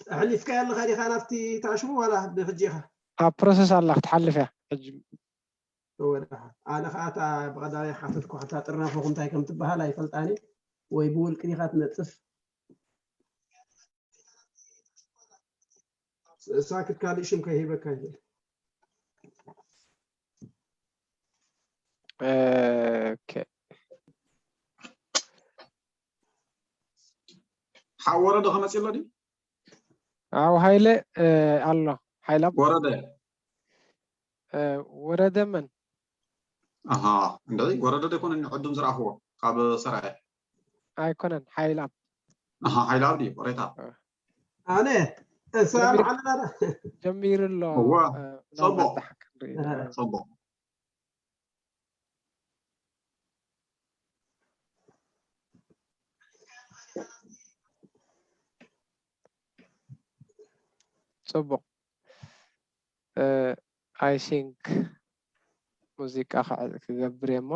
ኣሕሊፍካዮ ኣለኻ ዲኻ ናብቲ ታሽሙ ዋላ ብሕጂ ኢኻ? ኣብ ፕሮሰስ ኣላ ክትሓልፍ እያ ሕጂ። እወ ደሓን። ኣነ ኸዓ እታ ብቐዳማይ ሓተትኩ፣ እታ ጥርናፈኹም እንታይ ከም ትበሃል ኣይፈልጣን እየ። ወይ ብውልቂ ዲኻ ትነጥፍ? ሳክት ካልእ ሽም ከይህበካ ይኽእል። ኦኬ። ሓው ወረደ ከመፅእ ኣሎ ድዩ? ኣብ ሃይለ ኣሎ። ሓይላብ ወረደ ወረደ መን? ኣሃ እንደ ወረደ ደይኮነ ዕዱም ዝረኣኽዎ ካብ ሰራየ ኣይኮነን። ሓይላብ ኣሃ ሓይላብ ድዩ ወሬታ ኣነ እሳ ጀሚር- መዓለና ጀሚሩ ኣሎ። እዋ፣ ምናልባት ጽቡቕ። ደሓን ክንርኢ እህ። ጽቡቕ። ጽቡቕ። I think ሙዚቃ ክገብር እየ እሞ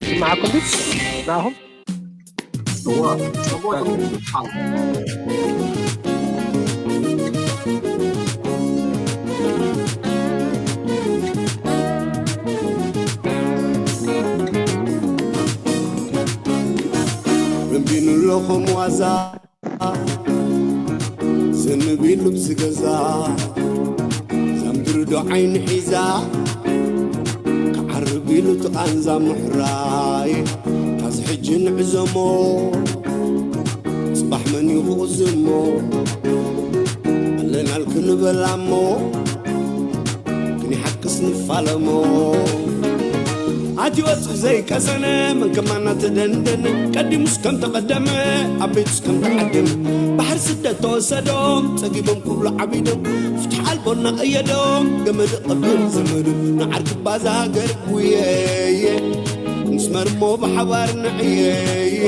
ስማዕኩም ድዩ ንኣኹም? እዋ፣ ጽቡቕ። ረምቢኑ ኣለኹም ዋዛ ዘንቢሉ ብዝገዛ ዛምድሪ ዶ ዓይኒ ሒዛ ክዓርብ ኢሉ ትቓንዛ ምሕራይ ካዚ ሕጂ ንዕዘሞ ጽባሕ መን ይኽእዝሞ ኣለናል ክንበላሞ ክንሓክስ ንፋለሞ ኣትወፁ ዘይቀሰነ መን ከማና ተደንደነ ቀዲሙስ ከም ተቐደመ ኣብ ቤቱስ ከም ተዓደመ ባሕር ስደት ተወሰዶም ጸጊቦም ክብሉ ዓቢዶም ፍትሕ ኣልቦ እናቐየዶም ገመድ ቀብል ዘመዱ ንዓርኪ ባዛ ሃገር ጉየየ ንስመርሞ ብሓባር ንዕየየ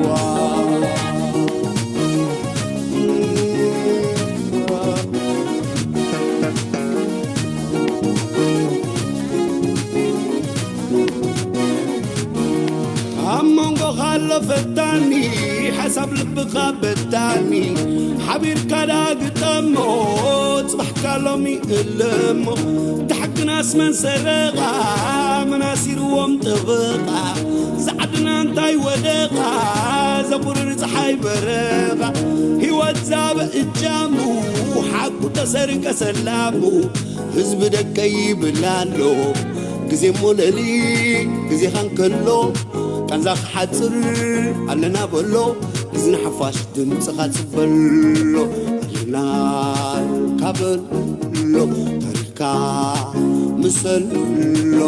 ዋ ኣብ መንጎኻ ኣሎ ፈታኒ ሓሳብ ልብኻ በታኒ ሓቢርካ ዳግጠሞ ጽባሕካ ሎሚ እለሞ ተሓግናስ መን ሰረቓ መናሲርዎም ጥበቓ ዝዓድና እንታይ ወደቓ ዘቑርር ፀሓይ በረቓ ህይወት ዛበ እጃሙ ሓቁ ተሰርቀ ሰላሙ ህዝቢ ደቀይ ይብል ኣሎ ግዜ ሞለሊ ግዜኻ እንከሎ ቃንዛ ክሓፅር ኣለና በሎ እዚ ንሓፋሽ ድምፅኻ ፅበሎ ኣለና ካበሎ ታሪኽካ ምሰሎ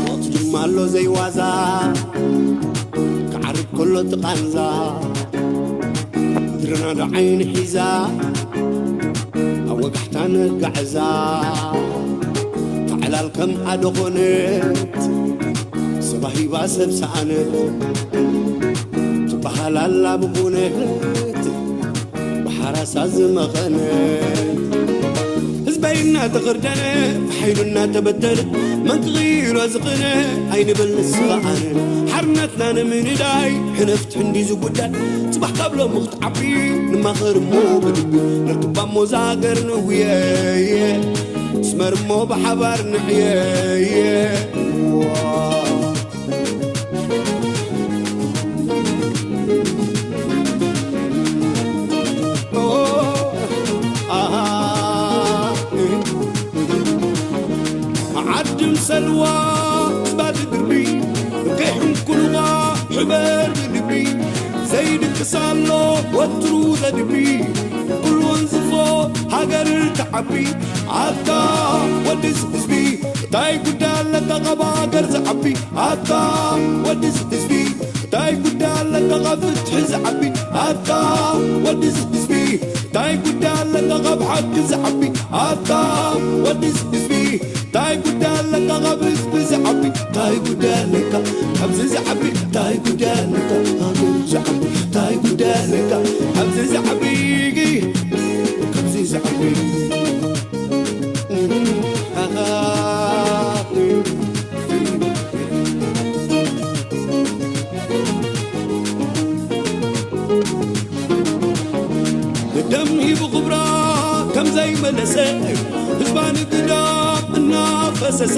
ወቕቲ ድማ ኣሎ ዘይዋዛ ክዓርብ ከሎ ትቓንዛ ድርና ዶ ዓይኒ ሒዛ ኣብ ወጋሕታ ነጋዕዛ ተዕላል ከም ኣደ ኾነት ሰባሂባ ሰብ ሰኣነት ትበሃል ኣላ ብኹነት ብሓራሳ ዝመኸነ ህዝበይ እናተኸርደነ ብሓይሉ እናተበተነ መን ክቕይሮ ዝኽነ ኣይንብል ንስኻ ኣነ ሓርነትና ንምንዳይ ሕነፍቲ ሕንዲ ዝጉዳይ ጽባሕ ካብ ሎሚ ክትዓቢ ንማኸር እሞ ብልቢ ንርክባ እሞ ዛገር ንውየየ ስመር እሞ ብሓባር ንዕየየ ዓድም ሰልዋ ዝባድ ግርቢ ርቂሕም ኩኑኻ ሕበር ብልቢ ዘይድቅስ ኣሎ ወትሩ ዘድቢ ኩሉ ወንዝፎ ሃገር ተዓቢ ኣታ ወድስ ህዝቢ እንታይ ጉዳይ ኣለካ ካብ ሃገር ዝዓቢ ኣታ ወድስ ህዝቢ እንታይ ጉዳይ ኣለካ ካብ ፍትሒ ዝዓቢ ኣታ ወድስ ህዝቢ እንታይ ጉዳይ ኣለካ ካብ ሓቂ ዝዓቢ ኣታ ወድስ ህዝቢ እንታይ ጉዳይ ኣለካ ካብ ህዝቢ ዝዓቢ እንታይ ጉዳይ ኣለካ ካብዚ ዝዓቢ እንታይ ጉዳይ ኣለካ መለሰ ህዝባን ግዳም እናፈሰሰ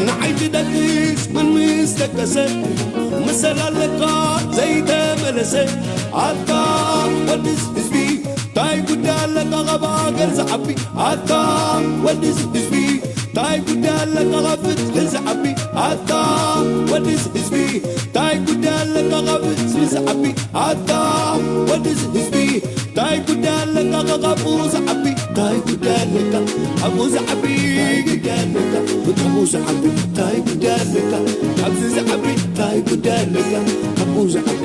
ንዓይ ትደቅስ መን ምስ ደቀሰ መሰል ኣለካ ዘይተመለሰ ኣታ ወድስ ህዝቢ ታይ ጉዳይ ኣለካ ካብ ሃገር ዝዓቢ ኣታ ወድስ ህዝቢ ታይ ጉዳይ ኣለካ ካብ ፍትሒ ዝዓቢ ኣታ ወድስ ህዝቢ ታይ ጉዳይ ኣለካ ካብ ህዝቢ ዝዓቢ ኣታ ወድስ ህዝቢ ታይ ጉዳይ ኣለካ ካብ ዝዓቢ ታይ ጉዳይ ኣለካ ካብ ዝዓቢ ጉዳይ ኣለካ ካብ ዝዓቢ ታይ ጉዳይ ኣለካ ኣብዚ ዝዓቢ ታይ ጉዳይ ኣለካ ካብ ዝዓቢ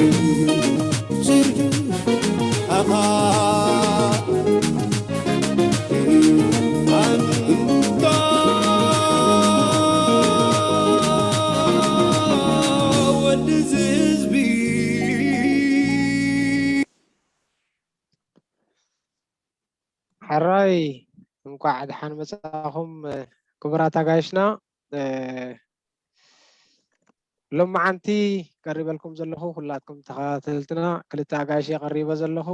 ኣኻ ኣንታ ወዲ ህዝቢ ሕራይ እንኳዕ ደሓን መጻኹም ክቡራት ኣጋይሽና። ሎማዓንቲ ቀሪበልኩም ዘለኹ ኩላትኩም ተኸታተልትና ክልተ ኣጋይሽ የቐሪበ ዘለኹ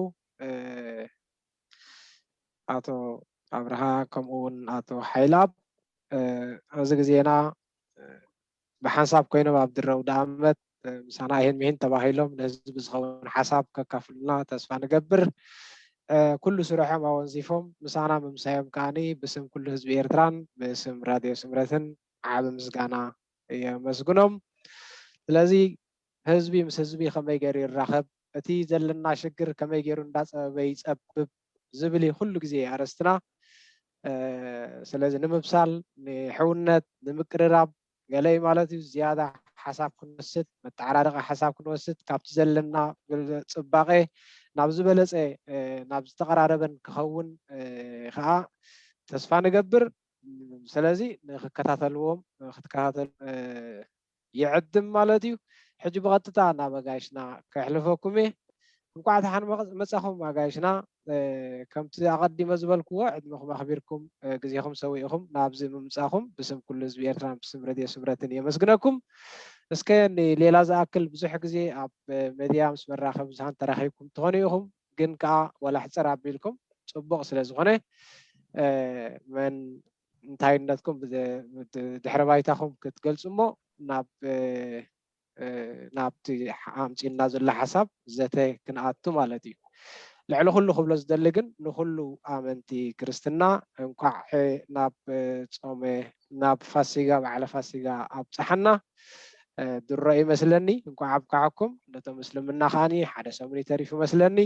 ኣቶ ኣብርሃ ከምኡ እውን ኣቶ ሓይላብ ኣብዚ ግዜና ብሓንሳብ ኮይኖም ኣብ ድረው ደኣመት ምሳና ይህን ምሂን ተባሂሎም ንህዝቢ ዝኸውን ሓሳብ ከካፍሉና ተስፋ ንገብር። ኩሉ ስርሖም ኣወንዚፎም ምሳና ምምሳዮም ከዓኒ ብስም ኩሉ ህዝቢ ኤርትራን ብስም ራድዮ ስምረትን ዓቢ ምስጋና የመስግኖም። ስለዚ ህዝቢ ምስ ህዝቢ ከመይ ገይሩ ይራኸብ፣ እቲ ዘለና ሽግር ከመይ ገይሩ እንዳፀበበ ይፀብብ ዝብል እዩ ኩሉ ግዜ ኣርእስትና። ስለዚ ንምብሳል፣ ንሕውነት፣ ንምቅርራብ ገለ ማለት እዩ ዝያዳ ሓሳብ ክንወስድ፣ መተዓራረቂ ሓሳብ ክንወስድ፣ ካብቲ ዘለና ጽባቐ ናብ ዝበለጸ ናብ ዝተቐራረበን ክኸውን ከዓ ተስፋ ንገብር። ስለዚ ንክከታተልዎም ክትከታተሉ ይዕድም ማለት እዩ። ሕጂ ብቐጥታ ናብ ኣጋይሽና ከሕልፈኩም እየ። እንኳዕ ደሓን መጻኹም ኣጋይሽና። ከምቲ ኣቐዲመ ዝበልክዎ ዕድመኹም ኣኽቢርኩም ግዜኹም ሰዊእኹም ናብዚ ምምጻኹም ብስም ኩሉ ህዝቢ ኤርትራን ብስም ረድዮ ስምረትን የመስግነኩም። እስከ ንሌላ ዝኣክል ብዙሕ ግዜ ኣብ ሜድያ ምስ መራኸቢ ብዙሃን ተራኺብኩም ትኾኑ ኢኹም፣ ግን ከኣ ዋላ ሕጽር ኣቢልኩም ጽቡቕ ስለ ዝኾነ መን እንታይነትኩም ድሕረ ባይታኹም ክትገልጹ እሞ ናብ ናብቲ ኣምጺእና ዘሎ ሓሳብ ዘተ ክንኣቱ ማለት እዩ። ልዕሊ ኩሉ ክብሎ ዝደሊ ግን ንኩሉ ኣመንቲ ክርስትና እንኳዕ ናብ ጾመ ናብ ፋሲጋ በዓለ ፋሲጋ ኣብጽሓና። ድሮ ይመስለኒ እንኳዕ ኣብቅዓኩም። ነቶም እስልምና ከዓኒ ሓደ ሰሙን ተሪፉ መስለኒ።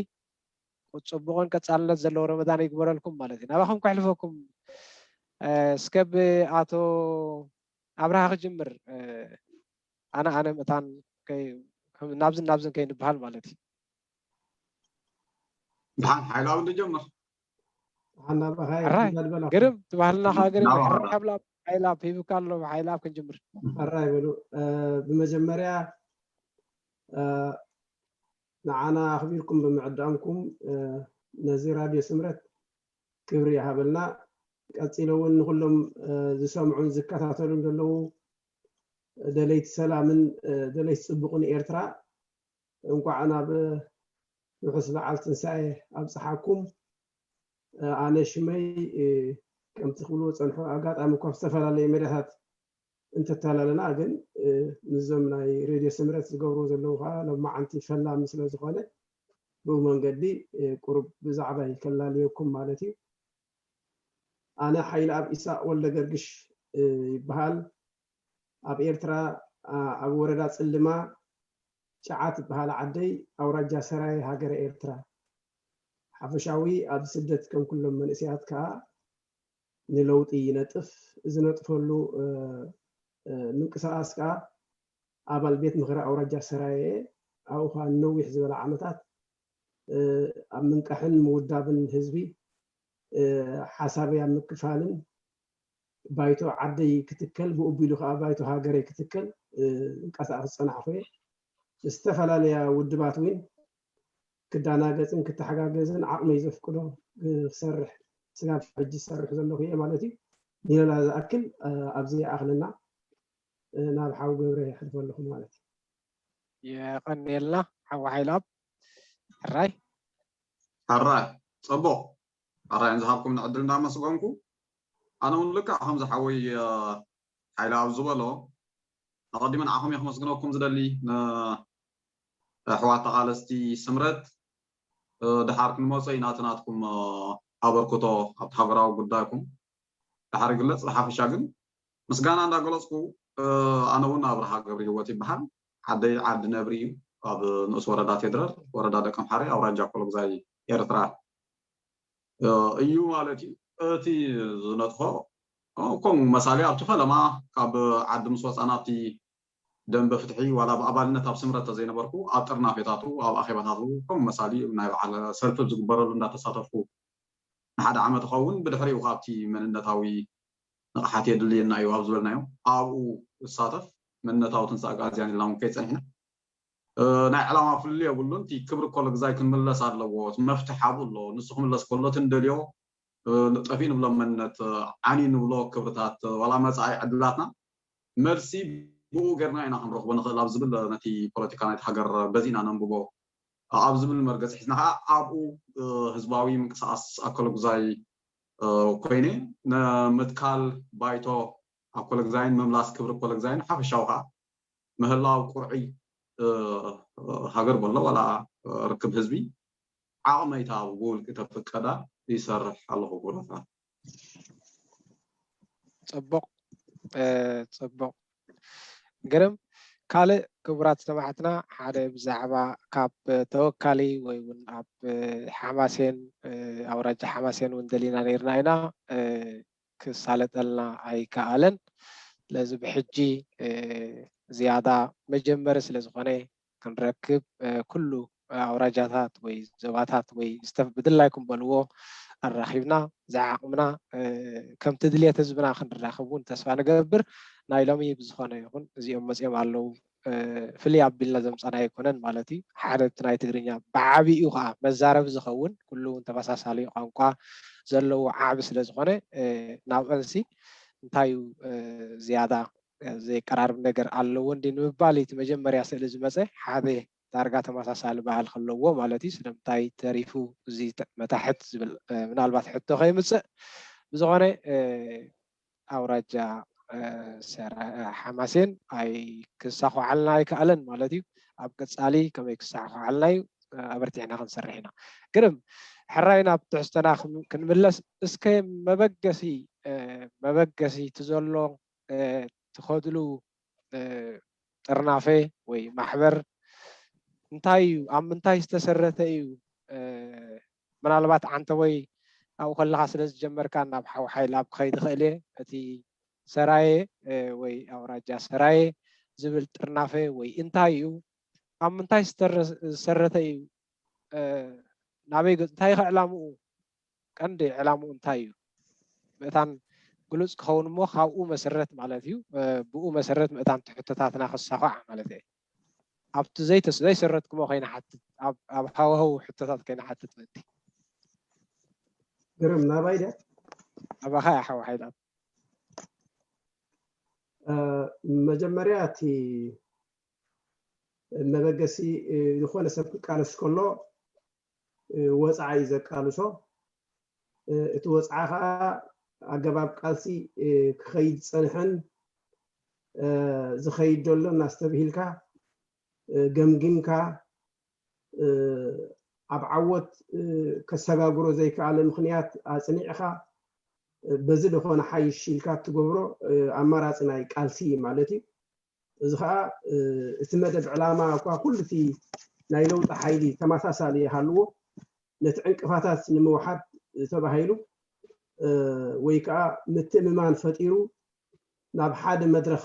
ጽቡቕን ቀጻልነት ዘለዎ ረመዳን ይግበረልኩም ማለት እዩ። ናባኹም ከሕልፈኩም። እስከ ብኣቶ ኣብርሃ ክጅምር። ኣነ ኣነ ምእታን ናብዝን ናብዝን ከይንበሃል ማለት እዩ። ድሓን ሓይላዊ ንጀምር። ሕራይ ግርም ትባህልና ከዓ ግርም። ሕራይ ሓይላብ ሂብካ ኣሎ። ሓይላብ ክንጅምር። ሕራይ በሉ። ብመጀመርያ ንዓና ኣኽቢርኩም ብምዕዳምኩም ነዚ ራድዮ ስምረት ክብሪ ይሃበልና። ቀፂሉ እውን ንኩሎም ዝሰምዑን ዝከታተሉን ዘለዉ ደለይቲ ሰላምን ደለይቲ ፅቡቕን ኤርትራ እንኳዕ ናብ ርሑስ በዓል ትንሳኤ ኣብፀሓኩም። ኣነ ሽመይ ከምቲ ክብልዎ ፀንሑ ኣጋጣሚ እኳ ብዝተፈላለየ ሜዳታት እንተተላለና ግን ምስዞም ናይ ሬድዮ ስምረት ዝገብርዎ ዘለዉ ከዓ ሎማዓንቲ ፈላሚ ስለ ዝኾነ ብኡ መንገዲ ቁሩብ ብዛዕባይ ከላልየኩም ማለት እዩ። ኣነ ሓይለኣብ ኢሳቕ ወልደገርግሽ ይበሃል። ኣብ ኤርትራ ኣብ ወረዳ ጽልማ ጨዓ ትበሃል ዓደይ ኣውራጃ ሰራየ ሃገረ ኤርትራ። ሓፈሻዊ ኣብ ስደት ከም ኩሎም መንእሰያት ከኣ ንለውጢ ይነጥፍ። ዝነጥፈሉ ምንቅስቓስ ከኣ ኣባል ቤት ምኽሪ ኣውራጃ ሰራየ እየ። ኣብኡ ከኣ ንነዊሕ ዝበለ ዓመታት ኣብ ምንቃሕን ምውዳብን ህዝቢ ሓሳበይ ኣብ ምክፋልን ባይቶ ዓደይ ክትከል ብኡ ኣቢሉ ከዓ ባይቶ ሃገረይ ክትከል ዝንቀሳቐስ ዝፀናሕኹ እየ። ዝተፈላለያ ውድባት እውን ክዳናገፅን ክተሓጋገዝን ዓቕመይ ዘፍቅዶ ክሰርሕ ስጋብ ሕጂ ዝሰርሕ ዘለኹ እየ ማለት እዩ። ንሌላ ዝኣክል ኣብዚ ይኣኽለና ናብ ሓው ገብረ የሕልፎ ኣለኹ ማለት እዩ። የቐንየልና ሓው ሓይላብ። ሕራይ ሕራይ። ፅቡቕ። ኣራይን ዝሃብኩም ንዕድል እንዳመስገንኩ ኣነ እውን ልክዕ ከምዚ ሓወይ ሓይለ ኣብ ዝበሎ ኣቐዲመ ንዓኹም እየ ክመስግነኩም ዝደሊ ንኣሕዋት ተቓለስቲ ስምረት ድሓር ክንመጾ ኢና እቲ ናትኩም ኣበርክቶ ኣብቲ ሃገራዊ ጉዳይኩም ድሓር ይግለጽ ብሓፈሻ ግን ምስጋና እንዳገለጽኩ ኣነ እውን ኣብርሃ ገብሪ ህይወት ይበሃል ዓደይ ዓዲ ነብሪ እዩ ኣብ ንኡስ ወረዳ ቴድረር ወረዳ ደቀምሓረ ኣውራጃ ኮሎግዛይ ኤርትራ እዩ ማለት እዩ እቲ ዝነጥፎ ከምኡ መሳሊ ኣብቲ ፈለማ ካብ ዓዲ ምስ ወፃና ኣብቲ ደንበ ፍትሒ ዋላ ብኣባልነት ኣብ ስምረት ተዘይነበርኩ ኣብ ጥርናፌታቱ ኣብ ኣኼባታቱ ከምኡ መሳሊ ናይ በዓል ሰልፊ ዝግበረሉ እንዳተሳተፍኩ ንሓደ ዓመት ኸውን ብድሕሪኡ ካብቲ መንነታዊ ንቕሓት የድልየና እዩ ኣብ ዝበልናዮ ኣብኡ እሳተፍ መንነታዊ ትንሳእ ጋዝያን ኢልና እውን ከይፀኒሕና ናይ ዕላማ ፍልልይ የብሉን እቲ ክብሪ ኮሎ ግዛይ ክንምለስ ኣለዎ እቲ መፍትሕ ኣብኡ ኣሎ ንሱ ክምለስ ከሎ እቲ ንደልዮ ጠፊኡ ንብሎ መንነት ዓንዩ ንብሎ ክብርታት ዋላ መፃኢ ዕድላትና መልሲ ብኡ ገርና ኢና ክንረኽቦ ንኽእል ኣብ ዝብል ነቲ ፖለቲካ ናይቲ ሃገር በዚና ነንብቦ ኣብ ዝብል መርገፂ ሒዝና ከዓ ኣብኡ ህዝባዊ ምንቅስቃስ ኣኮሎ ግዛይ ኮይነ ንምትካል ባይቶ ኣኮሎ ግዛይን ምምላስ ክብሪ ኣኮሎ ግዛይን ሓፈሻዊ ከዓ ምህላው ቁርዒ ሃገር በሎ ዋላ ርክብ ህዝቢ ዓቕመይታ ብውልቂ ተፍቀዳ ይሰርሕ ኣለኹ ክብረታ ፅቡቕ ፅቡቕ ግርም ካልእ ክቡራት ሰማዕትና ሓደ ብዛዕባ ካብ ተወካሊ ወይ እውን ኣብ ሓማሴን ኣውራጃ ሓማሴን እውን ደሊና ነርና ኢና ክሳለጠልና ኣይከኣለን ስለዚ ብሕጂ ዝያዳ መጀመሪ ስለዝኾነ ክንረክብ ኩሉ ኣውራጃታት ወይ ዞባታት ወይ ብድላይኩም በልዎ ኣራኺብና ዝዓቕምና ከምቲ ድልየት ህዝብና ክንራኸብ እውን ተስፋ ንገብር ናይ ሎሚ ብዝኾነ ይኹን እዚኦም መፅኦም ኣለዉ ፍልይ ኣቢልና ዘምፃና ኣይኮነን ማለት እዩ ሓደ እቲ ናይ ትግርኛ ብዓብኡ ከዓ መዛረቢ ዝኸውን ኩሉ እውን ተመሳሳሊ ቋንቋ ዘለዎ ዓቢ ስለዝኾነ ናብ ኣንሲ እንታይ እዩ ዝያዳ ዘየቀራርብ ነገር ኣለዎ እንዲ ንምባል እቲ መጀመርያ ስእሊ ዝመፀ ሓደ ዳርጋ ተመሳሳሊ ባህል ከለዎ ማለት እዩ ስለምንታይ ተሪፉ እዚ መታሕት ዝብል ምናልባት ሕቶ ከይምፅእ ብዝኾነ ኣውራጃ ሓማሴን ኣይ ክሳኹዓልና ኣይከኣለን ማለት እዩ ኣብ ቀፃሊ ከመይ ክሳኹዓልና እዩ ኣበርቲዕና ክንሰርሕ ኢና ግርም ሕራይ ናብ ትሕዝቶና ክንምለስ እስከ መበገሲ መበገሲ እቲ ዘሎ ትኸድሉ ጥርናፈ ወይ ማሕበር እንታይ እዩ ኣብ ምንታይ ዝተሰረተ እዩ ምናልባት ዓንተ ወይ ኣብኡ ከለካ ስለ ዝጀመርካ ናብ ሓው ሓይል ኣብ ክኸይድ ይኽእል እየ እቲ ሰራየ ወይ ኣውራጃ ሰራየ ዝብል ጥርናፈ ወይ እንታይ እዩ ኣብ ምንታይ ዝሰረተ እዩ ናበይ እንታይ ከዕላምኡ ቀንዲ ዕላምኡ እንታይ እዩ ምእታን ግሉፅ ክኸውን እሞ ካብኡ መሰረት ማለት እዩ ብኡ መሰረት ምእታን ትሕቶታትና ክሳኳዕ ማለት እየ ኣብቲ ዘይሰረትኩሞ ከይንሓትት ኣብ ሃዋህው ሕቶታት ከይንሓትት ምእንቲ ግርም ናባይ ድያ ኣባኻ ሓው ሓይላት መጀመርያ እቲ መበገሲ ዝኾነ ሰብ ክቃለስ ከሎ ወፅዓ እዩ ዘቃልሶ እቲ ወፅዓ ከዓ ኣገባብ ቃልሲ ክኸይድ ዝፀንሐን ዝኸይድ ዘሎ እናስተብሂልካ ገምጊምካ ኣብ ዓወት ከሰጋግሮ ዘይከኣለ ምኽንያት ኣፅኒዕኻ በዚ ዝኾነ ሓይሽ ኢልካ እትገብሮ ኣማራፂ ናይ ቃልሲ ማለት እዩ እዚ ከዓ እቲ መደብ ዕላማ እኳ ኩሉ እቲ ናይ ለውጢ ሓይሊ ተመሳሳሊ ይሃልዎ ነቲ ዕንቅፋታት ንምውሓድ ተባሂሉ ወይ ከዓ ምትእምማን ፈጢሩ ናብ ሓደ መድረኽ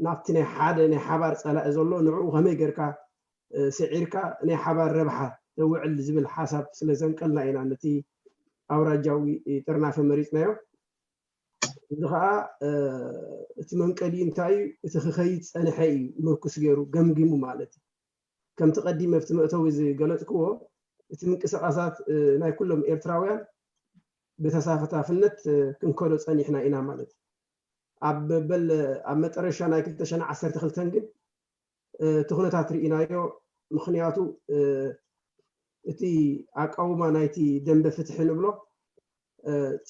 ናብቲ ናይ ሓደ ናይ ሓባር ፀላኢ ዘሎ ንዕኡ ከመይ ጌርካ ስዒርካ ናይ ሓባር ረብሓ ተውዕል ዝብል ሓሳብ ስለ ዘንቀልና ኢና ነቲ ኣውራጃዊ ጥርናፈ መሪፅናዮ እዚ ከዓ እቲ መንቀሊኡ እንታይ እዩ እቲ ክኸይድ ፀንሐ እዩ ምርኩስ ገይሩ ገምጊሙ ማለት እዩ ከምቲ ቀዲመ ኣብቲ መእተዊ ዝገለፅክዎ እቲ ምንቅስቃሳት ናይ ኩሎም ኤርትራውያን ብተሳታፍነት ክንከዶ ፀኒሕና ኢና ማለት ኣብ መበል ኣብ መጠረሻ ናይ ክልተ ሸነ ዓሰርተ ክልተን ግን እቲ ኩነታት ርኢናዮ ምክንያቱ እቲ ኣቃውማ ናይቲ ደንበ ፍትሒ ንብሎ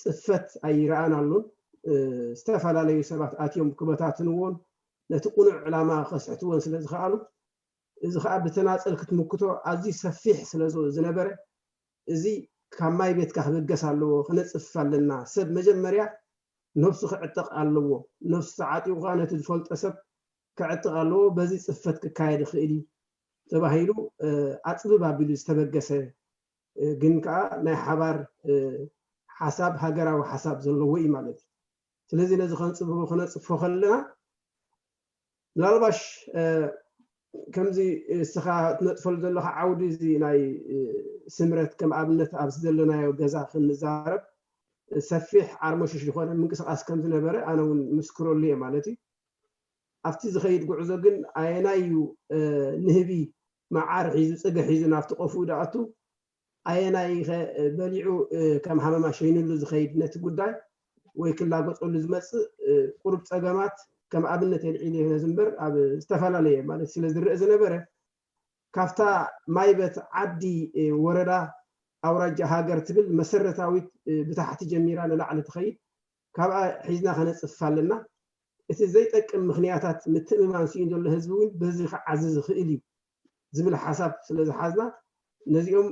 ጽፈት ኣይረኣናሉን። ዝተፈላለዩ ሰባት ኣትዮም ክበታትንዎን ነቲ ቅኑዕ ዕላማ ከስሕትዎን ስለ ዝኸኣሉ፣ እዚ ከዓ ብተናፀል ክትምክቶ ኣዝዩ ሰፊሕ ስለ ዝነበረ፣ እዚ ካብ ማይ ቤትካ ክብገስ ኣለዎ፣ ክነፅፍ ኣለና። ሰብ መጀመርያ ነብሱ ክዕጠቕ ኣለዎ። ነብሱ ተዓጢቑ ከዓ ነቲ ዝፈልጦ ሰብ ክዕጥቕ ኣለዎ። በዚ ፅፈት ክካየድ ይኽእል እዩ ተባሂሉ ኣፅብብ ኣቢሉ ዝተበገሰ፣ ግን ከዓ ናይ ሓባር ሓሳብ፣ ሃገራዊ ሓሳብ ዘለዎ እዩ ማለት እዩ። ስለዚ ነዚ ከንፅብቦ፣ ክነፅፎ ከለና ምናልባሽ ከምዚ እስኻ ትነጥፈሉ ዘለኻ ዓውዲ፣ እዚ ናይ ስምረት ከም ኣብነት ኣብዚ ዘለናዮ ገዛ ክንዛረብ ሰፊሕ ዓርሞሽሽ ዝኾነ ምንቅስቃስ ከም ዝነበረ ኣነ እውን ምስክረሉ እየ ማለት እዩ። ኣብቲ ዝኸይድ ጉዕዞ ግን ኣየናይ እዩ ንህቢ መዓር ሒዙ፣ ጽገ ሒዙ ናብቲ ቆፍኡ ድኣቱ፣ ኣየናይ ከ በሊዑ ከም ሃመማ ሸይንሉ ዝኸይድ ነቲ ጉዳይ ወይ ክላገጸሉ ዝመጽእ ቁሩብ ጸገማት ከም ኣብነት የልዒሉ ነዚ እምበር ኣብ ዝተፈላለየ ማለት ስለ ዝረአ ዝነበረ ካብታ ማይበት ዓዲ ወረዳ ኣውራጃ ሃገር ትብል መሰረታዊት ብታሕቲ ጀሚራ ንላዕሊ ትኸይድ ካብኣ ሒዝና ከነፅፍ ኣለና። እቲ ዘይጠቅም ምክንያታት ምትእምማን ስኢኑ ዘሎ ህዝቢ እውን በዚ ክዓዝዝ ይኽእል እዩ ዝብል ሓሳብ ስለ ዝሓዝና ነዚኦም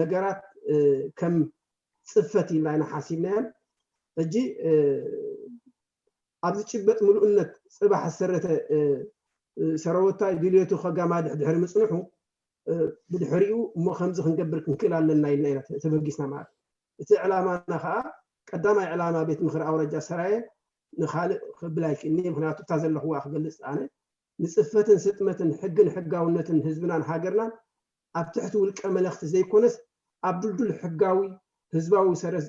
ነገራት ከም ፅፈት ኢልና ኢና ሓሲብናዮም። ሕጂ ኣብ ዝጭበጥ ምሉእነት ፅባሕ ዝሰረተ ሰራዊት ድልየቱ ከጋማድሕ ድሕሪ ምፅንሑ ብድሕሪኡ እሞ ከምዚ ክንገብር ክንክእል ኣለና ኢልና ኢና ተበጊስና ማለት እዩ። እቲ ዕላማና ከዓ ቀዳማይ ዕላማ ቤት ምኽሪ ኣውራጃ ሰራየ ንካልእ ክብል ኣይክእልኒ። ምክንያቱ እታ ዘለኽዋ ክገልፅ ኣነ ንፅፈትን ስጥመትን ሕግን ሕጋውነትን ህዝብናን ሃገርናን ኣብ ትሕቲ ውልቀ መለኽቲ ዘይኮነስ ኣብ ድልዱል ሕጋዊ ህዝባዊ ሰረት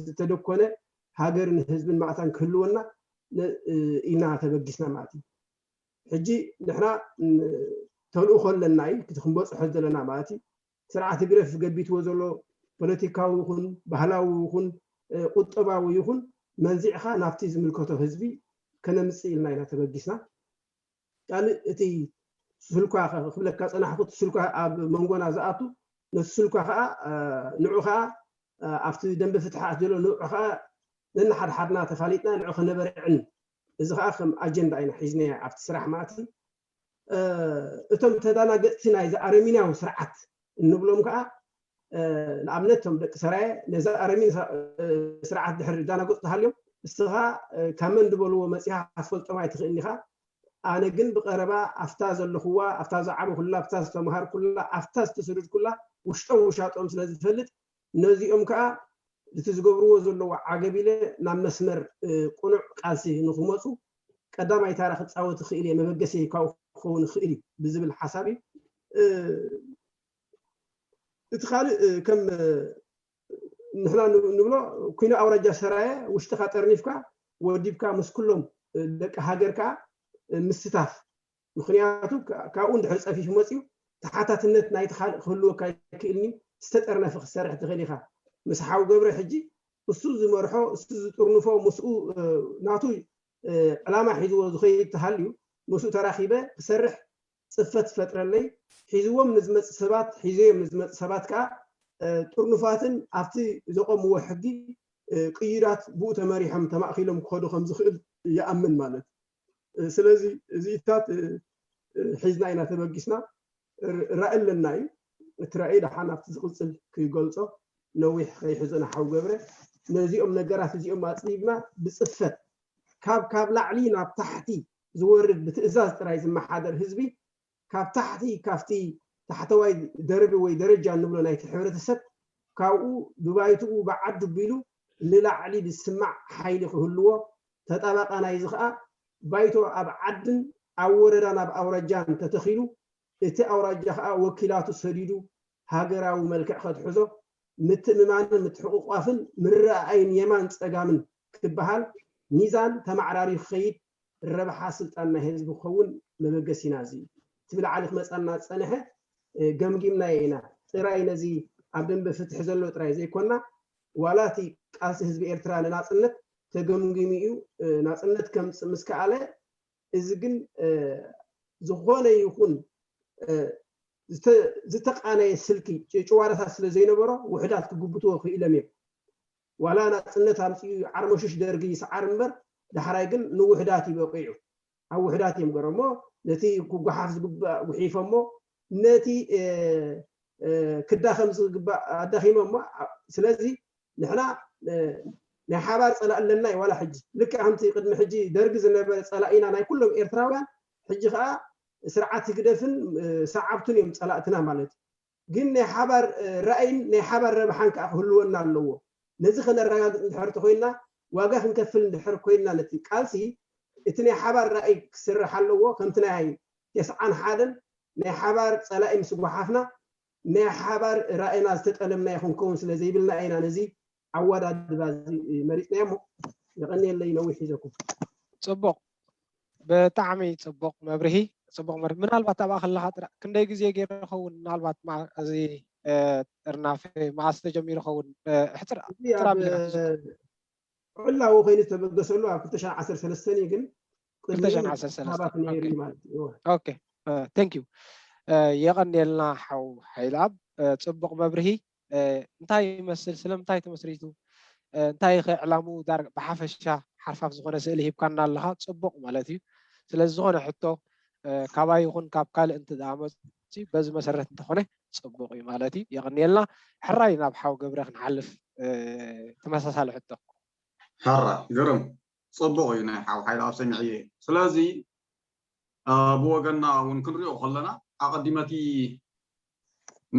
ዝተደኮነ ሃገርን ህዝብን ማእታን ክህልወና ኢልና ተበጊስና ማለት እዩ። ሕጂ ንሕና ተልእኾ ኣለና እዩ፣ እቲ ክንበፅሖ ዘለና ማለት እዩ። ስርዓት ህግደፍ ገቢትዎ ዘሎ ፖለቲካዊ ይኹን ባህላዊ ይኹን ቁጠባዊ ይኹን መንዚዕኻ ናብቲ ዝምልከቶ ህዝቢ ከነምፅእ ኢልና ኢና ተበጊስና። ካልእ እቲ ስልኳ ክብለካ ፀናሕኩ፣ እቲ ስልኳ ኣብ መንጎና ዝኣቱ፣ ነቲ ስልኳ ከዓ ንዑ ከዓ ኣብቲ ደንበ ፍትሒ ኣት ዘሎ ንዑ ከዓ ነንሓድሓድና ተፋሊጥና ንዑ ከነበርዕን፣ እዚ ከዓ ከም ኣጀንዳ ኢና ሒዝናዮ ኣብቲ ስራሕ ማለት እዩ። እቶም ተዳናገፅቲ ናይዚ ኣረሚናዊ ስርዓት እንብሎም ከዓ ንኣብነት እቶም ደቂ ሰራየ ነዚ ኣረሚን ስርዓት ድሕሪ ዳናገፁ ተሃልዮም እስኻ ካብ መን ዝበልዎ መፂኻ ክትፈልጦም ኣይትኽእልን ኢኻ። ኣነ ግን ብቐረባ ኣብታ ዘለኹዋ፣ ኣብታ ዝዓበኹላ፣ ኣብታ ዝተምሃርኩላ፣ ኣብታ ዝተሰደድኩላ ውሽጦም ውሻጦም ስለ ዝፈልጥ ነዚኦም ከዓ እቲ ዝገብርዎ ዘለዉ ዓገብ ኢለ ናብ መስመር ቁኑዕ ቃልሲ ንክመፁ ቀዳማይ ታራ ክፃወት ይኽእል እየ፣ መበገሲ ካብኡ ክኸውን ይኽእል እዩ ብዝብል ሓሳብ እዩ። እቲ ካልእ ከም ንሕና ንብሎ ኩነ ኣውራጃ ሰራየ ውሽጥኻ ጠርኒፍካ ወዲብካ ምስ ኩሎም ደቂ ሃገር ከዓ ምስታፍ። ምክንያቱ ካብኡ እንድሕር ፀፊፉ መፅዩ ተሓታትነት ናይቲ ካልእ ክህልወካ ኣይክእልኒ። ዝተጠርነፈ ክትሰርሕ ትኽእል ኢኻ። ምስ ሓው ገብረ ሕጂ እሱ ዝመርሖ፣ እሱ ዝጥርንፎ፣ ምስኡ ናቱ ዕላማ ሒዝዎ ዝኸይድ ተሃልዩ ምስኡ ተራኺበ ክሰርሕ ፅፈት ዝፈጥረለይ፣ ሒዝዎም ንዝመፅ ሰባት፣ ሒዘዮም ንዝመፅ ሰባት ከዓ ጥርኑፋትን ኣብቲ ዘቆምዎ ሕጊ ቅይዳት ብኡ ተመሪሖም ተማእኪሎም ክኸዱ ከም ዝኽእል ይኣምን ማለት እዩ። ስለዚ እዚታት ሒዝና ኢና ተበጊስና። ራኢ ኣለና እዩ። እቲ ራኢ ደሓን ኣብቲ ዝቕፅል ክገልፆ ነዊሕ ከይሕዞ ንሓው ገብረ። ነዚኦም ነገራት እዚኦም ኣፅቢብና ብፅፈት ካብ ካብ ላዕሊ ናብ ታሕቲ ዝወርድ ብትእዛዝ ጥራይ ዝመሓደር ህዝቢ ካብ ታሕቲ ካብቲ ታሕተዋይ ደርቢ ወይ ደረጃ እንብሎ ናይቲ ሕብረተሰብ ካብኡ ብባይትኡ ብዓዱ ቢሉ ንላዕሊ ዝስማዕ ሓይሊ ክህልዎ ተጣባቃ ናይዚ ከዓ ባይቶ ኣብ ዓድን ኣብ ወረዳን ኣብ ኣውራጃን ተተኺሉ እቲ ኣውራጃ ከዓ ወኪላቱ ሰዲዱ ሃገራዊ መልክዕ ከትሕዞ ምትእምማንን ምትሕቑቋፍን ምርኣይን የማን ፀጋምን ክበሃል ሚዛን ተማዕራርዩ ክኸይድ ረብሓ ስልጣን ናይ ህዝቢ ክኸውን መበገሲና እዚ እዩ። እቲ ብላዕሊ ክመፃና ዝፀንሐ ገምጊምናዮ ኢና ጥራይ ነዚ ኣብ ደንበ ፍትሒ ዘሎ ጥራይ ዘይኮና ዋላ እቲ ቃልሲ ህዝቢ ኤርትራ ንናፅነት ተገምጊሙ እዩ ናፅነት ከምፅእ ምስ ከኣለ እዚ ግን ዝኾነ ይኹን ዝተቃነየ ስልኪ ጭዋዳታት ስለ ዘይነበሮ ውሕዳት ክጉብትዎ ክኢሎም እዮም። ዋላ ናፅነት ኣምፅኡ ዓርመሹሽ ደርጊ ይስዓር እምበር ዳሕራይ ግን ንውሕዳት እዩ በቂዑ። ኣብ ውሕዳት እዮም ገሮሞ ነቲ ክጓሓፍ ዝግባእ ጉሒፎሞ ነቲ ክዳኸም ዝግባእ ኣዳኺሞሞ። ስለዚ ንሕና ናይ ሓባር ፀላእ ኣለና እዩ። ዋላ ሕጂ ልክዕ ከምቲ ቅድሚ ሕጂ ደርጊ ዝነበረ ፀላኢና ናይ ኩሎም ኤርትራውያን ሕጂ ከዓ ስርዓት ህግደፍን ሰዓብቱን እዮም ፀላእትና ማለት እዩ። ግን ናይ ሓባር ራእይን ናይ ሓባር ረብሓን ከዓ ክህልወና ኣለዎ። ነዚ ከነረጋግፅ እንድሕር ኮይና ዋጋ ክንከፍል እንድሕር ኮይና ነቲ ቃልሲ እቲ ናይ ሓባር ራእይ ክስራሕ ኣለዎ። ከምቲ ናይ ተስዓን ሓደን ናይ ሓባር ፀላኢ ምስ ጓሓፍና ናይ ሓባር ራእይና ዝተጠለምናዮ ክንከውን ስለ ዘይብልና ኢና ነዚ ኣወዳድባ እዚ መሪፅናዮ እሞ የቐንየለይ ነዊሕ ሒዘኩም። ፅቡቕ ብጣዕሚ ፅቡቕ መብርሂ። ፅቡቕ መር ምናልባት ኣብኣ ከለካ ጥራ ክንደይ ግዜ ገይሩ ኸውን ምናልባት እዚ ጥርናፈ መዓስ ተጀሚሩ ኸውን ሕፅር ጥራ ዕላዊ ኮይኑ ዝተበገሰሉ ኣብ ክልተ ሽሕን ዓሰርተ ሰለስተን እዩ ግን ክልተ ሽሕን ዓሰርተ ሰለስተን ማለት እዩ። ኦኬ ቴንክ ዩ የቐንየልና ሓው ሓይልኣብ ፅቡቕ መብርሂ። እንታይ ይመስል ስለምንታይ ተመስሪቱ እንታይ ከ ዕላምኡ ዳር ብሓፈሻ ሓርፋፍ ዝኾነ ስእሊ ሂብካና ኣለኻ ፅቡቕ ማለት እዩ። ስለዚ ዝኾነ ሕቶ ካባይ ይኹን ካብ ካልእ እንት መፂ በዚ መሰረት እንተኾነ ፅቡቕ እዩ ማለት እዩ። የቐንየልና። ሕራይ ናብ ሓው ገብረ ክንሓልፍ ተመሳሳሊ ሕቶ። ሕራይ ግርም ፅቡቕ እዩ ናይ ሓው ሓይልኣብ ሰሚዐ እየ። ስለዚ ብወገንና እውን ክንሪኦ ከለና ኣቐዲመቲ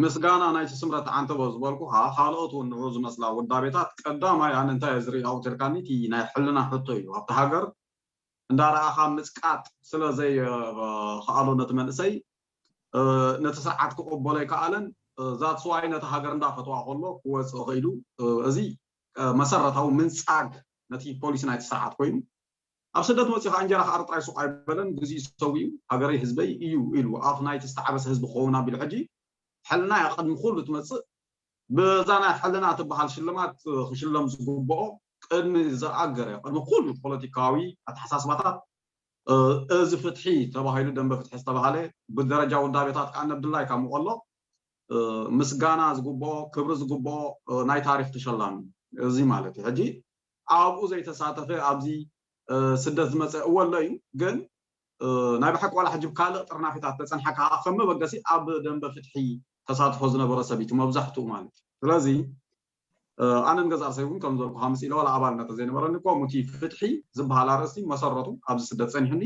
ምስጋና ናይቲ ስምረት ዓንተቦ ዝበልኩኻ ካልኦት እውን ንዑ ዝመስላ ውዳቤታት ቀዳማይ ኣነ እንታይ እየ ዝርኢ ኣብኡ ተልካኒ እቲ ናይ ሕልና ሕቶ እዩ ኣብቲ ሃገር እንዳረኣኻ ምፅቃጥ ስለ ዘይኸኣሎ ነቲ መንእሰይ ነቲ ስርዓት ክቕበሎ ኣይከኣለን። ዛትስዋይ ነቲ ሃገር እንዳፈተዋ ከሎ ክወፅእ ኽኢሉ እዚ መሰረታዊ ምንፃግ ነቲ ፖሊሲ ናይቲ ስርዓት ኮይኑ ኣብ ስደት መፂኡ ከዓ እንጀራ ክኣሪ ጥራይ ሱቕ ኣይበለን። ግዜኡ ሰዊኡ ሃገረይ ህዝበይ እዩ ኢሉ ኣፍ ናይቲ ዝተዓበሰ ህዝቢ ክኸውን ኣቢሉ ሕጂ ሕልና እያ ቅድሚ ኩሉ ትመፅእ። ብዛ ናይ ሕልና ትበሃል ሽልማት ክሽለም ዝግብኦ ቅድሚ ዝኣገረ ቅድሚ ኩሉ ፖለቲካዊ ኣተሓሳስባታት እዚ ፍትሒ ተባሂሉ ደንበ ፍትሒ ዝተባሃለ ብደረጃ ውዳቤታት ከዓ ነብድላይ ካብ ምቐሎ ምስጋና ዝግብኦ ክብሪ ዝግብኦ ናይ ታሪክ ተሸላሚ እዚ ማለት እዩ። ሕጂ ኣብኡ ዘይተሳተፈ ኣብዚ ስደት ዝመፀ እወ ኣሎ እዩ። ግን ናይ ብሓቂ ዋላ ሕጂ ካልእ ጥርናፊታት ተፀንሐካ ከም መበገሲ ኣብ ደንበ ፍትሒ ተሳትፎ ዝነበረ ሰብ እዩ መብዛሕትኡ ማለት እዩ። ስለዚ ኣነ ንገዛ ርሰይ እውን ከም ዘልኩ ምስ ኢለ ዋላ ኣባልነት ዘይነበረኒ እኮ ሙቲ ፍትሒ ዝበሃል ኣርእስቲ መሰረቱ ኣብዚ ስደት ፀኒሑኒ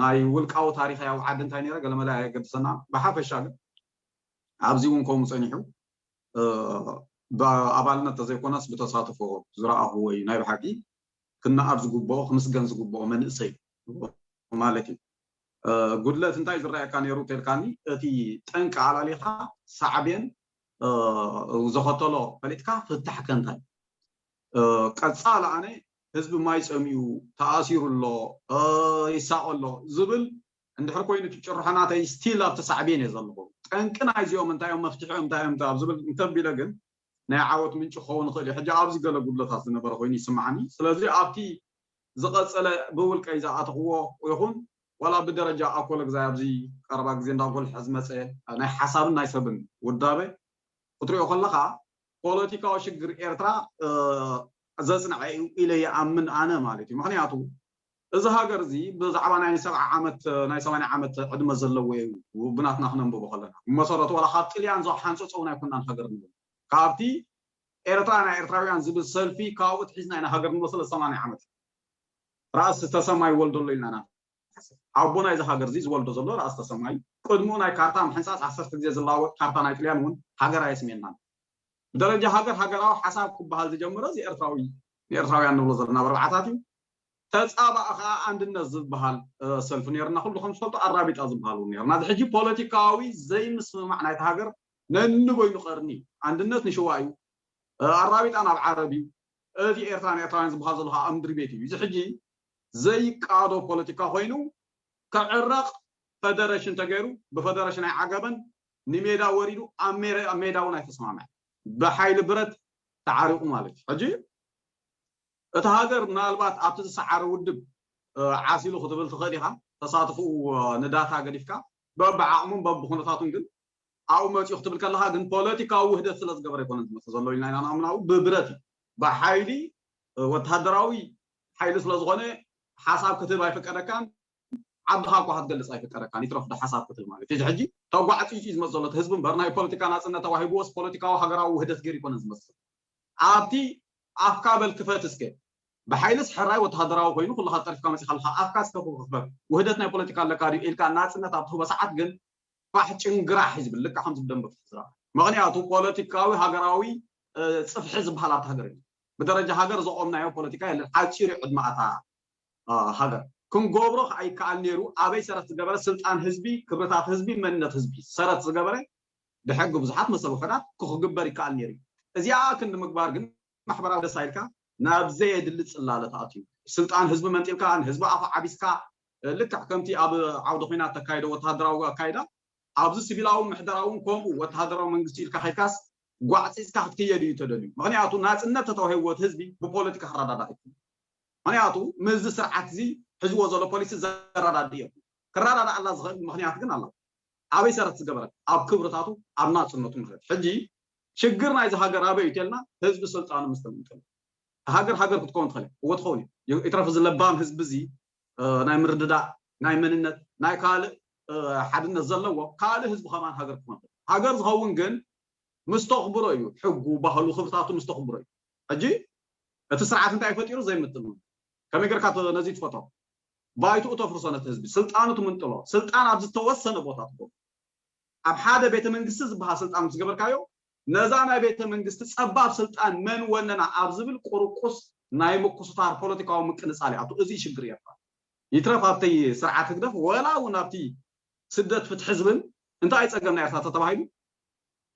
ናይ ውልቃዊ ታሪኸይ ኣብ ዓዲ እንታይ ነረ ገለመለ ኣየገድሰና ብሓፈሻ ግን ኣብዚ እውን ከምኡ ፀኒሑ ብኣባልነት ተዘይኮነስ ብተሳትፎ ዝረኣኽዎ እዩ። ናይ ብሓቂ ክነኣድ ዝግብኦ ክምስገን ዝግብኦ መንእሰይ ማለት እዩ። ጉድለት እንታይ ዝረኣየካ ነይሩ ተልካኒ እቲ ጠንቂ ኣላሊኻ ሳዕቤን ዘኸተሎ ፈሊጥካ ፍታሕ ከንታይ ቀፃል ኣነ ህዝቢ ማይ ፀሚኡ ተኣሲሩ ኣሎ ይሳቐ ኣሎ ዝብል እንድሕር ኮይኑ እቲ ጭርሖ ናተይ ስቲል ኣብቲ ሳዕቤን እየ ዘለኹ። ጠንቂ ናይዚኦም እንታይ እዮም መፍትሒኦም እንታይ እዮም ኣብ ዝብል እንተቢለ ግን ናይ ዓወት ምንጪ ክኸውን ይኽእል እዩ። ሕጂ ኣብዚ ገለ ጉድለታት ዝነበረ ኮይኑ ይስማዓኒ። ስለዚ ኣብቲ ዝቐፀለ ብውልቀይ ዝኣተኽዎ ይኹን ዋላ ብደረጃ ኣኮለግዛይ ኣብዚ ቀረባ ግዜ እንዳጎልሐ ዝመፀ ናይ ሓሳብን ናይ ሰብን ውዳበ ክትሪኦ ከለኻ ፖለቲካዊ ሽግር ኤርትራ ዘፅንዐ እዩ ኢለ ይኣምን ኣነ ማለት እዩ። ምክንያቱ እዚ ሃገር እዚ ብዛዕባ ናይ ሰብዓ ዓመት ናይ ሰማንያ ዓመት ዕድመ ዘለዎ እዩ ብናትና ክነንብቦ ከለና ብመሰረቱ ዋላ ካብ ጥልያን ዝሓንፀፆ እውን ኣይኮናን ሃገር ንብል ካብቲ ኤርትራ ናይ ኤርትራውያን ዝብል ሰልፊ ካብኡ ትሒዝና ኢና ሃገር ንመስለ ሰማንያ ዓመት ራእሲ ተሰማይ ወልደሎ ኢልና ኢና ኣቦ ናይዚ ሃገር እዚ ዝወልዶ ዘሎ ራእሲ ተሰማይ ቅድሚኡ ናይ ካርታ ምሕንፃፅ ዓሰርተ ግዜ ዝለዋወጥ ካርታ ናይ ጥልያን እውን ሃገር ኣየስሜናን ብደረጃ ሃገር ሃገራዊ ሓሳብ ክበሃል ዝጀመረ እዚ ኤርትራዊ ንኤርትራውያን ንብሎ ዘለና ብርብዓታት እዩ። ተፃባእ ከዓ ኣንድነት ዝበሃል ሰልፊ ነርና ኩሉ ከም ዝፈልጦ ኣራቢጣ ዝበሃል እውን ነርና እዚ ሕጂ ፖለቲካዊ ዘይምስምማዕ ናይቲ ሃገር ነንበይኑ ቀርኒ እዩ። ኣንድነት ንሽዋ እዩ። ኣራቢጣ ናብ ዓረብ እዩ። እቲ ኤርትራ ንኤርትራውያን ዝበሃል ዘሎ ከዓ ኣብ ምድሪ ቤት እዩ። እዚ ሕጂ ዘይቃዶ ፖለቲካ ኮይኑ ክዕረቕ ፈደረሽን ተገይሩ ብፈደረሽን ኣይዓገበን ንሜዳ ወሪዱ ኣብ ሜዳ እውን ኣይተስማምዐ ብሓይሊ ብረት ተዓሪቑ ማለት እዩ። ሕጂ እቲ ሃገር ምናልባት ኣብቲ ዝሰዓረ ውድብ ዓሲሉ ክትብል ትኽእል ኢኻ። ተሳትፍኡ ንዳታ ገዲፍካ በብዓቕሙን በብኩነታቱን ግን ኣብኡ መፂኡ ክትብል ከለካ ግን ፖለቲካዊ ውህደት ስለ ዝገበረ ኣይኮነን ዝመፅእ ዘሎ ኢልና ኢና ንኣምናዊ። ብብረት እዩ፣ ብሓይሊ ወተሃደራዊ ሓይሊ ስለ ዝኾነ ሓሳብ ክትህብ ኣይፍቀደካን። ዓድኻ እኳ ክትገልፅ ኣይፍቀደካን፣ ይትረፍ ዶ ሓሳብ ክትህብ ማለት እዩ። ሕጂ ተጓዕፂ እዩ ዝመፅ ዘሎ እቲ ህዝቢ እምበር ናይ ፖለቲካ ናፅነት ተዋሂብዎስ ፖለቲካዊ ሃገራዊ ውህደት ገይሩ ይኮነ ዝመስል። ኣብቲ ኣፍካ በል ክፈት እስከ፣ ብሓይልስ ሕራይ ወተሃደራዊ ኮይኑ ኩልካ ፀርፍካ መፂካ ኣለካ፣ ኣፍካ እስከ ክፈት፣ ውህደት ናይ ፖለቲካ ኣለካ ድዩ ኢልካ ናፅነት ኣብ ትህቦ ሰዓት ግን ፋሕ ጭንግራሕ እዩ ዝብል፣ ልክዕ ከምዚ ብደንበ ፍትሒ ዝረኣ። ምክንያቱ ፖለቲካዊ ሃገራዊ ፅፍሒ ዝበሃል ኣብቲ ሃገር የለን። ብደረጃ ሃገር ዘቆምናዮ ፖለቲካ የለን። ሓፂር እዩ ዕድመ እታ ሃገር። ክንገብሮ ከዓ ይከኣል ነይሩ። ኣበይ ሰረት ዝገበረ? ስልጣን ህዝቢ፣ ክብርታት ህዝቢ፣ መንነት ህዝቢ ሰረት ዝገበረ ብሕጊ ብዙሓት መሰል ውሕዳት ክግበር ይከኣል ነይሩ። እዚኣ ክንዲ ምግባር ግን ማሕበራዊ ደሳ ኢልካ ናብ ዘየድሊ ፅላለ ተኣትዩ። ስልጣን ህዝቢ መንጢልካ ንህዝቢ ኣፉ ዓቢስካ ልክዕ ከምቲ ኣብ ዓውዲ ኹናት ተካይዶ ወተሃደራዊ ኣካይዳ ኣብዚ ሲቪላዊ ምሕደራውን ከምኡ ወተሃደራዊ መንግስቲ ኢልካ ከይድካስ ጓዕፂፅካ ክትክየድ እዩ ተደልዩ። ምክንያቱ ናፅነት ተተዋሂብዎ እቲ ህዝቢ ብፖለቲካ ክረዳዳእ ይክእል። ምክንያቱ ምስዚ ስርዓት እዚ ሕዝዎ ዘሎ ፖሊሲ ዘረዳድእ እዮም። ክረዳዳኣላ ዝኽእል ምክንያት ግን ኣሎ። ኣበይ ሰረት ዝገበረት? ኣብ ክብርታቱ፣ ኣብ ናፅነቱ ማለት ሕጂ ሽግር ናይዚ ሃገር ኣበይ እዩ ተልና ህዝቢ ስልጣኑ ምስ ተመንጠለ ሃገር ሃገር ክትከውን ትኽእል እየ። እዎ ትኸውን እዩ። ይትረፍ እዚ ለባም ህዝቢ እዚ ናይ ምርድዳእ ናይ መንነት ናይ ካልእ ሓድነት ዘለዎ ካልእ ህዝቢ ከማን ሃገር ክኾን ሃገር ዝኸውን ግን ምስ ተኽብሮ እዩ። ሕጉ ባህሉ ክብርታቱ ምስ ተኽብሮ እዩ። ሕጂ እቲ ስርዓት እንታይ ፈጢሩ ዘይምጥኑ ከመይ ገርካ ነዚ ትፈቶ? ባይትኡ ተፍርሶ ነቲ ህዝቢ ስልጣኑ ትምንጥሎ። ስልጣን ኣብ ዝተወሰነ ቦታ ትቦ ኣብ ሓደ ቤተ መንግስቲ ዝበሃል ስልጣን ምስ ገበርካዮ ነዛ ናይ ቤተ መንግስቲ ፀባብ ስልጣን መን ወነና ኣብ ዝብል ቁርቁስ ናይ ምኩስታር ፖለቲካዊ ምቅንፃል እያ። እዚ ሽግር እያ። ይትረፍ ኣብቲ ስርዓት ህግደፍ ወላ እውን ኣብቲ ስደት ፍትሒ ዝብል እንታይ ፀገም ናይ ኤርትራ ተተባሂሉ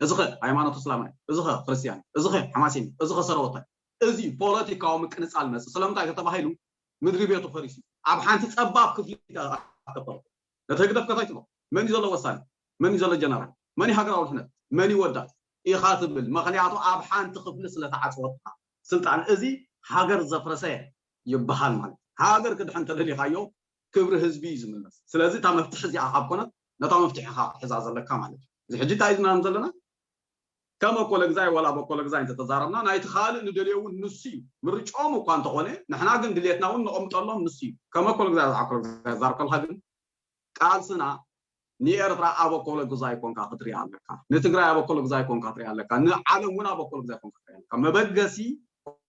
እዚ ኸ ሃይማኖት እስላማይ፣ እዚ ኸ ክርስቲያን፣ እዚ ኸ ሓማሴን፣ እዚ ኸ ሰረወታይ፣ እዚ ፖለቲካዊ ምቅንፃል መፅእ ስለምንታይ ተተባሂሉ ምድሪ ቤቱ ፈሪሱ ኣብ ሓንቲ ፀባብ ክፍሊ ተኸፈሉ። ነቲ ህግደፍ ከታይ ትብሎ መን እዩ ዘሎ ወሳኒ? መን እዩ ዘሎ ጀነራል? መን እዩ ሃገራዊ ድሕነት? መን እዩ ወዳት ኢኻ ትብል? ምክንያቱ ኣብ ሓንቲ ክፍሊ ስለተዓፀወትካ ስልጣን እዚ ሃገር ዘፍረሰ ይበሃል ማለት ሃገር ክድሕን ተደሊኻዮ ክብሪ ህዝቢ እዩ ዝምለስ። ስለዚ እታ መፍትሒ እዚኣ ካብ ኮነት ነታ መፍትሒ ኢኻ ክትሕዛ ዘለካ ማለት እዩ። እዚ ሕጂ እንታይ ዝናም ዘለና ከም ኣኮለግዛይ ዋላ በኮለግዛይ እንተተዛረብና ናይቲ ካልእ ንደልዮ እውን ንሱ እዩ ምርጫኦም እኳ እንተኾነ ንሕና ግን ድልየትና እውን ንቐምጠሎም ንሱ እዩ። ከም ኣኮለግዛይ ኣኮለግዛይ ዛር ከልካ ግን ቃልስና ንኤርትራ ኣብ ኣኮለጉዛይ ኮንካ ክትሪኣ ኣለካ፣ ንትግራይ ኣብ ኣኮለጉዛይ ኮንካ ክትሪኣ ኣለካ፣ ንዓለም እውን ኣብ ኣኮለጉዛይ ኮንካ ክትሪኣ ኣለካ። መበገሲ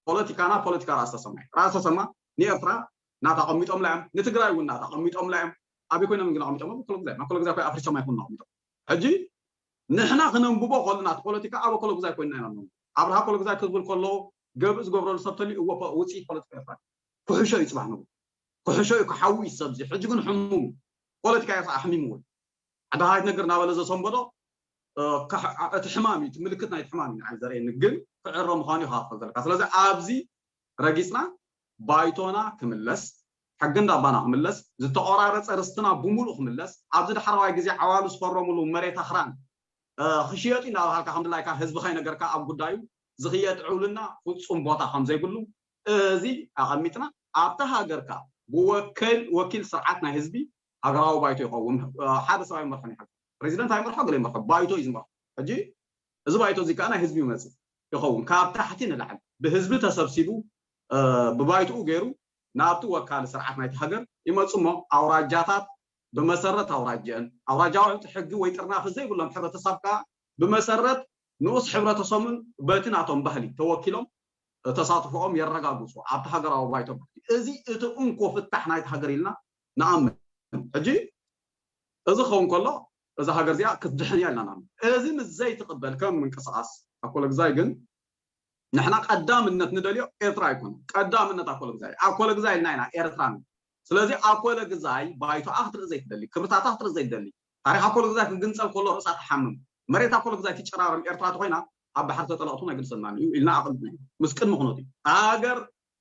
ፖለቲካና ፖለቲካ ራእሲ ተሰማ እዩ። ራእሲ ተሰማ ንኤርትራ ናታ ኣቐሚጦምላ እዮም፣ ንትግራይ እውን ናታ ኣቐሚጦምላ እዮም። ኣበይ ኮይኖም ግን ኣቐሚጦም? ኣኮለጉዛይ። ኣኮለጉዛይ ኮይ ኣፍሪሶም ኣይኮኑ ኣቐሚጦም። ሕጂ ንሕና ክነንብቦ ከለና እቲ ፖለቲካ ኣብ ኣኮለጉዛይ ኮይንና ኢና ንነንብቦ። ኣብርሃ ኣኮለጉዛይ ክብል ከሎ ገብእ ዝገብረሉ ሰብ ተልዩ እዎ ውፅኢት ፖለቲካ ኤርትራ ኩሕሾ እዩ። ፅባሕ ንግሆ ኩሕሾ እዩ፣ ክሓዊ እዩ ሰብ እዚ። ሕጂ ግን ሕሙም ፖለቲካ ኤርትራ ኣሕሚምዎ እዩ። ኣድሃይት ነገር እናበለ ዘሰንበዶ እቲ ሕማም እዩ፣ ምልክት ናይቲ ሕማም እዩ ንዓይ ዘርእየኒ። ግን ክዕረ ምዃኑ እዩ ክኣኽል ዘለካ። ስለዚ ኣብዚ ረጊፅና ባይቶና ክምለስ፣ ሕጊ እንዳባና ክምለስ፣ ዝተቆራረፀ ርስትና ብምሉእ ክምለስ፣ ኣብዚ ዳሕረዋይ ግዜ ዓዋሉ ዝፈረሙሉ መሬት ኣኽራን ክሽየጡ እናበሃልካ ከም ድላይካ ህዝቢ ከይነገርካ ኣብ ጉዳዩ ዝኽየድ ዕውልና ፍፁም ቦታ ከም ዘይብሉ እዚ ኣቐሚጥና ኣብታ ሃገርካ ብወከል ወኪል ስርዓት ናይ ህዝቢ ሃገራዊ ባይቶ ይኸውን። ሓደ ሰብ ኣይመርሖን ይሓ ፕሬዚደንት ኣይመርሖ ገለ ይመርሖ ባይቶ እዩ ዝመርሖ። ሕጂ እዚ ባይቶ እዚ ከዓ ናይ ህዝቢ ይመፅእ ይኸውን ካብ ታሕቲ ንላዕሊ ብህዝቢ ተሰብሲቡ ብባይትኡ ገይሩ ናብቲ ወካሊ ስርዓት ናይቲ ሃገር ይመፁ እሞ ኣውራጃታት ብመሰረት ኣውራጅአን ኣውራጃዊ ሕጊ ወይ ጥርናፊ ዘይብሎም ሕብረተሰብ ከዓ ብመሰረት ንኡስ ሕብረተሰቡን በቲ ናቶም ባህሊ ተወኪሎም ተሳትፎኦም የረጋግፁ ኣብቲ ሃገራዊ ባይቶ ባህሊ። እዚ እቲ እንኮ ፍታሕ ናይቲ ሃገር ኢልና ንኣምን። ሕጂ እዚ ክኸውን ከሎ እዛ ሃገር እዚኣ ክትድሕን እያ ኢልና ንኣምን። እዚ ምስ ዘይትቕበል ከም ምንቅስቃስ ኣኮለግዛይ ግን ንሕና ቀዳምነት ንደልዮ ኤርትራ ኣይኮነ ቀዳምነት ኣኮለግዛይ ኣኮለግዛይ ኢልና ኢና ኤርትራ። ስለዚ ኣኮለግዛይ ባይቶኣ ክትርኢ ዘይትደሊ ክብርታታ ክትርኢ ዘይትደሊ ታሪክ ኣኮለግዛይ ክግንፀል ከሎ ርእሳ ትሓምም መሬት ኣኮለግዛይ ትጨራረም ኤርትራ ተኮይና ኣብ ባሕሪ ተጠለቕቱ ናይ ግድሰና እዩ ኢልና ኣቐምጥና ምስ ቅድሚ ኩነቱ ሃገር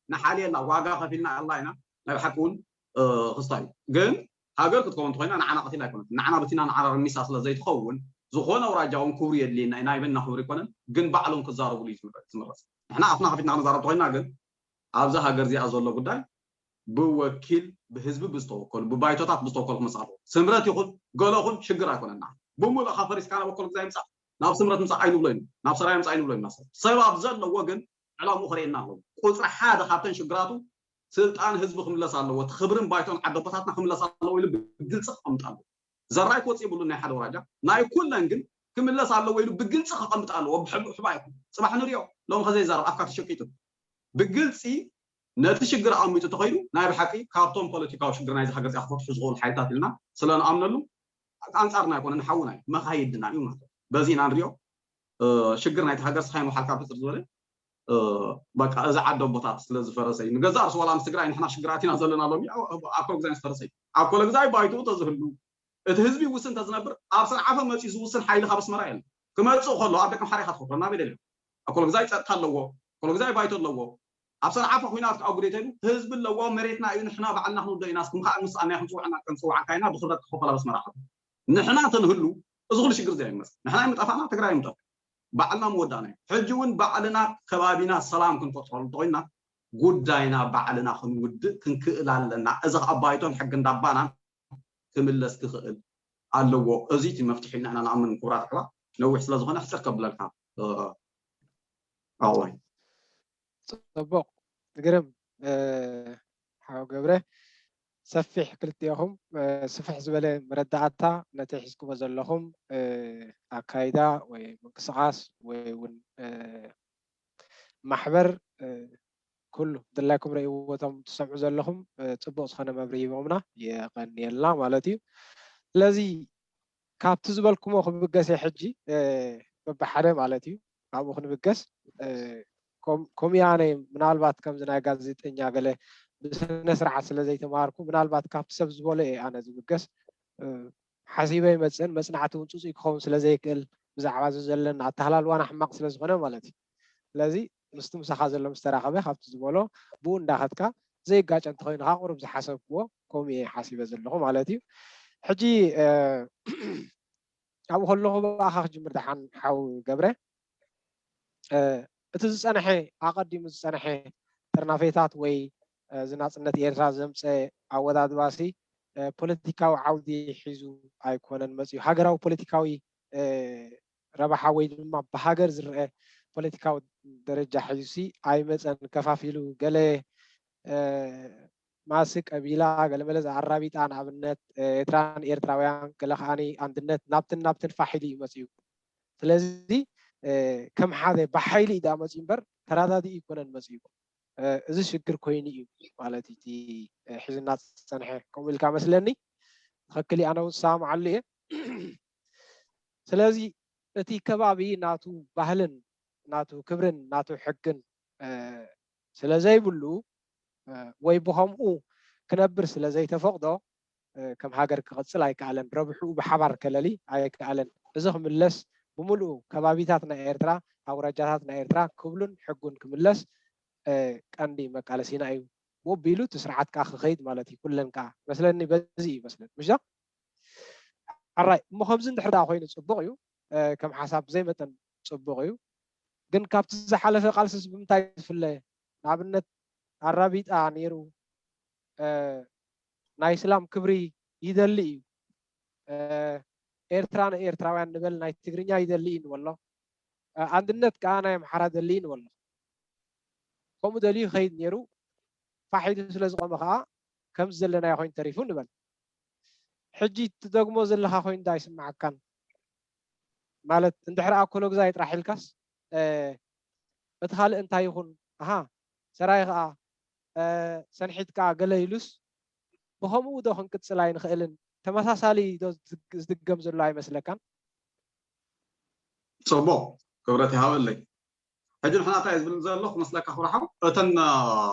ንሓልየላ ዋጋ ከፊልና ኣላ ኢና። ናይ ብሓቂ እውን ክስታ እዩ ግን ሃገር ክትከውን ተኮይና ንዓና ቀቲላ ኣይኮነት ንዓና በቲና ንዓና ረሚሳ ስለ ዘይትኸውን ዝኾነ ኣውራጃ እውን ክብሩ የድልየና እዩ ናይ በና ክብሪ ይኮነን ግን ባዕሎም ክዛረቡሉ እዩ ዝምረፅ። ንሕና ኣፍና ከፊትና ክንዛረብ ተኮይና ግን ኣብዛ ሃገር እዚኣ ዘሎ ጉዳይ ብወኪል ብህዝቢ ብዝተወከሉ ብባይቶታት ብዝተወከሉ ክመፅእ ኣለዎ። ስምረት ይኹን ገለ ኹን ሽግር ኣይኮነና። ብምሉእኻ ፈሪስካ ናብ ኣኮል ግዛይ ምፃእ ናብ ስምረት ምፃእ ኣይንብሎ ኢና፣ ናብ ሰራይ ምፃእ ኣይንብሎ ኢና። ሰብ ሰብ ኣብ ዘለዎ ግን ዕላምኡ ክርእየና ኣለዎ። ቁፅሪ ሓደ ካብተን ሽግራቱ ስልጣን ህዝቢ ክምለስ ኣለዎ፣ እቲ ክብርን ባይቶን ዓደቦታትና ክምለስ ኣለዎ ኢሉ ብግልፂ ክቐምጥ ኣለዎ። ዘራይ ክወፅእ የብሉን ናይ ሓደ ወራጃ ናይ ኩለን ግን ክምለስ ኣለዎ ኢሉ ብግልፂ ከቐምጥ ኣለዎ። ብሕቡእ ሕቡእ ኣይኮን። ፅባሕ ንሪኦ። ሎም ከዘይዛረብ ኣፍካ ተሸቂጡ ብግልፂ ነቲ ሽግር ኣቐሚጡ ተኸይዱ ናይ ብሓቂ ካብቶም ፖለቲካዊ ሽግር ናይዚ ሃገር እዚኣ ክፈትሑ ዝኽእሉ ሓይልታት ኢልና ስለ ንኣምነሉ ኣንፃርና ኣይኮነ ንሓውና እዩ መኻይድና እዩ ማለት እዩ። በዚ ኢና ንሪኦ። ሽግር ናይቲ ሃገር ስኻይ ንውሓልካ ብፅር ዝበለ በቃ እዚ ዓደ ኣቦታት ስለ ዝፈረሰ እዩ። ንገዛእ ርእሱ ዋላ ምስ ትግራይ ንሕና ሽግር ኣቲና ዘለና ሎሚ ኣኮለ ግዛይ ምስ ፈረሰ እዩ። ኣኮለ ግዛይ ባይትኡ ተዝህሉ እቲ ህዝቢ ውስን ተዝነብር ኣብ ሰንዓፈ መፂኡ ዝውስን ሓይሊ ካብ ኣስመራ የለን። ክመፅእ ከሎ ኣብ ደቂ ኣምሓራ ኢኻ ትፈጥሮ ናበይ ደልዮ? ኣኮለ ግዛይ ፀጥታ ኣለዎ። ኣኮለ ግዛይ ባይቶ ኣለዎ። ኣብ ሰንዓፈ ኩናት ከዓ ጉዴት የሉ ህዝቢ ኣለዎ። መሬትና እዩ ንሕና ባዕልና ክንውዶ ኢና። እስኩም ከዓ ምስ ኣናይ ክንፅውዕና ክንፅውዓካ ኢና ብክብረት ክኸፈል ኣብ ኣስመራ ከሎ ንሕና ተንህሉ እዚ ኩሉ ሽግር እዚ ኣይመፅእ። ንሕና ይምጠፋና ትግራይ ይምጠፍ ባዕልና ምወዳእና እዩ። ሕጂ እውን ባዕልና ከባቢና ሰላም ክንፈጥረሉ እንተኮይና ጉዳይና ባዕልና ክንውድእ ክንክእል ኣለና። እዚ ከዓ ባይቶን ሕጊ እንዳባናን ክምለስ ክኽእል ኣለዎ። እዚ እቲ መፍትሒ ንሕና ንኣምን ክቡራት ኣሕዋት። ነዊሕ ስለ ዝኾነ ሕፅር ከብለልካ ኣዋይ ፅቡቕ ግርም ሓው ገብረ ሰፊሕ ክልቲኦኹም ስፍሕ ዝበለ መረዳእታ ነቲ ሒዝኩሞ ዘለኹም ኣካይዳ ወይ ምንቅስቃስ ወይ እውን ማሕበር ኩሉ ድላይኩም ረእይዎ እቶም ትሰምዑ ዘለኹም ፅቡቅ ዝኾነ መብርሂ ሂቦምና የቐንየልና ማለት እዩ። ስለዚ ካብቲ ዝበልኩሞ ክብገስ እየ ሕጂ በብሓደ ማለት እዩ ካብኡ ክንብገስ ከምኡ ኣነ ምናልባት ከምዚ ናይ ጋዜጠኛ ገለ ብስነ ስርዓት ስለ ዘይተማሃርኩ ምናልባት ካብቲ ሰብ ዝበሎ እየ ኣነ ዝብገስ ሓሲበ ይመፅእን መፅናዕቲ እውን ፅፁይ ክኸውን ስለ ዘይክእል ብዛዕባ እዚ ዘለና ኣተሃላልዋና ሕማቕ ስለ ዝኾነ ማለት እዩ። ስለዚ ምስቲ ምሳኻ ዘሎ ምስ ተራኸበ ካብቲ ዝበሎ ብኡ እንዳኸድካ ዘይጋጨ እንተኾይኑ ከዓ ቁሩብ ዝሓሰብክዎ ከምኡ እየ ሓሲበ ዘለኹ ማለት እዩ። ሕጂ ኣብኡ ከለኹ ብኣኻ ክጅምር ደሓን ሓው ገብረ እቲ ዝፀንሐ ኣቐዲሙ ዝፀንሐ ጥርናፌታት ወይ ዝናፅነት ኤርትራ ዘምፀ ኣወዳድባሲ ፖለቲካዊ ዓውዲ ሒዙ ኣይኮነን መፅዩ ሃገራዊ ፖለቲካዊ ረብሓ ወይ ድማ ብሃገር ዝረአ ፖለቲካዊ ደረጃ ሒዙሲ ኣይመፀን ከፋፊሉ ገለ ማሲ ቀቢላ ገለመለ ዝኣራቢጣ ንኣብነት ኤርትራን ኤርትራውያን ገለ ከዓኒ ኣንድነት ናብትን ናብትን ፋሕ ኢሉ እዩ መፅዩ ስለዚ ከም ሓደ ብሓይሊ እዩ ዳ መፅዩ እምበር ተራዳዲ ይኮነን መፅዩ እዚ ሽግር ኮይኑ እዩ ማለት እዩ እቲ ሒዝና ዝፀንሐ ከምኡ ኢልካ መስለኒ ትክክል ኣነ እውን ዝሰማማዓሉ እየ ስለዚ እቲ ከባቢ ናቱ ባህልን ናቱ ክብርን ናቱ ሕግን ስለ ዘይብሉ ወይ ብኸምኡ ክነብር ስለ ዘይተፈቕዶ ከም ሃገር ክቕፅል ኣይከኣለን። ረብሕኡ ብሓባር ከለሊ ኣይከኣለን። እዚ ክምለስ ብምሉኡ ከባቢታት ናይ ኤርትራ ኣውራጃታት ናይ ኤርትራ ክብሉን ሕጉን ክምለስ ቀንዲ መቃለሲና እዩ። ብኡ ኣቢሉ እቲ ስርዓት ከዓ ክኸይድ ማለት እዩ። ኩለን ከዓ መስለኒ በዚ እዩ መስለኒ ምሽ ኣራይ እሞ ከምዚ እንድሕር ደኣ ኮይኑ ፅቡቕ እዩ። ከም ሓሳብ ብዘይ መጠን ፅቡቕ እዩ። ግን ካብቲ ዝሓለፈ ቃልስስ ብምንታይ ዝፍለ? ንኣብነት ኣራቢጣ ነይሩ ናይ እስላም ክብሪ ይደሊ እዩ። ኤርትራ ንኤርትራውያን ንበል ናይ ትግርኛ ይደሊ እዩ ንበሎ። ኣንድነት ከዓ ናይ ኣምሓራ ደሊ እዩ ንበሎ። ከምኡ ደልዩ ይኸይድ ነይሩ። ፋሕ ኢሉ ስለ ዝቆመ ከዓ ከምዚ ዘለናዮ ኮይኑ ተሪፉ ንበል። ሕጂ ትደግሞ ዘለኻ ኮይኑ ዳ ኣይስምዓካን? ማለት እንድሕር ኣኮሎግዛይ ጥራሕ ኢልካስ እቲ ካልእ እንታይ ይኹን ኣሃ ሰራይ ከዓ ሰንሒት ከዓ ገለ ኢሉስ ብኸምኡ ዶ ክንቅፅል ኣይንኽእልን? ተመሳሳሊ ዶ ዝድገም ዘሎ ኣይመስለካን? ፅቡቕ ክብረት ይሃበለይ። ሕጂ ንሕና እንታይ ዝብል ዘሎ ክመስለካ ክብርሓው እተን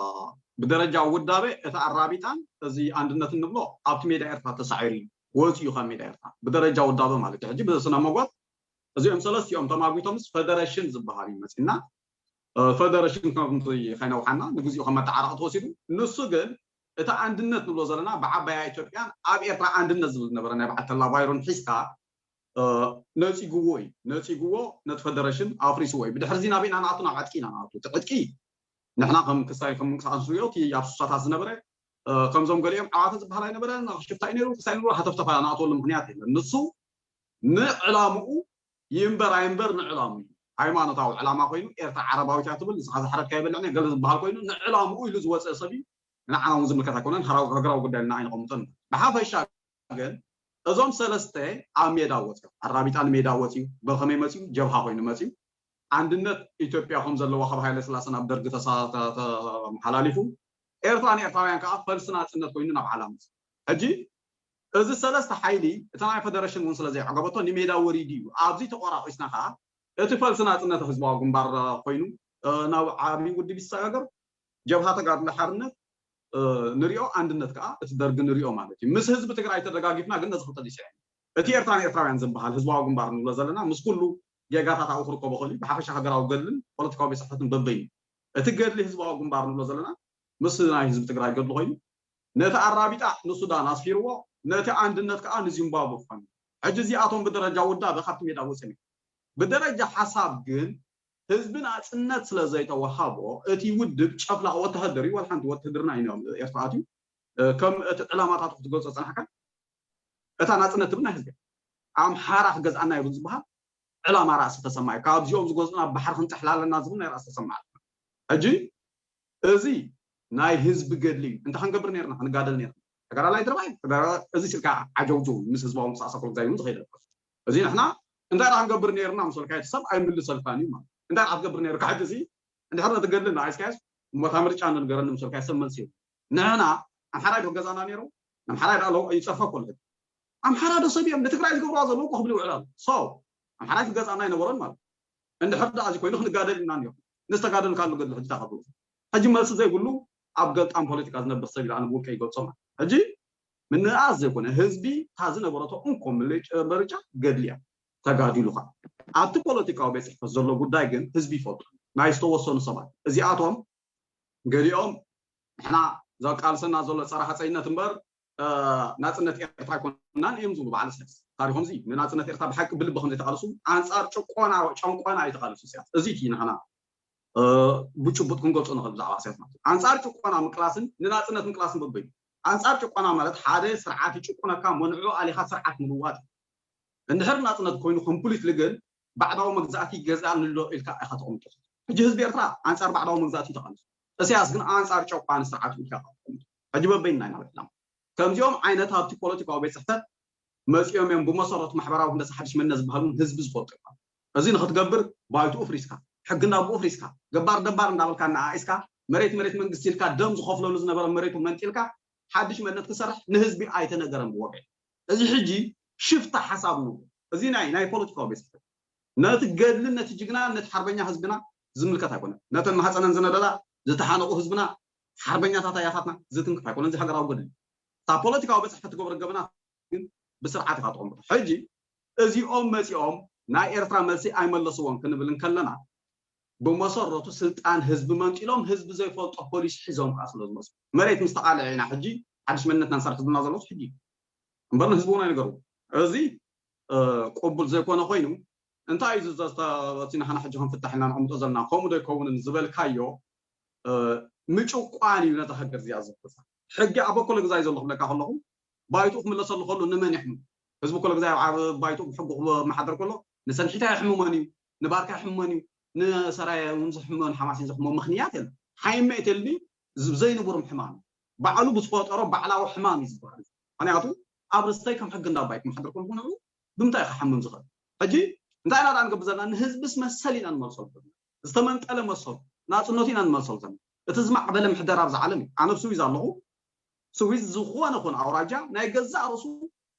ብደረጃ ውዳቤ እቲ ኣራቢጣን እዚ ኣንድነት እንብሎ ኣብቲ ሜዳ ኤርትራ ተሳዒሩ እዩ ወፂኡ ካብ ሜዳ ኤርትራ ብደረጃ ውዳቤ ማለት እዩ። ሕጂ ብስነ መጎት እዚኦም ሰለስቲኦም ተማጒቶምስ ፈደረሽን ዝበሃል እዩ መፂና ፈደረሽን ከምቲ ከይነውሓና ንግዚኡ ከም መተዓረቂ ተወሲዱ ንሱ ግን እቲ ኣንድነት ንብሎ ዘለና ብዓባያ ኢትዮጵያን ኣብ ኤርትራ ኣንድነት ዝብል ዝነበረ ናይ በዓል ተላ ባይሮን ሒዝካ ነፂጉዎ እዩ ነፂጉዎ ነቲ ፈደረሽን ኣፍሪስዎ እዩ ብድሕርዚ ናበይ ኢና ንኣቱ ናብ ዕጥቂ ኢና ንኣቱ እቲ ዕጥቂ ንሕና ከም ክሳይ ከም ምንቅስቃስ ንሪኦ እቲ ኣብ ሱሳታት ዝነበረ ከምዞም ገሊኦም ዓዋተ ዝበሃል ኣይነበረን፣ ሽፍታ እዩ ነይሩ፣ ክሳይ ነይሩ፣ ሃተፍተፋ ናእተወሉ ምክንያት የለን። ንሱ ንዕላምኡ ይንበር ኣይንበር ንዕላሙ እዩ። ሃይማኖታዊ ዕላማ ኮይኑ ኤርትራ ዓረባዊት እያ ትብል፣ ንስኻ ዝሓረድካ ይበልዕ ገለ ዝበሃል ኮይኑ ንዕላምኡ ኢሉ ዝወፀ ሰብ እዩ። ንዓና እውን ዝምልከት ኣይኮነን፣ ሃገራዊ ጉዳይ ኢልና ኣይንቐምጦን። ብሓፈሻ ግን እዞም ሰለስተ ኣብ ሜዳ ወፅዮም፣ ኣራቢጣ ንሜዳ ወፅዩ። በኸመይ መፅዩ? ጀብሃ ኮይኑ መፅዩ። ኣንድነት ኢትዮጵያ ከም ዘለዋ ካብ ሃይለ ስላሰ ናብ ደርጊ ተመሓላሊፉ፣ ኤርትራ ንኤርትራውያን ከዓ ፈልሲ ናፅነት ኮይኑ ናብ ዓላ መፅዩ። ሕጂ እዚ ሰለስተ ሓይሊ እታ ናይ ፈደረሽን እውን ስለ ዘይዓገበቶ ንሜዳ ወሪዱ እዩ። ኣብዚ ተቆራቂስና ከዓ እቲ ፈልሲ ናፅነት ህዝባዊ ግንባር ኮይኑ ናብ ዓብዪ ውድብ ይሰጋገር። ጀብሃ ተጋድሎ ሓርነት ንሪኦ፣ ኣንድነት ከዓ እቲ ደርጊ ንሪኦ ማለት እዩ። ምስ ህዝቢ ትግራይ ተደጋጊፍና ግን ነዚ ክልተ ዲስያ እቲ ኤርትራ ንኤርትራውያን ዝበሃል ህዝባዊ ግንባር ንብሎ ዘለና ምስ ኩሉ ጌጋታት ኣብኡ ክርከቦ ክእል እዩ። ብሓፈሻ ሃገራዊ ገድልን ፖለቲካዊ ቤት ፅሕፈትን በበይኑ እቲ ገድሊ ህዝባዊ ግንባር ንብሎ ዘለና ምስ ናይ ህዝቢ ትግራይ ገድሊ ኮይኑ ነቲ ኣራቢጣ ንሱዳን ኣስፊርዎ፣ ነቲ ኣንድነት ከዓ ንዚምባብወ ክኾን። ሕጂ እዚኣቶም ብደረጃ ውዳበ ካብቲ ሜዳ ወፅም። ብደረጃ ሓሳብ ግን ህዝቢ ናፅነት ስለ ዘይተወሃቦ እቲ ውድብ ጨፍላቕ ወተሃደር እዩ። ዋላ ሓንቲ ወተሃደርና እዩ ኤርትራ ኣትዩ። ከም እቲ ዕላማታቱ ክትገልፆ ፀናሕካ እታ ናፅነት ትብል ናይ ህዝቢ ኣምሓራ ክገዝኣና ይብል ዝበሃል ዕላማ ራእሲ ተሰማ እዩ። ካብዚኦም ዝገዝኡና ባሕሪ ክንጥሕል ኣለና ዝብል ናይ ራእሲ ተሰማ ኣሎ። ሕጂ እዚ ናይ ህዝቢ ገድሊ እዩ። እንታይ ክንገብር ነርና? ክንጋደል ነርና። ተጋዳላይ ትርባይ እዚ ስልካ ዓጀውጀው ምስ ህዝባዊ ምንቅስቃስ ኣኮል ግዛይ እውን ዝኸይደ እዚ ንሕና እንታይ ዳ ክንገብር ነርና ምስ በልካ ሰብ ኣይምልሰልካን እዩ ማለት እንታይ ዳ ክትገብር ነርካ ሕጂ እዚ እንድሕር ነቲ ገድሊ ንኣይስካያስ እሞታ ምርጫ ንገረኒ ምስ በልካ ሰብ መልሲ እዩ። ንሕና ኣምሓራይ ዶ ገዛና ነይሩ ኣምሓራይ ዳ ኣለዉ ይፀርፈ ኮል ኣምሓራ ዶ ሰብ እዮም ንትግራይ ዝገብርዋ ዘለዉ ኮ ክብል ይውዕል ኣሎ። ሶ ኣምሓራይ ክገዛና ኣይነበሮን ማለት እንድሕር ዳ እዚ ኮይኑ ክንጋደል ኢና ነርና። ንዝተጋደልካሉ ገድሊ ሕጂ ታኸብሩ ሕጂ መልሲ ዘይብሉ ኣብ ገልጣም ፖለቲካ ዝነብር ሰብ ኢሉ ኣነ ብውልቀ ይገልጾ ማለት ሕጂ ምንኣስ ዘይኮነ ህዝቢ እታ ዝነበረቶ እንኮ ምርጫ ገድሊ እያ ተጋዲሉ ከዓ ኣብቲ ፖለቲካዊ ቤት ፅሕፈት ዘሎ ጉዳይ ግን ህዝቢ ይፈልጡ ናይ ዝተወሰኑ ሰባት እዚኣቶም ገሊኦም ንሕና ዘቃልሰና ዘሎ ፀረ ሃፀይነት እምበር ናፅነት ኤርትራ ኣይኮናን እዮም ዝብሉ በዓል ስያስ ታሪኮም እዚ ንናፅነት ኤርትራ ብሓቂ ብልቢ ከም ዘይተቃልሱ ኣንፃር ጭቆና ጨንቆና እዩ ተቃልሱ ስያስ እዚ እቲ ንሕና ብጭቡጥ ክንገልፆ ንኽእል ብዛዕባ ስያስ ማለት እዩ ኣንፃር ጭቆና ምቅላስን ንናፅነት ምቅላስን በበዩ ኣንፃር ጭቆና ማለት ሓደ ስርዓት ይጭቁነካ መንዑ ኣሊኻ ስርዓት ምልዋጥ እንድሕር ናፅነት ኮይኑ ኮምፕሊት ልግን ባዕዳዊ መግዛእቲ ይገዝኣኒ ኣሎ ኢልካ ኢኻ ተቐምጦ ሕጂ ህዝቢ ኤርትራ ኣንፃር ባዕዳዊ መግዛእቲ ተቐምጦ እስያስ ግን ኣንፃር ጨቋኒ ስርዓት ኢልካ ተቐምጦ ሕጂ በበይና ኢና በላም ከምዚኦም ዓይነት ኣብቲ ፖለቲካዊ ቤት ፅሕፈት መፂኦም እዮም ብመሰረቱ ማሕበራዊ ህንደሳ ሓድሽ መንነት ዝበሃሉ ህዝቢ ዝፈልጡ እዮም እዚ ንክትገብር ባይትኡ ፍሪስካ ሕጊ እንዳብኡ ፍሪስካ ገባር ደባር እንዳበልካ እናኣኢስካ መሬት መሬት መንግስቲ ኢልካ ደም ዝኸፍለሉ ዝነበረ መሬቱ መንጢልካ ሓድሽ መንነት ክሰርሕ ንህዝቢ ኣይተነገረን ብወግዒ እዚ ሕጂ ሽፍታ ሓሳብ ንብሎ እዚ ናይ ናይ ፖለቲካዊ ቤት ፅሕፈት ነቲ ገድልን ነቲ ጅግና ነቲ ሓርበኛ ህዝብና ዝምልከት ኣይኮነን ነተን ማህፀነን ዝነደዳ ዝተሓነቑ ህዝብና ሓርበኛታት ኣያታትና ዝትንክፍ ኣይኮነን እዚ ሃገራዊ ገድሊ እታ ፖለቲካዊ ቤት ፅሕፈት ትገብሮ ገበናት ግን ብስርዓት ኢኻ ተቐምጦ ሕጂ እዚኦም መፂኦም ናይ ኤርትራ መልሲ ኣይመለስዎን ክንብል እንከለና ብመሰረቱ ስልጣን ህዝቢ መንጢሎም ህዝቢ ዘይፈልጦ ፖሊሲ ሒዞም ከዓ ስለ ዝመፁ መሬት ምስ ተቃልዐ ኢና ሕጂ ሓድሽ መንነትና ንሰርሕ ዝብልና ዘለውስ ሕጂ እምበር ንህዝቢ እውን ኣይነገርዎ እዚ ቅቡል ዘይኮነ ኮይኑ እንታይ እዩ እቲ ንሕና ሕጂ ክንፍታሕ ኢልና ንቐምጦ ዘለና ከምኡ ዶ ይከውንን ዝበልካዮ ምጭቋን እዩ ነታ ሃገር እዚኣ ዘፍርሳ ሕጊ ኣብ ኣኮለ ግዛይ ዘሎ ክብለካ ከለኹ ባይትኡ ክምለሰሉ ከሉ ንመን ይሕሙ ህዝቢ ኮለ ግዛይ ኣብ ባይትኡ ብሕጉ ክመሓደር ከሎ ንሰንሒታ ይሕምሞን እዩ ንባርካ ይሕምሞን እዩ ንሰራየ እውን ዝሕምሞን ሓማሲን ዝሕሞ ምክንያት የለን ሓይመ እትልኒ ዘይንቡር ሕማም ባዕሉ ብዝፈጠሮ ባዕላዊ ሕማም እዩ ዝበሃል ምክንያቱ ኣብ ርስተይ ከም ሕጊ እንዳባይ ክመሓደር ከለኹ ንዕኡ ብምንታይ ክሓምም ዝኽእል ሕጂ እንታይ ኢና ደኣ ንገብር ዘለና ንህዝብስ መሰል ኢና ንመልሰሉ ዘለና ዝተመንጠለ መሰሉ ናፅነቱ ኢና ንመልሰሉ ዘለና እቲ ዝማዕበለ ምሕደራ ኣብዚ ዓለም እዩ ኣነ ብስዊዝ ኣለኹ ስዊዝ ዝኾነ ኹን ኣውራጃ ናይ ገዛእ ርእሱ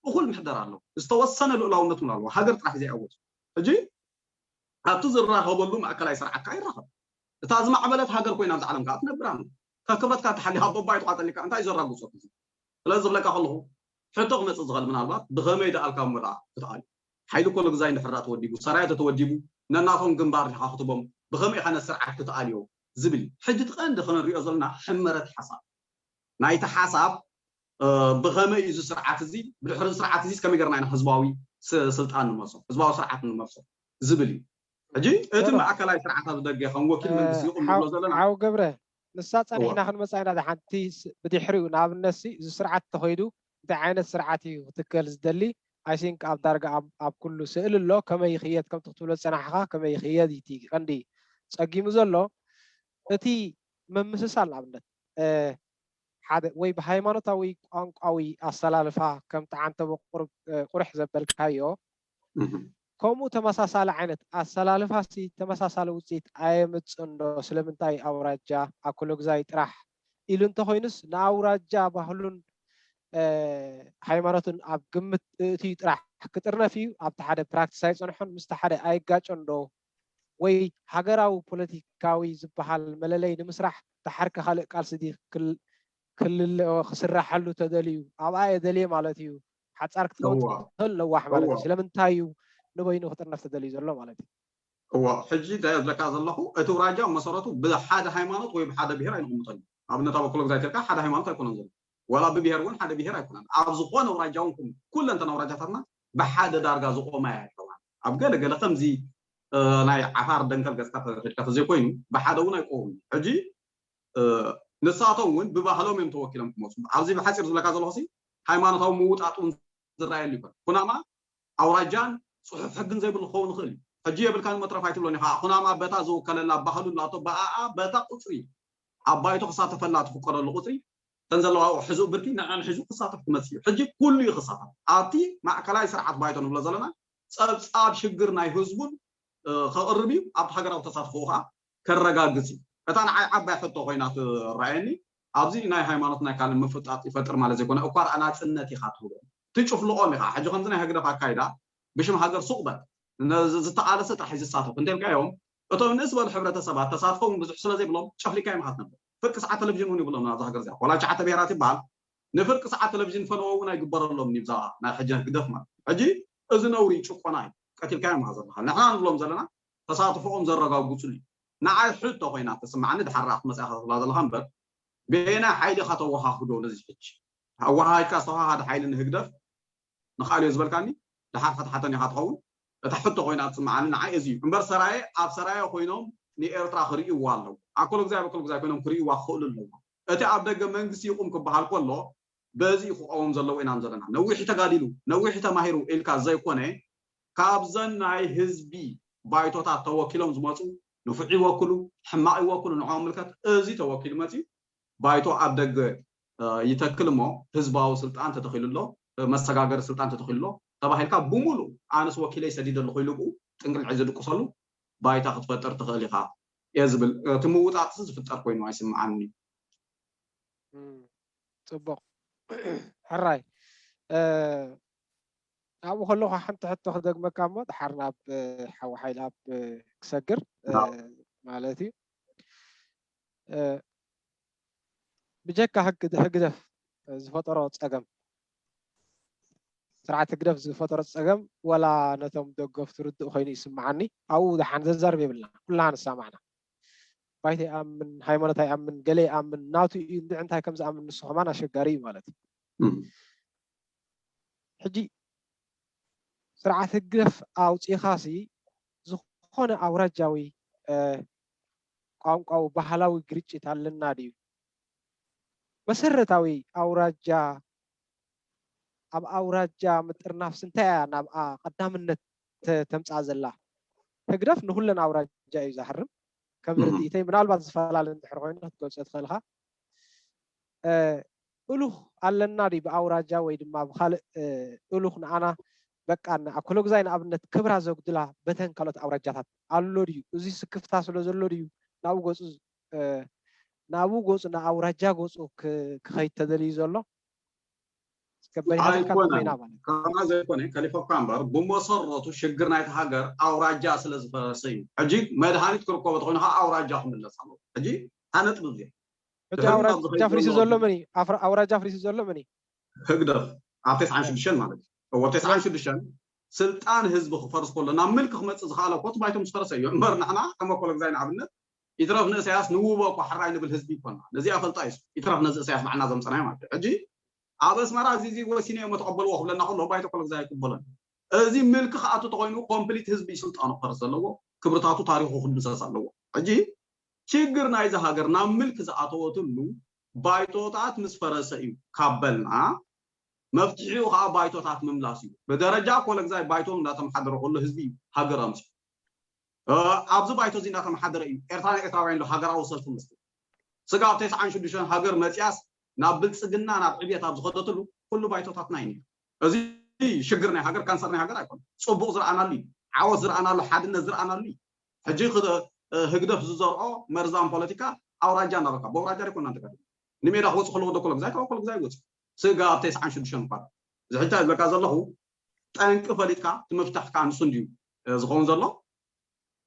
እኹል ምሕደራ ኣለዎ ዝተወሰነ ልኡላውነት እውን ኣለዎ ሃገር ጥራሕ ዘይኣወጅ ሕጂ ኣብቲ ዝራኸበሉ ማእከላይ ስርዓት ከዓ ይራኸብ እታ ዝማዕበለት ሃገር ኮይና ኣብዚ ዓለም ከዓ ትነብር ኣለ ካብ ክብረትካ ተሓሊኻ በባይትኻ ጠሊካ እንታይ እዩ ዘራግፆ እዚ ስለዚ ዝብለካ ከለኹ ሕቶ ክመፅእ ዝኽእል ምናልባት ብኸመይ ደኣልካ እሞ ደኣ ክትኣል ሓይሊ ኮሎ ግዛይ እንድሕር ተወዲቡ ሰራየ ተተወዲቡ ነናቶም ግንባር ዲኻ ክትቦም ብኸመይ ኢኻ ነቲ ስርዓት ክትኣልዮ ዝብል እዩ ሕጂ እቲ ቀንዲ ክንሪኦ ዘለና ሕመረት ሓሳብ ናይቲ ሓሳብ ብኸመይ እዩ ስርዓት እዚ ብድሕሪ ስርዓት እዚ ከመይ ገርና ኢና ህዝባዊ ስልጣን ንመልሶ ህዝባዊ ስርዓት ንመልሶ ዝብል እዩ ሕጂ እቲ ማእከላይ ስርዓት ኣብ ደገ ከም ወኪል መንግስቲ ይቕም ንብሎ ዘለና ሓው ገብረ ንሳ ጸኒሕና ክንመጻ ኢና። ድሓንቲ ብድሕሪኡ ንኣብነት እዚ ስርዓት ተኸይዱ እንታይ ዓይነት ስርዓት እዩ ክትከል ዝደሊ? I think ኣብ ዳርጋ ኣብ ኩሉ ስእል ኣሎ። ከመይ ይኽየድ ከምቲ ክትብሎ ዝጸናሕኻ ከመይ ይኽየድ እቲ ቀንዲ ጸጊሙ ዘሎ። እቲ ምምስሳል ንኣብነት ሓደ ወይ ብሃይማኖታዊ ቋንቋዊ ኣሰላልፋ ከምቲ ዓንተቦ ቁርሕ ዘበልካዮ ከምኡ ተመሳሳሊ ዓይነት ኣሰላልፋ ሲ ተመሳሳሊ ውፅኢት ኣየምፅእን ዶ? ስለምንታይ ኣውራጃ ኣኮሎግዛይ ጥራሕ ኢሉ እንተኮይኑስ ንኣውራጃ ባህሉን ሃይማኖትን ኣብ ግምት እእትዩ ጥራሕ ክጥርነፍ እዩ። ኣብቲ ሓደ ፕራክቲስ ኣይፀንሖን ምስቲ ሓደ ኣይጋጨን ዶ? ወይ ሃገራዊ ፖለቲካዊ ዝበሃል መለለይ ንምስራሕ ደሓር ከካልእ ቃልሲ ዲ ክልለ ክስራሓሉ ተደልዩ ኣብኣ እየ ደልየ ማለት እዩ። ሓፃር ክትከውን ትኽእል ነዋሕ ማለት እዩ። ስለምንታይ እዩ ንበይኑ ክጥርነፍ ተደልዩ ዘሎ ማለት እዩ? እዋ ሕጂ እንታይ እብለካ ዘለኹ እቲ ውራጃ መሰረቱ ብሓደ ሃይማኖት ወይ ብሓደ ብሄር ኣይንቕምጠሉ። ኣብነት ኣብ ኣኮሎግዛይ ተልካ ሓደ ሃይማኖት ኣይኮነን ዘሎ ዋላ ብብሄር እውን ሓደ ብሄር ኣይኮነን። ኣብ ዝኾነ ውራጃ እውን ኩለንተና ውራጃታትና ብሓደ ዳርጋ ዝቆማ እያ ኣለዋ። ኣብ ገለ ገለ ከምዚ ናይ ዓፋር ደንከል ገፅካ ተዘይኮይኑ ብሓደ እውን ኣይቆሙ። ሕጂ ንሳቶም እውን ብባህሎም እዮም ተወኪሎም ክመፁ። ኣብዚ ብሓፂር ዝብለካ ዘለኹ ሃይማኖታዊ ምውጣጥ እውን ዝረኣየሉ ይኮን። ኩናማ ኣውራጃን ፅሑፍ ሕግን ዘይብሉ ክኸውን ይኽእል እዩ። ሕጂ የብልካን መትረፍ ኣይትብሎን ኢኻ። ኩናማ በታ ዝውከለላ ባህሉ ላቶ ብኣኣ በታ ቁፅሪ ኣብ ባይቶ ክሳተፈላ ትፍቀደሉ ቁፅሪ እተን ዘለዋ ሕዙእ ብርኪ ንዕን ሒዙ ክሳተፍ ክመፅእ እዩ። ሕጂ ኩሉ እዩ ክሳተፍ ኣብቲ ማእከላይ ስርዓት ባይቶ ንብሎ ዘለና ፀብፃብ ሽግር ናይ ህዝቡን ከቕርብ እዩ። ኣብቲ ሃገራዊ ተሳትፎ ከዓ ከረጋግፅ እዩ። እታ ንዓይ ዓባይ ሕቶ ኮይና ትረኣየኒ ኣብዚ ናይ ሃይማኖት ናይ ካልእ ምፍጣጥ ይፈጥር ማለት ዘይኮነ እኳ ደኣ ናፅነት ኢኻ ትህቦ ትጭፍልቖም ኢኻ። ሕጂ ከምዚ ናይ ህግደፍ ኣካይዳ ብሽም ሃገር ሱቕ በል ዝተቓለሰ ጥራሕ እዩ ዝሳተፍ እንተልካዮም እቶም ንእስ በሉ ሕብረተሰባት ተሳትፎ እውን ብዙሕ ስለ ዘይብሎም ጨፍሊካ ኢኻ ትነብር። ፍርቂ ሰዓት ቴሌቪዥን እውን ይብሎም ናብዛ ሃገር እዚኣ ዋላ ሸዓተ ብሄራት ይበሃል ንፍርቂ ሰዓት ቴሌቪዥን ፈነወ እውን ኣይግበረሎም ይብዛ ናይ ሕጂ ህግደፍ ማለት ሕጂ እዚ ነውሪ ጭቆና እዩ። ቀቲልካዮም ኢኻ ዘለኻ ንሕና ንብሎም ዘለና ተሳትፎኦም ዘረጋግፁሉ እዩ። ንዓይ ሕቶ ኮይና ትስምዓኒ ድሓር ዳኣ ክትመፅእ ኢኻ ትብላ ዘለኻ እምበር በየናይ ሓይሊ ኢኻ ተወሃህዶ ነዚ ሕጂ ኣወሃሂድካ ዝተወሃሃደ ሓይሊ ንህግደፍ ንኻልዮ ዝበልካኒ ድሓር ክትሓተኒ ኢኻ ትኸውን። እታ ሕቶ ኮይና ትስምዓኒ ንዓይ እዚ እዩ እምበር ሰራየ ኣብ ሰራየ ኮይኖም ንኤርትራ ክርእይዋ ኣለዉ። ኣኮሎግዛይ ኣኮሎግዛይ ኮይኖም ክርእይዋ ክኽእሉ ኣለዎም። እቲ ኣብ ደገ መንግስቲ ይቑም ክበሃል ከሎ በዚ እዩ ክቐውም ዘለዎ ኢናም ዘለና። ነዊሕ ተጋዲሉ ነዊሕ ተማሂሩ ኢልካ ዘይኮነ ካብዘን ናይ ህዝቢ ባይቶታት ተወኪሎም ዝመፁ ንፉዕ ይወክሉ ሕማቕ ይወክሉ ንዕኦም ምልከት እዚ ተወኪሉ መፅዩ ባይቶ ኣብ ደገ ይተክል እሞ ህዝባዊ ስልጣን ተተኺሉ ኣሎ መሰጋገሪ ስልጣን ተተኺሉ ኣሎ ተባሂልካ ብሙሉ ኣነስ ወኪለይ ሰዲደ ኣለኹ ኢሉ ብኡ ጥንቅልዒ ዝድቅሰሉ ባይታ ክትፈጥር ትኽእል ኢኻ እየ ዝብል። እቲ ምውጣጥሲ ዝፍጠር ኮይኑ ኣይስምዓኒ። ፅቡቕ ሕራይ ኣብኡ ከለኹ ሓንቲ ሕቶ ክደግመካ እሞ ድሓር ናብ ሓዊ ሓይል ኣብ ክሰግር ማለት እዩ። ብጀካ ህግደፍ ዝፈጠሮ ፀገም ስርዓት ህግደፍ ዝፈጠሮ ፀገም ወላ ነቶም ደገፍቱ ርድእ ኮይኑ ይስምዓኒ። ኣብኡ ደሓን ዘዛርብ የብልና ኩልና ንሰማዕና። ባይተ ይኣምን ሃይማኖት ኣይኣምን ገለ ይኣምን ናቱ እዩ እንድዒ እንታይ ከም ዝኣምን ንሱ ከማን ኣሸጋሪ እዩ ማለት እዩ። ሕጂ ስርዓት ህግደፍ ኣውፂእኻሲ ዝኾነ ኣውራጃዊ ቋንቋዊ ባህላዊ ግርጭት ኣለና ድዩ? መሰረታዊ ኣውራጃ ኣብ ኣውራጃ ምጥርናፍሲ እንታይ እያ ናብኣ ቀዳምነት ተምፅኣ ዘላ? ህግደፍ ንኩለን ኣውራጃ እዩ ዝሃርም ከም ርድኢተይ ምናልባት ዝፈላለ እንድሕር ኮይኑ ክትገልፆ ትኽእል ኢኻ። እሉኽ ኣለና ድዩ ብኣውራጃ ወይ ድማ ብካልእ እሉኽ ንኣና በቃ ኣኮሎግዛይ ንኣብነት ክብራ ዘጉድላ በተን ካልኦት ኣውራጃታት ኣሎ ድዩ? እዚ ስክፍታ ስለ ዘሎ ድዩ ናብኡ ገፁ ናብኡ ገፁ ንኣውራጃ ገፁ ክኸይድ ተደልዩ ዘሎ? ከማይ ዘይኮነ ከሊፈካ እምበር ብመሰረቱ ሽግር ናይቲ ሃገር ኣውራጃ ስለ ዝፈረሰ እዩ። ሕጂ መድሃኒት ክርከቦ ተኮይኑ ከዓ ኣውራጃ ክምለስ ኣለዎ። ሕጂ እታ ነጥቢ እዚኣ ሕጂ ኣውራጃ ፍሪሱ ዘሎ መን እዩ? ኣውራጃ ፍሪሱ ዘሎ መን እዩ? ህግደፍ ኣብ ተስዓን ሽዱሽተን ማለት እዩ። እዎ ተስዓን ሽዱሽተን ስልጣን ህዝቢ ክፈርስ ከሎ ናብ ምልኪ ክመፅእ ዝኽኣለ ኮት ባይቶም ዝፈረሰ እዩ እምበር ንሕና ከም ኣኮሎግዛይ ንኣብነት ይትረፍ ንእሳያስ ንውቦ እኳ ሕራይ ንብል ህዝቢ ይኮና። ነዚኣ ፈልጣ እዩ ይትረፍ ነዚ እሳያስ ባዕልና ዘምፀናዮ ማለት እዩ። ሕጂ ኣብ ኣስመራ እዚ እዚ ወሲነ እሞ ተቐበልዎ ክብለና ከሎ ባይቶ ኮለግዛ ኣይቅበሎን። እዚ ምልኪ ክኣቱ ተኮይኑ ኮምፕሊት ህዝቢ ስልጣኑ ክፈርስ ዘለዎ ክብርታቱ ታሪኹ ክድምሰስ ኣለዎ። ሕጂ ችግር ናይዚ ሃገር ናብ ምልኪ ዝኣተወትሉ ባይቶታት ምስ ፈረሰ እዩ ካብ በልና፣ መፍትሒኡ ከዓ ባይቶታት ምምላስ እዩ። ብደረጃ ኮለግዛይ ባይቶ እንዳተመሓደረ ከሎ ህዝቢ እዩ ሃገር ኣምፅኡ። ኣብዚ ባይቶ እዚ እንዳተመሓደረ እዩ ኤርትራ ንኤርትራውያን ኢሉ ሃገራዊ ሰልፊ መስሉ። ስጋብ ተስዓን ሽዱሽተን ሃገር መፅያስ ናብ ብልፅግና ናብ ዕብየት ኣብ ዝኸደትሉ ኩሉ ባይቶታትና እዩ። እዚ ሽግር ናይ ሃገር፣ ካንሰር ናይ ሃገር ኣይኮነ። ፅቡቕ ዝረኣናሉ እዩ። ዓወት ዝረኣናሉ፣ ሓድነት ዝረኣናሉ እዩ። ሕጂ ህግደፍ ዝዘርኦ መርዛም ፖለቲካ ኣውራጃ እናበልካ፣ በውራጃ ደኮና ንተጋድል ንሜዳ ክወፁ ከለዎ ዶ ኮለግዛይ፣ ካብ ኮለግዛይ ይወፁ። ስጋብ ተስዓን ሽዱሽተን እኳ እዚ ሕጂ ዝብለካ ዘለኹ ጠንቂ ፈሊጥካ ትምፍታሕካ ንሱ እንድዩ ዝኸውን ዘሎ።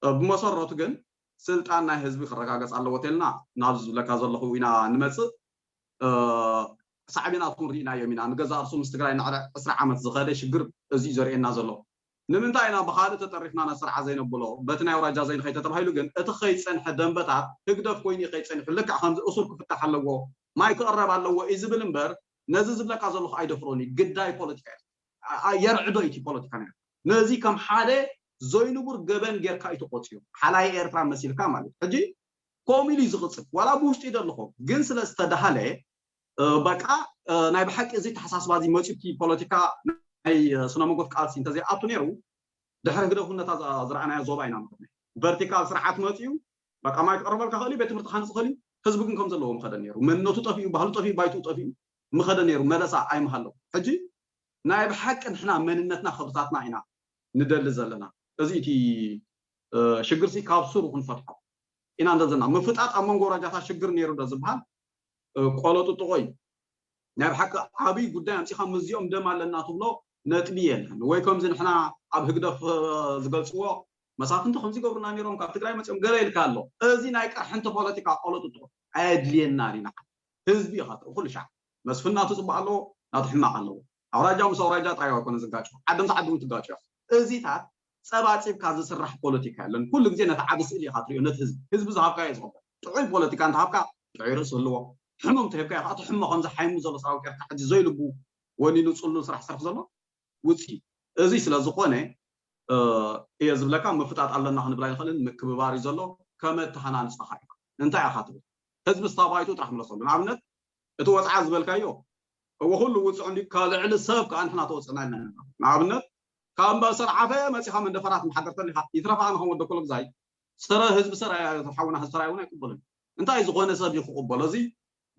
ብመሰረቱ ግን ስልጣን ናይ ህዝቢ ክረጋገፅ ኣለዎ ተልና ናብዚ ዝብለካ ዘለኹ ኢና ንመፅእ። ሳዕቤናቱ ርኢናዮም ኢና። ንገዛ እርሱ ምስ ትግራይ ንዕረ ዕስራ ዓመት ዝኸደ ሽግር እዚ ዘርእየና ዘሎ። ንምንታይ ኢና ብኻልእ ተጠሪፍና ነስርዓ ዘይነብሎ? በቲ ናይ ኣውራጃ ዘይንኸይ ተተባሂሉ ግን እቲ ከይፀንሐ ደንበታት ህግደፍ ኮይኑ ከይፀንሑ ልክዕ ከምዚ እሱር ክፍታሕ ኣለዎ፣ ማይ ክቕረብ ኣለዎ እዩ ዝብል እምበር ነዚ ዝብለካ ዘለኹ ኣይደፍሮን እዩ። ግዳይ ፖለቲካ እዩ። የርዕዶ እቲ ፖለቲካ ነይሩ። ነዚ ከም ሓደ ዘይንቡር ገበን ጌርካ እዩ ተቆፅዩ። ሓላይ ኤርትራ መሲልካ ማለት ሕጂ ከምኡ ኢሉ እዩ ዝቕፅል። ዋላ ብውሽጢ ደለኹ ግን ስለ ዝተዳሃለ በቃ ናይ ብሓቂ እዚ ተሓሳስባ እዚ መፅዩ እቲ ፖለቲካ ናይ ስነ መጎት ቃልሲ እንተዘይኣቱ ነይሩ ድሕሪ ህግደፍ ነታ ዝረኣናዮ ዞባ ኢና ምኾነ። ቨርቲካል ስርዓት መፅዩ በቃ ማይ ክቕርበልካ ክእል እዩ፣ ቤት ትምህርቲ ክሃንፅ ክእል እዩ። ህዝቢ ግን ከም ዘለዎ ምኸደ ነይሩ። መንነቱ ጠፊኡ፣ ባህሉ ጠፊኡ፣ ባይትኡ ጠፊኡ ምኸደ ነይሩ። መለሳ ኣይምሃለዎ። ሕጂ ናይ ብሓቂ ንሕና መንነትና ክብርታትና ኢና ንደሊ ዘለና። እዚ እቲ ሽግር ሲ ካብ ስሩ ክንፈትሖ ኢና እንደዘና ምፍጣጥ ኣብ መንጎ ወራጃታት ሽግር ነይሩ ዶ ዝበሃል ቆሎ ጥጥቆ እዩ። ናይ ብሓቂ ዓብይ ጉዳይ ኣምፂኻ ምስዚኦም ደም ኣለና ትብሎ ነጥቢ የለን። ወይ ከምዚ ንሕና ኣብ ህግደፍ ዝገልፅዎ መሳፍንቲ ከምዚ ገብሩና ነይሮም ካብ ትግራይ መፂኦም ገለ ኢልካ ኣሎ። እዚ ናይ ቅርሕንቲ ፖለቲካ ቆሎ ጥጥቆ ኣየድልየና ኢና። ህዝቢ ኢኻ ትርኢ ኩሉ ሻዕ መስፍን ናቱ ፅቡቅ ኣለዎ፣ ናቱ ሕማቅ ኣለዎ። ኣውራጃ ምስ ኣውራጃ ጥራይ ኣይኮነ ዝጋጭ፣ ዓዲ ምስ ዓዲ እውን ትጋጭ። እዚታት ፀባፂብካ ዝስራሕ ፖለቲካ የለን። ኩሉ ግዜ ነቲ ዓቢ ስእሊ ኢኻ ትሪኦ፣ ነቲ ህዝቢ ህዝቢ ዝሃብካዮ ዝቕበል። ጥዑይ ፖለቲካ እንተሃብካ ጥዑይ ርእሲ ህልዎ፣ ሕሙም ተሂብካ ኢኻ እቲ ሕሞ ከምዚ ሓይሙ ዘሎ ሰራዊት ኤርትራ ሕጂ ዘይልቡ ወኒኑ ፅሉል ስራሕ ዝሰርሕ ዘሎ ውፅኢት እዚ ስለ ዝኾነ እየ ዝብለካ። ምፍጣጥ ኣለና ክንብል ኣይንኽእልን። ምክብባር እዩ ዘሎ። ከመ ተሃናንፃኻ ኢኻ እንታይ ኢኻ ትብል? ህዝቢ ስታባይቱ ጥራሕ ምለሰሉ። ንኣብነት እቲ ወፅዓ ዝበልካዮ እወ ኩሉ ውፅዕ እንዲ ካብ ልዕሊ ሰብ ከዓ ንሕና ተወፅዕና ኢልና ኢና። ንኣብነት ካብ እምበሰል ዓፈ መፂኻ መንደፈራት ምሓደርተን ኢኻ። ይትረፋ ንኸም ወደ ኮለግዛይ ሰረ ህዝቢ ሰራያ ሓውና ህዝቢ ሰራያ እውን ኣይቅበልን። እንታይ ዝኾነ ሰብ እዩ ክቕበሎ? እዚ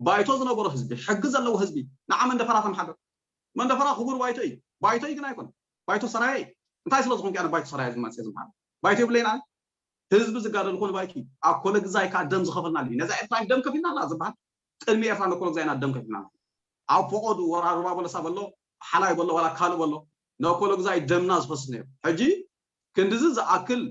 ባይቶ ዝነበሮ ህዝቢ፣ ሕጊ ዘለዎ ህዝቢ ንዓ መንደፈራ ተምሓደር። መንደፈራ ክቡር ባይቶ እዩ። ባይቶ እዩ ግን ኣይኮነ። ባይቶ ሰራየ እዩ። እንታይ ስለ ዝኾንክ ኣነ ባይቶ ሰራየ ዝመፅእ ዝምሓደር? ባይቶ ይብለይና። ህዝቢ ዝጋደል ኮነ ባይቶ እዩ። ኣብ ኮለ ግዛይ ከዓ ደም ዝኸፈልና እዩ። ነዛ ኤርትራ ደም ከፊልና ኣላ ዝበሃል ቅድሚ ኤርትራ ንኮለ ግዛይና ደም ከፊልና። ኣብ ፈቐዱ ወራር ሩባ በለሳ በሎ፣ ሓላይ በሎ፣ ዋላ ካልእ በሎ፣ ንኮለ ግዛይ ደምና ዝፈስስ ነይሩ። ሕጂ ክንድዚ ዝኣክል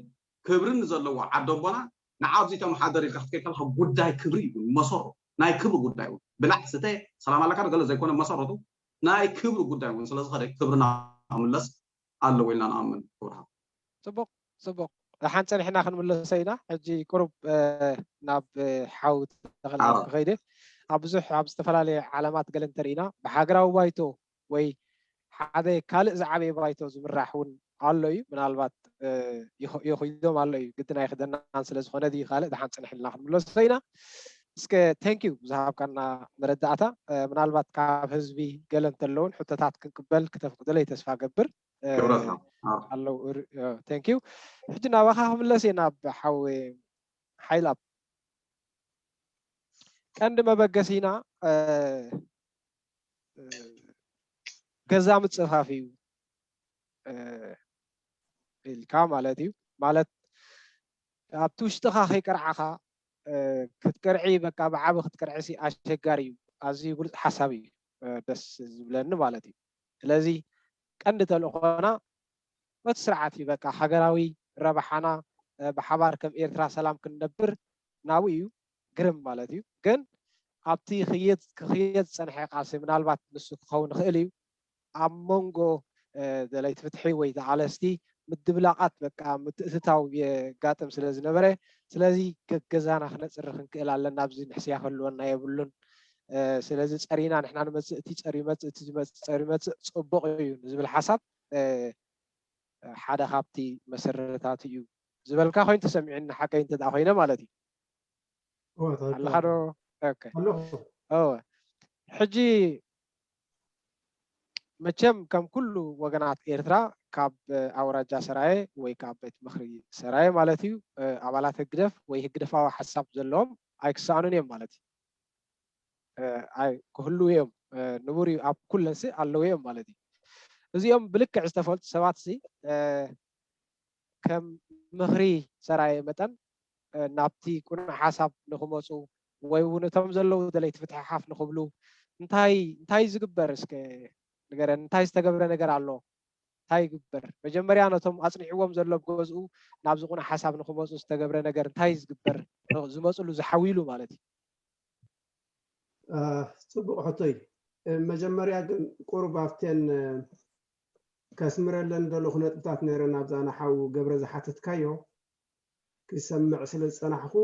ክብርን ዘለዎ ዓዲ ኣቦና ንዓብዚ ተመሓደር ኢልካ ክትከይድ ከለካ ጉዳይ ክብሪ እዩ መሰረቱ። ናይ ክብሪ ጉዳይ እዩ። ብላዕ ስተ ሰላም ኣለካ ዶ ገለ ዘይኮነ መሰረቱ ናይ ክብሪ ጉዳይ እውን ስለ ዝኸደ ክብርና ክምለስ ኣለዎ ኢልና ንኣምን። ክብርኻ። ፅቡቕ ፅቡቕ። ደሓን ፀኒሕና ክንምለሶ ኢና። ሕጂ ቁሩብ ናብ ሓው ተኽለ ክኸይድ ኣብ ብዙሕ ኣብ ዝተፈላለየ ዓለማት ገለ እንተርኢና ብሃገራዊ ባይቶ ወይ ሓደ ካልእ ዝዓበየ ባይቶ ዝምራሕ እውን ኣሎ እዩ። ምናልባት ይኹይዶም ኣሎ እዩ ግድን ኣይክደናን ስለ ዝኾነ ድ ካልእ ደሓን ፅንሕልና ክንምለሶ ኢና። እስከ ቴንኪዩ ዝሃብካና መረዳእታ። ምናልባት ካብ ህዝቢ ገለ እንተለውን ሕቶታት ክንቅበል ክተፍቅደለይ ተስፋ ገብር። ኣለዉ። ቴንኪዩ። ሕጂ ናባኻ ክምለስ እየ ናብ ሓው ሓይላብ። ቀንዲ መበገሲና ገዛ ምፅፋፍ እዩ ኢልካ ማለት እዩ። ማለት ኣብቲ ውሽጥኻ ከይቀርዓኻ ክትቅርዒ በቃ ብዓቢ ክትቅርዒ ኣሸጋሪ እዩ። ኣዝዩ ብሉፅ ሓሳብ እዩ ደስ ዝብለኒ ማለት እዩ። ስለዚ ቀንዲ ተልእኾና በቲ ስርዓት እዩ በቃ ሃገራዊ ረብሓና ብሓባር ከም ኤርትራ ሰላም ክንነብር ናብኡ እዩ ግርም ማለት እዩ። ግን ኣብቲ ክየት ክኽየት ዝፀንሐ ቃልሲ ምናልባት ንሱ ክኸውን ይኽእል እዩ ኣብ መንጎ ደለይቲ ፍትሒ ወይ ተቓለስቲ ምድብላቓት በቃ ምትእትታው የጋጥም ስለ ዝነበረ ስለዚ ገገዛና ክነፅሪ ክንክእል ኣለና ኣብዚ ንሕስያ ክህልወና የብሉን። ስለዚ ፀሪና ንሕና ንመፅእ እቲ ፀሪ መፅእ እቲ ዝመፅእ ፀሪ መፅእ ፅቡቕ እዩ ንዝብል ሓሳብ ሓደ ካብቲ መሰረታት እዩ ዝበልካ ኮይኑ ተሰሚዑኒ ሓቀይ እንተ ኮይነ ማለት እዩ። ኣለኻ ዶ? ኦኬ። እወ። ሕጂ መቸም ከም ኩሉ ወገናት ኤርትራ ካብ ኣውራጃ ሰራየ ወይ ካብ ቤት ምኽሪ ሰራየ ማለት እዩ፣ ኣባላት ህግደፍ ወይ ህግደፋዊ ሓሳብ ዘለዎም ኣይክሰኣኑን እዮም ማለት እዩ። ኣይ ክህልዉ እዮም፣ ንቡር እዩ፣ ኣብ ኩለንሲ ኣለዉ እዮም ማለት እዩ። እዚኦም ብልክዕ ዝተፈልጡ ሰባት ሲ ከም ምኽሪ ሰራየ መጠን ናብቲ ቅኑዕ ሓሳብ ንክመፁ ወይ እውን እቶም ዘለዉ ደለይቲ ፍትሒ ሓፍ ንክብሉ እንታይ እንታይ ዝግበር እስከ ንገረን። እንታይ ዝተገብረ ነገር ኣሎ? እንታይ ይግበር? መጀመርያ ነቶም ኣፅኒዕዎም ዘሎ ብገዝኡ ናብዚ ቅኑዕ ሓሳብ ንክመፁ ዝተገብረ ነገር እንታይ ዝግበር? ዝመፅሉ ዝሓዊሉ ማለት እዩ። ፅቡቅ ሕቶይ። መጀመርያ ግን ቁሩብ ኣብተን ከስምረለን ዘለኹ ነጥብታት ነረ ናብዛ ንሓው ገብረ ዝሓተትካዮ ክሰምዕ ስለ ዝፀናሕኩ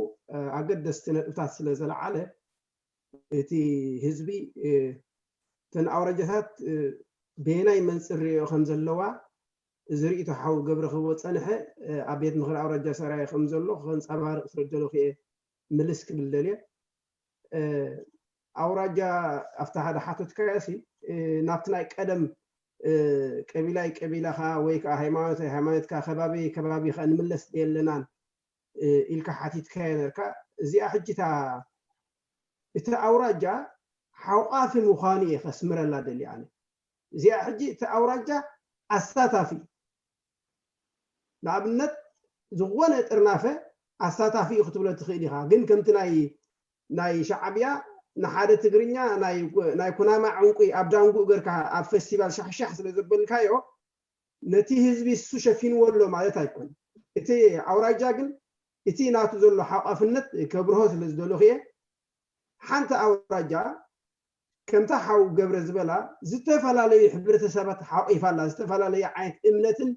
ኣገደስቲ ነጥብታት ስለ ዘለዓለ እቲ ህዝቢ እተን ኣውራጃታት በየናይ መንፅር ሪኦ ከም ዘለዋ እዚ ርእይቶ ሓው ገብረ ክህቦ ፀንሐ ኣብ ቤት ምኽሪ ኣውራጃ ሰራየ ከም ዘሎ ከንፀባርቕ ስለ ዝደለኹ እየ ምልስ ክብል ደልየ። ኣውራጃ ኣብታ ሓደ ሓተትካዮ ሲ ናብቲ ናይ ቀደም ቀቢላይ ቀቢላኻ ወይ ከዓ ሃይማኖት ሃይማኖትካ ከባቢ ከባቢኻ ንምለስ የለናን ኢልካ ሓቲትካዮ ነርካ። እዚኣ ሕጂ እታ እቲ ኣውራጃ ሓቋፊ ምዃኑ እየ ከስምረላ ደልየ ኣነ። እዚኣ ሕጂ እቲ ኣውራጃ ኣሳታፊ እዩ። ንኣብነት ዝኾነ ጥርናፈ ኣሳታፊ እዩ ክትብሎ ትኽእል ኢኻ። ግን ከምቲ ናይ ናይ ሻዕብያ ንሓደ ትግርኛ ናይ ኩናማ ዕንቁ ኣብ ዳንጉ ገርካ ኣብ ፈስቲቫል ሻሕሻሕ ስለ ዘበልካዮ ነቲ ህዝቢ እሱ ሸፊንዎ ኣሎ ማለት ኣይኮን። እቲ ኣውራጃ ግን እቲ ናቱ ዘሎ ሓቋፍነት ከብርሆ ስለ ዝደለኹ እየ። ሓንቲ ኣውራጃ ከምታ ሓው ገብረ ዝበላ ዝተፈላለዩ ሕብረተሰባት ሓቂፋ ኣላ። ዝተፈላለዩ ዓይነት እምነትን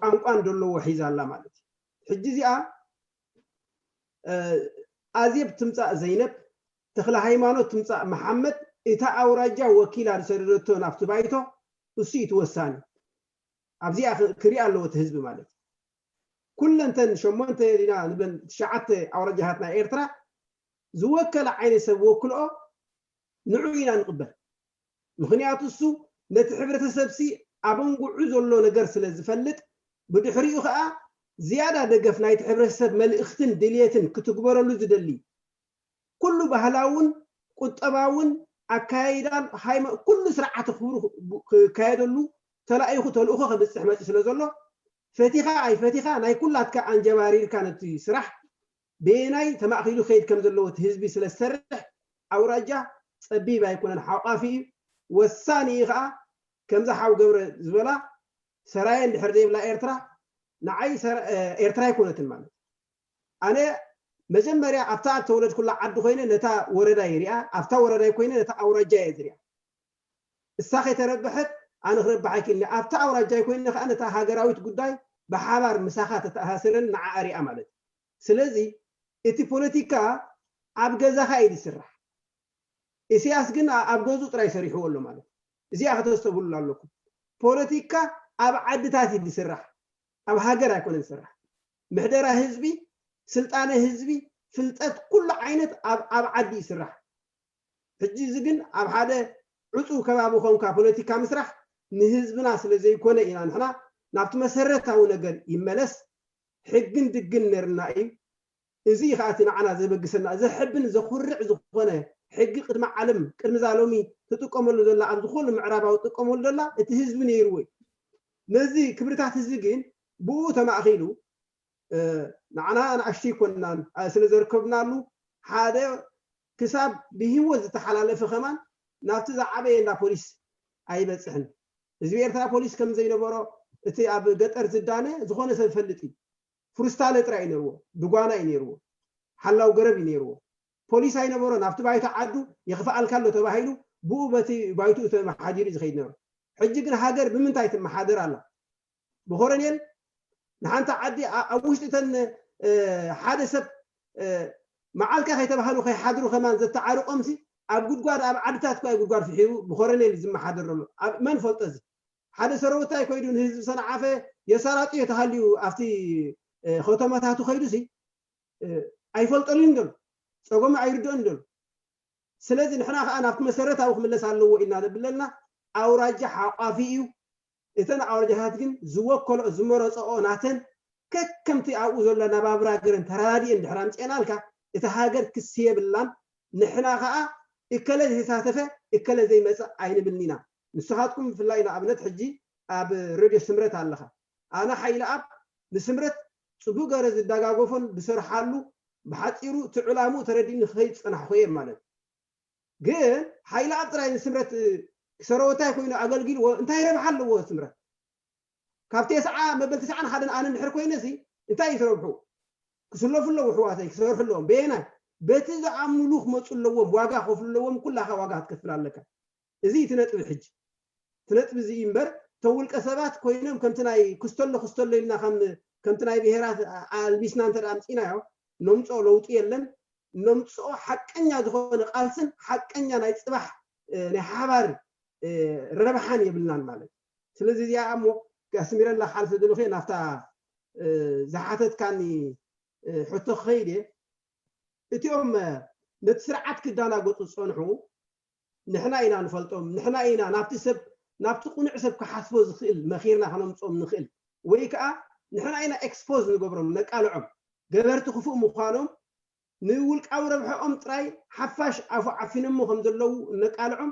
ቋንቋን ዘለዎ ሒዛ ኣላ ማለት እዩ። ሕጂ እዚኣ ኣዜብ ትምፃእ ዘይነብ፣ ተክለ ሃይማኖት ትምፃእ መሓመድ እታ ኣውራጃ ወኪላ ዝሰደደቶ ናብቲ ባይቶ እሱ እዩ እቲ ወሳኒ። ኣብዚኣ ክሪኣ ኣለዎ እቲ ህዝቢ ማለት እዩ። ኩለንተን ሸሞንተ ዲና ንብለን ትሽዓተ ኣውራጃታት ናይ ኤርትራ ዝወከለ ዓይነት ሰብ ወክልኦ ንዑ ኢና ንቕበል። ምኽንያቱ እሱ ነቲ ሕብረተሰብሲ ኣብ ኣንጉዑ ዘሎ ነገር ስለ ዝፈልጥ ብድሕሪኡ ከዓ ዝያዳ ደገፍ ናይቲ ሕብረተሰብ መልእኽትን ድልየትን ክትግበረሉ ዝደሊ ኩሉ ባህላውን ቁጠባውን ኣካይዳን ኩሉ ስርዓተ ክብሩ ክካየደሉ ተላኢኹ ተልእኾ ከብፅሕ መፂ ስለ ዘሎ ፈቲኻ ኣይፈቲኻ ናይ ኩላትካ ኣንጀባሪርካ ነቲ ስራሕ በየናይ ተማእኺሉ ከይድ ከም ዘለዎ እቲ ህዝቢ ስለ ዝሰርሕ ኣውራጃ ፀቢብ ኣይኮነን፣ ሓቋፊ እዩ፣ ወሳኒ እዩ ከዓ። ከምዛ ሓው ገብረ ዝበላ ሰራየ እንድሕር ዘይብላ ኤርትራ ንዓይ ኤርትራ ኣይኮነትን ማለት። ኣነ መጀመርያ ኣብታ ተወለድኩላ ዓዲ ኮይነ ነታ ወረዳ ይሪኣ፣ ኣብታ ወረዳ ኮይነ ነታ ኣውራጃ እየ ዝሪኣ። እሳ ከይተረበሐት ኣነ ክረብሕ ኣይክእልን። ኣብታ ኣውራጃ ኮይነ ከዓ ነታ ሃገራዊት ጉዳይ ብሓባር ምሳኻ ተተኣሳስርን ንዓኣ ሪኣ ማለት እዩ። ስለዚ እቲ ፖለቲካ ኣብ ገዛኻ እዩ ዝስራሕ። ኢሳያስ ግን ኣብ ገዝኡ ጥራይ ሰሪሕዎ ኣሎ ማለት እዩ። እዚኣ ከተስተብህሉላ ኣለኩም። ፖለቲካ ኣብ ዓድታት እዩ ዝስራሕ፣ ኣብ ሃገር ኣይኮነን ዝስራሕ። ምሕደራ ህዝቢ፣ ስልጣነ ህዝቢ፣ ፍልጠት ኩሉ ዓይነት ኣብ ዓዲ ይስራሕ። ሕጂ እዚ ግን ኣብ ሓደ ዕፁው ከባቢ ኮንካ ፖለቲካ ምስራሕ ንህዝብና ስለ ዘይኮነ ኢና ንሕና ናብቲ መሰረታዊ ነገር ይመለስ። ሕግን ድግን ነርና እዩ። እዚ ከዓ እቲ ንዓና ዘበግሰና ዘሕብን ዘኹርዕ ዝኾነ ሕጊ ቅድሚ ዓለም ቅድሚ ዛ ሎሚ ትጥቀመሉ ዘላ ኣብ ዝኾነ ምዕራባዊ ትጥቀመሉ ዘላ እቲ ህዝቢ ነይርዎ እዩ። ነዚ ክብርታት እዚ ግን ብኡ ተማእኺሉ ንዓና ንኣሽቱ ይኮንናን ስለ ዘርከብናሉ ሓደ ክሳብ ብህይወት ዝተሓላለፈ ከማን ናብቲ ዝዓበየ እንዳ ፖሊስ ኣይበፅሕን። ህዝቢ ኤርትራ ፖሊስ ከም ዘይነበሮ እቲ ኣብ ገጠር ዝዳነ ዝኾነ ሰብ ፈልጥ እዩ። ፍሩስታለ ጥራይ እዩ ነርዎ፣ ድጓና እዩ ነርዎ፣ ሓላው ገረብ እዩ ነርዎ። ፖሊስ ኣይነበሮ፣ ናብቲ ባይቶ ዓዱ የኽፍኣልካ ኣሎ ተባሂሉ ብኡ በቲ ባይትኡ ተመሓዲሩ እዩ ዝኸይድ ነሩ። ሕጂ ግን ሃገር ብምንታይ ትመሓደር ኣላ? ብኮረኔል ንሓንቲ ዓዲ ኣብ ውሽጢ ተን ሓደ ሰብ መዓልካ ከይተባህሉ ከይሓድሩ ከማን ዘተዓርቆምሲ ኣብ ጉድጓድ ኣብ ዓድታት እኳ ጉድጓድ ፍሒሩ ብኮረኔል ዝመሓደር ዘሎ መን ፈልጦ እዚ ሓደ ሰረውታይ ኮይዱ ንህዝቢ ሰንዓፈ የሰራጥዮ ተሃልዩ ኣብቲ ከተማታቱ ከይዱሲ ኣይፈልጠሉን ደሎ፣ ጸገሙ ኣይርድኦን ደሎ። ስለዚ ንሕና ከዓ ናብቲ መሰረታዊ ክምለስ ኣለዎ ኢልና ነብለና። ኣውራጃ ሓቋፊ እዩ። እተን ኣውራጃታት ግን ዝወከሎ ዝመረፀኦ ናተን ከከምቲ ኣብኡ ዘሎ ነባብራ ገረን ተራዲእን ድሕር ኣምፅኤናልካ፣ እቲ ሃገር ክሲ የብላን። ንሕና ከዓ እከለ ዘይተሳተፈ እከለ ዘይመፅእ ኣይንብልን ኢና። ንስኻትኩም ብፍላይ ንኣብነት ሕጂ ኣብ ሬድዮ ስምረት ኣለኻ። ኣነ ሓይለ ኣብ ንስምረት ፅቡቅ ገረ ዝደጋገፎን ብሰርሓሉ ብሓፂሩ እቲ ዕላምኡ ተረዲእኒ ክኸይድ ዝፀናሕኩ እየ ማለት። ግን ሓይለ ኣብ ጥራይ ንስምረት ሰረወታይ ኮይኑ ኣገልጊልዎ እንታይ ረብሓ ኣለዎ? ስምረት ካብ ተስዓ መበል ተስዓን ሓደን ኣነ እንድሕር ኮይነ ሲ እንታይ እዩ ትረብሑ? ክስለፉ ኣለዎ ኣሕዋተይ፣ ክሰርሑ ኣለዎም። በየናይ? በቲ ዝኣምኑሉ ክመፁ ኣለዎም። ዋጋ ክኸፍሉ ኣለዎም። ኩላኻ ዋጋ ክትከፍል ኣለካ። እዚ እቲ ነጥቢ ሕጂ እቲ ነጥቢ እዚ እዩ እምበር፣ እቶም ውልቀ ሰባት ኮይኖም ከምቲ ናይ ክስተሎ ክስተሎ ኢልና ከም ከምቲ ናይ ብሄራት ኣልሚስና እንተ ኣምፂናዮ ነምፅኦ ለውጢ የለን። ነምፅኦ ሓቀኛ ዝኾነ ቃልስን ሓቀኛ ናይ ፅባሕ ናይ ሓባር ረብሓን የብልናን ማለት። ስለዚ እዚኣ እሞ ኣስሚረላ ክሓልፈ ደለኹ ናብታ ዝሓተትካኒ ሕቶ ክኸይድ እየ። እቲኦም ነቲ ስርዓት ክዳናገፁ ዝፀንሑ ንሕና ኢና ንፈልጦም። ንሕና ኢና ናብቲ ሰብ ናብቲ ቁኑዕ ሰብ ክሓስቦ ዝኽእል መኺርና ከነምፅኦም ንኽእል፣ ወይ ከዓ ንሕና ኢና ኤክስፖዝ ንገብሮም፣ ነቃልዖም። ገበርቲ ክፉእ ምዃኖም ንውልቃዊ ረብሐኦም ጥራይ ሓፋሽ ኣፉ ዓፊኖሞ ከም ዘለዉ እነቃልዖም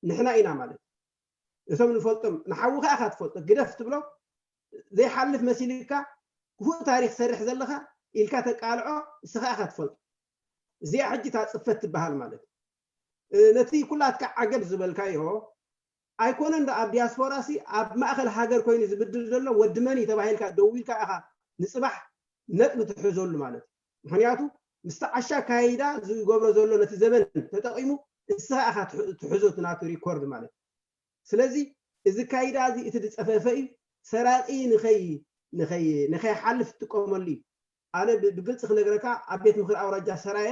ንሕና ኢና ማለት። እቶም ንፈልጦም ንሓውኻ ኢኻ ትፈልጦ፣ ግደፍ ትብሎ ዘይሓልፍ መሲልካ ክፉእ ታሪክ ሰርሕ ዘለኻ ኢልካ ተቃልዖ እስኻ ኢኻ ትፈልጦ። እዚኣ ሕጂ እታ ፅፈት ትበሃል ማለት ነቲ ኩላትካ ዓገብ ዝበልካዮ ኣይኮነን ዶ ኣብ ዲያስፖራ ሲ ኣብ ማእኸል ሃገር ኮይኑ ዝብድል ዘሎ ወዲ መን እዩ ተባሂልካ ደዊልካ ኢኻ ንፅባሕ ነጥቢ ትሕዘሉ ማለት እዩ። ምክንያቱ ምስቲ ዓሻ ካይዳ ዝገብሮ ዘሎ ነቲ ዘበን ተጠቂሙ እስኻ ኢኻ ትሕዞ እቲ ናቱ ሪኮርድ ማለት እዩ። ስለዚ እዚ ካይዳ እዚ እቲ ዝፀፈፈ እዩ። ሰራቂ ንኸይ ንኸይ ንኸይሓልፍ ትጥቀመሉ እዩ። ኣነ ብግልፂ ክነግረካ ኣብ ቤት ምክሪ ኣውራጃ ሰራየ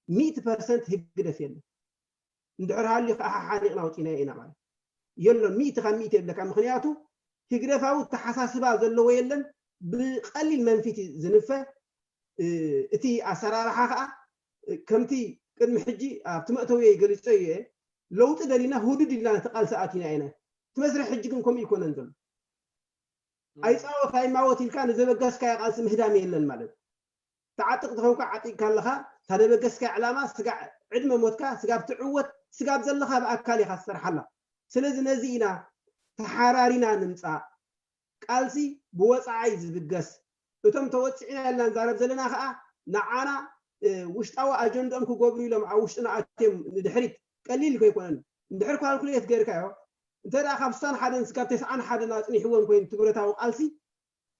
ሚእቲ ፐርሰንት ህግደፍ የለን። እንድሕር ሃልዩ ከዓ ሓሓኒቕና ኣውፂናዮ ኢና ማለት የሎን። ሚእቲ ካብ ሚእቲ የብለካ። ምክንያቱ ህግደፋዊ ተሓሳስባ ዘለዎ የለን። ብቀሊል መንፊት እዩ ዝንፈ። እቲ ኣሰራርሓ ከዓ ከምቲ ቅድሚ ሕጂ ኣብቲ መእተውየይ ገሊፀ እየ። ለውጢ ደሊና ህዱድ ኢልና ነቲ ቃልሲ ኣቲና ኢና። እቲ መስርሕ ሕጂ ግን ከምኡ ይኮነን ዘሎ። ኣይፃወት ኣይማወት ኢልካ ንዘበገስካዮ ቃልሲ ምህዳም የለን ማለት እዩ። ተዓጥቕ ተኾንካ ዓጢቕካ ኣለኻ። እታ ደበገስካዮ ዕላማ ስጋዕ ዕድመ ሞትካ ስጋብ ትዕወት ስጋብ ዘለኻ ብኣካል ኢኻ ትሰርሓላ። ስለዚ ነዚ ኢና ተሓራሪና ንምፃእ። ቃልሲ ብወፃዓ እዩ ዝብገስ። እቶም ተወፂዕና ኢልና ንዛረብ ዘለና ከዓ ንዓና ውሽጣዊ ኣጀንድኦም ክገብሩ ኢሎም ኣብ ውሽጥና ኣትዮም ንድሕሪት ቀሊል ከይኮነን እንድሕር ካልኩሌት ገይርካዮ እንተ ደኣ ካብ ስሳን ሓደን ስጋብ ተስዓን ሓደን ኣፅኒሕዎም ኮይኑ ትብረታዊ ቃልሲ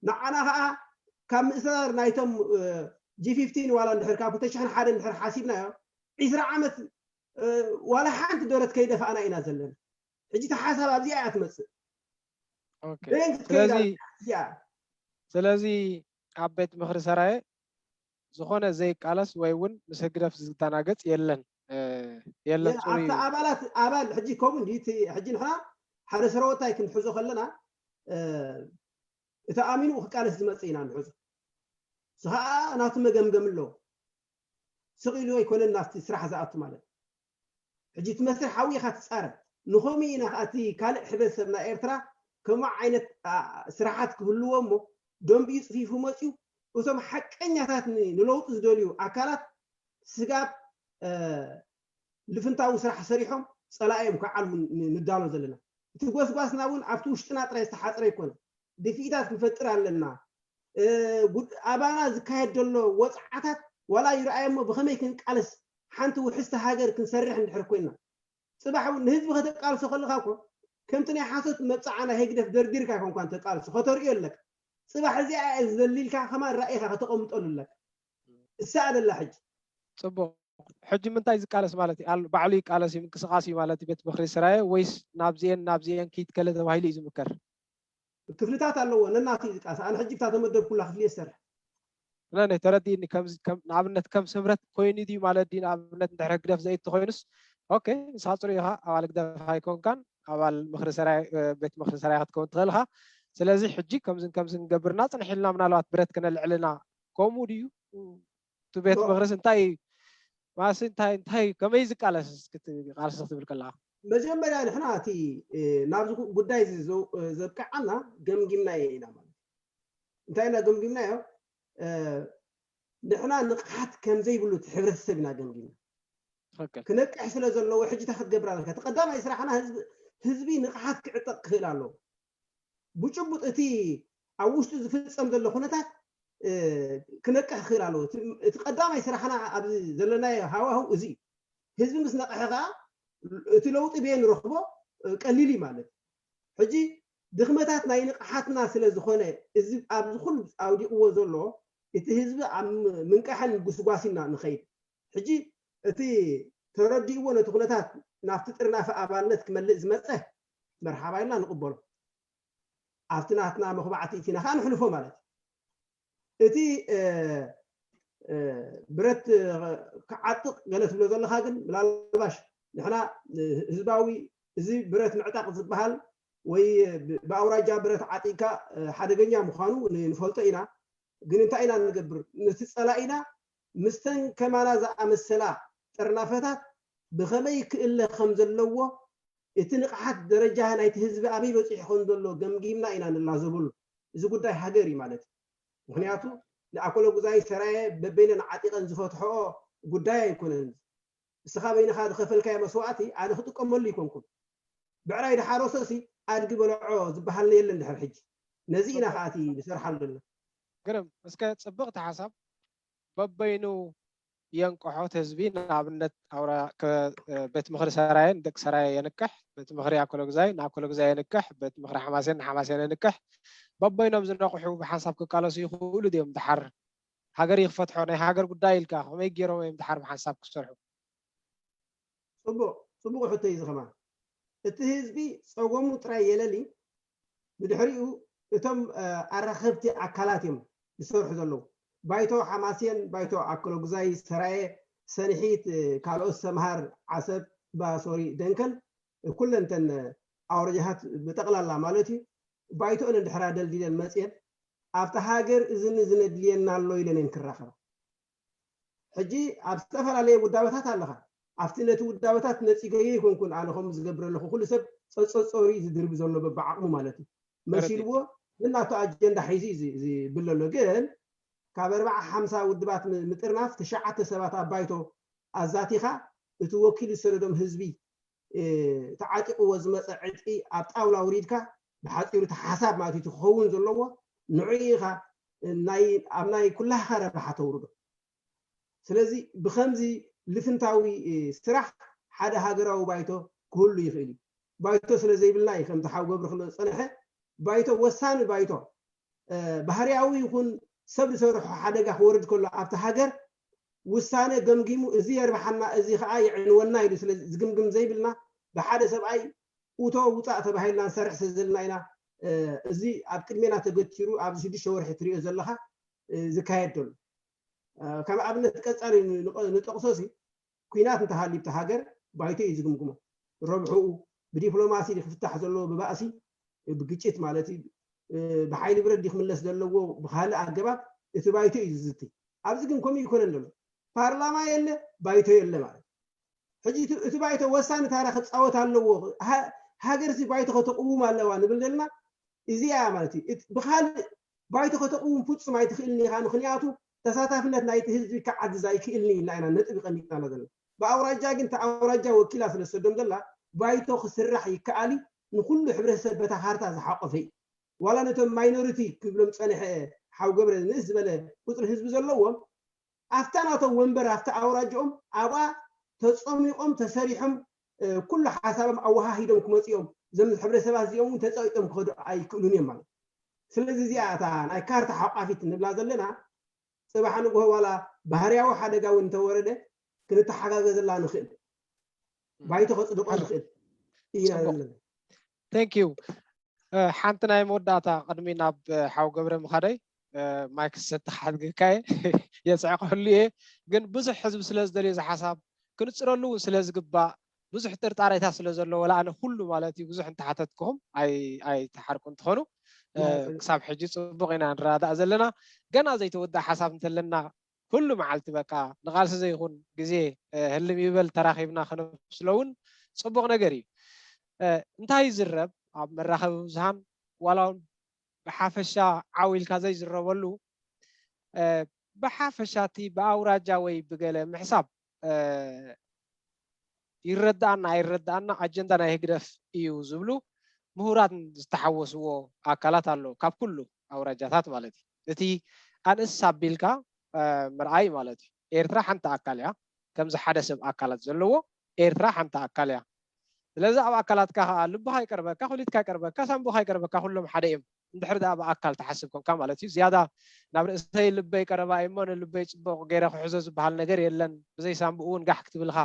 ንዓና ከዓ ካብ ምእሳር ናይቶም ጂ ፊፍቲን ዋላ እንድሕር ካብ ክልተ ሽሕን ሓደን እንድሕር ሓሲብናዮ ዒስራ ዓመት ዋላ ሓንቲ ደረት ከይደፋእና ኢና ዘለና። ሕጂ እቲ ሓሳብ ኣብዚኣ እያ ትመፅእ። ስለዚ ኣብ ቤት ምክሪ ሰራየ ዝኾነ ዘይቃለስ ወይ እውን ምስ ህግደፍ ዝደናገፅ የለን የለን። ኣብቲ ኣባላት ኣባል ሕጂ ከምኡ እንዲ ሕጂ ንሕና ሓደ ሰረወታይ ክንሕዞ ከለና እቲ ኣሚኑ ክቃለስ ዝመፅእ ኢና ንሕዞ። እዚ ከዓ ናቱ መገምገም ኣለዎ። ስቕ ኢሉ ኣይኮነን ናብቲ ስራሕ ዝኣቱ ማለት ሕጂ እቲ መስርሕ ሓዊእኻ ትፃረብ። ንኸምኡ ኢና ከዓ እቲ ካልእ ሕብረተሰብ ናይ ኤርትራ ከምኡ ዓይነት ስራሓት ክህልዎ እሞ ደንቢኡ ፅፊፉ መፅዩ እቶም ሓቀኛታት ንለውጢ ዝደልዩ ኣካላት ስጋብ ልፍንታዊ ስራሕ ሰሪሖም ፀላእዮም ክዓልሙ ንዳሎ ዘለና። እቲ ጎስጓስና እውን ኣብቲ ውሽጥና ጥራይ ዝተሓፅረ ኣይኮነ። ድፍኢታት ክንፈጥር ኣለና። ኣባና ዝካየድ ዘሎ ወፅዓታት ዋላ ይረኣየ እሞ ብኸመይ ክንቃለስ ሓንቲ ውሕስቲ ሃገር ክንሰርሕ እንድሕር ኮይና ፅባሕ እውን ንህዝቢ ከተቃልሶ ከለካ እኮ ከምቲ ናይ ሓሶት መብፃዓ ናይ ህግደፍ ደርዲርካ ይኮንኳን ተቃልሶ ከተርእዮ ኣለካ። ፅባሕ እዚኣ እየ ዝደሊ ኢልካ ከማን ራእይካ ከተቐምጠሉ ኣለካ። እሳ ኣደላ ሕጂ ፅቡቅ ሕጂ ምንታይ ዝቃለስ ማለት እዩ? ባዕሉ ይቃለስ እዩ ምንቅስቃስ እዩ ማለት እዩ ቤት ምክሪ ስራየ ወይስ ናብዚኤን ናብዚኤን ኪድ ከለ ተባሂሉ እዩ ዝምከር? ክፍልታት ኣለዎ ነናቱ እዩ ዝቃለስ። ኣነ ሕጂ ብታ ተመደብኩላ ክፍሊ እየ ዝሰርሕ። ነነ ተረዲእኒ። ንኣብነት ከም ስምረት ኮይኑ ድዩ ማለት ድዩ? ንኣብነት እንድሕር ህግደፍ ዘእቲ ኮይኑስ ኦኬ ንስኻ ፅሩይ ኢኻ ኣባል ህግደፍ ኣይኮንካን ኣባል ምክሪ ሰራየ ቤት ምክሪ ሰራየ ክትከውን ትኽእል ኢኻ። ስለዚ ሕጂ ከምዝን ከምዝን ንገብርና ፅንሕ ኢልና ምናልባት ብረት ከነልዕልና ከምኡ ድዩ? ቤት ምኽርስ እንታይ ማሲ እንታይ እንታይ ከመይ ዝቃለስ ቃልሲ ክትብል ከለካ? መጀመርያ ንሕና እቲ ናብዚ ጉዳይ ዘብቃዓና ገምጊምናዮ ኢና ማለት። እንታይ ኢና ገምጊምናዮ? ንሕና ንቕሓት ከምዘይብሉ እቲ ሕብረተሰብ ኢና ገምጊምና። ክነቅሕ ስለ ዘለዎ ሕጂ እንታይ ክትገብር ኣለካ? እቲ ቀዳማይ ስራሕና ህዝቢ ንቕሓት ክዕጠቕ ክኽእል ኣለዎ። ብጭቡጥ እቲ ኣብ ውሽጡ ዝፍፀም ዘሎ ኩነታት ክነቅሕ ክኽእል ኣለዎ። እቲ ቀዳማይ ስራሕና ኣብዚ ዘለናዮ ሃዋህው እዚ እዩ። ህዝቢ ምስ ነቕሐ ከዓ እቲ ለውጢ በየ ንረኽቦ ቀሊል እዩ ማለት እዩ። ሕጂ ድኽመታት ናይ ንቕሓትና ስለ ዝኾነ እዚ ኣብዚ ኩሉ ኣውዲቕዎ ዘሎ እቲ ህዝቢ ኣብ ምንቃሕን ጉስጓሲና ንኸይድ። ሕጂ እቲ ተረዲእዎ ነቲ ኩነታት ናብቲ ጥርናፈ ኣባልነት ክመልእ ዝመፀ መርሓባ ኢልና ንቕበሎ። ኣብቲ ናትና መኹባዕቲ እቲና ከዓ ንሕልፎ ማለት እዩ። እቲ ብረት ክዓጥቕ ገለ ትብሎ ዘለካ ግን ምናልባሽ ንሕና ህዝባዊ እዚ ብረት ምዕጣቕ ዝበሃል ወይ ብኣውራጃ ብረት ዓጢቕካ ሓደገኛ ምዃኑ ንፈልጦ ኢና። ግን እንታይ ኢና ንገብር? ነቲ ፀላኢና ምስተን ከማና ዝኣመሰላ ጥርናፈታት ብኸመይ ክእለ ከም ዘለዎ እቲ ንቕሓት ደረጃ ናይቲ ህዝቢ ኣበይ በፂሑ ከም ዘሎ ገምጊምና ኢና ንላዘበሉ። እዚ ጉዳይ ሃገር እዩ ማለት እዩ። ምክንያቱ ንኣኮለጉዛይ ሰራየ በበይነን ዓጢቐን ዝፈትሐኦ ጉዳይ ኣይኮነን። እስኻ በይንኻ ዝኸፈልካዮ መስዋእቲ ኣነ ክጥቀመሉ ይኮንኩን። ብዕራይ ድሓረሶ ሲ ኣድጊ በልዖ ዝበሃል የለን ድሕር ሕጂ። ነዚ ኢና ከኣቲ ንሰርሓሉ ዘለና። ግርም እስከ ፅብቕቲ ሓሳብ በበይኑ የንቅሖት ህዝቢ ንኣብነት ቤት ምኽሪ ሰራየን ደቂ ሰራየ የንቅሕ፣ ቤት ምኽሪ ኣኮለጉዛይ ንኣኮለጉዛይ የንቅሕ፣ ቤት ምኽሪ ሓማሴን ንሓማሴን የንቅሕ። በበይኖም ዝነቕሑ ብሓንሳብ ክቃለሱ ይኽእሉ ድዮም? ድሓር ሃገር ይክፈትሖ ናይ ሃገር ጉዳይ ኢልካ ከመይ ገይሮም እዮም ድሓር ብሓንሳብ ክሰርሑ? ፅቡቅ ፅቡቅ ሕቶ እዩ ዝኸማ። እቲ ህዝቢ ፀገሙ ጥራይ የለሊ፣ ብድሕሪኡ እቶም ኣራኸብቲ ኣካላት እዮም ዝሰርሑ ዘለዉ። ባይቶ ሓማሴን፣ ባይቶ ኣኮለጉዛይ፣ ሰራየ፣ ሰንሒት፣ ካልኦት ሰምሃር፣ ዓሰብ፣ ባሶሪ፣ ደንከል ኩለን እተን ኣውረጃታት ብጠቕላላ ማለት እዩ ባይቶአን እንድሕር ኣደልዲለን መፅየን ኣብቲ ሃገር እዝን እዝን ኣድልየና ኣሎ ኢለን እየን ክራኸባ። ሕጂ ኣብ ዝተፈላለየ ውዳበታት ኣለኻ። ኣብቲ ነቲ ውዳበታት ነፂገዮ ይኮንኩን ኣነ ከምኡ ዝገብር ኣለኹ። ኩሉ ሰብ ፀፀፆሪ ዝድርቢ ዘሎ በብዓቕሙ ማለት እዩ መሲልዎ ብናቱ ኣጀንዳ ሒዙ እዩ ዝብል ዘሎ። ግን ካብ ኣርባዓ ሓምሳ ውድባት ምጥርናፍ ትሽዓተ ሰባት ኣብ ባይቶ ኣዛቲኻ እቲ ወኪል ዝሰደዶም ህዝቢ ተዓጢቕዎ ዝመፀ ዕጥቂ ኣብ ጣውላ ኣውሪድካ ብሓፂሩ እቲ ሓሳብ ማለት እዩ ክኸውን ዘለዎ ንዕኡ ኢኻ ኣብ ናይ ኩላኻ ረብሓ ተውርዶ። ስለዚ ብከምዚ ልፍንታዊ ስራሕ ሓደ ሃገራዊ ባይቶ ክህሉ ይኽእል እዩ። ባይቶ ስለ ዘይብልና እዩ ከምቲ ሓው ገብሩ ክብሎ ዝፀንሐ ባይቶ ወሳኒ ባይቶ ባህርያዊ ይኹን ሰብ ዝሰርሖ ሓደጋ ክወርድ ከሎ ኣብቲ ሃገር ውሳነ ገምጊሙ እዚ የርብሓና እዚ ከዓ የዕንወና ኢሉ ስለ ዝግምግም ዘይብልና ብሓደ ሰብኣይ እቶ ውፃእ ተባሂልና ንሰርሕ ስለ ዘለና ኢና። እዚ ኣብ ቅድሜና ተገቲሩ ኣብዚ ሽዱሽተ ወርሒ ትሪኦ ዘለካ ዝካየድ ዘሎ ከም ኣብነት ቀፃሊ ንጠቕሶ ሲ ኩናት እንተሃልዩ ኣብቲ ሃገር ባይቶ እዩ ዝግምግሞ። ረብሕኡ ብዲፕሎማሲ ክፍታሕ ዘለዎ ብባእሲ ብግጭት ማለት እዩ ብሓይሊ ብረት ክምለስ ዘለዎ ብካልእ ኣገባብ እቲ ባይቶ እዩ ዝዝቲ። ኣብዚ ግን ከምኡ ይኮነን ዘሎ። ፓርላማ የለ ባይቶ የለ ማለት ሕጂ እቲ ባይቶ ወሳኒ ታራ ክፃወት ኣለዎ። ሃገር ሲ ባይቶ ከተቅውም ኣለዋ ንብል ዘለና እዚኣ ማለት እዩ። ብካልእ ባይቶ ከተቅውም ፍፁም ኣይትኽእልን ኢኻ። ምክንያቱ ተሳታፍነት ናይቲ ህዝቢ ክዓዝዝ ኣይክእልን ኢልና ኢና ነጥቢ ቀሚጥና ዘለና። ብኣውራጃ ግን እቲ ኣውራጃ ወኪላ ስለ ዝሰዶም ዘላ ባይቶ ክስራሕ ይከኣል እዩ። ንኩሉ ሕብረተሰብ በታ ካርታ ዝሓቆፈ እዩ። ዋላ ነቶም ማይኖሪቲ ክብሎም ፀንሐ ሓው ገብረ ንእስ ዝበለ ቁፅሪ ህዝቢ ዘለዎም ኣብታ ናቶም ወንበር ኣብቲ ኣውራጅኦም ኣብኣ ተፀሚቖም ተሰሪሖም ኩሉ ሓሳቦም ኣወሃሂዶም ክመፅኦም እዞም ሕብረተሰባት እዚኦም እውን ተፀቂጦም ክኸዱ ኣይክእሉን እዮም ማለት። ስለዚ እዚኣ እታ ናይ ካርታ ሓቋፊት ንብላ ዘለና ፅባሕ ንግሆ ዋላ ባህርያዊ ሓደጋ እውን እንተወረደ ክንተሓጋገዘላ ንኽእል ባይቶ ከፅድቆ ንኽእል ኢና ዘለና። Thank you። ሓንቲ ናይ መወዳእታ ቅድሚ ናብ ሓው ገብረ ምኻደይ ማይክ ሰተሓድግካየ የፅዕቀሉ እየ። ግን ብዙሕ ህዝቢ ስለ ዝደልዮ እዚ ሓሳብ ክንፅረሉ እውን ስለ ዝግባእ ብዙሕ ጥርጣሬታት ስለ ዘሎ ወላ ኣነ ኩሉ ማለት እዩ ብዙሕ እንተሓተትክኹም ኣይትሓርቁ እንትኾኑ ክሳብ ሕጂ ፅቡቅ ኢና ንረዳእ ዘለና። ገና ዘይተወድኣ ሓሳብ እንተለና ኩሉ መዓልቲ በቃ ንቓልሲ ዘይኹን ግዜ ህልም ይበል ተራኺብና ክነብስሎ እውን ፅቡቕ ነገር እዩ። እንታይ ይዝረብ ኣብ መራኸቢ ብዙሃን ዋላ እውን ብሓፈሻ ዓው ኢልካ ዘይዝረበሉ ብሓፈሻ እቲ ብኣውራጃ ወይ ብገለ ምሕሳብ ይረዳኣና ኣይረዳኣና ኣጀንዳ ናይ ህግደፍ እዩ ዝብሉ ምሁራት ዝተሓወስዎ ኣካላት ኣሎ ካብ ኩሉ ኣውራጃታት ማለት እዩ። እቲ ኣንእስ ኣቢልካ ምርኣይ ማለት እዩ። ኤርትራ ሓንቲ ኣካል እያ። ከምዚ ሓደ ሰብ ኣካላት ዘለዎ ኤርትራ ሓንቲ ኣካል እያ። ስለዚ ኣብ ኣካላትካ ከዓ ልብኻ ይቀርበካ፣ ኩሊትካ ይቀርበካ፣ ሳንቡኻ ይቀርበካ፣ ኩሎም ሓደ እዮም። እንድሕር ደኣ ብኣካል ትሓስብ ኮንካ ማለት እዩ። ዝያዳ ናብ ርእሰይ ልበይ ቀረባ እዩ እሞ ንልበይ ፅቡቕ ገይረ ክሕዞ ዝበሃል ነገር የለን፣ ብዘይ ሳንቡኡ እውን ጋሕ ክትብልኻ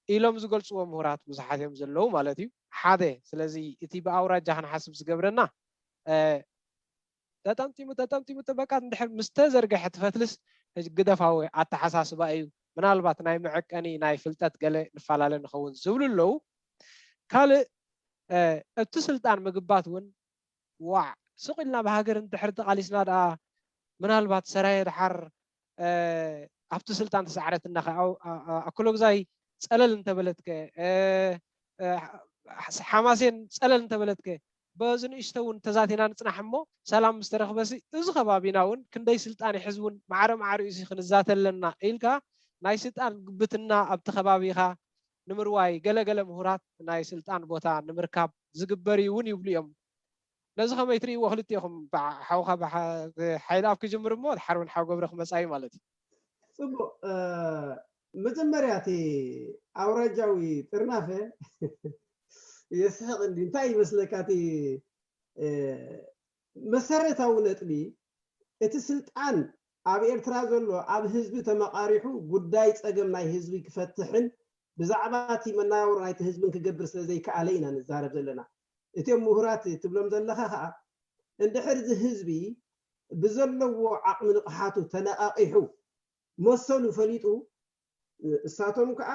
ኢሎም ዝገልፅዎ ምሁራት ብዙሓት እዮም ዘለዉ ማለት እዩ። ሓደ ስለዚ እቲ ብኣውራጃ ክንሓስብ ዝገብረና ጠጠምጢሙ ጠጠምጢሙ ጠበቃት እንድሕር ምስ ተዘርግሐ ትፈትልስ ግደፋዊ ኣተሓሳስባ እዩ። ምናልባት ናይ መዐቀኒ ናይ ፍልጠት ገለ ንፈላለ ንኸውን ዝብሉ ኣለዉ። ካልእ እቲ ስልጣን ምግባት እውን ዋዕ ስቕ ኢልና ብሃገር እንድሕር ተቓሊስና ደኣ ምናልባት ሰራየ ድሓር ኣብቲ ስልጣን ተሳዕረትና ኣክሎግዛይ ፀለል እንተበለትከ ሓማሴን ፀለል እንተበለትከ በዚ ንእሽቶ እውን ተዛቲና ንፅናሕ እሞ ሰላም ምስ ተረኽበሲ እዚ ከባቢና እውን ክንደይ ስልጣን ይሕዝ እውን ማዕረ ማዕሪኡ ሲ ክንዛተ ኣለና ኢልካ ናይ ስልጣን ግብትና ኣብቲ ከባቢኻ ንምርዋይ ገለገለ ምሁራት ናይ ስልጣን ቦታ ንምርካብ ዝግበር እዩ እውን ይብሉ እዮም። ነዚ ከመይ ትርእይዎ ክልቲኹም? ሓውኻ ሓይልኣብ ክጅምር እሞ ሓርበን ሓው ገብረ ክመፃ እዩ ማለት እዩ። ፅቡቅ። መጀመርያ እቲ ኣውራጃዊ ጥርናፈ የስሕቅ እንዲ እንታይ ይመስለካ? እቲ መሰረታዊ ነጥቢ እቲ ስልጣን ኣብ ኤርትራ ዘሎ ኣብ ህዝቢ ተመቃሪሑ ጉዳይ ፀገም ናይ ህዝቢ ክፈትሕን ብዛዕባ እቲ መናባብሮ ናይቲ ህዝብን ክገብር ስለ ዘይከኣለ ኢና ንዛረብ ዘለና። እቲኦም ምሁራት ትብሎም ዘለኻ ከዓ እንድሕር እዚ ህዝቢ ብዘለዎ ዓቕሚ ንቕሓቱ ተነቓቒሑ መሰሉ ፈሊጡ እሳቶም ከዓ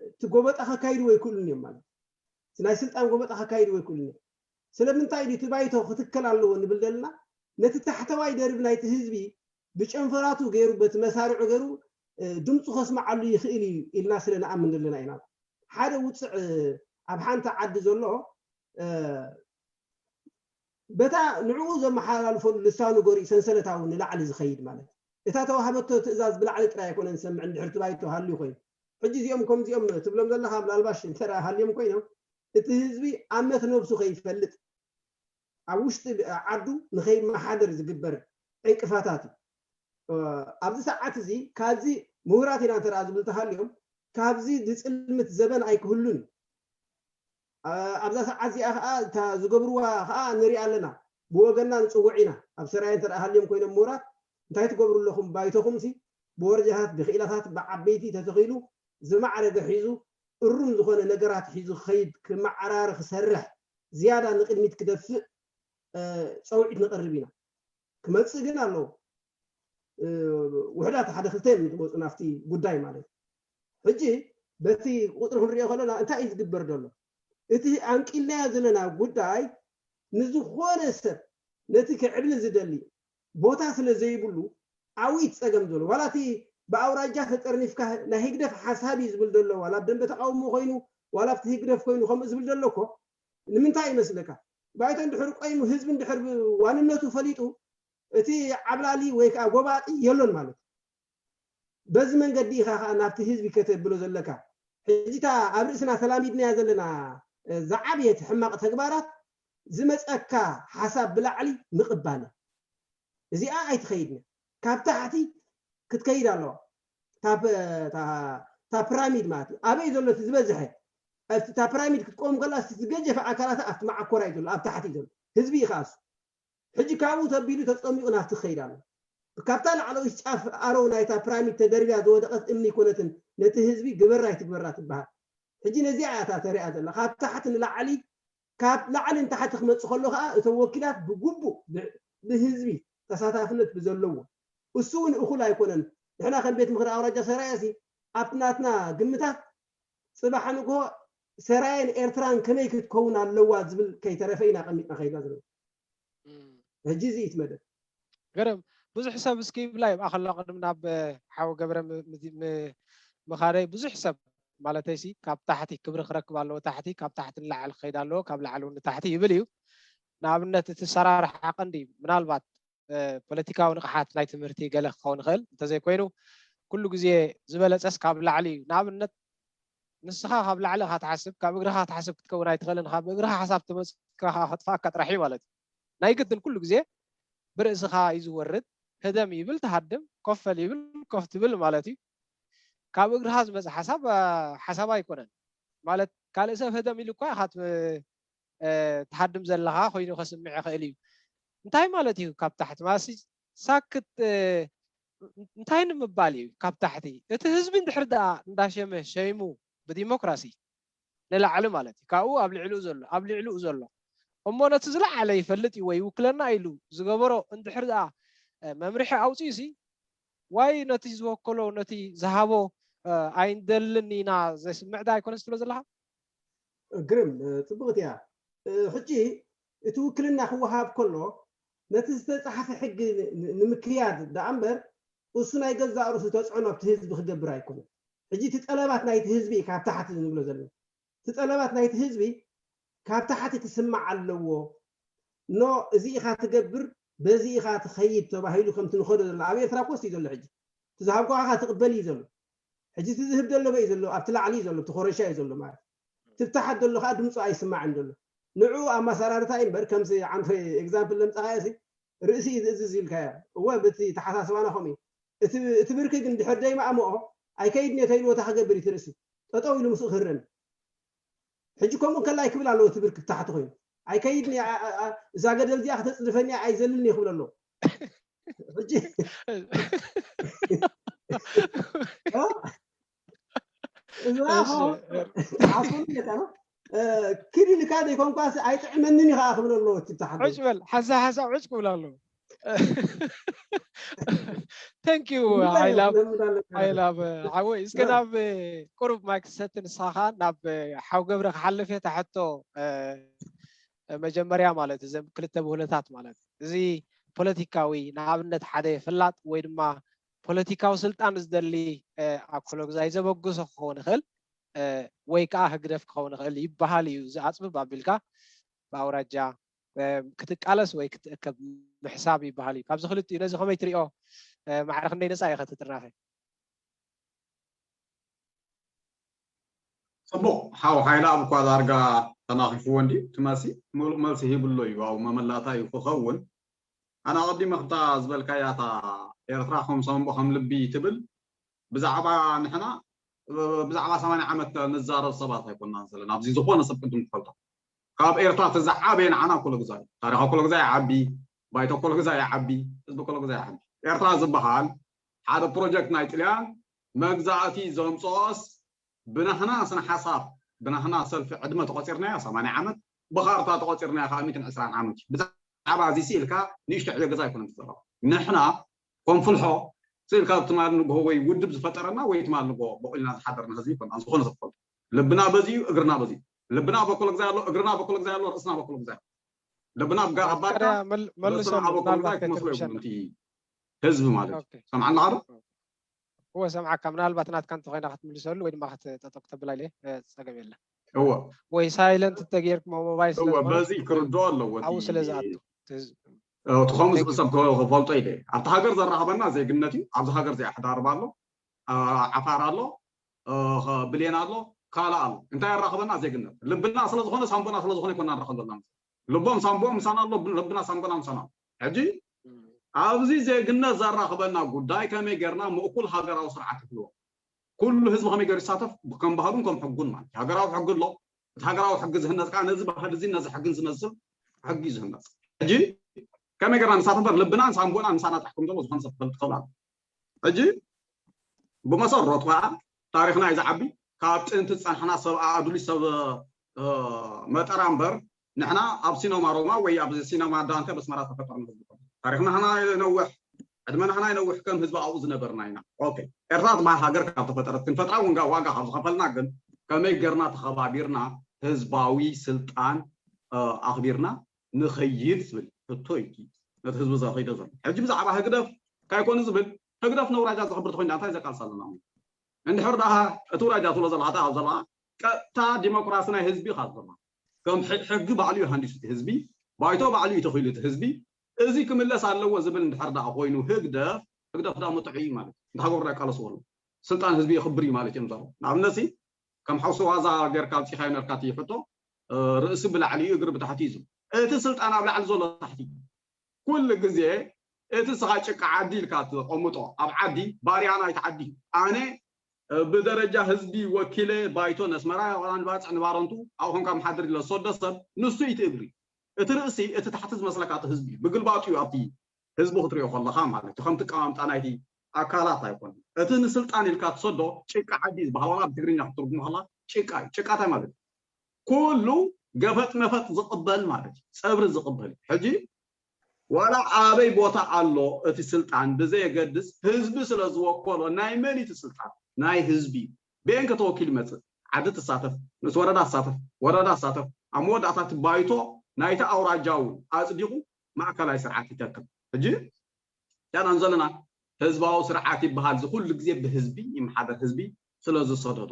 እቲ ጎበጣ ከካይድዎ ኣይክእሉን እዮም ማለት እቲ ናይ ስልጣን ጎበጣ ከካይድዎ ኣይክእሉን እዮም። ስለምንታይ ድዩ እቲ ባይቶ ክትከል ኣለዎ ንብል ዘለና ነቲ ታሕተዋይ ደርቢ ናይቲ ህዝቢ ብጨንፈራቱ ገይሩ በቲ መሳርዑ ገይሩ ድምፁ ከስምዓሉ ይኽእል እዩ ኢልና ስለ ንኣምን ዘለና ኢና። ሓደ ውፅዕ ኣብ ሓንቲ ዓዲ ዘሎ በታ ንዕኡ ዘመሓላልፈሉ ልሳኑ ገሪኡ ሰንሰለታዊ ንላዕሊ ዝኸይድ ማለት እታ ተዋህበቶ ትእዛዝ ብላዕሊ ጥራይ ኣይኮነን ዝሰምዕ እንድሕር ትባይቶ ሃልዩ ኮይኑ ሕጂ እዚኦም ከምዚኦም ትብሎም ዘለኻ ምናልባሽ እንተ ሃልዮም ኮይኖም እቲ ህዝቢ ኣመት ነብሱ ከይፈልጥ ኣብ ውሽጢ ዓዱ ንኸይመሓደር ዝግበር ዕንቅፋታት እዩ። ኣብዚ ሰዓት እዚ ካብዚ ምሁራት ኢና እንተ ዝብል ተሃልዮም ካብዚ ዝፅልምት ዘበን ኣይክህሉን። ኣብዛ ሰዓት እዚኣ ከዓ እታ ዝገብርዋ ከዓ ንሪኣ ኣለና። ብወገንና ንፅውዕ ኢና። ኣብ ሰራየ እንተ ሃልዮም ኮይኖም ምሁራት እንታይ ትገብሩ ኣለኹም ባይተኹም ሲ ብወረጃታት ብክኢላታት ብዓበይቲ ተተኺሉ ዝማዕረገ ሒዙ እሩም ዝኾነ ነገራት ሒዙ ክኸይድ ክመዓራሪ ክሰርሕ ዝያዳ ንቅድሚት ክደፍእ ፀውዒት ነቕርብ ኢና። ክመፅእ ግን ኣለዎ። ውሕዳት ሓደ ክልተ እዮም ዝመፁ ናብቲ ጉዳይ ማለት እዩ። ሕጂ በቲ ቁፅሪ ክንሪኦ ከለና እንታይ እዩ ዝግበር ዘሎ? እቲ ኣንቂልናዮ ዘለና ጉዳይ ንዝኾነ ሰብ ነቲ ክዕብል ዝደሊ ቦታ ስለ ዘይብሉ ዓብይ ፀገም ዘሎ ዋላ እቲ ብኣውራጃ ተጠርኒፍካ ናይ ህግደፍ ሓሳብ እዩ ዝብል ዘሎ ዋላ ኣብ ደንበ ተቃውሞ ኮይኑ ዋላ ኣብቲ ህግደፍ ኮይኑ ከምኡ ዝብል ዘሎ እኮ ንምንታይ ይመስለካ? ባይቶ እንድሕር ቆይሙ ህዝቢ እንድሕር ዋንነቱ ፈሊጡ እቲ ዓብላሊ ወይ ከዓ ጎባጢ የሎን ማለት እዩ። በዚ መንገዲ ኢኻ ከዓ ናብቲ ህዝቢ ከተብሎ ዘለካ። ሕጂ እታ ኣብ ርእስና ተላሚድናያ ዘለና ዝዓበየት ሕማቕ ተግባራት ዝመፀካ ሓሳብ ብላዕሊ ምቕባል እያ። እዚኣ ኣይትኸይድን እያ። ካብ ታሕቲ ክትከይድ ኣለዋ። እታ ፕራሚድ ማለት እዩ። ኣበይ ዘሎ እቲ ዝበዝሐ ኣብቲ እታ ፕራሚድ ክትቆም ከላ እቲ ዝገጀፈ ኣካላት ኣብቲ መዓኮራ እዩ ዘሎ፣ ኣብ ታሕቲ እዩ ዘሎ። ህዝቢ እዩ ከኣሱ። ሕጂ ካብኡ ተቢሉ ተፀሚቑ ናብቲ ክኸይድ ኣሎ። ካብታ ላዕለዊት ጫፍ ኣረው ናይታ ፕራሚድ ተደርብያ ዝወደቐት እምኒ ኣይኮነትን ነቲ ህዝቢ ግበራ ኣይትግበራ ትበሃል። ሕጂ ነዚኣ እያ እታ ተሪኣ ዘላ ካብ ታሕቲ ንላዕሊ ካብ ላዕሊ ንታሕቲ ክመፅእ ከሎ ከዓ እቶም ወኪላት ብግቡእ ብህዝቢ ተሳታፍነት ብዘለዎ እሱ እውን እኹል ኣይኮነን። ንሕና ከም ቤት ምኽሪ ኣውራጃ ሰራየ ሲ ኣብቲ ናትና ግምታት ፅባሕ ንግሆ ሰራየን ኤርትራን ከመይ ክትከውን ኣለዋ ዝብል ከይተረፈ ኢና ቀሚጥና ከይድና ዘለና። ሕጂ እዚ እዩ እቲ መደብ። ገረም ብዙሕ ሰብ እስኪ ይብላ ይብኣኸሎ ቅድም ናብ ሓው ገብረ ምኻደይ ብዙሕ ሰብ ማለተይሲ ካብ ታሕቲ ክብሪ ክረክብ ኣለዎ። ታሕቲ ካብ ታሕቲ ንላዕሊ ክኸይድ ኣለዎ፣ ካብ ላዕሊ ንታሕቲ ይብል እዩ። ንኣብነት እቲ ሰራርሓ ቀንዲ ምናልባት ፖለቲካዊ ንቕሓት ናይ ትምህርቲ ገለ ክኸውን ይኽእል እንተዘይኮይኑ ኩሉ ግዜ ዝበለፀስ ካብ ላዕሊ እዩ። ንኣብነት ንስኻ ካብ ላዕሊ ኢኻ ትሓስብ፣ ካብ እግርኻ ትሓስብ ክትከውን ኣይትኽእልን ኢኻ። ብእግርኻ ሓሳብ ተመፅካ ከጥፋእካ ጥራሕ እዩ ማለት እዩ። ናይ ግድን ኩሉ ግዜ ብርእስኻ እዩ ዝወርድ። ህደም ይብል ትሃድም፣ ኮፈል ይብል ኮፍ ትብል ማለት እዩ። ካብ እግርኻ ዝመፅእ ሓሳብ ሓሳብ ኣይኮነን ማለት ካልእ ሰብ ህደም ኢሉ እኳ ኢኻ ትሃድም ዘለኻ ኮይኑ ከስምዕ ይኽእል እዩ። እንታይ ማለት እዩ ካብ ታሕቲ ማለት ሳክት እንታይ ንምባል እዩ ካብ ታሕቲ እቲ ህዝቢ እንድሕር ደኣ እንዳሸመ ሸይሙ ብዲሞክራሲ ንላዕሊ ማለት እዩ ካብኡ ኣብ ልዕሊኡ ዘሎ ኣብ ልዕሊኡ ዘሎ እሞ ነቲ ዝለዓለ ይፈልጥ እዩ ወይ ይውክለና ኢሉ ዝገበሮ እንድሕር ደኣ መምርሒ ኣውፅኡ ሲ ዋይ ነቲ ዝወከሎ ነቲ ዝሃቦ ኣይንደልን ኢና ዘስምዕ ዳ ኣይኮነስ ትብሎ ዘለኻ ግርም ፅቡቕት እያ ሕጂ እቲ ውክልና ክወሃብ ከሎ ነቲ ዝተፃሓፈ ሕጊ ንምክያድ ደኣ እምበር እሱ ናይ ገዛእ ርእሱ ተፅዕኖ ኣብቲ ህዝቢ ክገብር ኣይኮነን ሕጂ እቲ ጠለባት ናይቲ ህዝቢ ካብ ታሕቲ ንብሎ ዘለና እቲ ጠለባት ናይቲ ህዝቢ ካብ ታሕቲ ክስማዕ ኣለዎ ኖ እዚ ኢኻ ትገብር በዚ ኢኻ ትኸይድ ተባሂሉ ከምቲ ንኸዶ ዘሎ ኣብ ኤርትራ ኮስ እዩ ዘሎ ሕጂ ትዝሃብኳ ኢኻ ትቕበል እዩ ዘሎ ሕጂ እቲ ዝህብ ዘሎ በይ ዘሎ ኣብቲ ላዕሊ እዩ ዘሎ እቲ ኮረሻ እዩ ዘሎ ማለት ትብታሓት ዘሎ ከዓ ድምፁ ኣይስማዕን ዘሎ ንዑ ኣመሰራርታ እዩ እምበር ከምዚ ዓንፈ ኤግዛምፕል ለምፀኻዮ ርእሲ እዩ ዝእዝዝ ኢልካዮ እወ በቲ ተሓሳስባና ከምኡ እዩ እቲ ብርኪ ግን ድሕር ደይማእምኦ ኣይከይድን እየ ተይልዎ እታ ክገብር እዩ እቲ ርእሲ ጠጠው ኢሉ ምስኡ ክህረን ሕጂ ከምኡ ከላ ኣይክብል ኣለዎ እቲ ብርኪ ብታሕቲ ኮይኑ ኣይከይድን እየ እዛ ገደል እዚኣ ክተፅድፈኒ እያ ኣይዘልልን እየ ክብል ኣለዎ ሕጂ እዛ ዓስሉ ነታ ኪድ ኢልካ ዘይኮንኳስ ኣይጥዕመንን ኢኻ ክብል ኣለዎ እቲ ብታሕቲ ዕጭ በል ሓንሳ ሓንሳ ዕጭ ክብል ኣለዎ thank you I love I love ሓወይ እስከ ናብ ቁሩብ ማይክ ሰቲ ንስኻ ናብ ሓው ገብረ ክሓልፍ እየ ታሕቶ መጀመርያ ማለት እዘም ክልተ ብህለታት ማለት እዚ ፖለቲካዊ ንኣብነት ሓደ ፍላጥ ወይ ድማ ፖለቲካዊ ስልጣን ዝደሊ ኣኮሎግዛይ ዘበግሶ ክኸውን ይኽእል ወይ ከዓ ህግደፍ ክኸውን ይኽእል ይበሃል እዩ ዝኣፅብብ ኣቢልካ ብኣውራጃ ክትቃለስ ወይ ክትእከብ ምሕሳብ ይበሃል እዩ። ካብዚ ክልቲኡ ነዚ ከመይ ትሪኦ? ማዕረ ክንደይ ነፃ ኢኸ ትጥርናፈ? ፅቡቕ ሓው ሓይላ ኣብ እኳ ዳርጋ ተናኺፍዎ እንዲ ትመሲ ሙሉእ መልሲ ሂብሎ እዩ ኣብኡ መመላእታ እዩ ክኸውን ኣነ ኣቐዲመ ክብታ ዝበልካያ እታ ኤርትራ ከም ሳንቦ ከም ልቢ ትብል ብዛዕባ ንሕና ብዛዕባ ሰማንያ ዓመት ንዛረብ ሰባት ኣይኮናን ዘለና ኣብዚ ዝኾነ ሰብ ቅድም ትፈልጦ ካብ ኤርትራ እቲ ዝዓበየ ንዓና ኮሎ ግዛይ ታሪኻ ኮሎ ግዛይ ዓቢ ባይቶ ኮሎ ግዛይ ዓቢ ህዝቢ ኮሎ ግዛይ ዓቢ ኤርትራ ዝበሃል ሓደ ፕሮጀክት ናይ ጥልያን መግዛእቲ ዘምፅኦስ ብናህና ስነ ሓሳብ ብናህና ሰልፊ ዕድመ ተቆፂርናዮ ሰማንያ ዓመት ብካርታ ተቆፂርናዮ ከዓ ሚእትን ዕስራን ዓመት እዩ ብዛዕባ እዚ ስኢልካ ንእሽቶ ዕዮ ገዛ ኣይኮነን ትዘረባ ንሕና ኮንፍልሖ ስኢልካ ትማል ንግሆ ወይ ውድብ ዝፈጠረና ወይ ትማል ንግሆ በቂልና ዝሓደርና ህዝቢ ይኮና ዝኾነ ሰብ ፈልጦ ልብና በዚ እዩ እግርና በዚ እዩ ልብና በኮሎ ግዛይ ኣሎ እግርና በኮሎ ግዛይ ኣሎ ርእስና በኮሎ ግዛይ ልብና ኣባካ ርእስና በኮሎ ግዛይ ክመስሎ ይብሉ እቲ ህዝቢ ማለት እዩ ሰምዓና ዶ እወ ሰምዓካ ምናልባት ናትካ እንተኮይና ክትምልሰሉ ወይ ድማ ክትጠጠቅ ተብላ ኢለ ፀገም የለን እወ ወይ ሳይለንት ተጌርኩሞ ሞባይል ስለ እወ በዚ ክርድኦ ኣለዎ ኣብኡ ስለ ዝኣቱ እቲ ከምኡ ዝብል ሰብ ክፈልጦ ኢለ ኣብቲ ሃገር ዘራኽበና ዜግነት እዩ ኣብዚ ሃገር እዚ ኣሕዳርባ ኣሎ ዓፋር ኣሎ ብሌን ኣሎ ካልእ ኣሎ እንታይ የራኽበና ዜግነት ልብና ስለዝኾነ ሳምቦና ስለዝኾነ ይኮና ንራኸብ ዘለና ልቦም ሳምቦም ምሳና ኣሎ ልብና ሳምቦና ምሳና ኣሎ ሕጂ ኣብዚ ዜግነት ዘራኽበና ጉዳይ ከመይ ጌርና ምእኩል ሃገራዊ ስርዓት ይህልዎ ኩሉ ህዝቢ ከመይ ገይሩ ይሳተፍ ከም ባህሉን ከም ሕጉን ማለት ሃገራዊ ሕጊ ኣሎ እቲ ሃገራዊ ሕጊ ዝህነፅ ከዓ ነዚ ባህሊ እዚ ነዚ ሕግን ዝመስል ሕጊ እዩ ዝህነፅ ሕጂ ከመይ ገርና ንሳተፍ በር ልብናን ሳንቦናን ምሳና ጥሕኩም ዘሎ ዝኾነ ሰብ ክፈልጥ ክኽእል ኣሎ ሕጂ ብመሰረቱ ከዓ ታሪክና እዩ ዝዓቢ ካብ ጥንቲ ዝፀንሕና ሰብ ኣዱሊ ሰብ መጠራ እምበር ንሕና ኣብ ሲኖማ ሮማ ወይ ኣብ ሲኖማ ዳንተ በስመራ ተፈጠርና ህዝቢ ታሪክና ህና ነውሕ ዕድመና ህና ነውሕ ከም ህዝቢ ኣብኡ ዝነበርና ኢና ኦኬ ኤርትራ ትበሃል ሃገር ካብ ተፈጠረት ክንፈጥራ እውን ዋጋ ካብ ዝኸፈልና ግን ከመይ ገርና ተኸባቢርና ህዝባዊ ስልጣን ኣኽቢርና ንኸይድ ዝብል ሕቶ እዩ ነቲ ህዝቢ ዘኸይዶ ዘሎ ሕጂ ብዛዕባ ህግደፍ እንታይ ኮኑ ዝብል? ህግደፍ ነውራጃ ዘኽብር ተኮይና እንታይ ዘቃልሳ ኣለና? እንድሕር ደኣ እቲ ውራጃ ትብሎ ዘለኻ እንታይ ኣብ ዘለኻ ቀጥታ ዲሞክራሲ ናይ ህዝቢ ካብ ዘለኻ ከም ሕጊ ባዕሉ እዩ ሃንዲሱ እቲ ህዝቢ፣ ባይቶ ባዕሉ እዩ ተኺሉ እቲ ህዝቢ። እዚ ክምለስ ኣለዎ ዝብል እንድሕር ደኣ ኮይኑ ህግደፍ ህግደፍ ደኣ መጥዑ እዩ ማለት እዩ። እንተሃገሩ ደኣ ቃለስዎ ኣለዉ ስልጣን ህዝቢ የኽብር እዩ ማለት እዮም ዘሎ። ንኣብነት ከም ሓውሲ ዋዛ ጌርካ ኣውፂኻዮ ነርካ እቲ ሕቶ ርእሲ ብላዕሊ እዩ እግሪ ብታሕቲ እዩ ዝብል። እቲ ስልጣን ኣብ ላዕሊ ዘሎ ታሕቲ ኩሉ ግዜ እቲ ስኻ ጭቃ ዓዲ ኢልካ ትቐምጦ ኣብ ዓዲ ባርያ ናይቲ ዓዲ ኣነ ብደረጃ ህዝቢ ወኪለ ባይቶ ነስመራ ንባፅዕ ንባረንቱ ኣብኡ ኮንካ ምሓድር ኢለ ዝሰዶ ሰብ ንሱ እዩ እቲ እግሪ እቲ ርእሲ እቲ ታሕቲ ዝመስለካ እቲ ህዝቢ እዩ ብግልባጡ እዩ ኣብቲ ህዝቢ ክትሪኦ ከለኻ ማለት እዩ ከምቲ ቀማምጣ ናይቲ ኣካላት ኣይኮነ እቲ ንስልጣን ኢልካ ትሰዶ ጭቃ ዓዲ ዝበሃል ዋላ ብትግርኛ ክትርጉሙ ከላ ጭቃ እዩ ጭቃ እንታይ ማለት እዩ ኩሉ ገፈጥ መፈጥ ዝቕበል ማለት እዩ ፀብሪ ዝቕበል እዩ ሕጂ ዋላ ኣበይ ቦታ ኣሎ እቲ ስልጣን ብዘየገድስ ህዝቢ ስለ ዝወከሎ ናይ መን እቲ ስልጣን ናይ ህዝቢ እዩ በየን ከተወኪል ይመፅእ ዓዲ ትሳተፍ ምስ ወረዳ ትሳተፍ ወረዳ ትሳተፍ ኣብ መወዳእታ እቲ ባይቶ ናይቲ ኣውራጃ እውን ኣፅዲቑ ማእከላይ ስርዓት ይተክል ሕጂ ያናን ዘለና ህዝባዊ ስርዓት ይበሃል ዝኩሉ ግዜ ብህዝቢ ይመሓደር ህዝቢ ስለ ዝሰደዶ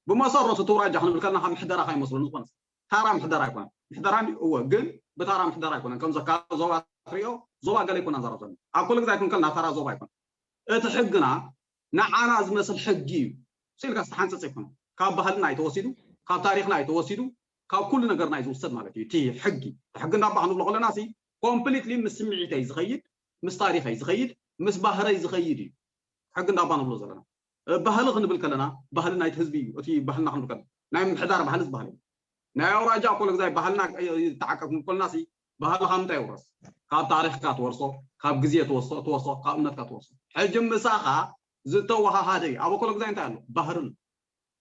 ብመሰረቱ እቲ ኣውራጃ ክንብል ከለና ካብ ምሕደራ ከይመስሎ ዝኾነስ ታራ ምሕደራ ኣይኮነን ምሕደራ እወ ግን ብታራ ምሕደራ ኣይኮነን ከም ዘካ ዞባ ትሪኦ ዞባ ገለ ኣይኮና ዘረብ ዘሎ ኣብ ኮለ ግዜ ኣይኮን ከልና ታራ ዞባ ኣይኮነ እቲ ሕግና ንዓና ዝመስል ሕጊ እዩ ስኢልካ ዝተሓንፀፅ ኣይኮነ ካብ ባህልና ኣይተወሲዱ ካብ ታሪክና ኣይተወሲዱ ካብ ኩሉ ነገርና እዩ ዝውሰድ ማለት እዩ እቲ ሕጊ ሕጊ እንዳባ ክንብሎ ከለና ሲ ኮምፕሊትሊ ምስ ስምዒተይ ዝኸይድ ምስ ታሪኸይ ዝኸይድ ምስ ባህረይ ዝኸይድ እዩ ሕጊ እንዳባ ንብሎ ዘለና ባህሊ ክንብል ከለና ባህሊ ናይቲ ህዝቢ እዩ እቲ ባህልና ክንብል ከለና ናይ ምሕዳር ባህሊ ዝበሃል እዩ ናይ ኣውራጃ ኮለ ግዛይ ባህልና ተዓቀብ ክንብል ከለና ሲ ባህልኻ ምንታይ ይውረስ ካብ ታሪኽካ ትወርሶ ካብ ግዜ ትወርሶ ትወርሶ ካብ እምነትካ ትወርሶ ሕጂ ምሳኻ ዝተወሃሃደ እዩ ኣብ ኮለ ግዛይ እንታይ ኣሎ ባህርን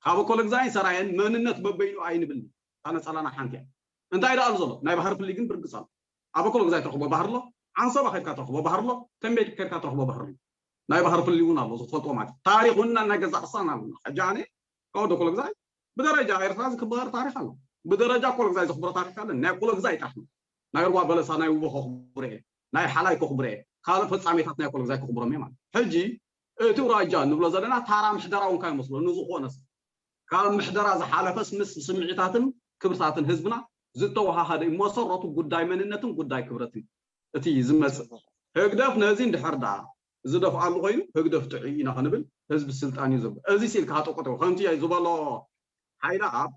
ካብ ኮለ ግዛይን ሰራየን መንነት በበይኑ ኣይንብል እታ ነፀላና ሓንቲ እያ እንታይ ደኣ ኣሎ ዘሎ ናይ ባህር ፍልይ ግን ብርግፅ ኣሎ ኣብ ኮለ ግዛይ ትረኽቦ ባህር ኣሎ ዓንሰባ ከድካ ትረኽቦ ባህር ኣሎ ተንቤት ከድካ ትረኽቦ ባህር ኣሎ ናይ ባህር ፍልይ እውን ኣሎ ዝፈልጦ ማለት ታሪኽ እውን ናይ ገዛእ ርሳን ኣለና ሕጂ ኣነ ካብ ወደ ኮለ ግዛይ ብደረጃ ኤርትራ ዝክበር ታሪኽ ኣሎ ብደረጃ ኮለ ግዛይ ዝኽብሮ ታሪኽ ኣለን ናይ ኮለ ግዛይ ጥራሕ ናይ ሩባ በለሳ ናይ ውቦ ከኽብረ ናይ ሓላይ ከኽብረ ካልእ ፈጻሜታት ናይ ኮለ ግዛይ ከኽብሮም እዮም ማለት ሕጂ እቲ ራጃ ንብሎ ዘለና ታራ ምሕደራ እውን ካይመስሎ ንዝኾነ ሰብ ካብ ምሕደራ ዝሓለፈስ ምስ ስምዒታትን ክብርታትን ህዝብና ዝተወሃሃደ እዩ መሰረቱ ጉዳይ መንነትን ጉዳይ ክብረትን እቲ ዝመፅእ ህግደፍ ነዚ እንድሕር ደኣ ዝደፍኣሉ ኮይኑ ህግደፍ ጥዑይ ኢና ክንብል ህዝቢ ስልጣን እዩ ዝብል እዚ ሲልካ ሃጠቆጠ ከምቲ ዝበሎ ሓይለ ኣብ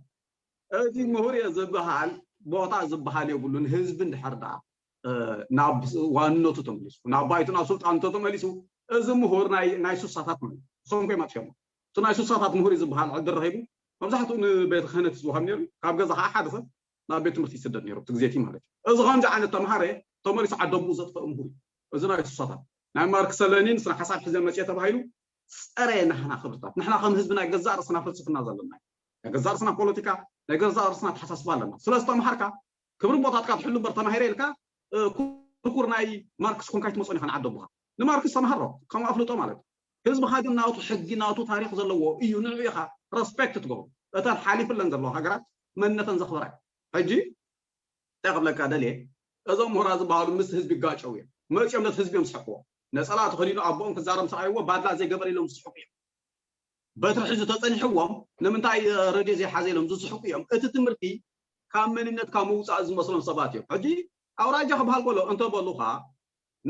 እዚ ምሁር እየ ዝበሃል ቦታ ዝበሃል የብሉን ህዝቢ እንድሕር ደኣ ናብ ዋንነቱ ተመሊሱ ናብ ባይቱ ናብ ስልጣን ተመሊሱ እዚ ምሁር ናይ ናይ ሱሳታት ማለት እሶም ኮይ ማጥፊኦም እቲ ናይ ሱሳታት ምሁር እዩ ዝበሃል ዕድል ረኺቡ መብዛሕትኡ ንቤተ ክህነት ዝወሃብ ነይሩ ካብ ገዛ ከዓ ሓደ ሰብ ናብ ቤት ትምህርቲ ይስደድ ነይሩ እቲ ግዜቲ ማለት እዩ እዚ ከምዚ ዓይነት ተምሃረ ተመሊሱ ዓደቡ ዘጥፈእ ምሁር እዩ እዚ ናይ ሱሳታት ናይ ማርክሰ ለኒን ስነ ሓሳብ ሒዘ መፅየ ተባሂሉ ፀረ ናህና ክብርታት ንሕና ከም ህዝቢ ናይ ገዛእ ርእስና ፍልስፍና ዘለና ናይ ገዛእ ርእስና ፖለቲካ ናይ ገዛእ ርእስና ተሓሳስባ ኣለና ስለዚ ተምሃርካ ክብርን ቦታትካ ትሕሉ እምበር ተማሂረ ኢልካ ኩርኩር ናይ ማርክስ ኮንካ ይትመፅኦን ኢኻ ንዓዲ ኣቦኻ ንማርክስ ተምሃሮ ከም ኣፍልጦ ማለት ህዝብኻ ግን ናቱ ሕጊ ናቱ ታሪክ ዘለዎ እዩ ንዑ ኢኻ ረስፔክት ትገብሩ እተን ሓሊፍለን ዘለዋ ሃገራት መንነተን ዘኽበራ እዩ ሕጂ እንታይ ክብለካ ደልየ እዞም ምሁራ ዝበሃሉ ምስ ህዝቢ ይጋጨው እዮም መፂኦም ነቲ ህዝቢ እዮም ዝስሕቅዎ ነፀላ ተኸዲኑ ኣቦኦም ክዛረብ ምስ ረኣይዎ ባድላ ዘይገበር ኢሎም ዝስሕቁ እዮም በትሪ ሒዙ ተፀኒሕዎም ንምንታይ ረድዮ ዘይሓዘ ኢሎም ዝስሕቁ እዮም እቲ ትምህርቲ ካብ መንነትካ ምውፃእ ዝመስሎም ሰባት እዮም ሕጂ ኣውራጃ ክበሃል ከሎ እንተበሉካ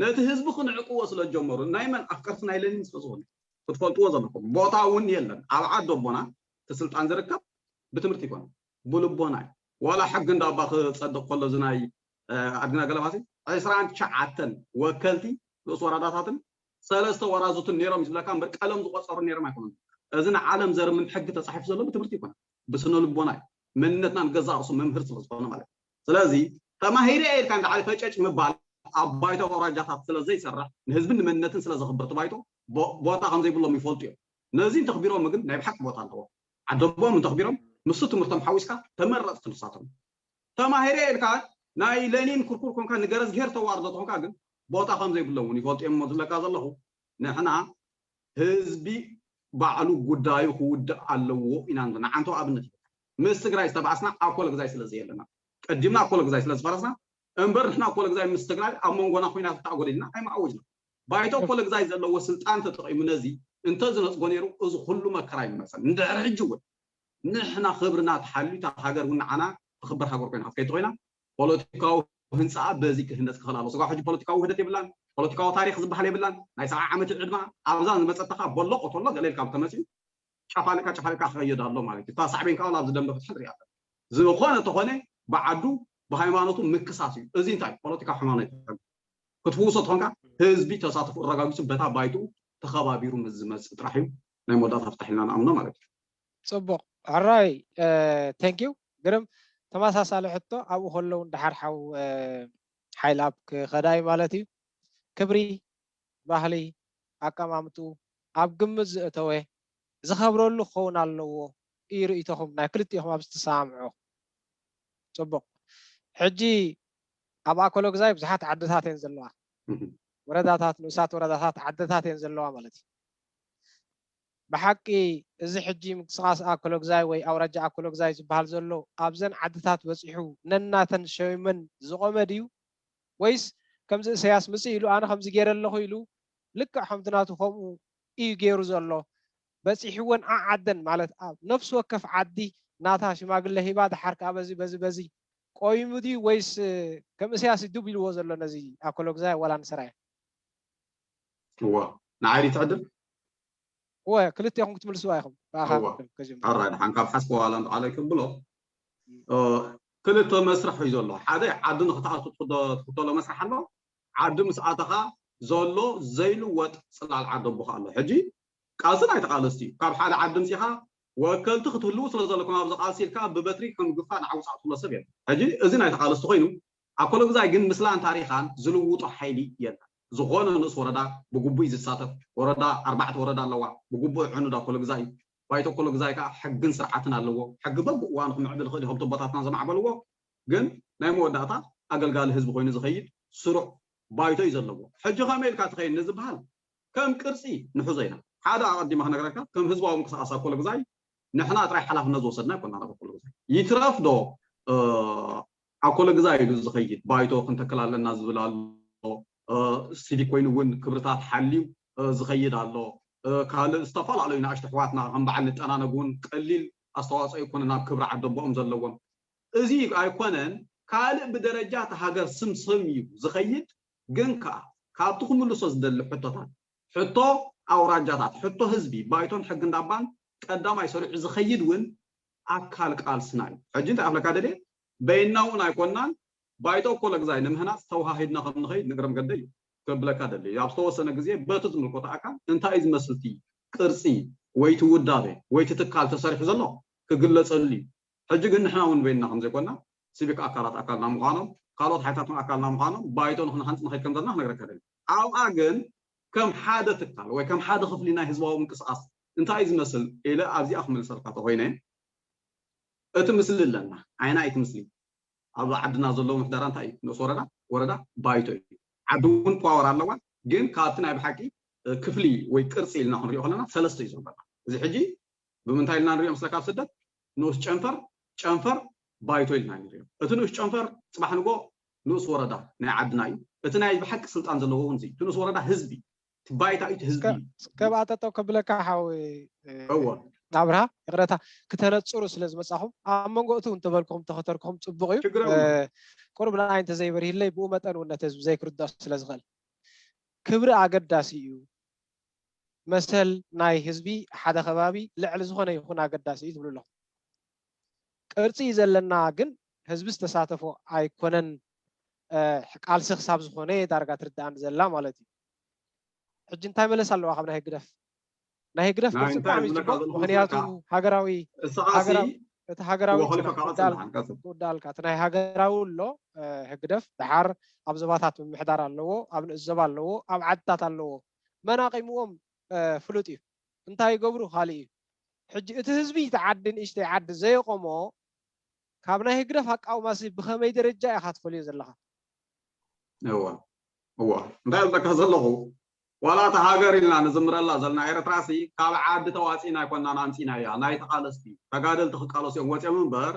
ነቲ ህዝቢ ክንዕቅዎ ስለ ዝጀመሩ ናይ መን ኣፍቀርቲ ናይ ለኒን ስለ ዝኾኑ ክትፈልጥዎ ዘለኩም ቦታ እውን የለን ኣብ ዓዲ ኣቦና እቲ ስልጣን ዝርከብ ብትምህርቲ ይኮነ ብልቦና እዩ ዋላ ሕጊ እንዳባ ክፀድቕ ከሎ እዚ ናይ ኣድግና ገለባሲ ዕስራን ትሽዓተን ወከልቲ ንኡስ ወረዳታትን ሰለስተ ወራዙትን ነይሮም ዝብለካ እምበር ቀለም ዝቆፀሩ ነይሮም ኣይኮኑን እዚ ንዓለም ዘርምን ሕጊ ተፃሒፉ ዘሎ ብትምህርቲ ይኮነ ብስነ ልቦና እዩ መንነትና ንገዛእ ርእሱ መምህር ስለ ዝኾነ ማለት ስለዚ ተማሂረ ኢልካ እንዳ ፈጨጭ ምባል ኣብ ባይታ ወራጃታት ስለ ዘይሰርሕ ንህዝብን ንመንነትን ስለ ዘኽብር እቲ ባይቶ ቦታ ከም ዘይብሎም ይፈልጡ እዮም። ነዚ እንተኽቢሮም ግን ናይ ብሓቂ ቦታ ኣለዎ። ዓደቦም እንተኽቢሮም ምስ ትምህርቶም ሓዊስካ ተመረፅቲ ንሳቶም። ተማሂረ ኢልካ ናይ ለኒን ኩርኩር ኮንካ ንገረዝግሄር ተዋርዶ ተኾንካ ግን ቦታ ከም ዘይብሎም እውን ይፈልጡ እዮም እሞ ዝብለካ ዘለኹ ንሕና ህዝቢ ባዕሉ ጉዳዩ ክውድእ ኣለዎ ኢና ንብል። ንዓንተው ኣብነት እዩ። ምስ ትግራይ ዝተባኣስና ኣብ ኮለግዛይ ስለ ዘየለና፣ ቀዲምና ኣብ ኮለግዛይ ስለ ዝፈረስና እምበር ንሕና ኣብ ኮለግዛይ ምስ ትግራይ ኣብ መንጎና ኩናት ተኣጎዲልና ኣይምኣወጅና። ባይቶ ኮለግዛይ ዘለዎ ስልጣን ተጠቒሙ ነዚ እንተዝነፅጎ ነይሩ እዚ ኩሉ መከራ ይመፀን። እንድሕር ሕጂ እውን ንሕና ክብርና ተሓልዩ እታ ሃገር እውን ንዓና ትኽበር ሃገር ኮይና ክትከይድ ኮይና ፖለቲካዊ ህንፃኣ በዚ ክህነፅ ክኽእል ኣለዎ። ስጋብ ሕጂ ፖለቲካዊ ውህደት የብላን፣ ፖለቲካዊ ታሪክ ዝበሃል የብላን። ናይ ሰብዓ ዓመት ዕድማ ኣብዛ ዝመፀት ተኻ በሎ ቆተሎ ገለ ኢልካ ተመፅዩ ጨፋሊካ ጨፋሊካ ክኸይድ ኣሎ ማለት እዩ። እታ ሳዕቤን ከዓ ኣብዚ ደንበ ክትሕል ሪኣ ዝኾነ ተኾነ ብዓዱ ብሃይማኖቱ ምክሳስ እዩ። እዚ እንታይ ፖለቲካ ሃይማኖት ክትፍውሶ ተኾንካ ህዝቢ ተሳትፎ ኣረጋጊፁ በታ ባይቱ ተኸባቢሩ ምስ ዝመፅእ ጥራሕ እዩ ናይ መወዳእታ ፍታሕ ኢልና ንኣምኖ ማለት እዩ። ፅቡቕ ሕራይ thank you ግርም ተመሳሳሊ ሕቶ ኣብኡ ከለዉ እንዳሓር ሓው ሓይል ኣብ ክኸዳ እዩ ማለት እዩ ክብሪ ባህሊ ኣቀማምጡ ኣብ ግምት ዘእተወ ዝኸብረሉ ክኸውን ኣለዎ እዩ ርእይቶኹም ናይ ክልቲኹም ኣብ ዝተሰማምዑ ፅቡቕ ሕጂ ኣብ ኣኮሎግዛይ ብዙሓት ዓድታት እየን ዘለዋ ወረዳታት ንኡሳት ወረዳታት ዓድታት እየን ዘለዋ ማለት እዩ ብሓቂ እዚ ሕጂ ምንቅስቃስ ኣኮሎግዛይ ወይ ኣውራጃ ኣኮሎግዛይ ዝበሃል ዘሎ ኣብዘን ዓድታት በፂሑ ነናተን ሸይመን ዝቆመ ድዩ ወይስ ከምዚ እሰያስ ምፅእ ኢሉ ኣነ ከምዚ ገይረ ኣለኹ ኢሉ ልክዕ ከምቲ ናቱ ከምኡ እዩ ገይሩ ዘሎ በፂሕወን ዓዓደን ማለት ኣብ ነፍሲ ወከፍ ዓዲ ናታ ሽማግለ ሂባ ድሓር ከዓ በዚ በዚ በዚ ቆይሙ ድዩ ወይስ ከም እሰያስ ድብ ኢልዎ ዘሎ ነዚ ኣኮሎግዛይ ዋላ ንሰራየ እዋ ንዓይ ትዕድል እወ ክልቴኹም ክትምልስዋ ኢኹም ብኣኻ እዋ። ክብል ከጀምር ኣራይ ድሓን ካብ ሓስኮ ዋላ እንተዓለ ክብሎ እ፣ ክልተ መስርሕ እዩ ዘሎ ሓደ ዓዲ ንክትኣቱ ትኽዶ- ትኽተሎ መስርሕ ኣሎ ዓዲ ምስ ኣተኻ ዘሎ ዘይልወጥ ፅላል ዓዲ ኣቦኻ ኣሎ ሕጂ ቃልሲ ናይ ተቃለስቲ እዩ ካብ ሓደ ዓዲ ምፂኻ ወከልቲ ክትህልዉ ስለ ዘለኩም ኣብዚ ቃልሲ ኢልካ ብበትሪ ከም ግፋ ንዓውፃእ ትብሎ ሰብ የለን ሕጂ እዚ ናይ ተቃለስቲ ኮይኑ ኣኮሎግዛይ ግን ምስላን ታሪኻን ዝልውጦ ሓይሊ የለን ዝኾነ ንእስ ወረዳ ብግቡእ እዩ ዝሳተፍ ወረዳ ኣርባዕተ ወረዳ ኣለዋ ብግቡእ ዕኑድ ኣኮሎግዛይ እዩ ባይቶ ኣኮሎግዛይ ከዓ ሕግን ስርዓትን ኣለዎ ሕጊ በብእዋኑ ክምዕብል ይኽእል እዩ ከምቲ ኣቦታትና ዘማዕበልዎ ግን ናይ መወዳእታ ኣገልጋሊ ህዝቢ ኮይኑ ዝኸይድ ስሩዕ ባይቶ እዩ ዘለዎ ሕጂ ከመይ ኢልካ ትኸይድ ንዝበሃል ከም ቅርፂ ንሕዞ ኢና ሓደ ኣቐዲመ ክነግረካ ከም ህዝባዊ ምንቅስቃስ ኣኮሎግዛይ ንሕና ጥራይ ሓላፍነት ዝወሰድና ኣይኮና ኣኮሎግዛይ ይትረፍ ዶ ኣኮሎግዛይ ኢሉ ዝኸይድ ባይቶ ክንተክል ኣለና ዝብል ኣሎ ሲቪክ ኮይኑ እውን ክብርታት ሓልዩ ዝኸይድ ኣሎ ካልእ ዝተፈላለዩ ንኣሽቱ ኣሕዋትና ከም በዓል ንጠናነግ እውን ቀሊል ኣስተዋፅኦ ኣይኮነ ናብ ክብሪ ዓደቦኦም ዘለዎም እዚ ኣይኮነን ካልእ ብደረጃ እቲ ሃገር ስምስም እዩ ዝኸይድ ግን ከዓ ካብቲ ክምልሶ ዝደሊ ሕቶታት ሕቶ ኣውራጃታት ሕቶ ህዝቢ ባይቶን ሕጊ እንዳባን ቀዳማይ ሰሪዑ ዝኸይድ እውን ኣካል ቃልስና እዩ ሕጂ እንታይ ክብለካ ደልየ በይንና እውን ኣይኮናን ባይቶ ኮለግዛይ ንምህናፅ ተወሃሂድና ከም ንኸይድ ንእግረ መገደይ እዩ ክብለካ ደሊ ኣብ ዝተወሰነ ግዜ በቲ ዝምልከቶ ኣካል እንታይ እዩ ዝመስል እቲ ቅርፂ ወይ እቲ ውዳበ ወይ እቲ ትካል ተሰሪሑ ዘሎ ክግለፀሉ እዩ ሕጂ ግን ንሕና እውን በይንና ከም ዘይኮና ሲቪክ ኣካላት ኣካልና ምዃኖም ካልኦት ሓይልታት ኣካልና ምዃኖም ባይቶ ንክንሃንፅ ንኸይድ ከም ዘለና ክነግረካ ደሊ ኣብኣ ግን ከም ሓደ ትካል ወይ ከም ሓደ ክፍሊ ናይ ህዝባዊ ምንቅስቃስ እንታይ እዩ ዝመስል ኢለ ኣብዚኣ ክምልሰልካ ተኮይነ እቲ ምስሊ ኣለና ዓይና እቲ ምስሊ ኣብ ዓድና ዘለዎ ምሕደራ እንታይ እዩ ንእስ ወረዳ ወረዳ ባይቶ እዩ ዓዲ እውን ፓወር ኣለዋ ግን ካብቲ ናይ ብሓቂ ክፍሊ ወይ ቅርፂ ኢልና ክንሪኦ ከለና ሰለስተ እዩ ዘለና እዚ ሕጂ ብምንታይ ኢልና ንሪኦ ምስለካ ኣብ ስደት ንኡስ ጨንፈር ጨንፈር ባይቶ ኢልና ንሪኦ እቲ ንኡስ ጨንፈር ፅባሕ ንጎ ንኡስ ወረዳ ናይ ዓድና እዩ እቲ ናይ ብሓቂ ስልጣን ዘለዎ እውን እቲ ንኡስ ወረዳ ህዝቢ ባይታ እዩ ህዝቢ ከብኣ ጠጠው ከብለካ ሓዊ እወ ኣብርሃ ይቅረታ ክተነፅሩ ስለ ዝመፃኹም ኣብ መንጎ እቱ እንተበልኩኹም ተኸተርኩኹም ፅቡቅ እዩ ሽግር የብሉን። ቁሩብ ንኣይ እንተዘይበርሂለይ ብኡ መጠን እውን ነቲ ህዝቢ ዘይክርድኦ ስለ ዝኽእል ክብሪ ኣገዳሲ እዩ መሰል ናይ ህዝቢ ሓደ ከባቢ ልዕሊ ዝኾነ ይኹን ኣገዳሲ እዩ ትብሉ ኣለኹም ቅርፂ እዩ ዘለና ግን ህዝቢ ዝተሳተፎ ኣይኮነን ቃልሲ ክሳብ ዝኾነ ዳርጋ ትርዳኣኒ ዘላ ማለት እዩ ሕጂ እንታይ መለስ ኣለዋ ካብ ናይ ህግደፍ ናይ ህግደፍ ናይ መልሲ እንታይ ብጣዕሚ ዝብለካ ፅቡቅ ዘለኹ ምክንያቱ መስለካ? ሃገራዊ እስኻሲ ሃገራዊ እቲ ሃገራዊ ወኸሊፈ ፅናሕ ካቐፅል ጉዳል ድሓን ቀፅል ትውዳልካ እቲ ናይ ሃገራዊ ኣሎ ህግደፍ ድሓር ኣብ ዞባታት ምምሕዳር ኣለዎ ኣብ ንእስ ዞባ ኣለዎ ኣብ ዓድታት ኣለዎ መን ኣቂምዎም ፍሉጥ እዩ እንታይ ይገብሩ ካልእ እዩ ሕጂ እቲ ህዝቢ እቲ ዓዲ ንእሽተይ ዓዲ ዘየቆሞ ካብ ናይ ህግደፍ ኣቃውማሲ ብኸመይ ደረጃ ኢኻ ትፈልዮ ዘለኻ እዋ እዋ እንታይ ዝብለካ ዘለኹ ዋላ እቲ ሃገር ኢልና ንዝምረላ ዘለና ኤርትራሲ ካብ ዓዲ ተዋፂና ኣይኮናን ኣምፂና እያ ናይ ተቃለስቲ ተጋደልቲ ክቃለሱ እዮም ወፂኦም እምበር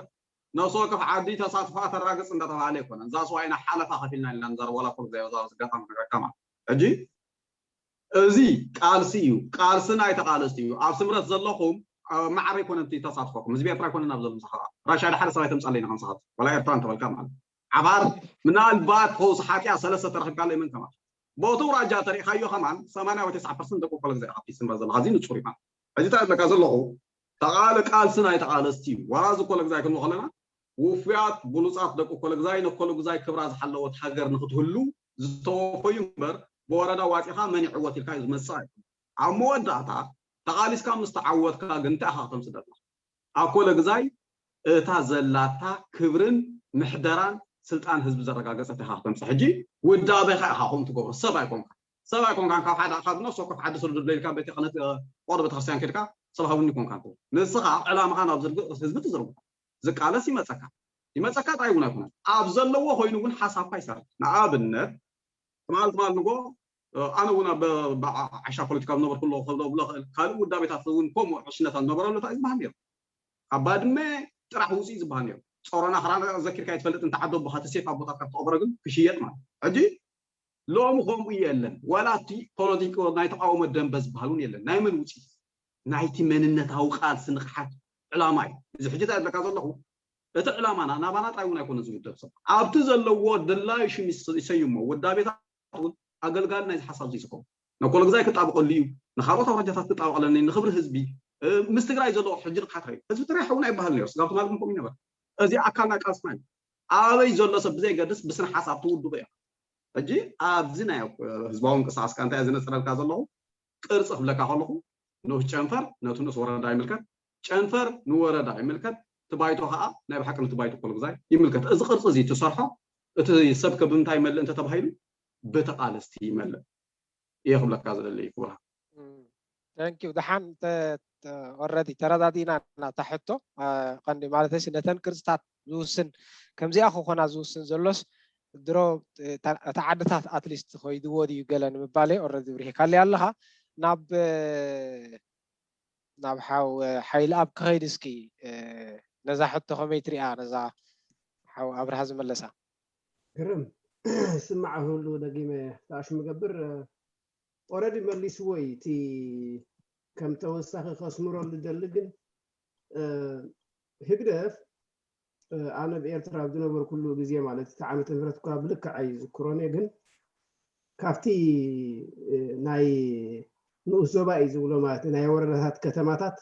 ነፍሲ ወከፍ ዓዲ ተሳትፎኣ ተራግፅ እንዳተባሃለ ኣይኮነን እዛ ስዋ ኢና ሓለፋ ከፊልና ኢልና ንዛረብ ዋላ ኮ ዘዛ ዝጋጣም ክረከማ ሕጂ እዚ ቃልሲ እዩ። ቃልሲ ናይ ተቓለስቲ እዩ። ኣብ ስምረት ዘለኹም ማዕረ ኣይኮነን እቲ ተሳትፎኩም። ህዝቢ ኤርትራ ኣይኮነን ኣብ ዘሎ ምሳኻ። ራሻ ሓደ ሓደ ሰብ ኣይተምጻለይ ንኸምሳኻት። ዋላ ኤርትራ እንተበልካ ማለት ዓፋር ምናልባት ፈውሲ ሓጢኣ ሰለስተ ተረኺብካለይ መን ከማን ቦቱ ራጃ ተሪእኻዮ ከማን ሰማንያ ወይ ተስዓ ፐርሰንት ደቂ ኮለግዛ ኢኻ ኣብቲ ስምረት ዘለኻ። እዚ ንጹር እዩ ማለት። ሕጂ እንታይ እብለካ ዘለኹ ተቓለ ቃልሲ ናይ ተቓለስቲ እዩ። ዋላ እዚ ኮለግዛይ ክንብል ከለና ውፉያት ብሉጻት ደቂ ኮለግዛይ ንኮለግዛይ ክብራ ዝሓለወት ሃገር ንክትህሉ ዝተወፈዩ እምበር ብወረዳ ዋፂኻ መን ይዕወት ኢልካ እዩ ዝመፅእ ኣይኮነን። ኣብ መወዳእታ ተቓሊስካ ምስ ተዓወትካ ግን እንታይ ኢኻ ክተምፅእ ደለኻ? ኣብ ኮለግዛይ እታ ዘላታ ክብርን ምሕደራን ስልጣን ህዝቢ ዘረጋገፀት ኢኻ ክተምፅእ። ሕጂ ውዳቤኻ ኢኻ ከምኡ ትገብሮ። ሰብ ኣይኮንካ ሰብ ኣይኮንካን። ካብ ሓደ ካብ ነፍሲ ወከፍ ዓዲ ስርዱ ድለይልካ ቤተ ክህነት ቆቕዶ ቤተክርስትያን ከድካ ሰብ ሃቡኒ ኮንካ ንስኻ ዕላማኻ ናብ ህዝቢ ትዝርጉ ዝቃለስ ይመፀካ ይመፀካ ጥራይ እውን ኣይኮነን ኣብ ዘለዎ ኮይኑ እውን ሓሳብካ ይሰርሕ። ንኣብነት ትማል ትማል ንጎ ኣነ እውን ዓሻ ፖለቲካ ዝነበርኩ ኣለኹ ከብሎ ብሎ ክእል ካልእ ውዳቤታት እውን ከምኡ ዕሽነታት ዝነበረሉ እንታይ ዝበሃል ነይሩ? ካብ ባድመ ጥራሕ ውፅእ ዝበሃል ነይሩ። ፀሮና ክራና ዘኪርካ ይትፈልጥ እንተ ዓዶ ብኻቲ ሴፍ ኣቦታትካ ተቐብረ ግን ክሽየጥ ማለት ሕጂ ሎሚ ከምኡ የለን። ዋላ እቲ ፖለቲኮ ናይ ተቃውሞ ደንበ ዝበሃል እውን የለን። ናይ መን ውፅኢት? ናይቲ መንነታዊ ቃልሲ ንቕሓት ዕላማ እዩ። እዚ ሕጂ እንታይ እብለካ ዘለኹ እቲ ዕላማና ናባና ጥራይ እውን ኣይኮነ ዝውደብ ሰብ ኣብቲ ዘለዎ ድላዩ ሽም ይሰይሞ ውዳቤታት እውን ኣገልጋሊ ናይዚ ሓሳብ እዚ ዝኸውን ነኮለ ግዛይ ክጣበቀሉ እዩ። ንካልኦት ኣውራጃታት ክጣበቀለኒ ንክብሪ ህዝቢ ምስ ትግራይ ዘለዎ ሕጂ ንቕሓት ኸ ህዝቢ ትግራይ ሓውና ይበሃል ነሩ ስጋብ ትማል ግን ከምኡ ይነበር። እዚ ኣካልና ቃልስና እዩ። ኣበይ ዘሎ ሰብ ብዘይገድስ ብስነ ሓሳብ ትውድቦ እዮም። ሕጂ ኣብዚ ናይ ህዝባዊ ምንቅስቃስካ እንታይ ዝነፅረልካ ዘለኹ ቅርፂ ክብለካ ከለኹ ንኡስ ጨንፈር ነቲ ንኡስ ወረዳ ይምልከት። ጨንፈር ንወረዳ ይምልከት። እቲ ባይቶ ከዓ ናይ ብሓቂ ነቲ ባይቶ ኮለግዛይ ይምልከት። እዚ ቅርፂ እዚ ትሰርሖ እቲ ሰብ ከ ብምንታይ ይመልእ እንተተባሂሉ ብተቃለስቲ ይመልእ እየ ክብለካ ዝደሊ ክቡራ። Thank you ደሓን already ተረዳዲእና ናታ ሕቶ ቀንዲ ማለተሲ ነተን ቅርፅታት ዝውስን ከምዚኣ ክኾና ዝውስን ዘሎስ ድሮ እታ ዓድታት ኣትሊስት ኮይድዎ ድዩ ገለ ንምባል already ብሪህካለይ ኣለኻ ናብ ናብ ሓው ሓይሊ ኣብ ክኸይድ እስኪ ነዛ ሕቶ ከመይ ትሪኣ ነዛ ሓው ኣብርሃ ዝመለሳ ግርም ስማዕ ሁሉ ደጊመ ተኣሽ ምገብር already መሊስዎ እዩ እቲ ከም ተወሳኺ ከስምረሉ ደሊ ግን ህግደፍ ኣነ ኣብ ኤርትራ ኣብ ዝነበርኩሉ ግዜ ማለት እቲ ዓመተ ምህረት እኳ ብልክዕ ኣይዝክሮን እየ ግን ካብቲ ናይ ንኡስ ዞባ እዩ ዝብሎ ማለት ናይ ወረዳታት ከተማታት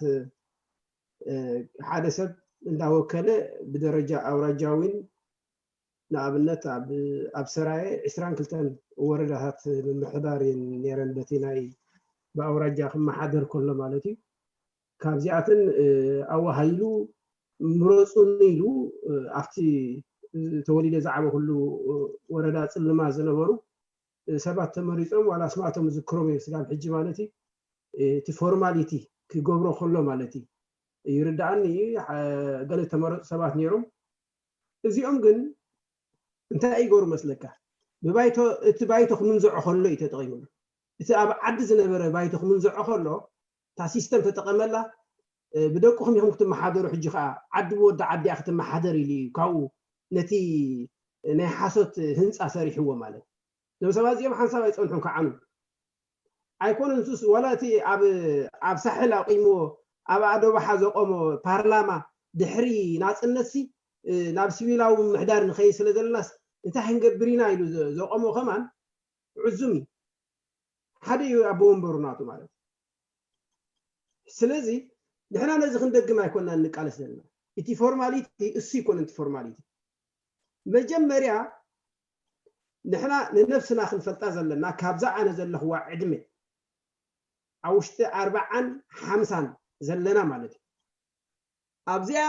ሓደ ሰብ እንዳወከለ ብደረጃ ኣውራጃዊን ንኣብነት ኣብ ሰራየ ዕስራን ክልተን ወረዳታት ምምሕዳር እየን ነይረን በቲ ናይ ብኣውራጃ ክመሓደር ከሎ ማለት እዩ ካብዚኣትን ኣዋሃይሉ ምረፁኒ ኢሉ ኣብቲ ተወሊደ ዝዓበኩሉ ወረዳ ፅልማ ዝነበሩ ሰባት ተመሪፆም ዋላ ስማቶም ዝክሮም እዩ ስጋብ ሕጂ ማለት እዩ እቲ ፎርማሊቲ ክገብሮ ከሎ ማለት እዩ ይርዳኣኒ ገለ ተመረፁ ሰባት ነይሮም እዚኦም ግን እንታይ ይገብሩ መስለካ ብባይቶ እቲ ባይቶ ክምንዝዖ ከሎ እዩ ተጠቂምሉ እቲ ኣብ ዓዲ ዝነበረ ባይቶ ክምንዝዖ ከሎ እታ ሲስተም ተጠቀመላ ብደቅኹም ኢኹም ክትመሓደሩ ሕጂ ከዓ ዓዲ ብወዲ ዓዲ እያ ክትመሓደር ኢሉ እዩ ካብኡ ነቲ ናይ ሓሶት ህንፃ ሰሪሕዎ ማለት እዞም ሰባት እዚኦም ሓንሳብ ኣይፀንሑን ከዓኑ ኣይኮነን ንሱስ ዋላ እቲ ኣብ ኣብ ሳሕል ኣቂምዎ ኣብ ኣዶባሓ ዘቆሞ ፓርላማ ድሕሪ ናፅነትሲ ናብ ሲቪላዊ ምምሕዳር ንኸይድ ስለ ዘለናስ እንታይ ክንገብር ኢና ኢሉ ዘቆሞ ከማን ዕዙም እዩ ሓደ እዩ ኣቦ ወንበሩ ናቱ ማለት ስለዚ ንሕና ነዚ ክንደግም ኣይኮና እንቃለስ ዘለና እቲ ፎርማሊቲ እሱ ይኮነ እቲ ፎርማሊቲ መጀመርያ ንሕና ንነብስና ክንፈልጣ ዘለና ካብዛ ኣነ ዘለኽዋ ዕድመ ኣብ ውሽጢ ኣርባዓን ሓምሳን ዘለና ማለት እዩ ኣብዚኣ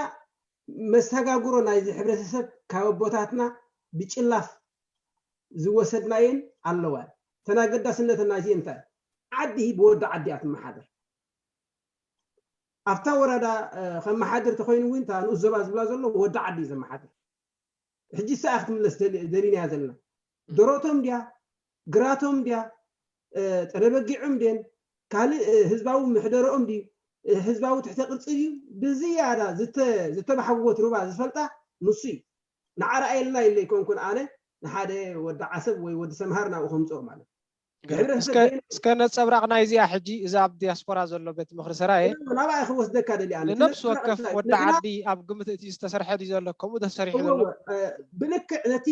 መሰጋግሮ ናይዚ ሕብረተሰብ ካብ ኣቦታትና ብጭላፍ ዝወሰድናየን ኣለዋ ተናገዳስነተን ናይዚ እንታይ ዓዲ ብወዲ ዓዲ እያ ትመሓደር ኣብታ ወረዳ ከመሓድር ተኮይኑ እውን እታ ንኡስ ዞባ ዝብላ ዘሎ ወዲ ዓዲ እዩ ዘመሓድር ሕጂ ሰኣ ክትምለስ ደሊናያ ዘለና ደሮቶም ድያ ግራቶም ድያ ጠለበጊዖም ድን ካልእ ህዝባዊ ምሕደረኦም ድዩ ህዝባዊ ትሕተ ቅርፂ ድዩ ብዝያዳ ዝተባሓጎት ሩባ ዝፈልጣ ንሱ እዩ ንዓረኣየልና ኢለ ይኮንኩን ኣነ ንሓደ ወዲ ዓሰብ ወይ ወዲ ሰምሃር ናብኡ ከምፅኦ ማለት እስከ ነፀብራቕ ናይዚኣ ሕጂ እዚ ኣብ ዲያስፖራ ዘሎ ቤት ምኽሪ ሰራየ ናብኣ ክወስደካ ደሊ ኣነ። ንነብሲ ወከፍ ወዲ ዓዲ ኣብ ግምት እቲ ዝተሰርሐ ድዩ ዘሎ? ከምኡ ተሰሪሑ ዘሎ? ብልክዕ ነቲ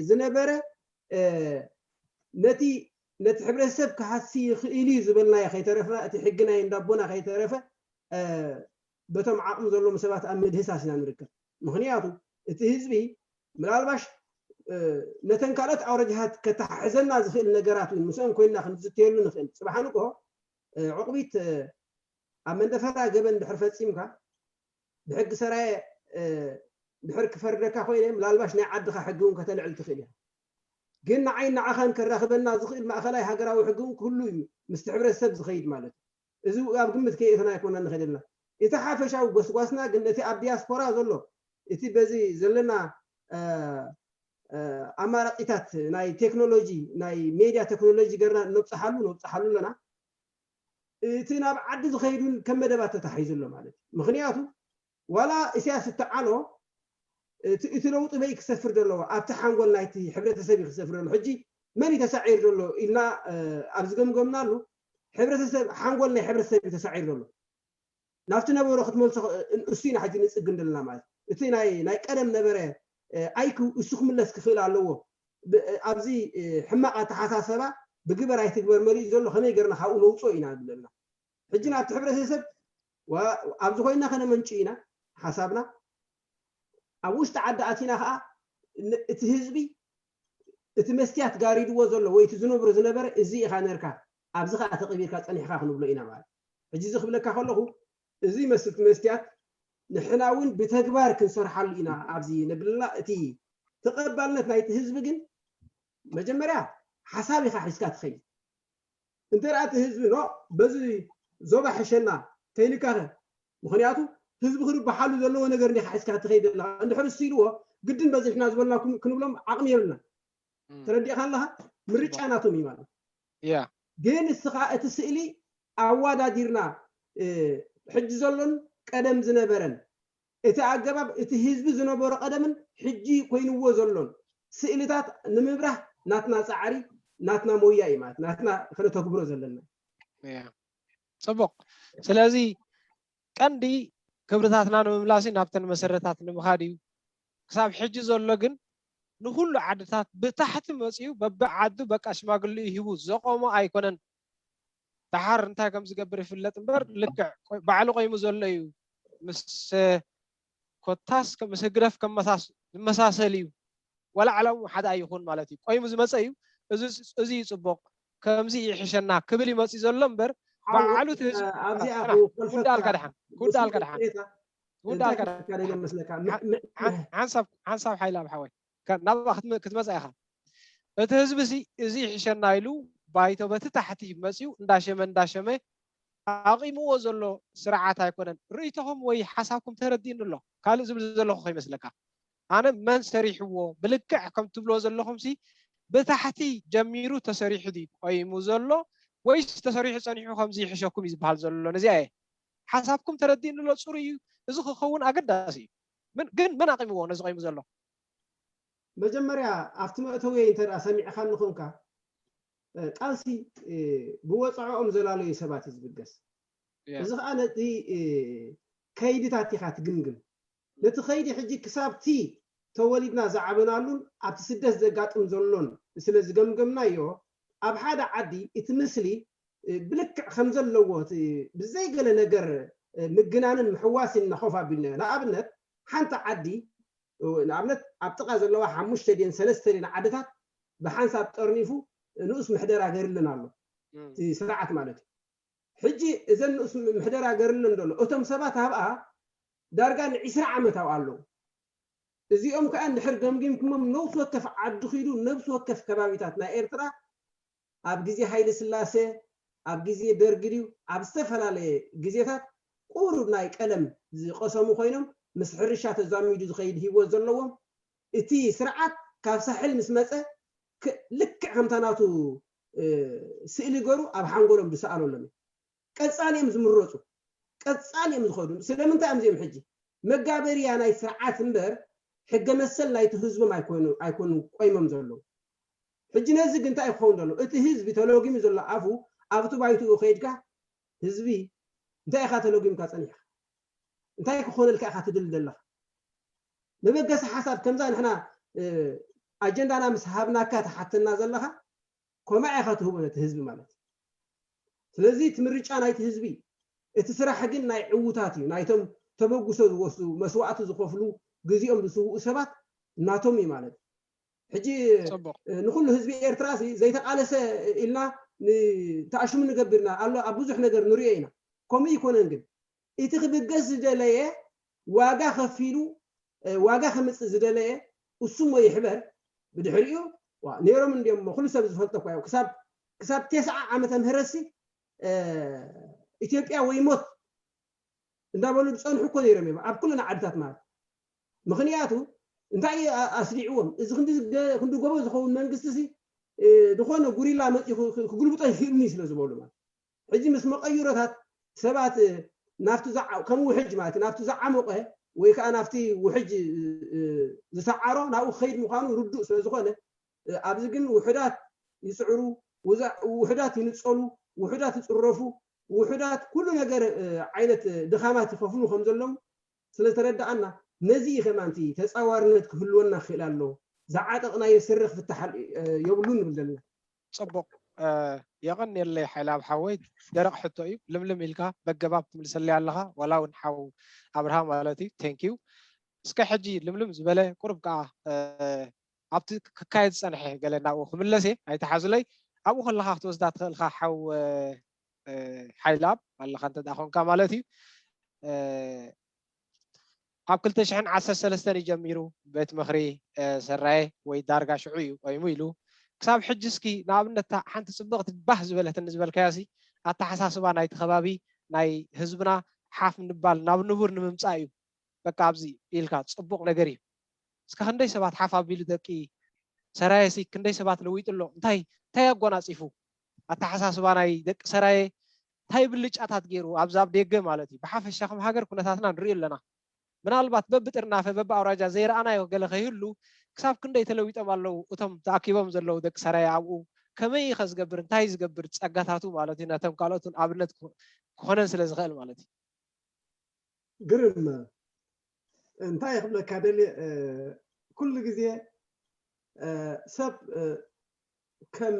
ዝነበረ ነቲ ነቲ ሕብረተሰብ ክሃሲ ይኽእል እዩ ዝበልናዮ ከይተረፈ፣ እቲ ሕጊ ናይ እንዳቦና ከይተረፈ በቶም ዓቕሚ ዘለዎም ሰባት ኣብ ምድህሳስ ኢና ንርከብ። ምኽንያቱ እቲ ህዝቢ ምናልባሽ ነተን ካልኦት ኣውረጃታት ከተሓሕዘና ዝኽእል ነገራት እውን ምስኦም ኮይንና ክንዝተየሉ ንኽእል። ፅባሕ ንግሆ ዕቑቢት ኣብ መንደፈራ ገበን ድሕር ፈፂምካ ብሕጊ ሰራየ ድሕር ክፈርደካ ኮይነ ምናልባሽ ናይ ዓድኻ ሕጊ እውን ከተልዕል ትኽእል ኢኻ። ግን ንዓይ ንዓኻን ከራኽበና ዝኽእል ማእኸላይ ሃገራዊ ሕጊ እውን ክህሉ እዩ ምስቲ ሕብረተሰብ ዝኸይድ ማለት እዩ። እዚ ኣብ ግምት ከየእተና ኣይኮና ንኽእል ዘለና። እቲ ሓፈሻዊ ጎስጓስና ግን ነቲ ኣብ ዲያስፖራ ዘሎ እቲ በዚ ዘለና ኣማራፂታት ናይ ቴክኖሎጂ ናይ ሜድያ ቴክኖሎጂ ገርና ነብፅሓሉ ነብፅሓሉ ኣለና። እቲ ናብ ዓዲ ዝኸይዱን ከም መደባት ተታሒዙ ኣሎ ማለት እዩ። ምኽንያቱ ዋላ ኢሳያስ እተዓሎ እቲ ለውጢ በይ ክሰፍር ዘለዎ ኣብቲ ሓንጎል ናይቲ ሕብረተሰብ እዩ ክሰፍር ዘሎ። ሕጂ መን እዩ ተሳዒር ዘሎ ኢልና ኣብ ዝገምገምናሉ ሕብረተሰብ ሓንጎል ናይ ሕብረተሰብ እዩ ተሳዒር ዘሎ። ናብቲ ነበሮ ክትመልሶ እሱ ኢና ሕጂ ንፅግን ዘለና ማለት እቲ ናይ ቀደም ነበረ ኣይኩ እሱ ክምለስ ክኽእል ኣለዎ። ኣብዚ ሕማቕ ኣተሓሳሰባ ብግበር ኣይትግበር መሪኡ ዘሎ ከመይ ገርና ካብኡ ነውፅኦ ኢና ንብል ዘለና። ሕጂ ናብቲ ሕብረተሰብ ኣብዚ ኮይና ከነመንጭ ኢና ሓሳብና። ኣብ ውሽጢ ዓዲ ኣቲና ከዓ እቲ ህዝቢ እቲ መስትያት ጋሪድዎ ዘሎ ወይ እቲ ዝነብሮ ዝነበረ እዚ ኢኻ ነርካ ኣብዚ ከዓ ተቐቢርካ ፀኒሕካ ክንብሎ ኢና ማለት። ሕጂ እዚ ክብለካ ከለኹ እዚ መስልቲ መስትያት ንሕና እውን ብተግባር ክንሰርሓሉ ኢና ኣብዚ ነብልና። እቲ ተቐባልነት ናይቲ ህዝቢ ግን መጀመርያ ሓሳብ ኢኻ ሒዝካ ትኸይድ። እንተ ደኣ እቲ ህዝቢ ኖ በዚ ዞባ ሕሸና ከይልካኸ ምኽንያቱ ህዝቢ ክርብሓሉ ዘለዎ ነገር እንዲኻ ሒዝካ ትኸይድ ኣለኻ። እንድሕር እሱ ኢልዎ ግድን በዚሕና ዝበልና ክንብሎም ዓቕሚ የብልና። ተረዲእካ ኣለኻ? ምርጫ ናቶም እዩ ማለት። ግን እስኻ እቲ ስእሊ ኣዋዳዲርና ሕጂ ዘሎን ቀደም ዝነበረን እቲ ኣገባብ እቲ ህዝቢ ዝነበሮ ቀደምን ሕጂ ኮይንዎ ዘሎን ስእልታት ንምብራህ ናትና ፃዕሪ ናትና ሞያ እዩ ማለት ናትና ከነተግብሮ ዘለና። ፅቡቕ። ስለዚ ቀንዲ ክብርታትና ንምምላስ ናብተን መሰረታት ንምኻድ እዩ። ክሳብ ሕጂ ዘሎ ግን ንኩሉ ዓድታት ብታሕቲ መፅዩ በብዓዱ በቃ ሽማግሌኡ ሂቡ ዘቆሞ ኣይኮነን። ደሓር እንታይ ከም ዝገብር ይፍለጥ እምበር ልክዕ ባዕሉ ቆይሙ ዘሎ እዩ። ምስ ኮታስ ምስ ህግደፍ ዝመሳሰል እዩ። ዋላ ዕላምኡ ሓደ ኣይኹን ማለት እዩ። ቆይሙ ዝመፀ እዩ። እዚ እዩ ፅቡቕ። ከምዚ ይሕሸና ክብል ይመፅእ ዘሎ እምበር ባዕሉ ኣብዚኣ ክውዳልካ ደሓን ክውዳልካ ደሓን ክውዳልካ ደሓን ሓንሳብ ሓይላ ብሓወይ ናብኣ ክትመፅእ ኢኻ። እቲ ህዝቢ እዚ ይሕሸና ኢሉ ባይቶ በቲ ታሕቲ መፅዩ እንዳሸመ እንዳሸመ ኣቂምዎ ዘሎ ስርዓት ኣይኮነን። ርእይቶኹም ወይ ሓሳብኩም ተረዲእኒ ኣሎ። ካልእ ዝብል ዘለኹ ከይመስለካ። ኣነ መን ሰሪሕዎ ብልክዕ ከም ትብልዎ ዘለኹም ሲ ብታሕቲ ጀሚሩ ተሰሪሑ ድዩ ቆይሙ ዘሎ ወይስ ተሰሪሑ ፀኒሑ ከምዚ ይሕሸኩም እዩ ዝበሃል ዘሎ? ነዚኣ እየ ሓሳብኩም ተረዲእኒ ኣሎ። ፅሩይ እዩ። እዚ ክኸውን ኣገዳሲ እዩ። ግን መን ኣቂምዎ ነዚ ቆይሙ ዘሎ? መጀመርያ ኣብቲ መእተዊ እንተ ሰሚዕካ ንኾንካ ቃልሲ ብወፅዖኦም ዘላለዩ ሰባት እዩ ዝብገስ። እዚ ከዓ ነቲ ከይድታት ኢኻ ትግምግም። ነቲ ከይዲ ሕጂ ክሳብቲ ተወሊድና ዝዓበናሉን ኣብቲ ስደት ዘጋጥም ዘሎን ስለ ዝገምገምናዮ ኣብ ሓደ ዓዲ እቲ ምስሊ ብልክዕ ከም ዘለዎ ብዘይገለ ነገር ምግናንን ምሕዋስን ኢና ኮፍ ኣቢልናዮ። ንኣብነት ሓንቲ ዓዲ ንኣብነት ኣብ ጥቓ ዘለዋ ሓሙሽተ ድን ሰለስተ ድን ዓድታት ብሓንሳብ ጠርኒፉ ንኡስ ምሕደራ ገርልን ኣሎ እቲ ስርዓት ማለት እዩ። ሕጂ እዘን ንኡስ ምሕደራ ገርልን ዘሎ እቶም ሰባት ኣብኣ ዳርጋ ንዒስራ ዓመት ኣብኣ ኣለዉ። እዚኦም ከዓ እንድሕር ገምጊምኩሞም ነብሲ ወከፍ ዓዲ ኪዱ ነብሲ ወከፍ ከባቢታት ናይ ኤርትራ ኣብ ግዜ ሃይለ ስላሴ ኣብ ግዜ ደርጊ ድዩ ኣብ ዝተፈላለየ ግዜታት ቁሩብ ናይ ቀለም ዝቀሰሙ ኮይኖም ምስ ሕርሻ ተዛሚዱ ዝኸይድ ህይወት ዘለዎም እቲ ስርዓት ካብ ሳሕል ምስ መፀ ልክዕ ከምታ ናቱ ስእሊ ገሩ ኣብ ሓንጎሎም ዝሰኣለሎም እዩ። ቀፃሊ እዮም ዝምረፁ፣ ቀፃሊ እዮም ዝኸዱ። ስለምንታይ እዮም እዚኦም ሕጂ መጋበርያ ናይ ስርዓት እምበር ሕገ መሰል ናይቲ ህዝቦም ኣይኮኑ ቆይሞም ዘለዉ። ሕጂ ነዚ ግን እንታይ ክኸውን ዘሎ? እቲ ህዝቢ ተሎጊሙ ዘሎ ኣፉ ኣብቲ ባይትኡ ከይድካ ህዝቢ እንታይ ኢኻ ተሎጊምካ ጸኒሕካ? እንታይ ክኾነልካ ኢኻ ትድል ዘለኻ? መበገሲ ሓሳብ ከምዛ ንሕና ኣጀንዳና ምስ ሃብናካ ትሓተና ዘለኻ ኮማዕ ኢኻ ትህቦ ነቲ ህዝቢ ማለት እዩ። ስለዚ እቲ ምርጫ ናይቲ ህዝቢ እቲ ስራሕ ግን ናይ ዕዉታት እዩ። ናይቶም ተበግሶ ዝወስዱ መስዋእቲ ዝኸፍሉ ግዜኦም ዝስውኡ ሰባት እናቶም እዩ ማለት እዩ። ሕጂ ንኩሉ ህዝቢ ኤርትራ ዘይተቃለሰ ኢልና ተኣሽሙ ንገብርና ኣሎ ኣብ ብዙሕ ነገር ንሪኦ ኢና። ከምኡ ይኮነን ግን እቲ ክብገስ ዝደለየ ዋጋ ከፊሉ ዋጋ ከምፅእ ዝደለየ እሱሞ ይሕበር ብድሕሪኡ ነይሮም እንዲሞ ኩሉ ሰብ ዝፈልጦ እኳ ክሳብ ክሳብ ተስዓ ዓመተ ምህረትሲ ኢትዮጵያ ወይ ሞት እንዳበሉ ዝፀንሑ እኮ ነይሮም እዮም ኣብ ኩለን ዓድታት ማለት ምክንያቱ እንታይ ኣስዲዕዎም እዚ ክንዲ ጎቦ ዝኸውን መንግስቲ ሲ ዝኾነ ጉሪላ መፂ ክጉልብጦ ይኽእልኒ ስለ ዝበሉ ማለት ሕጂ ምስ መቐይሮታት ሰባት ናብቲ ከም ውሕጅ ማለት ናብቲ ዝዓሞቐ ወይ ከዓ ናብቲ ውሕጅ ዝሰዓሮ ናብኡ ክኸይድ ምዃኑ ርዱእ ስለ ዝኾነ ኣብዚ ግን ውሕዳት ይፅዕሩ ውሕዳት ይንፀሉ ውሕዳት ይፅረፉ ውሕዳት ኩሉ ነገር ዓይነት ድኻማት ይኸፍሉ ከም ዘለዉ ስለዝተረዳኣና ነዚ እዩ ከማንቲ ተፃዋርነት ክህልወና ክኽእል ኣሎ ዝዓጠቕናዮ ስረ ክፍታሕ የብሉን ንብል ዘለና ፅቡቅ የቐንየለይ ሓይለ ኣብ ሓወይ ደረቕ ሕቶ እዩ ልምልም ኢልካ በገባብ ትምልሰለይ ኣለኻ ዋላ እውን ሓው ኣብርሃ ማለት እዩ thank you እስከ ሕጂ ልምልም ዝበለ ቁሩብ ከዓ ኣብቲ ክካየድ ዝፀንሐ ገለ ናብኡ ክምለስ እየ ኣይተሓዙለይ ኣብኡ ከለካ ክትወስዳ ትኽእልካ ሓው ሓይላብ ኣለካ እንተ ኮንካ ማለት እዩ ኣብ ክልተ ሽሕን ዓሰርተ ሰለስተን እዩ ጀሚሩ ቤት ምኽሪ ሰራየ ወይ ዳርጋ ሽዑ እዩ ቆይሙ ኢሉ ክሳብ ሕጂ እስኪ ንኣብነት ሓንቲ ፅብቕቲ ባህ ዝበለትኒ ዝበልካያ ሲ ኣተሓሳስባ ናይቲ ከባቢ ናይ ህዝብና ሓፍ ንባል ናብ ንቡር ንምምፃእ እዩ በቃ ኣብዚ ኢልካ ፅቡቕ ነገር እዩ እስከ ክንደይ ሰባት ሓፍ ኣቢሉ ደቂ ሰራየ ሲ ክንደይ ሰባት ለዊጡ ኣሎ እንታይ እንታይ ኣጎናፂፉ ኣተሓሳስባ ናይ ደቂ ሰራየ እንታይ ብልጫታት ገይሩ ኣብዚ ኣብ ደገ ማለት እዩ ብሓፈሻ ከም ሃገር ኩነታትና ንሪኦ ኣለና ምናልባት በብጥርናፈ በብኣውራጃ ዘይረኣናዮ ገለ ከይህሉ ክሳብ ክንደይ ተለዊጦም ኣለዉ እቶም ተኣኪቦም ዘለዉ ደቂ ሰራየ ኣብኡ ከመይ ከ ዝገብር እንታይ ዝገብር ፀጋታቱ ማለት እዩ ነቶም ካልኦትን ኣብነት ክኾነን ስለ ዝኽእል ማለት እዩ ግርም እንታይ ክብለካ ደልየ ኩሉ ግዜ ሰብ ከም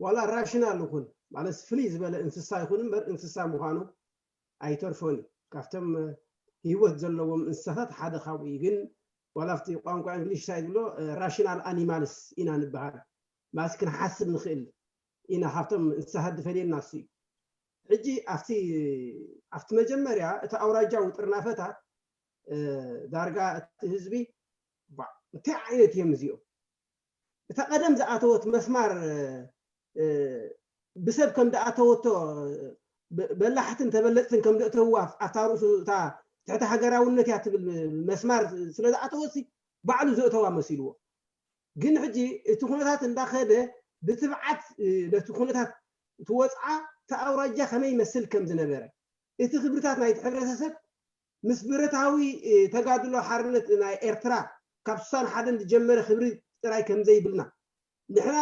ዋላ ራሽናል ይኹን ማለት ፍልይ ዝበለ እንስሳ ይኹን እምበር እንስሳ ምዃኑ ኣይተርፎን እዩ ካብቶም ህይወት ዘለዎም እንስሳታት ሓደ ካብኡ እዩ ግን ዋላ ኣብቲ ቋንቋ እንግሊሽ እንታይ ዝብሎ ራሽናል ኣኒማልስ ኢና ንበሃል ማለት ክንሓስብ ንኽእል ኢና ካብቶም እንስሳታት ዝፈልየና እሱ እዩ ሕጂ ኣብቲ ኣብቲ መጀመርያ እቲ ኣውራጃዊ ጥርናፈታት ዳርጋ እቲ ህዝቢ እንታይ ዓይነት እዮም እዚኦም እታ ቀደም ዝኣተወት መስማር ብሰብ ከም ዝኣተወቶ በላሕትን ተበለፅትን ከም ዘእተውዋ ኣብታ ርእሱ እታ ትሕቲ ሃገራውነት እያ ትብል መስማር ስለ ዝኣተወት ባዕሉ ዘእተዋ መሲልዎ ግን ሕጂ እቲ ኩነታት እንዳኸደ ብትብዓት ነቲ ኩነታት እቲ ወፅዓ እቲ ኣውራጃ ከመይ ይመስል ከም ዝነበረ እቲ ክብርታት ናይቲ ሕብረተሰብ ምስ ብረታዊ ተጋድሎ ሓርነት ናይ ኤርትራ ካብ ስሳን ሓደን ዝጀመረ ክብሪ ጥራይ ከም ዘይብልና ንሕና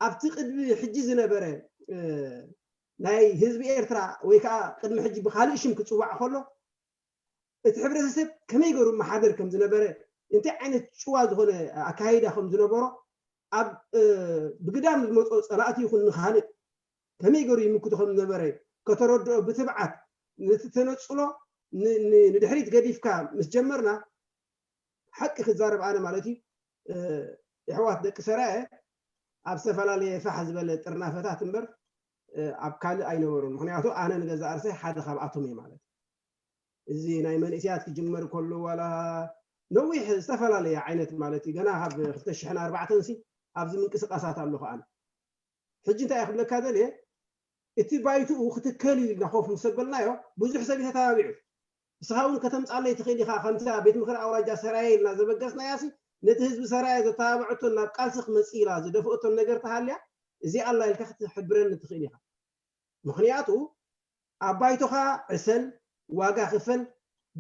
ኣብቲ ቅድሚ ሕጂ ዝነበረ ናይ ህዝቢ ኤርትራ ወይ ከዓ ቅድሚ ሕጂ ብካልእ ሽም ክፅዋዕ ከሎ እቲ ሕብረተሰብ ከመይ ገሩ መሓደር ከም ዝነበረ እንታይ ዓይነት ጭዋ ዝኾነ ኣካይዳ ከም ዝነበሮ ኣብ ብግዳም ዝመፅኦ ፀላእቲ ይኹን ንካልእ ከመይ ገሩ ይምክቱ ከም ዝነበረ ከተረድኦ ብትብዓት ነቲ ተነፅሎ ንድሕሪት ገዲፍካ ምስ ጀመርና ሓቂ ክዛረብ ኣነ ማለት እዩ የሕዋት ደቂ ሰራየ ኣብ ዝተፈላለየ ፋሕ ዝበለ ጥርናፈታት እምበር ኣብ ካልእ ኣይነበሩን ምክንያቱ ኣነ ንገዛእ ርእሰይ ሓደ ካብኣቶም እየ ማለት እዚ ናይ መንእስያት ክጅመር ከሎ ዋላ ነዊሕ ዝተፈላለየ ዓይነት ማለት እዩ ገና ካብ ክልተ ሽሕን ኣርባዕተን ሲ ኣብዚ ምንቅስቃሳት ኣለኹ ኣነ ሕጂ እንታይ ክብለካ ደልየ እቲ ባይትኡ ክትከል እዩ ኢልና ኮፍ ምስ ኣበልናዮ ብዙሕ ሰብ ተተባቢዑ ንስኻ እውን ከተምፃለይ ትኽእል ኢኻ ከምቲ ቤት ምክሪ ኣውራጃ ሰራየ ኢልና ዘበገስናያ ሲ ነቲ ህዝቢ ሰራየ ዘተባብዐቶን ናብ ቃልሲ ክመፅእ ኢላ ዝደፍአቶን ነገር ተሃልያ እዚኣ ኣላ ኢልካ ክትሕብረኒ ትኽእል ኢኻ ምኽንያቱ ኣብ ባይቶኻ ዕሰል ዋጋ ክፈል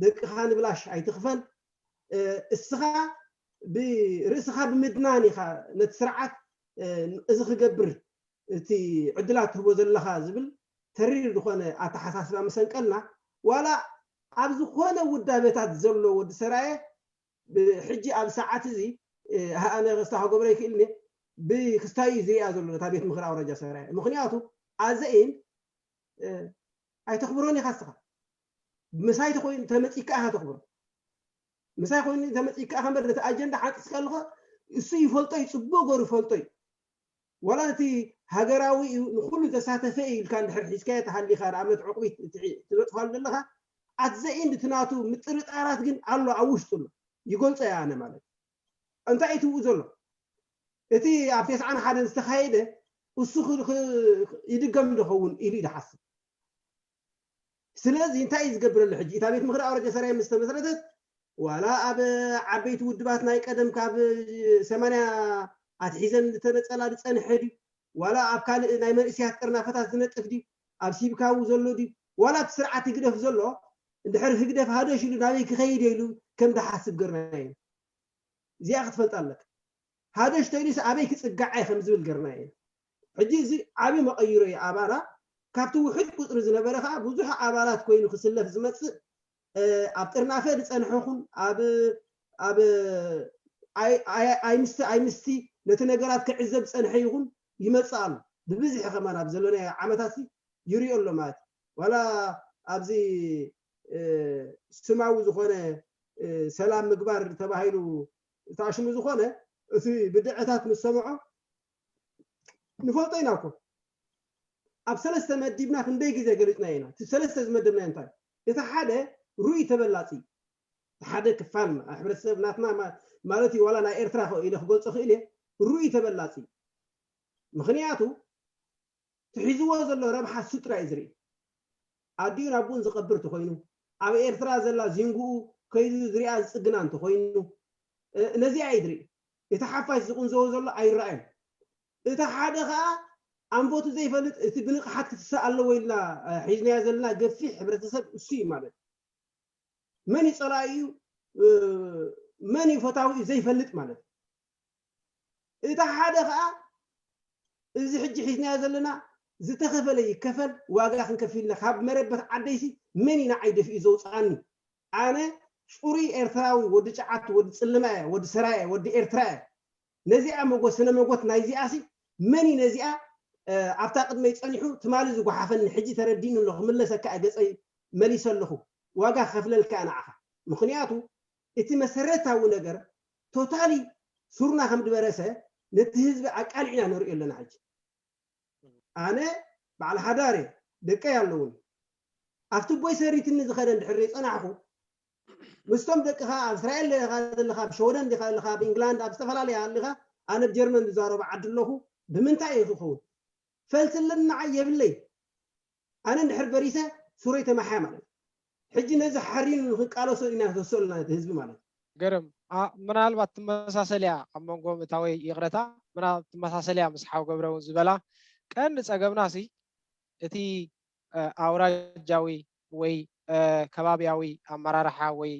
ደቅኻ ንብላሽ ኣይትኽፈል እስኻ ብርእስኻ ብምድናን ኢኻ ነቲ ስርዓት እዚ ክገብር እቲ ዕድላት ትህቦ ዘለኻ ዝብል ተሪር ዝኾነ ኣተሓሳስባ መሰንቀልና ዋላ ኣብ ዝኾነ ውዳበታት ዘሎ ወዲ ሰራየ ሕጂ ኣብ ሰዓት እዚ ኣነ ክስታ ክገብረ ይክእል ብክስታዩ ዝሪኣ ዘሎ ነታ ቤት ምክር ኣውራጃ ሰራየ ምክንያቱ ኣዘኢን ኣይተኽብሮን ኢኻ ስኻ ምሳይ ተኮይኑ ተመፂካ ኢኻ ተኽብሮ ምሳይ ኮይኑ ተመፂካ ኢኻ በር ነቲ ኣጀንዳ ሓንፅስ ከለኸ እሱ ይፈልጦ እዩ ፅቡቅ ገሩ ይፈልጦ እዩ ዋላ እቲ ሃገራዊ እዩ ንኩሉ ዘሳተፈ እዩ ኢልካ እንድሕር ሒዝካዮ ተሃሊኻ ንኣብነት ዕቁቢት ትበፅፋሉ ዘለኻ ኣትዘኢንድ እቲ ናቱ ምጥርጣራት ግን ኣሎ ኣብ ውሽጡ ኣሎ ይገልፆ እያ ኣነ ማለት እንታይ እዩ ትብኡ ዘሎ እቲ ኣብ ተስዓን ሓደን ዝተኻየደ እሱ ይድገም ዝኸውን ኢሉ ይድሓስብ ስለዚ እንታይ እዩ ዝገብር ኣሎ ሕጂ እታ ቤት ምክሪ ኣውረጃ ሰራይ ምስ ተመስረተት ዋላ ኣብ ዓበይቲ ውድባት ናይ ቀደም ካብ ሰማንያ ኣትሒዘን ዝተነፀላ ዝፀንሐ ድዩ ዋላ ኣብ ካልእ ናይ መንእስያት ጥርናፈታት ዝነጥፍ ድዩ ኣብ ሲብካዊ ዘሎ ድዩ ዋላ እቲ ስርዓት ህግደፍ ዘሎ እንድሕር ህግደፍ ሃደሽ ኢሉ ናበይ ክኸይድ ኢሉ ከም ድሓስብ ገርና እዩ እዚኣ ክትፈልጥ ኣለካ ሃደሽ ተይሉስ ኣበይ ክፅጋዕ እየ ከም ዝብል ገርና እዩ ሕጂ እዚ ዓብዪ መቐይሮ እዩ ኣባና ካብቲ ውሕድ ቁፅሪ ዝነበረ ከዓ ብዙሕ ኣባላት ኮይኑ ክስለፍ ዝመፅእ ኣብ ጥርናፈ ዝፀንሐኹን ኣብ ኣብ ኣይምስቲ ኣይምስቲ ነቲ ነገራት ክዕዘብ ዝፀንሐ ይኹን ይመፅእ ኣሎ ብብዝሒ ከማን ኣብ ዘለናዮ ዓመታት ይሪኦ ኣሎ ማለት ዋላ ኣብዚ ስማዊ ዝኾነ ሰላም ምግባር ተባሂሉ ተኣሽሙ ዝኾነ እቲ ብድዐታት ምስ ሰምዖ ንፈልጦ ኢና እኮ ኣብ ሰለስተ መዲብና ክንደይ ግዜ ገሊፅና ኢና እቲ ሰለስተ ዝመደብና እንታይ እቲ ሓደ ሩይ ተበላፂ ሓደ ክፋል ሕብረተሰብ ናትና ማለት እዩ ዋላ ናይ ኤርትራ ኢለ ክገልፆ ክእል እየ ሩይ ተበላፂ ምክንያቱ ትሒዝዎ ዘሎ ረብሓ እሱ ጥራይ እዩ ዝርኢ ኣዲኡ ናብኡን ዝቐብር ተኮይኑ ኣብ ኤርትራ ዘላ ዚንጉኡ ከይዱ ዝሪኣ ዝፅግና እንተኮይኑ ነዚኣ እዩ ዝርኢ እቲ ሓፋሽ ዝቕንዘቦ ዘሎ ኣይረኣዩን እቲ ሓደ ከዓ ኣንፈቱ ዘይፈልጥ እቲ ብንቕሓት ክትስእ ኣለዎ ኢልና ሒዝናዮ ዘለና ገፊሕ ሕብረተሰብ እሱ እዩ ማለት መን እዩ ፀላኢ እዩ መን እዩ ፈታዊ እዩ ዘይፈልጥ ማለት እዩ እቲ ሓደ ከዓ እዚ ሕጂ ሒዝናዮ ዘለና ዝተኸፈለ ይከፈል ዋጋ ክንከፊልና ካብ መረበት ዓደይሲ መን እዩ ንዓይ ደፊኡ ዘውፅኣኒ ኣነ ፅሩይ ኤርትራዊ ወዲ ጨዓቱ ወዲ ፅልማ እየ ወዲ ሰራየ ወዲ ኤርትራ እየ ነዚኣ መጎት ስነ መጎት ናይዚኣ ሲ መን እዩ ነዚኣ ኣብታ ቅድመይ ፀኒሑ ትማሊ ዝጓሓፈኒ ሕጂ ተረዲእኒ ኣሎ ክምለሰካ እየ ገፀይ መሊሰ ኣለኹ ዋጋ ክኸፍለልካ እየ ንዓኻ ምኽንያቱ እቲ መሰረታዊ ነገር ቶታሊ ሱርና ከም ዝበረሰ ነቲ ህዝቢ ኣቃሊዕና ንሪኦ ኣለና ሕጂ ኣነ በዓል ሓዳር እየ ደቀይ ኣለውን ኣብቲ ቦይ ሰሪትኒ ዝኸደ እንድሕር ጸናሕኹ ምስቶም ደቅኻ ኣብ እስራኤል ዲኻ ዘለኻ ኣብ ሸወደን ዲኻ ዘለኻ ኣብ ኢንግላንድ ኣብ ዝተፈላለያ ኣለኻ ኣነ ኣብ ጀርመን ዝዛረቡ ዓዲ ኣለኹ ብምንታይ እዩ ክኸውን ፈልትልን ንዓይ የብለይ ኣነ እንድሕር በሪሰ ሱረይ ተማሓያ ማለት ሕጂ ነዚ ሓሪኑ ንክቃለሶ ኢና ንተሰሉ ናይቲ ህዝቢ ማለት ገርም ምናልባት ትመሳሰልያ ኣብ መንጎ ምእታወይ ይቕረታ ምናልባት ትመሳሰልያ ምስ ሓው ገብረ እውን ዝበላ ቀንዲ ፀገምና ሲ እቲ ኣውራጃዊ ወይ ከባቢያዊ ኣመራርሓ ወይ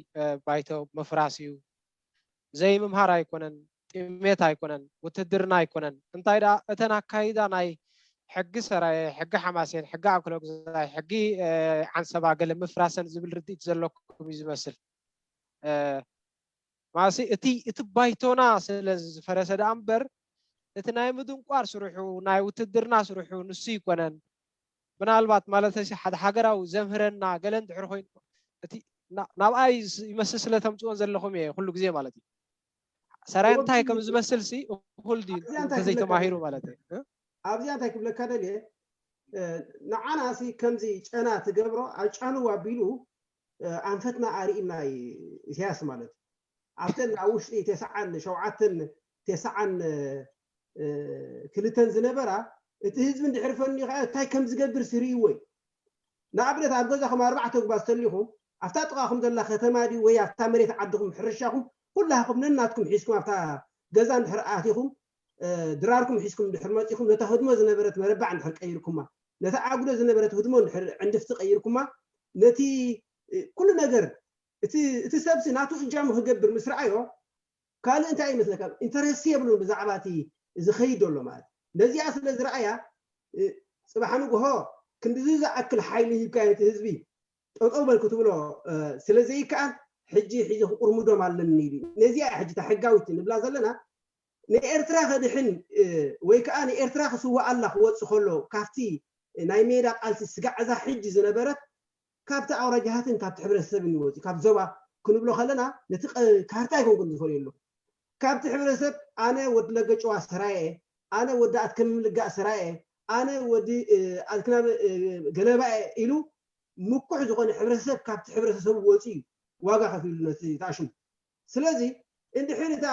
ባይቶ ምፍራስ እዩ ዘይምምሃር ኣይኮነን ጥሜት ኣይኮነን ውትድርና ኣይኮነን እንታይ ደኣ እተን ኣካይዳ ናይ ሕጊ ሰራየ ሕጊ ሓማሴን ሕጊ ኣክሎግዛይ ሕጊ ዓንሰባ ገለ ምፍራሰን ዝብል ርድኢት ዘለኩም እዩ ዝመስል ማሲ እቲ እቲ ባይቶና ስለ ዝፈረሰ ደኣ እምበር እቲ ናይ ምድንቋር ስርሑ ናይ ውትድርና ስርሑ ንሱ ይኮነን ምናልባት ማለት ሓደ ሃገራዊ ዘምህረና ገለ እንድሕር ኮይኑ እቲ ናብኣይ ይመስል ስለ ተምፅኦን ዘለኹም እየ ኩሉ ግዜ ማለት እዩ ሰራይ እንታይ ከም ዝመስል ሲ እኩል ድዩ እንተዘይተማሂሩ ማለት እዩ ኣብዚኣ እንታይ ክብለካ ደልየ ንዓና ሲ ከምዚ ጨና ትገብሮ ኣብ ጫኑ ኣቢሉ ኣንፈትና ኣርእና ኢሳያስ ማለት ኣብተን ኣብ ውሽጢ ተስዓን ሸውዓተን ተስዓን ክልተን ዝነበራ እቲ ህዝቢ እንድሕር ፈኒ ከዓ እንታይ ከም ዝገብር ስርይዎ እዩ ንኣብነት ኣብ ገዛኹም ኣርባዕተ ጉባዝ ተሊኹም ኣብታ ጥቓኹም ዘላ ከተማ ድዩ ወይ ኣብታ መሬት ዓድኹም ሕርሻኹም ኩላኹም ነናትኩም ሒዝኩም ኣብታ ገዛ እንድሕር ኣቲኹም ድራርኩም ሒዝኩም እንድሕር መፂኹም ነታ ህድሞ ዝነበረት መረባዕ እንድሕር ቀይርኩማ ነታ ኣጉዶ ዝነበረት ህድሞ እንድሕር ዕንድፍቲ ቀይርኩማ ነቲ ኩሉ ነገር እቲ እቲ ሰብሲ ናቱ እጃሙ ክገብር ምስ ረኣዮ ካልእ እንታይ ይመስለካ ኢንተረስት የብሉን ብዛዕባ እቲ ዝኸይድ ዘሎ ማለት። ነዚኣ ስለ ዝረኣያ ጽባሕ ንግሆ ክንድዚ ዝኣክል ሓይሊ ሂብካ ነቲ ህዝቢ ጠጠው በል ክትብሎ ስለ ዘይከኣል፣ ሕጂ ሒዘ ክቁርምዶም ኣለኒ ኢሉ። ነዚኣ ሕጂ እታ ሕጋዊት ንብላ ዘለና ንኤርትራ ከድሕን ወይ ከዓ ንኤርትራ ክስዋኣላ ክወፅእ ከሎ ካብቲ ናይ ሜዳ ቃልሲ ስጋዕ እዛ ሕጂ ዝነበረት ካብቲ ኣውራጃታትን ካብቲ ሕብረተሰብን ይወፅእ። ካብ ዞባ ክንብሎ ከለና ነቲ ካርታ ኣይኮንኩን ዝፈልዮ ኣለኹ። ካብቲ ሕብረተሰብ ኣነ ወዲ ለገጭዋ ሰራየ፣ ኣነ ወዲ ኣትከምም ልጋእ ሰራየ፣ ኣነ ወዲ ኣልክናብ ገለባየ ኢሉ ምኩሕ ዝኾነ ሕብረተሰብ ካብቲ ሕብረተሰቡ ወፂኡ ዋጋ ከፊሉ ነቲ ተኣሽሙ። ስለዚ እንድሕር እታ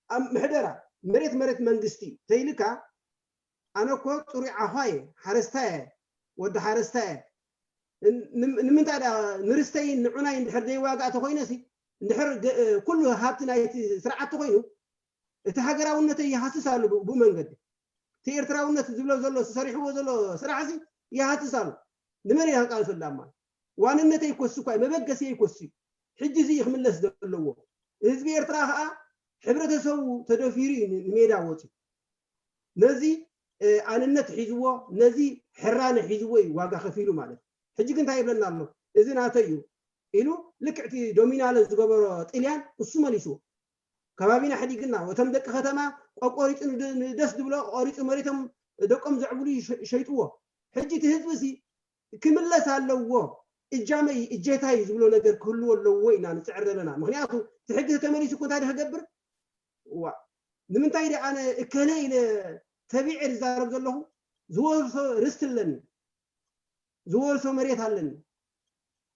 ኣብ ምሕደራ መሬት መሬት መንግስቲ ተይልካ ኣነ እኮ ፅሩይ ዓዃ እየ፣ ሓረስታይ እየ፣ ወዲ ሓረስታይ እየ። ንምንታይ ዳ ንርስተይን ንዑናይ እንድሕር ዘይዋጋእ ተኮይነ ሲ እንድሕር ኩሉ ሃብቲ ናይቲ ስርዓት ተኮይኑ እቲ ሃገራውነተይ ይሃስስ ኣሎ ብኡ መንገዲ እቲ ኤርትራውነት ዝብሎ ዘሎ ዝሰሪሕዎ ዘሎ ስራሕ ሲ ይሃስስ ኣሎ። ንመን እየ ኣቃልሰሉ ኣማ ዋንነተይ ይኮሲ እኳ መበገሲ ይኮሲ። ሕጂ እዚ ክምለስ ዘለዎ ህዝቢ ኤርትራ ከዓ ሕብረተሰቡ ተደፊሩ እዩ ንሜዳ ወፂ ነዚ ኣንነት ሒዝዎ ነዚ ሕራነ ሒዝዎ እዩ ዋጋ ከፊሉ ማለት እዩ። ሕጂ ግን እንታይ ይብለና ኣሎ? እዚ ናተይ እዩ ኢሉ ልክዕቲ ዶሚናለ ዝገበሮ ጥልያን እሱ መሊስዎ። ከባቢና ሕዲግና እቶም ደቂ ከተማ ቆቆሪፁ ንደስ ዝብሎ ቆሪፁ መሬቶም ደቆም ዘዕብሉ ሸይጥዎ። ሕጂ እቲ ህዝቢ ሲ ክምለስ ኣለዎ እጃመይ እጀታይ ዝብሎ ነገር ክህልዎ ኣለዎ ኢና ንፅዕር ዘለና። ምክንያቱ እቲ ሕጊ ተመሊሱ እኮ እንታይ ክገብር ዋ ንምንታይ ደ ኣነ እከለ ኢለ ተቢዐ ዝዛረብ ዘለኹ ዝወርሶ ርስቲ ኣለኒ ዝወርሶ መሬት ኣለኒ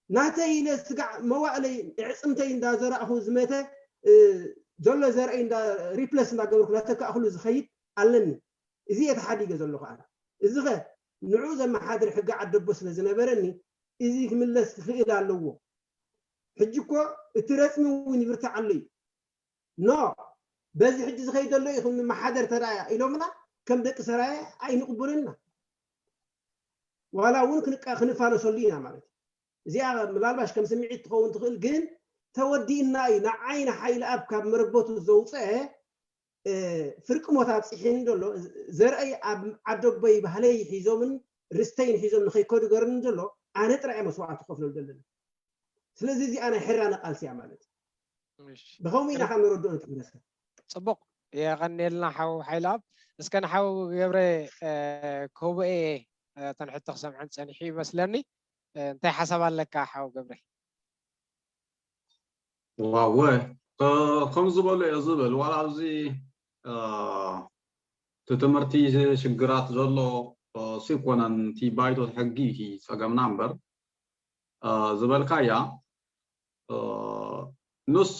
ናተይ ኢለ ስጋዕ መዋእለይ ዕፅምተይ እንዳዘራእኹ ዝመተ ዘሎ ዘርአይ ሪፕለስ እንዳገበርኩ ናተካእክሉ ዝኸይድ ኣለኒ እዚ እየ ተሓዲገ ዘለኹ ኣነ እዚ ኸ ንዑ ዘመሓድር ሕጊ ዓደቦ ስለ ዝነበረኒ እዚ ክምለስ ክኽእል ኣለዎ ሕጂ እኮ እቲ ረፅሚ እውን ይብርትዓሉ እዩ ኖ በዚ ሕጂ ዝኸይድ ዘሎ ኢኹም ንመሓደር ተራያ ኢሎምና ከም ደቂ ሰራየ ኣይንቕበሎና ዋላ እውን ክንፋለሰሉ ኢና ማለት እዩ እዚኣ ምናልባሽ ከም ስምዒት ትኸውን ትኽእል ግን ተወዲእና እዩ ንዓይ ንሓይሊ ኣብ ካብ መረበቱ ዘውፅአ ፍርቂ ሞት ኣብፅሒኒ ዘሎ ዘርአይ ኣብ ዓደቦይ ባህለይ ሒዞምን ርስተይን ሒዞም ንኸይከዱ ገርኒ ዘሎ ኣነ ጥራይ መስዋዕቲ ክኸፍለሉ ዘለና ስለዚ እዚኣ ናይ ሕራነ ቃልሲ እያ ማለት እዩ ብኸምኡ ኢና ካብ ንረድኦ ንትግረሰ ፅቡቅ የቐንየልና ሓው ሓይልኣብ እስከ ንሓው ገብረ ኮብኤ ተንሕቶ ክሰምዐን ፀኒሑ ይመስለኒ እንታይ ሓሳብ ኣለካ ሓው ገብረ ዋወ ከም ዝበሉ እየ ዝብል ዋላ ኣብዚ እቲ ትምህርቲ ሽግራት ዘሎ ሲኮነን እቲ ባይቶ ሕጊ እዩ ፀገምና እምበር ዝበልካያ ንሱ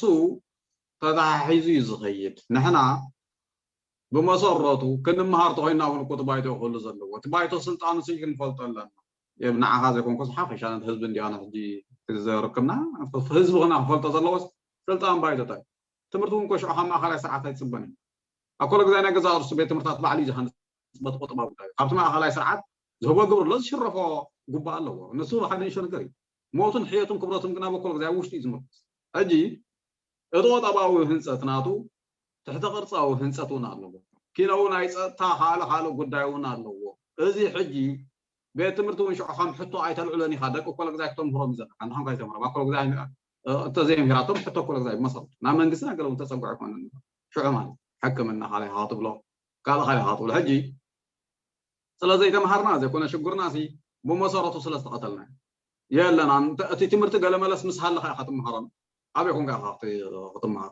ተተሓሒዙ እዩ ዝኸይድ ንሕና ብመሰረቱ ክንመሃር ተኮይና እውን እኮ እቲ ባይቶ ክህሉ ዘለዎ እቲ ባይቶ ስልጣኑ ሲ ክንፈልጦ ኣለና የብ ንዓኻ ዘይኮንኩስ ሓፈሻ ነቲ ህዝቢ እንዲያና ሕጂ ዘርክብና ህዝቢ ክና ክፈልጦ ዘለዎስ ስልጣን ባይቶታ እዩ ትምህርቲ እውን ኮ ሽዑ ካብ ማእኸላይ ስርዓት ኣይፅበን እዩ ኣብ ኮለ ግዜ ናይ ገዛ ርሱ ቤት ትምህርታት ባዕሉ እዩ ዝሃንፅ በቲ ቁጠባዊ ጉዳይ ካብቲ ማእኸላይ ስርዓት ዝህቦ ግብሪ ኣሎ ዝሽረፎ ጉባእ ኣለዎ ንሱ ሓደ ንእሽቶ ነገር እዩ ሞቱን ሕየቱን ክብረቱን ግና በኮለ ግዜ ውሽጡ እዩ ዝምርኩስ ሕጂ እቲ ቁጠባዊ ህንፀት ናቱ ትሕተ ቅርፃዊ ህንፀት እውን ኣለዎ ኪነው ናይ ፀጥታ ካልእ ካልእ ጉዳይ እውን ኣለዎ እዚ ሕጂ ቤት ትምህርቲ እውን ሽዑ ከም ሕቶ ኣይተልዕሎን ኢኻ ደቂ ኮለ ግዜ ክተምህሮም እዩ ዘለካ ንሕንካ ይተምህሮም ኣብ ኮለ ግዜ እንተዘይምሂራቶም ሕቶ ኮለ ግዜ ይመሰረቱ ናብ መንግስቲ ናይ ገለ እውን ተፀግዖ ይኮነ ሽዑ ማለት ሕክምና ካልእ ኢኻ ክትብሎ ካልእ ካልእ ኢኻ ክትብሎ ሕጂ ስለ ዘይተምሃርና ዘይኮነ ሽጉርና ሲ ብመሰረቱ ስለ ዝተቐተልና የለና እቲ ትምህርቲ ገለመለስ ምስ ሃለኻ ኢኻ ትምሃሮም ኣበይ ኮንካ ኢኻ ክትምሃሮ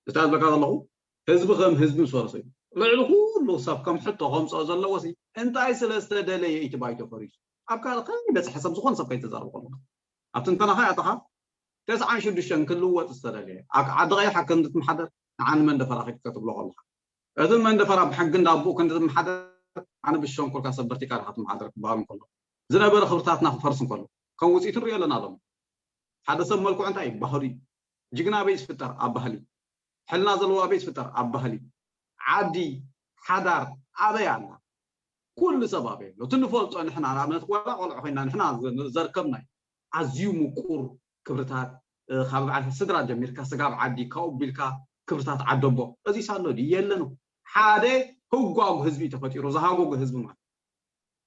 እንታይ ዝብለካ ዘለኹ ህዝቢ ከም ህዝቢ ምስ ፈረሰ እዩ ልዕሊ ኩሉ ሰብ ከም ሕቶ ከምፅኦ ዘለዎ ሲ እንታይ ስለ ዝተደለየ እዩ ባይቶ ፈሪሱ ኣብ ካልእ ከይበፅሐ ሰብ ዝኾነ ሰብ ከይተዛረቡ ከለኹ ኣብ ትንተናኻ ያተኻ ተስዓን ሽዱሽተን ክልወጥ ዝተደለየ ኣብ ዓዲ ቀይሓ ከም ዝትምሓደር ንዓኒ መንደፈራ ኪድ ክትብሎ ከለኻ እቲ መንደፈራ ብሕጊ እንዳቦኡ ክንዲ ዝመሓደር ኣነ ብሸንኮልካ ሰብ በርቲካ ዲኻ ትመሓደር ክበሃል እንከሎ ዝነበረ ክብርታትና ክፈርስ እንከሎ ከም ውፅኢቱ ንሪኦ ኣለና ሎም ሓደ ሰብ መልክዑ እንታይ እዩ ባህሉ እዩ ጅግና ኣበይ ዝፍጠር ኣብ ባህሊ ሕልና ዘለዎ ኣበይ ዝፍጠር ኣብ ባህሊ ዓዲ ሓዳር ኣበይ ኣላ ኩሉ ሰብ ኣበይ ኣሎ እቲ ንፈልጦ ንሕና ንኣብነት ዋላ ቆልዑ ኮይና ንሕና ዘርከብና እዩ ኣዝዩ ምቁር ክብርታት ካብ በዓል ስድራ ጀሚርካ ስጋብ ዓዲ ካብኡ ቢልካ ክብርታት ዓደቦ። እዚ ሳሎ ድዩ? የለን። ሓደ ህጓጉ ህዝቢ ተፈጢሩ፣ ዝሃጎጉ ህዝቢ ማለት።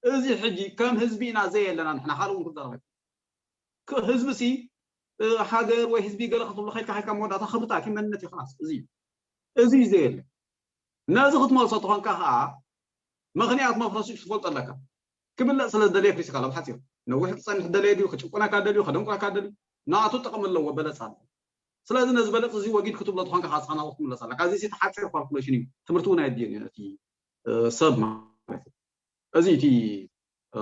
እዚ ሕጂ ከም ህዝቢ ኢና ዘየለና ንሕና፣ ካልእ እውን ክዛረብ ኣይኮነን። ክ-፣ ህዝቢ ሲ፣ እ፣ ሃገር ወይ ህዝቢ ገለ ክትብሎ ከይድካ፣ ከይድካ መወዳእታ ክብርታት እዩ፣ መንነት እዩ፣ ክላስ። እዚ እዩ። እዚ እዩ ዘየለ። ነዚ ክትመልሶ ተኾንካ ከዓ ምኽንያት መፍረሱ ትፈልጦ ኣለካ። ክብለጽ ስለ ዝደለየ ፍሪስካ ኣሎ፣ ብሓጺሩ። ነዊሕ ክጸንሕ ደለየ ድዩ፣ ክጭቁነካ ደልዩ፣ ከደንቁረካ ደልዩ፣ ናቱ ጥቕሚ ኣለዎ፣ በለጽ ኣሎ። ስለዚ ነዚ በለጽ እዚ ወጊድ ክትብሎ ተኾንካ ከዓ፣ ስኻ ናብኡ ክትምለስ ኣለካ። እዚ ሲ ተሓጺር ካልኩሌሽን እዩ፣ ትምህርቲ እውን ኣየድልዮን እዩ ነቲ፣ እ፣ ሰብ ማለት እዩ። እዚ እቲ፣ እ፣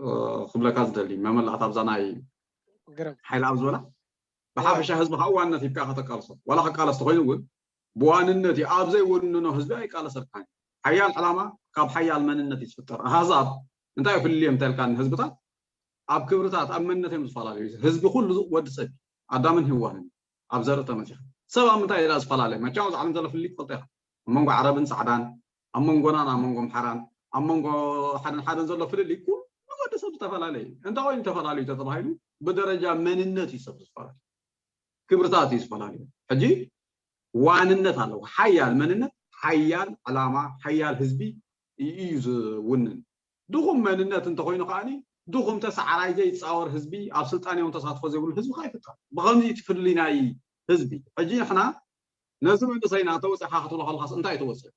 እ፣ ክብለካ ዝደሊ መመላእታ ኣብዛ ናይ ግርም። ሓይሊ ኣብ ዝበላ፣ ብሓፈሻ ህዝቢ ከዓ ዋንነት ሂብካ ከተቃልሶ፣ ዋላ ክቃለስ ተኾይኑ እውን ብዋንነት እዩ። ኣብ ዘይወንኖ ህዝቢ ኣይቃለሰልካን። ሓያል ዕላማ ካብ ሓያል መንነት እዩ ዝፍጠር። ኣህዛብ እንታይ ፍልልዮም እንተልካኒ፣ ህዝብታት ኣብ ክብርታት፣ ኣብ መንነት እዮም ዝፈላለዩ። ህዝቢ ኩሉ ወዲ ሰብ እዩ። ኣዳምን ሄዋንን ኣብ ዘርኢ ተመጺኻ፣ ሰብ ኣብ ምንታይ ኢላ ዝፈላለ? መቸም ኣብዚ ዓለም ዘሎ ፍልልይ ትፈልጦ ኢኻ። ኣብ መንጎ ዓረብን ጻዕዳን፣ ኣብ መንጎናን ኣብ መንጎ ኣምሓራን፣ ኣብ መንጎ ሓደን ሓደን ዘሎ ፍልልይ ኩሉ ወዲ ሰብ ዝተፈላለየ እዩ። እንታይ ኮይኑ ተፈላለዩ ተተባሂሉ፣ ብደረጃ መንነት እዩ ሰብ ዝፈላለ። ክብርታት እዩ ዝፈላለዩ። ሕጂ ዋንነት ኣለዎ። ሓያል መንነት፣ ሓያል ዕላማ፣ ሓያል ህዝቢ እዩ ዝውንን። ድኹም መንነት እንተኾይኑ ከዓኒ፣ ድኹም ተሰዓራይ ዘይጻወር ህዝቢ፣ ኣብ ስልጣን እውን ተሳትፎ ዘይብሉ ህዝቢ ከዓ ይፍጠር። ብኸምዚ እቲ ፍልልይ ናይ ህዝቢ። ሕጂ ንሕና ነዚ መንእሰይና ተወጺእካ ክትብሎ ከለኻስ እንታይ እዩ ተወጺኡ?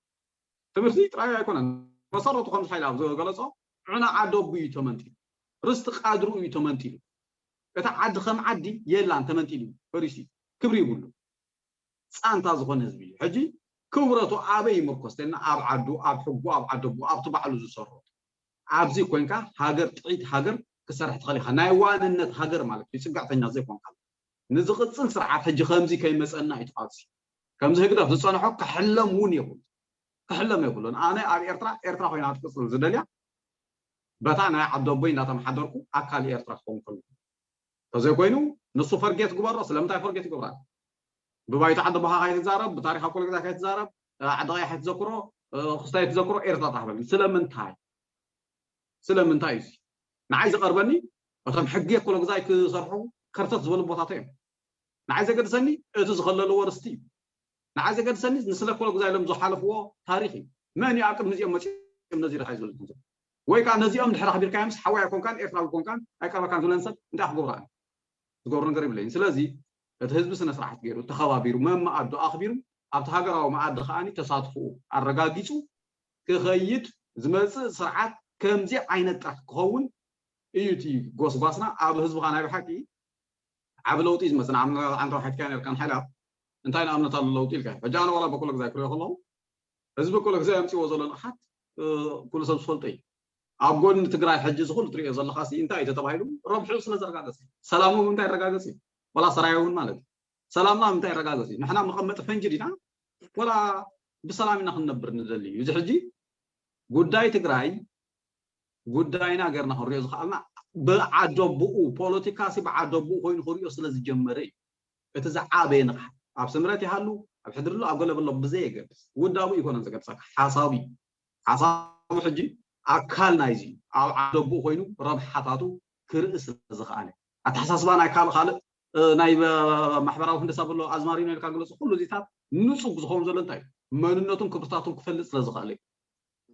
ትምህርቲ ጥራይ ኣይኮነን። መሰረቱ ከምዚ ሓይሊ ኣብ ዝገለጾ፣ ዕነ ዓደቡ እዩ ተመንጢሉ። ርስቲ ቃድሩ እዩ ተመንጢሉ። እታ ዓዲ ከም ዓዲ የላን፣ ተመንጢሉ እዩ፣ ፈሪሱ እዩ። ክብሪ ይብሉ። ጻንታ ዝኾነ ህዝቢ እዩ። ሕጂ ክብረቱ ኣበይ ይምርኮስ ተልና፣ ኣብ ዓዱ፣ ኣብ ሕጉ፣ ኣብ ዓደቡ፣ ኣብቲ ባዕሉ ዝሰርሖ። ኣብዚ ኮንካ ሃገር፣ ጥዕይቲ ሃገር ክሰርሕ ትኽእል ኢኻ። ናይ ዋንነት ሃገር ማለት እዩ፣ ጽግዕተኛ ዘይኮንካ። ንዝቕጽል ስርዓት ሕጂ ከምዚ ከይመጸና እዩ ቃልሲ። ከምዚ ህግደፍ ዝጸንሖ ክሕለም እውን የብሉ። ክሕለም የብሉን። ኣነ ኣብ ኤርትራ፣ ኤርትራ ኮይና ክትቅጽል ዝደልያ፣ በታ ናይ ዓደቦይ እንዳተመሓደርኩ ኣካል ኤርትራ ክኸውን ከሎ። ተዘይኮይኑ ንሱ ፈርጌት ግበሮ። ስለምንታይ ፈርጌት ይገብራ? ብባይቶ ዓደቦኻ ከይትዛረብ፣ ብታሪኽ ኣኮለ ግዛይ ከይትዛረብ፣ እ፣ ዓዲ ቀይሕ ኣይትዘክሮ፣ እ፣ ክስታይ ኣይትዘክሮ፣ ኤርትራ ጥራሕ በል። ስለምንታይ? ስለምንታይ እዩ? ንዓይ ዝቐርበኒ እቶም ሕጊ ኣኮለ ግዛይ ክሰርሑ ከርተት ዝበሉ ቦታታት እዮም። ንዓይ ዘገድሰኒ እቲ ዝኸለልዎ ርስቲ እዩ። ንዓይ ዘገድሰኒ ንስለ ኣኮለ ግዛይ ኢሎም ዝሓለፍዎ ታሪኽ እዩ። መን እዩ ኣብ ቅድሚ እዚኦም መጺኦም ነዚ ኢልካ እዩ ዝብል? ወይ ከዓ ነዚኦም ድሕሪ ኣኽቢርካዮምስ ሓወይ ኣይኮንካን፣ ኤርትራዊ ኣይኮንካን፣ ኣይቀርበካን ዝብለን ሰብ እንታይ ክገብሮ ኣነ? ዝገብሮ ነገር የብለይን። ስለዚ እቲ ህዝቢ ስነ ስርዓት ገይሩ፣ ተኸባቢሩ፣ መመኣዱ ኣኽቢሩ፣ ኣብቲ ሃገራዊ መኣዲ ከዓኒ ተሳትፎኡ ኣረጋጊጹ ክኸይድ፣ ዝመጽእ ስርዓት ከምዚ ዓይነት ጥራሕ ክኸውን እዩ እቲ ጎስጓስና። ኣብ ህዝብኻ ናይ ብሓቂ ዓቢ ለውጢ እዩ ዝመጽእ። ንኣብነት፣ ኣንተ ሓትካ ነርካ ንሓይላት እንታይ ንኣብነት ኣሎ ለውጢ ኢልካ? ሕጂ ኣነ ዋላ በኩለ ግዛይ ክሪኦ ከለኹ፣ ህዝቢ ኩለ ግዜ ኣምፅዎ ዘሎ ንቕሓት፣ እ፣ ኩሉ ሰብ ዝፈልጦ እዩ። ኣብ ጎኒ ትግራይ ሕጂ እዚ ኩሉ ትሪኦ ዘለኻ ሲ እንታይ እዩ ተባሂሉ? ረብሑ ስለ ዘረጋገጽ እዩ። ሰላሙ ብምንታይ ይረጋገጽ እዩ? ዋላ ሰራየ እውን ማለት እዩ። ሰላምና ብምንታይ ይረጋገጽ እዩ? ንሕና መቐመጢ ፈንጂ ዲና? ዋላ ብሰላም ኢና ክንነብር ንደሊ እዩ? እዚ ሕጂ ጉዳይ ትግራይ ጉዳይና ገርና ክንሪኦ ዝኸኣልና ብዓደቦኡ፣ ፖለቲካ ሲ ብዓደቦኡ ኮይኑ ክሪኦ ስለ ዝጀመረ እዩ። እቲ ዝዓበየ ንቕሓት ኣብ ስምረት ይሃሉ፣ ኣብ ሕድሪ ኣሎ፣ ኣብ ገለ በሎ ብዘየገድስ፣ ውዳቡ ይኮነን ዘገድሰካ፣ ሓሳቡ እዩ። ሓሳቡ ሕጂ ኣካል ናይዚ እዩ። ኣብ ዓደቦኡ ኮይኑ ረብሓታቱ ክርኢ ስለ ዝኸኣለ፣ ኣተሓሳስባ ናይ ካልእ ካልእ፣ እ፣ ናይ፣ እ፣ ማሕበራዊ ህንደሳ በሎ ኣዝማሪኖ ኢልካ ግለጹ፣ ኩሉ እዚታት ንጹግ ዝኸውን ዘሎ እንታይ እዩ? መንነቱን ክብርታቱን ክፈልጥ ስለ ዝኸኣለ እዩ።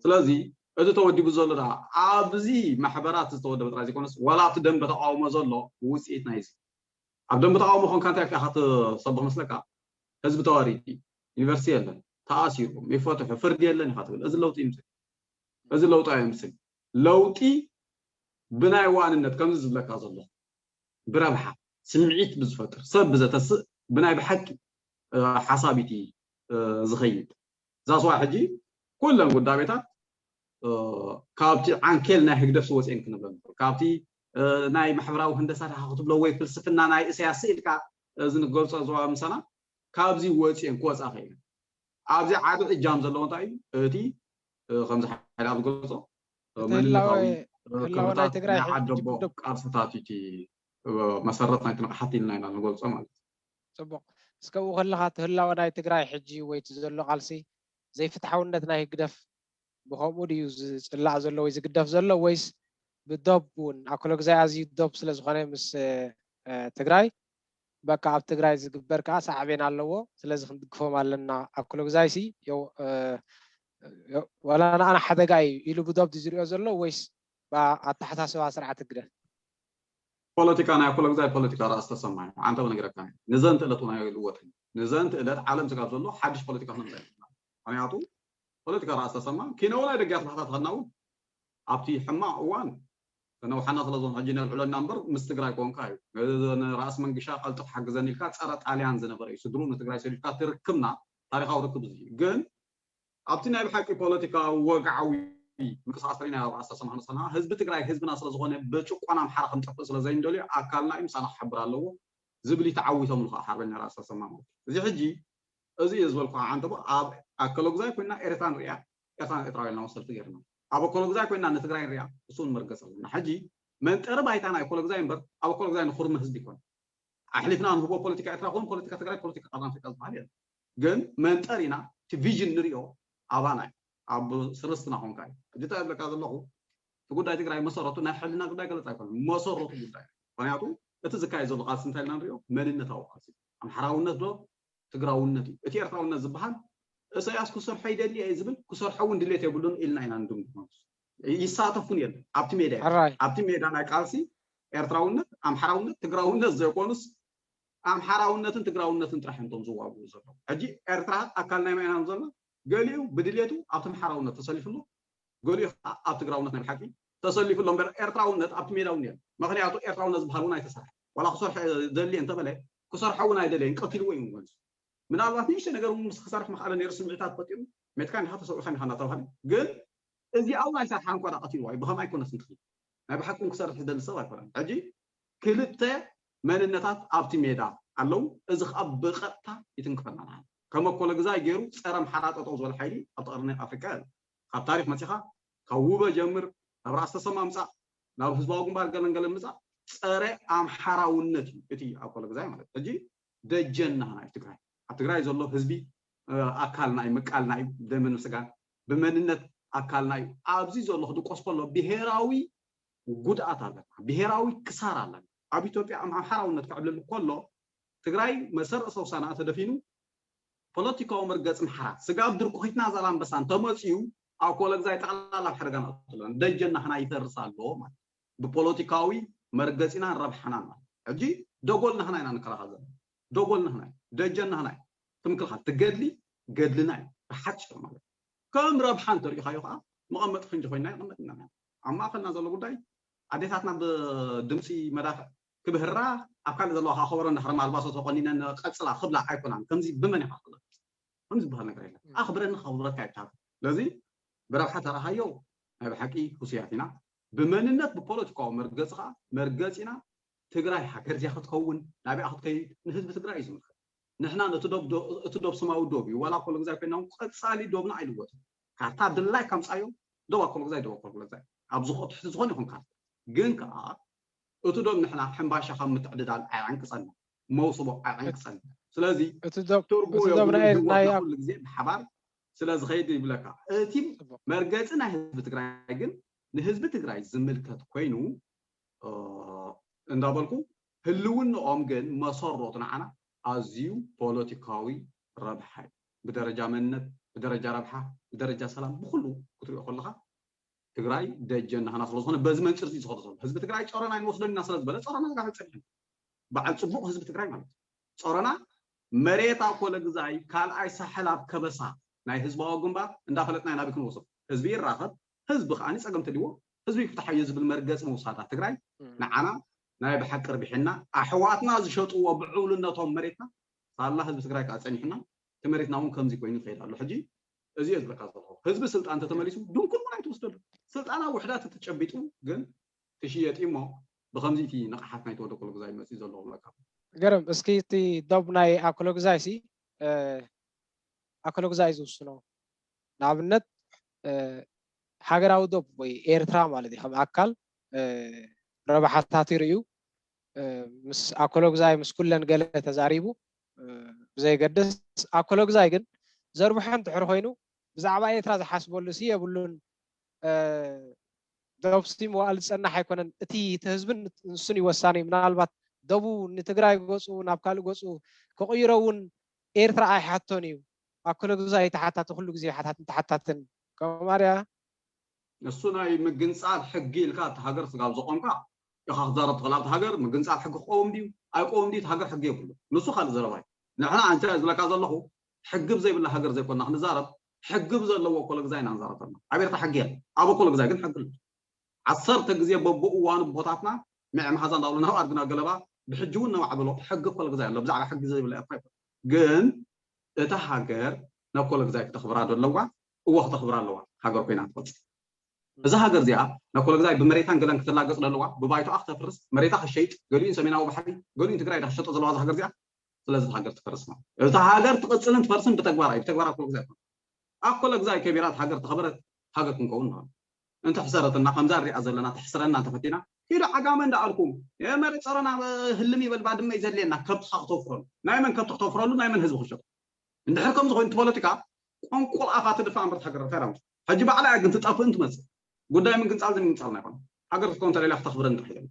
ስለዚ እቲ ተወዲቡ ዘሎ ደኣ ኣብዚ ማሕበራት ዝተወደበ ጥራይ ዘይኮነስ፣ ዋላ ኣብቲ ደንበ ተቃውሞ ዘሎ ውጽኢት ናይዚ። ኣብ ደንበ ተቃውሞ ኮንካ እንታይ ኢልካ ኢኻ ትሰብኽ መስለካ? ህዝቢ ተዋሪዱ፣ ዩኒቨርሲቲ የለን፣ ተኣሲሩ፣ ይፈትሑ፣ ፍርዲ የለን ኢኻ ትብል። እዚ ለውጢ ይምስል። እዚ ለውጢ ኣይምስል። ለውጢ ብናይ ዋንነት ከምዚ ዝብለካ ዘሎ ብረብሓ ስምዒት ብዝፈጥር፣ ሰብ ብዘተስእ፣ ብናይ ብሓቂ፣ እ፣ ሓሳብ እቲ፣ እ፣ ዝኸይድ። ዛስዋ ሕጂ ኩለን ጉዳቤታት፣ እ፣ ካብቲ ዓንኬል ናይ ህግደፍ ዝወፅኤን ክንብለን ንኽእል። ካብቲ፣ እ፣ ናይ ማሕበራዊ ህንደሳ ዲኻ ክትብሎ ወይ ፍልስፍና ናይ እሰያስ ኢልካ፣ እ፣ ዝንገልፆ ዞባ ምሳና ካብዚ ወፅኤን ክወፃ ኽኢለን። ኣብዚ ዓቢ እጃም ዘለዎ እንታይ እዩ? እቲ፣ እ፣ ከምዚ ሓይሊ ኣብ ዝገልፆ፣ እ፣ እቲ ህላወ-፣ መንነታዊ፣ እ፣ ህላወ ናይ ክብርታት ትግራይ ናይ ሕጂ ዓደቦ ብደብ-፣ ቃልስታት እዩ እቲ፣ እ፣ መሰረት ናይቲ ንቕሓት ኢልና ኢና ንገልፆ ማለት እዩ። ጽቡቕ። እስከ ኣብኡ ከለኻ እቲ ህላወ ናይ ትግራይ ሕጂ ወይ እቲ ዘሎ ቃልሲ ዘይፍትሓውነት ናይ ህግደፍ ብኸምኡ ድዩ ዝጽላእ ዘሎ ወይ ዝግደፍ ዘሎ ወይስ ብዶብ እውን ኣኮለ ግዛይ ኣዝዩ ዶብ ስለ ዝኾነ ምስ፣ እ፣ ትግራይ በቃ ኣብ ትግራይ ዝግበር ከዓ ሳዕቤን ኣለዎ። ስለዚ ክንድግፎም ኣለና። ኣኮሎግዛይ ሲ ዋላ ንኣና ሓደጋ እዩ ኢሉ ብዶብ ዝሪኦ ዘሎ ወይስ ኣተሓሳስባ ስርዓት ህግደፍ? ፖለቲካ ናይ ኣኮሎግዛይ ፖለቲካ ራእሲ ተሰማ እዩ። ኣንተ ነግረካ ንዘንተ ዕለት ናይ ልወጥ ንዘንተ ዕለት ዓለም ስጋብ ዘሎ ሓድሽ ፖለቲካ ክነምፃ። ምክንያቱ ፖለቲካ ራእሲ ተሰማ ኪነው ናይ ደጊ ኣስላሕታት ከናው ኣብቲ ሕማቕ እዋን ተነውሓና ስለ ዝኾነ ሕጂ ነልዕለና እምበር ምስ ትግራይ ኮንካ እዩ። ራእሲ መንግሻ ቀልጥፍ ሓግዘን ኢልካ ፀረ ጣልያን ዝነበረ እዩ። ስድሩ ንትግራይ ሰዲድካ ትርክብና ታሪካዊ ርክብ እዚ ግን ኣብቲ ናይ ብሓቂ ፖለቲካዊ ወግዓዊ ምንቅስቃስ ሪና ኣብ ኣስተሰማዕ ንሰና ህዝቢ ትግራይ ህዝብና ስለዝኾነ ብጭቆና ኣምሓራ ከምጠፍእ ስለዘይንደልዮ ኣካልና እዩ ምሳና ክሓብር ኣለዎ ዝብል ተዓዊቶም ልካ ሓርበኛ ራእሲ ተሰማ ማለት እዚ ሕጂ እዚ እዩ ዝበልኩ ዓንተቦ ኣብ ኣከለጉዛይ ኮይና ኤርትራ ንሪያ ኤርትራ ኤርትራውያን ሰልፊ ገርና ኣብ ኣከለጉዛይ ኮይና ንትግራይ ንሪያ እሱን መርገፅ ኣለና ሕጂ መንጠሪ ባይታ ናይ ኣከለጉዛይ እምበር ኣብ ኣከለጉዛይ ንኩርሚ ህዝቢ ይኮን ኣሕሊፍና ንህቦ ፖለቲካ ኤርትራ ኮን ፖለቲካ ትግራይ ፖለቲካ ቀርኒ ኣፍሪካ ዝበሃል የለን ግን መንጠር ኢና እቲ ቪዥን ንሪኦ ኣባና እዩ ኣብ ስርስትና ኮንካ እዩ ሕጂ እንታይ ዝብለካ ዘለኹ እቲ ጉዳይ ትግራይ መሰረቱ ናይ ሕልና ጉዳይ ገለፅ ኣይኮነ መሰረቱ ጉዳይ ምክንያቱ እቲ ዝካየድ ዘሎ ቃልሲ እንታይ ኢልና ንሪኦ መንነታዊ ቃልሲ ኣምሓራውነት ዶ ትግራውነት እዩ እቲ ኤርትራውነት ዝበሃል እሰያስ ክሰርሖ ይደሊ እየ ዝብል ክሰርሖ እውን ድሌት የብሉን ኢልና ኢና ንድምድሞ ይሳተፉን የለን ኣብቲ ሜዳ ኣብቲ ሜዳ ናይ ቃልሲ ኤርትራውነት ኣምሓራውነት ትግራውነት ዘይኮኑስ ኣምሓራውነትን ትግራውነትን ጥራሕ እንቶም ዝዋግኡ ዘለዉ ሕጂ ኤርትራ ኣካል ናይ መን ኢና ዘሎ ገሊኡ ብድሌቱ ኣብቲ ኣምሓራውነት ተሰሊፉ ኣሎ ገሊኡ ኣብ ትግራውነት ናይ ብሓቂ ተሰሊፉ ኣሎ እምበር ኤርትራውነት ኣብቲ ሜዳ እውን የለን ምክንያቱ ኤርትራውነት ዝበሃል እውን ኣይተሰርሐ ዋላ ክሰርሖ ደሊ እንተበለ ክሰርሖ እውን ኣይደለየን ቀቲልዎ እዩ መሊሱ ምናልባት ንእሽተ ነገር እውን ምስ ክሰርሕ ምክኣለ ነይሩ ስምዒታት ፈጢሩ ሜትካ እንዲካ ተሰዊእካ እንዲካ እናተባሃለ ግን እዚኣ እውን ኣይሰርሓን እኳ ዳ ቀቲልዋ እዩ ብከም ኣይኮነስ እንትኽእል ናይ ብሓቂ እውን ክሰርሕ ዝደሊ ሰብ ኣይኮነን ሕጂ ክልተ መንነታት ኣብቲ ሜዳ ኣለዉ እዚ ከዓ ብቀጥታ ይትንክፈና ንዓና ከም ኣኮለግዛይ ገይሩ ፀረ ኣምሓራ ጠጠው ዝበለ ሓይሊ ኣብቲ ቀርኒ ኣፍሪቃ የለ ካብ ታሪክ መፂኻ ካብ ውበ ጀምር ናብ ራእሲ ተሰማ ምፃእ ናብ ህዝባዊ ግንባር ገለን ገለን ምፃእ ፀረ ኣምሓራውነት እዩ እቲ ኣኮለግዛይ ማለት ሕጂ ደጀን ናህና እዩ ትግራይ ኣብ ትግራይ ዘሎ ህዝቢ ኣካልና እዩ ምቃልና እዩ ብደምን ስጋን ብመንነት ኣካልና እዩ ኣብዚ ዘሎ ክድቆስ ከሎ ብሄራዊ ጉድኣት ኣለና ብሄራዊ ክሳራ ኣለና ኣብ ኢትዮጵያ ኣምሓራውነት ክዕብልል ከሎ ትግራይ መሰረሰው ሳና ተደፊኑ ፖለቲካዊ መርገፂ ምሓራ ስጋብ ድርኩኺትና ዛላንበሳ እንተመፅኡ ኣኮለግዛይ ጠቕላላ ኣብ ሓደጋ ንኣቱ ኣለና ደጀን ናህና ይፈርስ ኣሎ ማለት ብፖለቲካዊ መርገፂናን ረብሓናን ማለት ሕጂ ደጎል ናህና ኢና ንከላኸል ዘለና ደጎል ናህና እዩ ደጀን ናህና እዩ ትምክልኻል ትገድሊ ገድልና እዩ ብሓጭር ማለት ከም ረብሓ እንተሪኢኻዮ ከዓ መቐመጢ ፈንጂ ኮይና ይቐመጥ ኢና ኣብ ማእኸልና ዘሎ ጉዳይ ኣዴታትና ብድምፂ መዳፍዕ ክብህራ ኣብ ካልእ ዘለዋ ከዓ ከበሮ እንዳሕረማ ኣልባሶ ተቆኒነን ቀፅላ ክብላ ኣይኮናን ከምዚ ብመን ኢኻ ክብላ ከም ዝበሃል ነገር የለን ኣኽብረኒ ከኽብረካ ይብታል ስለዚ ብረብሓ ተረኻዮ ናይ ብሓቂ ህሱያት ኢና ብመንነት ብፖለቲካዊ መርገፂ ከዓ መርገፂና ትግራይ ሃገር እዚኣ ክትከውን ናብኣ ክትከይድ ንህዝቢ ትግራይ እዩ ዝምልከት ንሕና እቲ ዶብ ስማዊ ዶብ እዩ ዋላ ኮሎ ግዛይ ኮይና ቀፃሊ ዶብና ኣይልወጥን ካርታ ድላይ ካምፃዮ ዶብ ኣኮሎ ግዛይ ዶብ ኣኮሎ ግዛይ ኣብ ዝኾ ትሕቲ ዝኾነ ይኹን ካርታ ግን ከዓ እቲ ዶብ ንሕና ሕምባሻ ካብ ምትዕድዳል ኣየዕንቅፀና መውስቦ ኣየዕንቅፀና ስለዚ ትርጉም የብሉን ህይወትና ኩሉ ግዜ ብሓባር ስለዝኸይድ ይብለካ እቲ መርገፂ ናይ ህዝቢ ትግራይ ግን ንህዝቢ ትግራይ ዝምልከት ኮይኑ እንዳበልኩ ህልውንኦም ግን መሰረቱ ንዓና ኣዝዩ ፖለቲካዊ ረብሓ እዩ ብደረጃ መንነት ብደረጃ ረብሓ ብደረጃ ሰላም ብኩሉ ክትሪኦ ከለካ ትግራይ ደጀን ናህና ስለዝኾነ በዚ መንፅር እዚ ዝኸዶ ዘሎ ህዝቢ ትግራይ ጨረና ኣይንወስደን ኢና ስለዝበለ ጨረና ጋር ፀኒሑ በዓል ፅቡቕ ህዝቢ ትግራይ ማለት እዩ ጨረና መሬት ኣኮለ ግዛይ ካልኣይ ሳሕል ኣብ ከበሳ ናይ ህዝባዊ ግንባር እንዳፈለጥና ኢና ክንወስዶ ህዝቢ ይራኸብ ህዝቢ ከዓ ፀገም ተልዎ ህዝቢ ይፍትሓዮ ዝብል መርገፂ መውሳዳ ትግራይ ንዓና ናይ ብሓቂ ርቢሕና ኣሕዋትና ዝሸጥዎ ብዕውልነቶም መሬትና ሳላ ህዝቢ ትግራይ ከዓ ፀኒሕና እቲ መሬትና እውን ከምዚ ኮይኑ ይኸይድ ኣሎ ሕጂ እዚ እየ ዝብለካ ዘለኹ ህዝቢ ስልጣን ተተመሊሱ ድንኩል እውን ኣይትወስደሉ ስልጣና ውሕዳት እትጨቢጡ ግን ትሽየጥ እሞ ብከምዚ እቲ ንቕሓት ናይ ተወደ ኮሎ ግዛይ መፅእ ዘለኹ ብለካ ገርም እስኪ እቲ ዶብ ናይ ኣኮሎ ግዛይ ሲ ኣኮሎ ግዛይ ዝውስኖ ንኣብነት ሃገራዊ ዶብ ወይ ኤርትራ ማለት እዩ ከም ኣካል ረብሓታት ይርእዩ ምስ ኣኮሎ ግዛይ ምስ ኩለን ገለ ተዛሪቡ ብዘይገድስ ኣኮሎ ግዛይ ግን ዘርብሖ እንድሕር ኮይኑ ብዛዕባ ኤርትራ ዝሓስበሉ ሲ የብሉን ዶብ ሲ መዋእል ዝፀናሕ ኣይኮነን እቲ እቲ ህዝብን ንሱን ይወሳኒ ምናልባት ደቡብ ንትግራይ ገፁ ናብ ካልእ ገፁ ክቕይሮ እውን ኤርትራ ኣይሓቶን እዩ። ኣኮለጉዛይ ተሓታቲ፣ ኩሉ ግዜ ሓታትን ተሓታትን። ከማርያ እሱ ናይ ምግንፃል ሕጊ ኢልካ እቲ ሃገር ስጋብ ዘቆምካ ኢኻ ክትዛረብ ትኽእል። ኣብቲ ሃገር ምግንፃል ሕጊ ክቀውም ድዩ ኣይቀውም ድዩ እቲ ሃገር ሕጊ የብሉ። ንሱ ካልእ ዘረባ እዩ። ንሕና ኣንቻ ዝብለካ ዘለኹ ሕጊ ብዘይብላ ሃገር ዘይኮና ክንዛረብ፣ ሕጊ ብዘለዎ ኣኮለጉዛይ ኢና ንዛረብ ዘለና። ኣብ ኤርትራ ሕጊ የለን። ኣብ ኣኮለጉዛይ ግን ሕጊ ኣሎ። ዓሰርተ ግዜ በብእዋኑ ቦታትና ምዕ መሓዛ እንዳብሉ ናብ ኣድግና ገለባ ብሕጂ እውን ነማዕብሎ ሕጊ ኣኮለጉዛይ ኣሎ። ብዛዕባ ሕጊ ዘይብላ ኤርትራ ኣይኮነ። ግን እታ ሃገር ነኮለጉዛይ ክተኽብራ ዶ ኣለዋ? እወ ክተኽብራ ኣለዋ። ሃገር ኮይና ትፈልጥ። እዛ ሃገር እዚኣ ነኮለጉዛይ ብመሬታን ገለን ክትላገጽ ዶ ኣለዋ? ብባይቶኣ ክተፍርስ፣ መሬታ ክሸይጥ፣ ገሊኡን ሰሜናዊ ባሕሪ፣ ገሊኡን ትግራይ ዶ ክሸጦ ዘለዋ እዛ ሃገር እዚኣ? ስለዚ እታ ሃገር ትፈርስ ማለት እዩ። እታ ሃገር ትቕጽልን ትፈርስን ብተግባር እዩ። ብተግባር ኣኮለጉዛይ ኣይኮነ። ኣኮለጉዛይ ከቢራት ሃገር ተኸበረት ሃገር ክንከውን ንኽእል። እንተ ሕሰረትና ከምዛ ንሪኣ ዘለና ተሕስረና እንተፈቲና ኪዱ ዓጋመ እንዳኣልኩም የመሪ ጸረና ህልም ይበል ባድመ እዩ ዘድልየና ከብትኻ ክተፍረሉ ናይ መን ከብቲ ክተፍረሉ ናይ መን ህዝቢ ክሸጡ እንድሕር ከም ዝኾይኑ እቲ ፖለቲካ ቆንቁል ኣፋ ትድፋ እምበር ሃገር እንታይ ዳምፅ ሕጂ ባዕላ እያ ግን ትጠፍእን ትመፅእ ጉዳይ ምግንፃል ዘይምግንፃልና ይኮነ ሃገር ክትከውን ተለላ ክተኽብረን ጥራሕ እዮም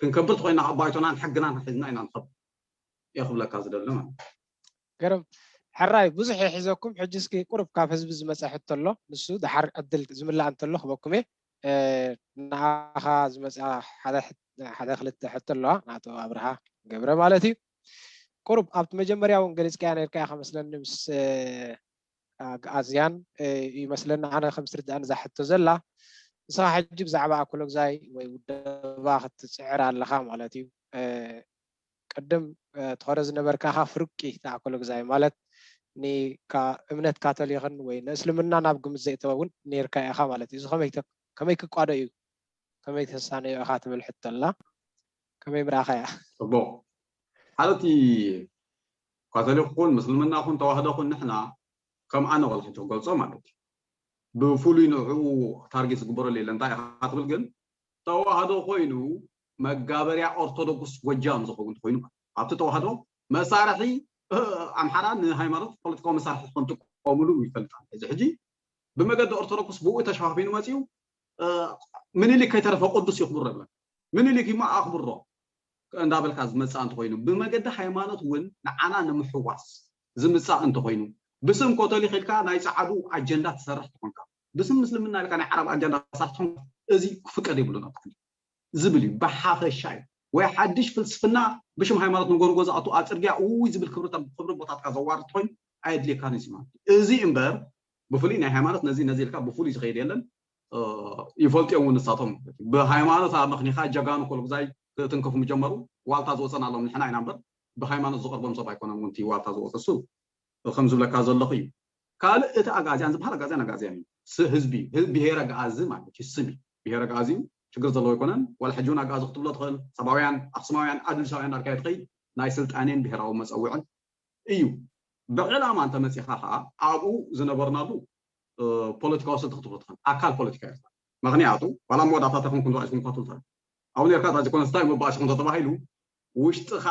ክንከብር ተኮይና ካብ ባይቶናን ሕግናን ሒዝና ኢና ንኸብር እየ ክብለካ ዝደሊ ማለት ገርም ሕራይ ብዙሕ ይሕዘኩም ሕጂ እስኪ ቁሩብ ካብ ህዝቢ ዝመፀ ሕቶ ኣሎ ንሱ ድሓር ዕድል ዝምላእ እንተሎ ክበኩም እየ ንኣኻ ዝመፅኣ ሓደ ክልተ ሕቶ ኣለዋ ናቶ ኣብርሃ ገብረ ማለት እዩ ቁሩብ ኣብቲ መጀመርያ እውን ገሊፅካያ ነርካ ኢኻ መስለኒ ምስ ኣግኣዝያን ይመስለኒ ኣነ ከም ዝርድኣኒ እዛ ሕቶ ዘላ ንስኻ ሕጂ ብዛዕባ ኣኮሎግዛይ ወይ ውደባ ክትፅዕር ኣለኻ ማለት እዩ ቅድም ትኸዶ ዝነበርካኻ ፍርቂ ተኣኮሎ ግዛይ ማለት እምነት ካቶሊክን ወይ ንእስልምና ናብ ግምት ዘይእተወ እውን ነርካ ኢኻ ማለት እዩ። እዚ ከመይ ክቋዶ እዩ? ከመይ ተሳነዮ ኢኻ ትብል ሕቶ ኣላ። ከመይ ምርኣኻ እያ? ጽቡቕ። ሓደ እቲ ካቶሊክ ኩን ምስልምና ኩን ተዋህዶ ኩን ንሕና ከም ኣነ ቆልዓ ሕጂ ክገልጾ ማለት እዩ። ብፍሉይ ንዕኡ ታርጌት ዝግበረሉ የለ እንታይ ኢኻ ትብል ግን ተዋህዶ ኮይኑ መጋበርያ ኦርቶዶክስ ጎጃም ዝኸውን ኮይኑ ኣብቲ ተዋህዶ መሳርሒ ኣምሓራ ንሃይማኖት ፖለቲካዊ መሳርሒ ክኾን ጥቀሙሉ ይፈልጥ እዚ ሕጂ ብመገዲ ኦርቶዶክስ ብኡ ተሸፋፊኑ መፅኡ ምኒልክ ከይተረፈ ቅዱስ ይኽብሮ ይብለካ ምኒልክ ይማ ኣኽብሮ እንዳበልካ ዝመፅእ እንተኮይኑ ብመገዲ ሃይማኖት እውን ንዓና ንምሕዋስ ዝምፃእ እንተኮይኑ ብስም ኮቶሊክ ኢልካ ናይ ፀዓዱ ኣጀንዳ ትሰርሕ ትኾንካ ብስም ምስልምና ኢልካ ናይ ዓረብ ኣጀንዳ ትሰርሕ ትኾንካ እዚ ክፍቀድ የብሉን ኣብ ዝብል እዩ ብሓፈሻ እዩ ወይ ሓድሽ ፍልስፍና ብሽም ሃይማኖት ንጎርጎ ዝኣቱ ኣብ ፅርግያ እውይ ዝብል ክብሪ ቦታትካ ዘዋርድ ኮይኑ ኣየድልየካን እዩ ማለት እዩ እዚ እምበር ብፍሉይ ናይ ሃይማኖት ነዚ ነዚ ኢልካ ብፍሉይ ዝኸይድ የለን ይፈልጥዮም እውን ንሳቶም ብሃይማኖት ኣመኽኒኻ ጀጋኑ ኮልጉዛይ ክትንከፉ ምጀመሩ ዋልታ ዝወፀና ኣሎም ንሕና ኢና እምበር ብሃይማኖት ዝቐርቦም ሰብ ኣይኮነን እውን ዋልታ ዝወፀ እሱ ከም ዝብለካ ዘለኹ እዩ ካልእ እቲ ኣጋዝያን ዝበሃል ኣጋዝያን ኣጋዝያን እዩ ህዝቢ ብሄረ ኣጋዚ ማለት እዩ ስም እዩ ብሄረ ኣጋዚ እዩ ችግር ዘለዎ ኣይኮነን ዋላ ሕጂ እውን ኣጋዚ ክትብሎ ትኽእል ሰባውያን ኣክሱማውያን ኣድልሳውያን ዳርካ ትኸይድ ናይ ስልጣኔን ብሄራዊ መፀውዕን እዩ ብዕላማ እንተመፂኻ ከዓ ኣብኡ ዝነበርናሉ ፖለቲካዊ ስልቲ ክትብሎ ትኽእል ኣካል ፖለቲካ ኤርትራ ምክንያቱ ዋላ መወዳእታ ተኾንኩም ዝባእሽኩም ካትሉ ትኽእል ኣብኡ ነርካ ታ ዝኾነ ስታይ መባእሽኩም ተተባሂሉ ውሽጥኻ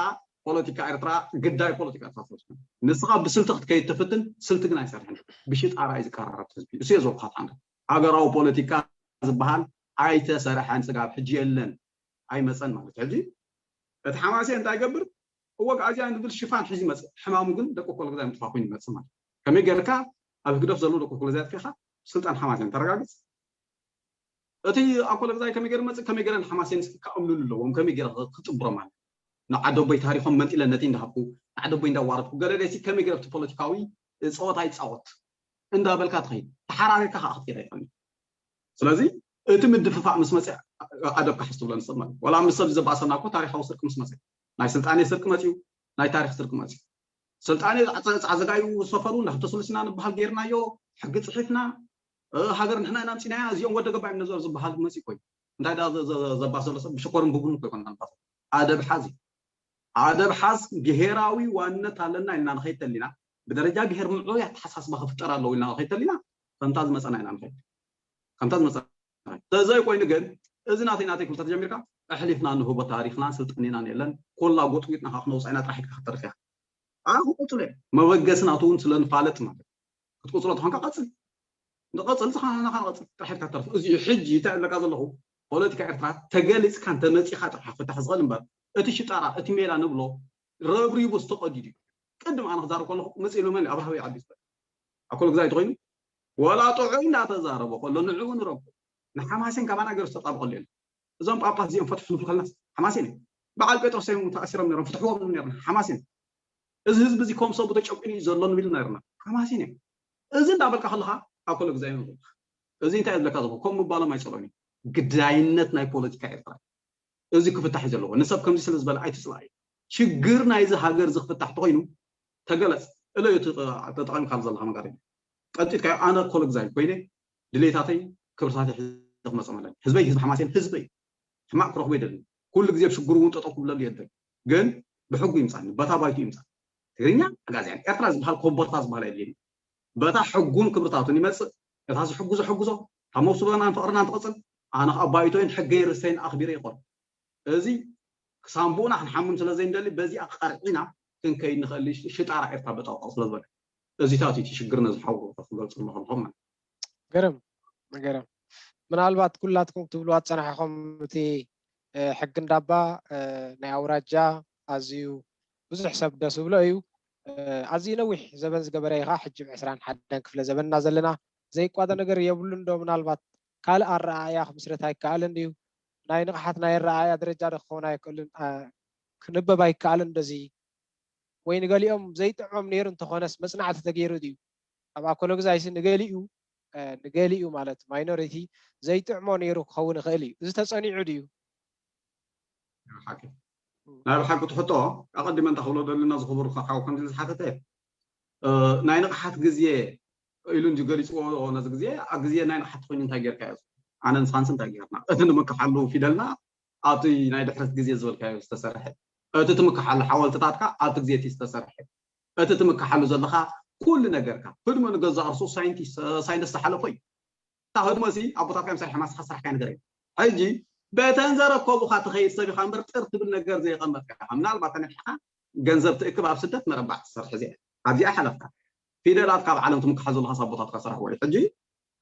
ፖለቲካ ኤርትራ ግዳይ ፖለቲካ ኤርትራ ስለ ዝኾነ ንስኻ ብስልቲ ክትከይድ ትፍትን ስልቲ ግን ኣይሰርሕን ብሽጣራ እዩ ዝቀራረብ ህዝቢ እሱ እየ ዝበልኩካ ትሓንዳ ሃገራዊ ፖለቲካ ዝበሃል ኣይተሰርሐን ስጋብ ሕጂ የለን ኣይመፀን ማለት ሕጂ እቲ ሓማሴ እንታይ ይገብር እወ ኣዚያ ንብል ሽፋን ሕዚ ይመፅእ ሕማሙ ግን ደቂ ኮሎ ግዛ ምጥፋ ኮይኑ ይመፅእ ማለት ከመይ ገርካ ኣብ ህግደፍ ዘለዉ ደቂ ኮሎ ዚያ ጥፊኻ ስልጣን ሓማሴን ተረጋግፅ እቲ ኣኮለ ግዛይ ከመይ ገይረ መፅእ ከመይ ገይረ ንሓማሴን እስኪ ከኣምኑሉ ኣለዎም ከመይ ገይረ ክጥብሮ ማለት ንዓደቦይ ታሪኮም መንጢለ ነቲ እንዳሃብኩ ንዓደቦይ እንዳዋረድኩ ገለ ደሲ ከመይ ገይረ ኣብቲ ፖለቲካዊ ፀወታ ይፃወት እንዳበልካ ትኸይድ ተሓራሪርካ ከዓ ክትከይድ ኣይትኽእልን ስለዚ እቲ ምድፍፋእ ምስ መፅእ ኣደብ ክሓዝ ትብሎ ንስብ ማለት ዋላ ምስ ሰብ ዘባእሰና እኮ ታሪካዊ ስርቂ ምስ መፅእ ናይ ስልጣኔ ስርቂ መፅዩ ናይ ታሪክ ስርቂ መፅዩ ስልጣኔ ፃዕዘጋዩ ዝሰፈሩ እንዳክተስሉስና ንበሃል ገይርናዮ ሕጊ ፅሒፍና ሃገር ንሕና ኢና ምፅናያ እዚኦም ወደ ገባይ ነዞር ዝበሃል መፂ ኮይኑ እንታይ ዘባስ ዘሎ ሰብ ብሽኮርን ብቡን እኮ ይኮና ኣደብ ሓዚ ኣደብ ሓዝ ብሄራዊ ዋንነት ኣለና ኢልና ንኸይድ ተሊና ብደረጃ ብሄር ምዑይ ኣተሓሳስባ ክፍጠር ኣለዎ ኢልና ንኸይድ ተሊና ከምታ ዝመፀና ኢና ንኸይድ ከምታ ዝመፀና ተዘይ ኮይኑ ግን እዚ ናተይ ናተይ ክብል ተጀሚርካ ኣሕሊፍና ንህቦ ታሪክናን ስልጣኔናን የለን ኮላ ጎጥዊጥና ካብ ክነውፃ ኢና ጥራሕ ኢልካ ክትተርፍ ኢኻ ኣነ ክቅፅሎ እየ መበገሲ ናቱ እውን ስለ ንፋለጥ ማለት ክትቅፅሎ ተኾንካ ቀፅል ንቐፅል ዝኻናኻ ንቐፅል ጥራሕ ኢልካ ተርፍ እዚ ሕጂ እንታይ ኣለካ ዘለኹ ፖለቲካ ኤርትራ ተገሊፅካ እንተመፂኻ ጥራሕ ክፍታሕ ዝኽእል እምበር እቲ ሽጣራ፣ እቲ ሜላ ንብሎ ረብሪቡ ዝተቐዲዱ እዩ። ቅድም ኣነ ክዛረብ ከለኹ መጽእ ኢሉ መን እዩ? ኣብርሃ ወይ ዓዲ ዝበል ኣኮሎ ግዛይ ተኾይኑ ወላ ጥዑይ እንዳተዛረበ ከሎ ንዕኡ ንረብሑ። ንሓማሴን ካባና ገይሩ ዝተጣብቐሉ የለን። እዞም ጳጳስ እዚኦም ፈትሑ ንብል ከለናስ ሓማሴን እዮም። በዓል ጴጥሮስ እዮም ተኣሲሮም ነይሮም፣ ፍትሕዎም ንብል ነይርና፣ ሓማሴን። እዚ ህዝቢ እዚ ከም ሰቡ ተጨቁኑ እዩ ዘሎ ንብል ነይርና፣ ሓማሴን እዮም። እዚ እንዳበልካ ከለኻ ኣኮሎ ግዛይ ንብል። እዚ እንታይ እዩ ዝብለካ ዘሎ? ከም ምባሎም ኣይጸልኦን እዩ። ግዳይነት ናይ ፖለቲካ ኤርትራ። እዚ ክፍታሕ እዩ ዘለዎ። ንሰብ ከምዚ ስለ ዝበለ ኣይትጽላእ እዩ። ሽግር ናይዚ ሃገር እዚ ክፍታሕ ተኾይኑ ተገለጽ። እለዮ ተጠ-፣ ተጠቒምካሉ ዘለኻ መጋረጃ። ቀንጢጥካዮ ኣነ ኮለግዛይ ኮይነ ድሌታተይ ክብርታተይ ሒዘ ክመጽኦም ኣለኒ። ህዝበይ ህዝቢ ሓማሴን ህዝበይ። ሕማቕ ክረኽቦ ይደልን። ኩሉ ግዜ ብሽግሩ እውን ጠጠው ክብለሉ የድልን። ግን ብሕጉ ይምጻኒ፣ በታ ባይቱ ይምጻኒ። ትግርኛ ኣጋዝያን ኤርትራ ዝበሃል ኮቦርታ ዝበሃል የድልየኒ። በታ ሕጉን ክብርታቱን ይመጽእ። እታ ዝሕጉዞ ሕጉዞ፣ እታ መውስበናን ፍቕርናን ትቕጽል። ኣነ ኸኣ ባይቶይን ሕገይን ርስተይን ኣኽቢረ ይቐርብ። እዚ ሳምቡእና ክንሓምም ስለ ዘይንደሊ በዚኣ ቀርዒና ክንከይድ ንኽእል። ሽጣራ ኤርትራ በጣውጣው ስለ ዝበለ እዚታት እቲ ሽግር ነዚ ሓው ክገልጽ ኣለኹ ማለት። ገረም ገረም። ምናልባት ኩላትኩም ክትብልዋ ዝጸናሕኹም እቲ ሕጊ እንዳባ ናይ ኣውራጃ ኣዝዩ ብዙሕ ሰብ ደስ ዝብሎ እዩ። ኣዝዩ ነዊሕ ዘበን ዝገበረ እዩ ከዓ ሕጂ ዕስራን ሓደን ክፍለ ዘበንና ዘለና ዘይቋደ ነገር የብሉን ዶ? ምናልባት ካልእ ኣረኣእያ ክምስረት ኣይከኣልን ድዩ? ናይ ንቕሓት ናይ ኣረኣእያ ደረጃ ዶ ክኸውን ኣይክእልን? ክንበብ ኣይከኣልን ዶ እዚ? ወይ ንገሊኦም ዘይጥዕሞም ነይሩ እንተኾነስ መጽናዕቲ ተገይሩ ድዩ? ኣብ ኣኮሎግዛይሲ ንገሊኡ ንገሊኡ ማለት ማይኖሪቲ ዘይጥዕሞ ነይሩ ክኸውን ይኽእል እዩ። እዚ ተጸኒዑ ድዩ? ናይ ብሓቂ ትሕቶ ኣቐዲመ እንታ ክብሎ ደልና ዝኽብር ሓው ከምዚ ዝሓተተ ናይ ንቕሓት ግዜ ኢሉ እንጂ ገሊፅዎ ነዚ ግዜ ኣብ ግዜ ናይ ንቕሓት ኮይኑ እንታይ ጌርካ እዩ ኣነን ሳንስ እንታይ ጌርና እቲ ንምክሓሉ ፊደልና ኣብቲ ናይ ድሕረት ግዜ ዝበልካዮ ዝተሰርሐ እቲ ትምክሓሉ ሓወልትታትካ ኣብቲ ግዜ እቲ ዝተሰርሐ እቲ ትምክሓሉ ዘለኻ ኩሉ ነገርካ ህድሞ ንገዛእ ርሱ ሳይንቲስት ዝሓለፎ እዩ እታ ህድሞ ሲ ኣቦታትካ ምሳሌ ሕማስኻ ስራሕካ ነገር እዩ ሕጂ በተን ዘረከቡኻ ትኸይድ ሰብ ኢኻ እምበር ጥር ትብል ነገር ዘየቐመጥካ ኢኻ ምናልባት ተነፊሕካ ገንዘብ ትእክብ ኣብ ስደት መረባዕ ትሰርሕ እዚኣ ኣብዚኣ ሓለፍካ ፊደላት ካብ ዓለም ትምክሓ ዘለኻስ ኣቦታትካ ስራሕ ወይ ሕጂ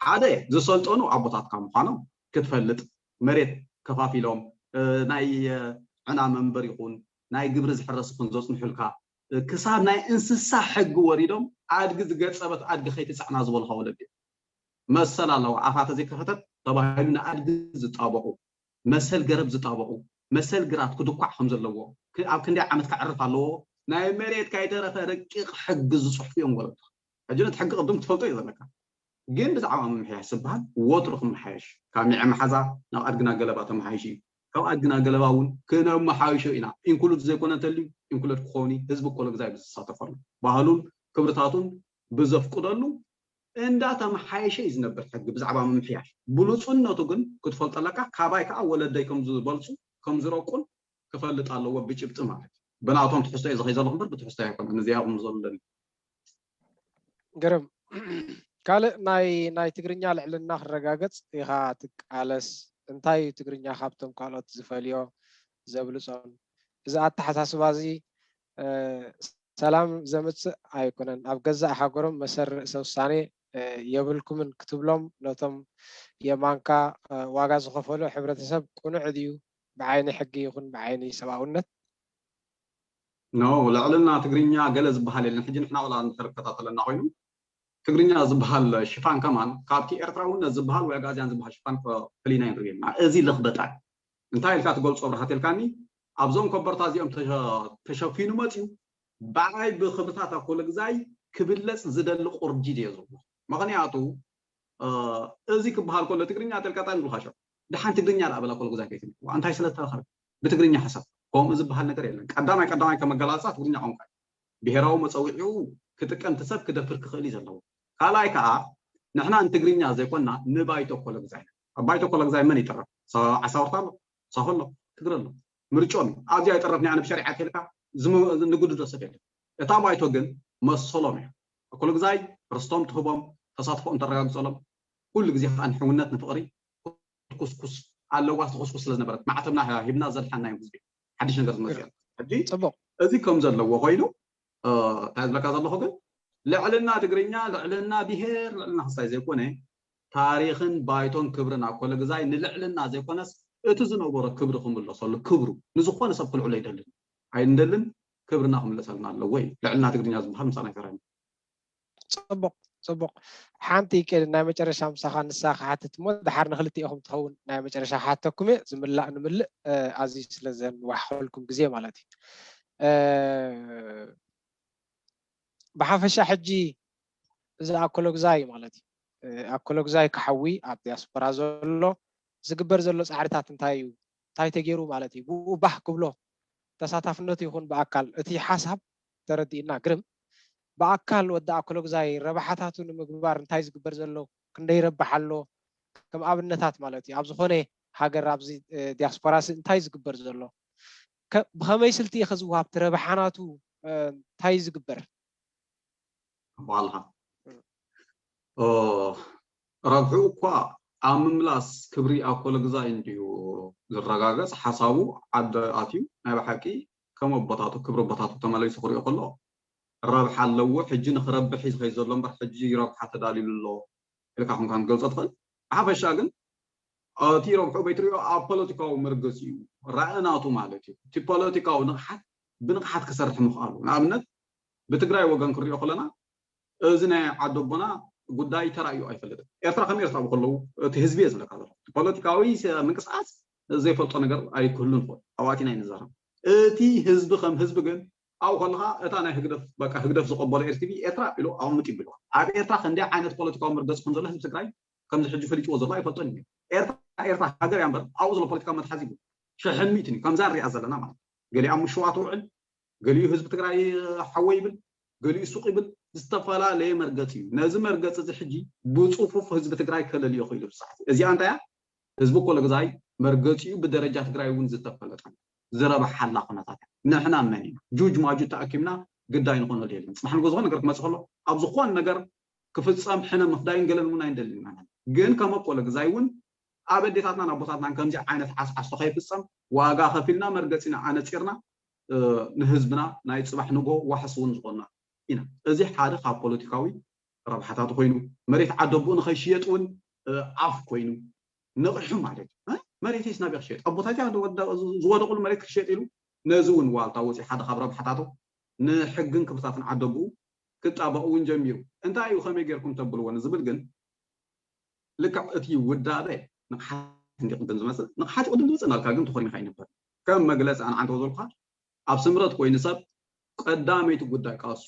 ሓደ ዝሰልጠኑ ኣቦታትካ ምዃኖም ክትፈልጥ መሬት ከፋፊሎም ናይ ዕና መንበር ይኹን ናይ ግብሪ ዝሕረስ ይኹን ዘፅንሑልካ ክሳብ ናይ እንስሳ ሕጊ ወሪዶም ኣድጊ ዝገፀበት ኣድጊ ከይትፀዕና ዝበልካ ወለዲ መሰል ኣለዋ ኣፋ ተዘይከፈተት ተባሂሉ ንኣድጊ ዝጣበቑ መሰል ገረብ ዝጣበቑ መሰል ግራት ክድኳዕ ከም ዘለዎ ኣብ ክንደይ ዓመት ከዕርፍ ኣለዎ ናይ መሬት ካይተረፈ ረቂቕ ሕጊ ዝፅሕፉ እዮም ወለድኻ ሕጂ ነቲ ሕጊ ቅድም ትፈልጦ እዩ ዘለካ ግን ብዛዕባ ምምሕያሽ ዝበሃል ወትሩ ክመሓየሽ ካብ ሚዐ መሓዛ ናብ ኣድግና ገለባ ተመሓይሽ እዩ ካብ ኣድግና ገለባ እውን ክነመሓይሾ ኢና ኢንክሉድ ዘይኮነ እንተልዩ ኢንክሉድ ክኸውን ህዝቢ ኮሎ ግዛይ ብዝሳተፈሉ ባህሉን ክብርታቱን ብዘፍቅደሉ እንዳተመሓየሸ እዩ ዝነብር ሕጊ ብዛዕባ ምምሕያሽ ብሉፁነቱ ግን ክትፈልጦ ኣለካ ካባይ ከዓ ወለደይ ከም ዝበልፁ ከም ዝረቁን ክፈልጥ ኣለዎ ብጭብጢ ማለት እዩ ብናቶም ትሕዝቶ እዩ ዝኸይ ዘለኹ እምበር ብትሕዝቶ ኣይኮነን እዚኣ ቁም ዘሎ ግርም ካልእ ናይ ናይ ትግርኛ ልዕልና ክረጋገፅ ኢኻ ትቃለስ እንታይ እዩ ትግርኛ ካብቶም ካልኦት ዝፈልዮ ዘብልፆን እዚ ኣተሓሳስባ እዚ ሰላም ዘምፅእ ኣይኮነን ኣብ ገዛእ ሃገሮም መሰል ርእሰ ውሳኔ የብልኩምን ክትብሎም ነቶም የማንካ ዋጋ ዝኸፈሉ ሕብረተሰብ ቅኑዕ ድዩ ብዓይኒ ሕጊ ይኹን ብዓይኒ ሰብኣውነት ኖ ልዕልና ትግርኛ ገለ ዝበሃል የለን ሕጂ ንሕና ወላ እንድሕር ከታተለና ኮይኑ ትግርኛ ዝበሃል ሽፋን ከማን ካብቲ ኤርትራውነት ዝበሃል ወይ ኣጋዝያን ዝበሃል ሽፋን ፍሊና ይንርኢ የልና እዚ ለኽበጣ እንታይ ኢልካ ትገልጾ ብርሃት ኢልካኒ ኣብዞም ከበርታ እዚኦም ተሸፊኑ መፅዩ በዓይ ብክብርታት ኣኮለግዛይ ክብለፅ ዝደሊ ቁርዲድ እየ ዝብሎ ምክንያቱ እዚ ክበሃል ከሎ ትግርኛ ተልቀጣ ንብልካ ሸው ድሓን ትግርኛ ዳኣ በላ ኮለግዛይ ከይትብል እንታይ ስለ ተረኸበ ብትግርኛ ሕሰብ ከምኡ ዝበሃል ነገር የለን ቀዳማይ ቀዳማይ ከመገላልፃ ትግርኛ ቋንቋ እዩ ብሄራዊ መፀዊዒኡ ክጥቀም እቲ ሰብ ክደፍር ክኽእል እዩ ዘለዎ ካልኣይ ከዓ ንሕና ንትግርኛ ዘይኮንና ንባይቶ ኮለግዛይ ኣብ ባይቶ ኮለግዛይ መን ይጥረፍ ዓሳውርታ ኣሎ ሳሆ ኣሎ ትግረ ኣሎ ምርጭኦም እዩ ኣብዚኣ ይጠረፍኒ ኣነ ብሸሪዓ ተልካ ንጉድዶ ሰብ የለን እታ ባይቶ ግን መሰሎም እያ ኮለግዛይ ርስቶም ትህቦም ተሳትፎኦም ተረጋግፀሎም ኩሉ ግዜ ከዓ ንሕውነት ንፍቕሪ ክትኩስኩስ ኣለዋ ትኹስኩስ ስለ ዝነበረት ማዕተብና ሂብና ዘድሓና እዮም ህዝቢ ሓድሽ ነገር ዝመፅእ ሕጂ ፅቡቅ እዚ ከም ዘለዎ ኮይኑ እንታይ ዝብለካ ዘለኹ ግን ልዕልና ትግርኛ ልዕልና ብሄር ልዕልና ክስታይ ዘይኮነ ታሪኽን ባይቶን ክብርን ኣኮለ ግዛይ ንልዕልና ዘይኮነስ እቲ ዝነበሮ ክብሪ ክምለሰሉ፣ ክብሩ ንዝኾነ ሰብ ክልዕሎ ኣይደልን ኣይንደልን። ክብርና ክምለሰልና ኣለዎ እዩ። ልዕልና ትግርኛ ዝበሃል ምሳና ኣይሰራን። ፅቡቕ፣ ፅቡቕ። ሓንቲ ናይ መጨረሻ ምሳኻ ንሳ ክሓትት እሞ ድሓር ንክልቲኦኹም ትኸውን ናይ መጨረሻ ክሓተኩም እየ። ዝምላእ ንምልእ ኣዝዩ ስለ ዘንዋሕኸልኩም ግዜ ማለት እዩ። ብሓፈሻ ሕጂ እዚ ኣኮሎግዛይ ማለት እዩ። ኣኮሎግዛይ ክሓዊ ኣብ ዲያስፖራ ዘሎ ዝግበር ዘሎ ፃዕርታት እንታይ እዩ? እንታይ ተገይሩ ማለት እዩ? ብኡ ባህ ክብሎ ተሳታፍነቱ ይኹን ብኣካል እቲ ሓሳብ ተረዲእና ግርም ብኣካል ወዲ ኣኮሎግዛይ ረብሓታቱ ንምግባር እንታይ ዝግበር ዘሎ ክንደይ ይረብሕ ኣሎ ከም ኣብነታት ማለት እዩ ኣብ ዝኾነ ሃገር ኣብዚ ዲያስፖራ እንታይ ዝግበር ዘሎ ብኸመይ ስልቲ ኢኸ ዝወሃብ ረብሓናቱ እንታይ ዝግበር ባልሃ ረብሑ እኳ ኣብ ምምላስ ክብሪ ኣኮሎግዛይ እንድዩ ዝረጋገፅ ሓሳቡ ዓዲ ኣትዩ ናይ ብሓቂ ከም ኣቦታቱ ክብሪ ኣቦታቱ ተመለሱ ክሪኦ ከሎ ረብሓ ኣለዎ ሕጂ ንክረብሕ እዩ ዝኸይ ዘሎ እምበር ሕጂ ረብሓ ተዳልዩሉ ኣሎ ኢልካ ኮንካ ክትገልፆ ትኽእል ብሓፈሻ ግን እቲ ረብሑ በይትሪኦ ኣብ ፖለቲካዊ መርገፂ እዩ ራእናቱ ማለት እዩ እቲ ፖለቲካዊ ንቕሓት ብንቕሓት ክሰርሕ ምኽኣሉ ንኣብነት ብትግራይ ወገን ክሪኦ ከለና እዚ ናይ ዓደቦና ጉዳይ ተራእዩ ኣይፈልጥን ኤርትራ ከም ኤርትራ ከለዉ እቲ ህዝቢ እየ ዝብለካ ዘሎ ፖለቲካዊ ምንቅስቃስ ዘይፈልጦ ነገር ኣይክህሉን ይኽእል ኣብኣቲና ይንዛረብ እቲ ህዝቢ ከም ህዝቢ ግን ኣብኡ ከለካ እታ ናይ ህግደፍ በቃ ህግደፍ ዝቀበሎ ኤርትቪ ኤርትራ ኢሉ ኣቕምጥ ይብልዋ ኣብ ኤርትራ ክንደይ ዓይነት ፖለቲካዊ መርገፂ ከም ዘሎ ህዝቢ ትግራይ ከምዚ ሕጂ ፈሊጥዎ ዘሎ ኣይፈልጦን እዩ ኤርትራ ኤርትራ ሃገር እያ እምበር ኣብኡ ዘሎ ፖለቲካዊ መትሓዚ ይብሉ ሸሕን ሚእትን እዩ ከምዛ ንሪኣ ዘለና ማለት ገሊኣ ምሽዋ ትውዕል ገሊኡ ህዝቢ ትግራይ ሓወ ይብል ገሊኡ ሱቅ ይብል ዝተፈላለየ መርገፂ እዩ ነዚ መርገፂ እዚ ሕጂ ብፅፉፍ ህዝቢ ትግራይ ከለልዮ ክኢሉ ብዛዕቲ እዚኣ እንታይ እያ ህዝቢ ኮለግዛይ መርገፂኡ ብደረጃ ትግራይ እውን ዝተፈለጠ ዝረብሓላ ኩነታት ንሕና መን ኢና ጁጅ ማጁ ተኣኪብና ግዳይ ንኾነሉ የለን ፅባሕ ንጎ ዝኾነ ነገር ክመፅእ ከሎ ኣብ ዝኾን ነገር ክፍፀም ሕነ ምፍዳይን ገለን እውን ኣይንደልን ኢና ግን ከም ኣኮለ ግዛይ እውን ኣብ ኣዴታትናን ኣቦታትናን ከምዚ ዓይነት ዓስዓስቶ ከይፍፀም ዋጋ ከፊልና መርገፂና ኣነፂርና ንህዝብና ናይ ፅባሕ ንጎ ዋሕስ እውን ዝኾንና ኢና እዚ ሓደ ካብ ፖለቲካዊ ረብሓታት ኮይኑ መሬት ዓደቦኡ ንኸይሽየጥ እውን ኣፍ ኮይኑ ንቕሑ ማለት እዩ መሬት ስናብ ክሸጥ ኣቦታትያ ዝወደቁሉ መሬት ክሸጥ ኢሉ ነዚ እውን ዋልታ ወፂ ሓደ ካብ ረብሓታቱ ንሕግን ክብርታትን ዓደቦኡ ክጣበቕ እውን ጀሚሩ እንታይ እዩ ከመይ ገይርኩም ተብልዎ ንዝብል ግን ልክዕ እቲ ውዳበ ንቕሓት እንዲ ቅድም ዝመፅእ ንቕሓት ቅድም ዝመፅእ ናልካ ግን ተኾሪንካ ይንበር ከም መግለፂ ኣነ ዓንተው ዘልካ ኣብ ስምረት ኮይኑ ሰብ ቀዳመይቲ ጉዳይ ቃሱ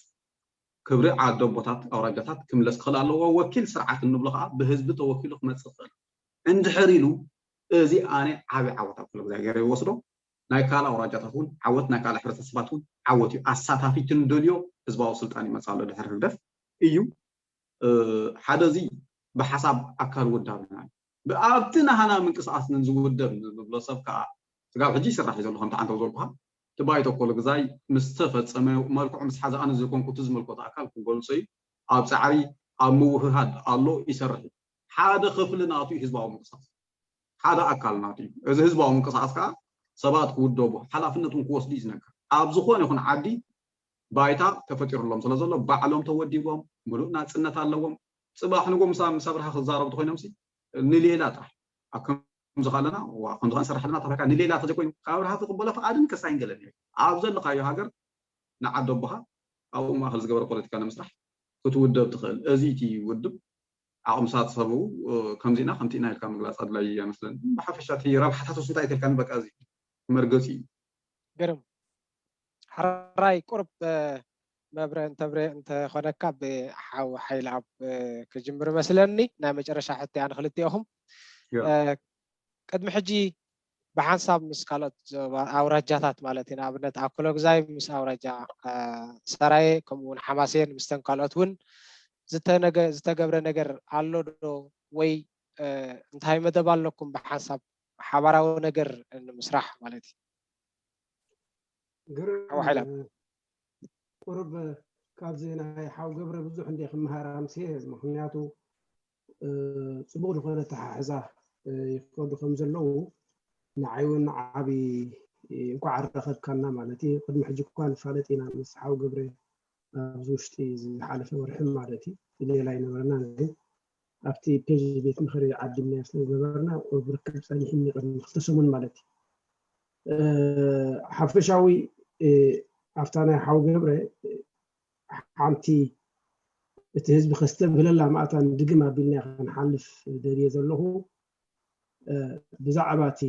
ክብሪ ዓዲ ኣቦታት ኣውራጃታት ክምለስ ክኽእል ኣለዎ። ወኪል ስርዓት እንብሎ ከዓ ብህዝቢ ተወኪሉ ክመፅእ ይኽእል። እንድሕር ኢሉ እዚ ኣነ ዓብዪ ዓወት ኣብ ኩሉ ግዜ ገይረ ይወስዶ። ናይ ካልእ ኣውራጃታት እውን ዓወት፣ ናይ ካልእ ሕብረተሰባት እውን ዓወት እዩ። ኣሳታፊ እቲ ንደልዮ ህዝባዊ ስልጣን ይመፅእ ኣሎ ድሕሪ ህግደፍ እዩ። ሓደ እዚ ብሓሳብ ኣካል ውዳብና እዩ። ብኣብቲ ናህና ምንቅስቃስ ንዝውደብ ንብሎ ሰብ ከዓ ስጋብ ሕጂ ይስራሕ እዩ ዘሎ ከምቲ ዓንተው ዘልኩካ እቲ ባይቶ ኮሎ ግዛይ ምስ ተፈፀመ መልክዑ ምስ ሓዘ ኣነ ዝኮንኩ እቲ ዝመልከቶ ኣካል ክገልፆ እዩ ኣብ ፃዕሪ ኣብ ምውህሃድ ኣሎ ይሰርሕ እዩ ሓደ ክፍሊ ናቱ እዩ ህዝባዊ ምንቅስቃስ ሓደ ኣካል ናቱ እዩ እዚ ህዝባዊ ምንቅስቃስ ከዓ ሰባት ክውደቡ ሓላፍነቱን ክወስዱ እዩ ዝነገር ኣብ ዝኾነ ይኹን ዓዲ ባይታ ተፈጢሩሎም ስለ ዘሎ ባዕሎም ተወዲቦም ምሉእ ናፅነት ኣለዎም ፅባሕ ንጎ ምስ ኣብርሃ ክዛረቡ ተኮይኖም ንሌላ ጥራሕ ኣብ ከምዚ ከለና ከምዚ ከንሰርሕ ኣለና ተባሂልካ ንሌላ ተዘይኮይኑ ካብ ኣብርሃ ትቅበሎ ፍቃድን ከሳይን ገለን እዩ ኣብ ዘለካዮ ሃገር ንዓዲ ኣቦካ ኣብኡ ማእከል ዝገበረ ፖለቲካ ንምስራሕ ክትውደብ ትኽእል እዚ እቲ ውድብ ዓቕምሳት ሰበው ከምዚና ከምቲና ኢልካ ምግላፅ ኣድላይ እያ መስለኒ ብሓፈሻ እቲ ረብሓታት ውስንታ ይተልካኒ በቃ እዚ መርገፂ እዩ ገርም ሕራይ ቁርብ መብረ እንተብረ እንተኾነካ ብሓው ሓይል ኣብ ክጅምር መስለኒ ናይ መጨረሻ ሕቶ እያ ንክልቲኦኹም ቅድሚ ሕጂ ብሓንሳብ ምስ ካልኦት ኣውራጃታት ማለት እዩ ንኣብነት ኣኮሎግዛይ ምስ ኣውራጃ ሰራየ ከምኡውን ሓማሴን ምስተን ካልኦት እውን ዝተገብረ ነገር ኣሎ ዶ ወይ እንታይ መደብ ኣለኩም ብሓንሳብ ሓባራዊ ነገር ንምስራሕ ማለት እዩ ቁሩብ ካብዚ ናይ ሓው ገብረ ብዙሕ እንደ ክመሃር ኣምስየ ምክንያቱ ፅቡቅ ዝኾነ ተሓሕዛ ይፈዱ ከም ዘለዉ ንዓይ እውን ዓብዪ እንኳዕ ኣረኸብካና ማለት እዩ ቅድሚ ሕጂ እኳ ንፋለጥ ኢና ምስ ሓው ገብረ ኣብዚ ውሽጢ ዝሓለፈ ወርሒ ማለት እዩ ሌላ ኣይነበረና ግን ኣብቲ ፔጅ ቤት ምኽሪ ዓዲምናዮ ስለ ዝነበርና፣ ቁሩብ ርክብ ጸኒሑኒ ቅድሚ ክልተ ሰሙን ማለት እዩ። እ፣ ሓፈሻዊ፣ እ፣ ኣብታ ናይ ሓው ገብረ፣ እ፣ ሓንቲ እቲ ህዝቢ ከስተብህለላ ማእታ ንድግም ኣቢልና ክንሓልፍ ደልየ ዘለኹ፣ እ፣ ብዛዕባ እቲ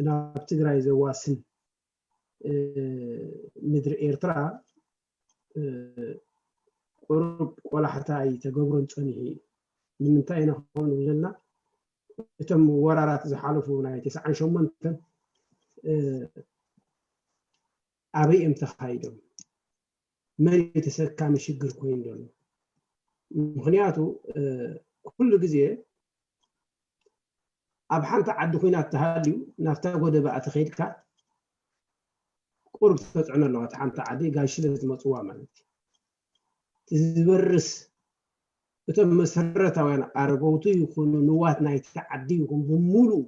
ናብ ትግራይ ዘዋስን፣ እ፣ ምድሪ ኤርትራ፣ እ፣ ቁሩብ ቆላሕታ ኣይተገብሮን ጸኒሑ እዩ። ንምንታይ ኢና ከምኡ ንብል ዘለና? እቶም ወራራት ዝሓለፉ ናይ ተስዓን ሸሞንተን፣ እ፣ ኣበይ እዮም ተኻይዶም? መን እዩ ተሰካሚ ሽግር ኮይኑ ዘሎ? ምኽንያቱ፣ እ፣ ኩሉ ግዜ ኣብ ሓንቲ ዓዲ ኲናት ተሃልዩ ናብታ ጎደባ ተኸይድካ ቁሩብ ተጽዕኖ ኣለዋ። እቲ ሓንቲ ዓዲ ጋሽ ስለ ዝመጽዋ ማለት እዩ። እቲ ዝበርስ እቶም መሰረታውያን ኣረገውቱ ይኹኑ ንዋት ናይቲ ዓዲ ይኹን ብምሉእ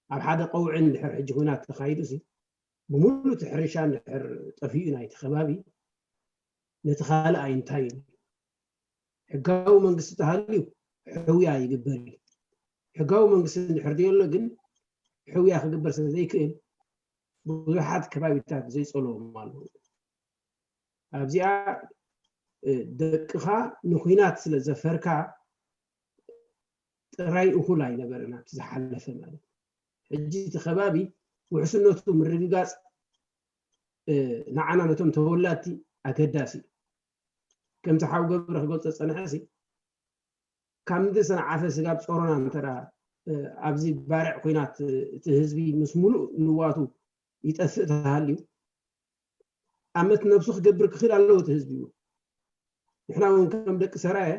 ኣብ ሓደ ቀውዒ እንድሕር ሕጂ ኲናት ተኻይዱ ሲ፣ ብምሉእ እቲ ሕርሻ እንድሕር ጠፊኡ ናይቲ ከባቢ ነቲ ካልእ ኣይንታይ እዩ? ሕጋዊ መንግስቲ ተሃልዩ ሕውያ ይግበር እዩ። ሕጋዊ መንግስቲ እንድሕር ዘየሎ ግን ሕውያ ክግበር ስለ ዘይክእል ብዙሓት ከባቢታት ዘይጸለዎም ኣለዉ። ኣብዚኣ፣ እ፣ ደቅኻ ንኲናት ስለ ዘፈርካ ጥራይ እኹል ኣይነበረን ኣብቲ ዝሓለፈ ማለት እዩ። ሕጂ እቲ ከባቢ ውሕስነቱ ምርግጋጽ፣ እ፣ ንዓና ነቶም ተወላድቲ ኣገዳሲ እዩ። ከምቲ ሓው ገብረ ክገልጾ ዝጸንሐ ሲ፣ ካብ ምድሪ ሰንዓፈ ስጋብ ጾሮና እንተ ደኣ፣ እ፣ ኣብዚ ባርዕ ኲናት፣ እ፣ እቲ ህዝቢ ምስ ምሉእ ንዋቱ ይጠፍእ ተሃልዩ፣ ኣመት ነብሱ ክገብር ክኽእል ኣለዎ እቲ ህዝቢ እውን። ንሕና እውን ከም ደቂ ሰራየ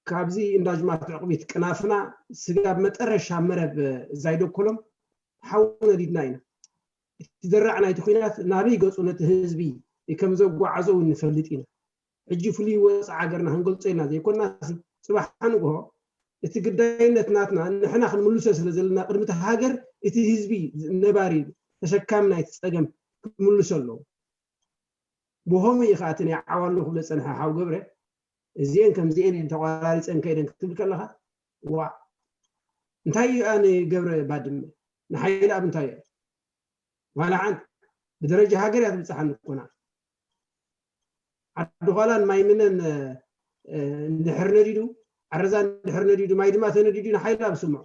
ካብዚ እንዳ ጅማት ዕቕቢት ቅናፍና ስጋብ መጠረሻ መረብ ዛይደኮሎም ሓው ነዲድና ኢና። እቲ ደራዕ ናይቲ ኲናት ናበይ ገጹ ነቲ ህዝቢ ከም ዘጓዓዞ እውን ንፈልጥ ኢና። ሕጂ ፍሉይ ወጻ ሃገርና ክንገልጾ ኢልና ዘይኮናሲ፣ ጽባሕ ንግሆ እቲ ግዳይነት ናትና ንሕና ክንምልሶ ስለ ዘለና ቅድሚ እቲ ሃገር እቲ ህዝቢ ነባሪ ተሸካሚ ናይቲ ጸገም ክምልሶ ኣለዎ። ብኸምኡ እዩ ኸዓ እቲ ናይ ዓዋሉ ክብለ ጸንሐ ሓው ገብረ፣ እዚኤን ከምዚኤን እየን ተቋራሪጸን ከይደን ክትብል ከለኻ፣ ዋእ፣ እንታይ እዩ ኣነ ገብረ ባድመ? ንሓይሊ ኣብ እንታይ እዩ? ዋላ ሓንቲ ብደረጃ ሃገር እያ ትብጽሓኒ እኮ ንዓ። ዓዲ ዃላን ማይ ምነን፣ እ፣ እንድሕር ነዲዱ፣ ዓረዛ እንድሕር ነዲዱ፣ ማይ ድማ ተነዲዱ ንሓይሊ ኣብ ስምዖ።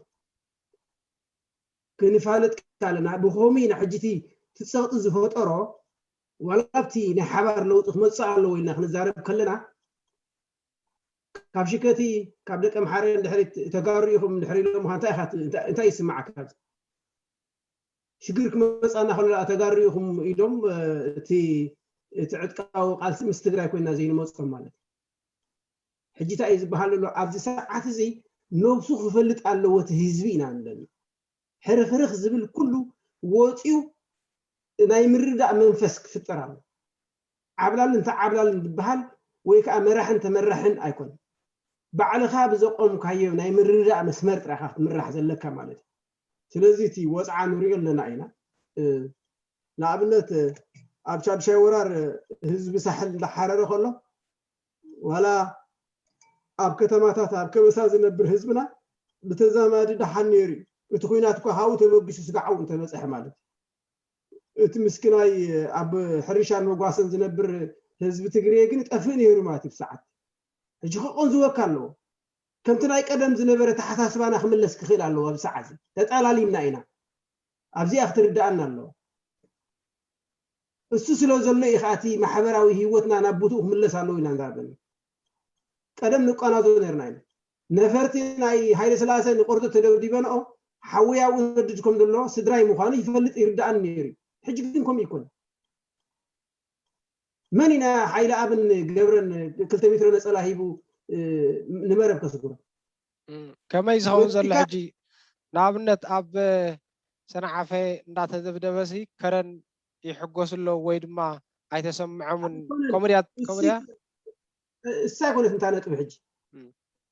ክንፋለጥ ኣለና። ብኸምኡ ኢና ሕጂ እቲ እቲ ጸቕጢ ዝፈጠሮ፣ ዋላ ኣብቲ ናይ ሓባር ለውጢ ክመጽእ ኣለዎ ኢልና ክንዛረብ ከለና፣ ካብ ሽከቲ፣ ካብ ደቀምሓረ እንድሕር ተጋሩ ኢኹም እንድሕር ኢሎምኻ፣ እንታይ ኢኻ ት-፣ እንታይ፣ እንታይ ይስምዓካ? ሽግር ክመጽኣና ከሎ ደኣ ተጋሩ ኢኹም ኢሎም፣ እ፣ እቲ፣ እቲ ዕጥቃዊ ቃልሲ ምስ ትግራይ ኮይና ዘይንመጾም ማለት እዩ። ሕጂ እንታይ እዩ ዝበሃል ዘሎ? ኣብዚ ሰዓት እዚ ነብሱ ክፈልጥ ኣለዎ እቲ ህዝቢ ኢና ንብለና። ሕርኽርኽ ዝብል ኩሉ ወፂኡ ናይ ምርዳእ መንፈስ ክፍጠር ኣሎ። ዓብላልን ተዓብላልን ዝበሃል ወይ ከዓ መራሕን ተመራሕን ኣይኮነን። ባዕልኻ ብዘቆምካዮ ናይ ምርዳእ መስመር ጥራይ ኢኻ ክትምራሕ ዘለካ ማለት እዩ። ስለዚ እቲ ወፅዓ ንሪኦ ኣለና ኢና። እ፣ ንኣብነት፣ እ፣ ኣብ ሻድሻይ ወራር፣ እ፣ ህዝቢ ሳሕል እንዳሓረረ ከሎ፣ ዋላ ኣብ ከተማታት ኣብ ከበሳ ዝነብር ህዝብና ብተዛማዲ ደሓን ነይሩ እዩ። እቲ ኲናት እኳ ካብኡ ተበጊሱ ስጋብ ኣብኡ እንተበፅሐ ማለት እዩ። እቲ ምስኪናይ ኣብ ሕርሻን መጓሰን ዝነብር ህዝቢ ትግርየ ግን ይጠፍእ ነይሩ ማለት እዩ ብሰዓት። ሕጂ ክቐንዝወካ ኣለዎ። ከምቲ ናይ ቀደም ዝነበረ ተሓሳስባና ክምለስ ክኽእል ኣለዎ። ኣብዚ ሰዓት እዚ ተጠላሊምና ኢና። ኣብዚኣ ክትርድኣና ኣለዎ። እሱ ስለ ዘሎ እዩ ከዓ እቲ ማሕበራዊ ህይወትና ናብ ቦትኡ ክምለስ ኣለዎ ኢና ንዛረብ ዘለና። ቀደም ንቋናዞ ነርና ኢና። ነፈርቲ ናይ ሃይለ ስላሴ ንቆርጡ ተደብዲበንኦ፣ ሓዊ ኣብኡ ነድድ ከም ዘሎ ስድራይ ምዃኑ ይፈልጥ ይርድኣኒ ነይሩ እዩ። ሕጂ ግን ከምኡ ይኮን። መን ኢና ሓይለ ኣብን ገብረን ክልተ ሜትሮ ነጸላ ሂቡ፣ እ፣ ንመረብ ከስግሮ? እም፣ ከመይ ዝኸውን ዘሎ ወዲእካ ሕጂ? ንኣብነት ኣብ ሰንዓፈ እንዳተደብደበሲ ከረን ይሕጎስ ኣሎ ወይ ድማ ኣይተሰምዖምን? ኣይኮነን። ከምኡ ድያ? እሲ-፣ ከምኡ ድያ? እሳ ኣይኮነት እንታ ነጥቢ ሕጂ። እም።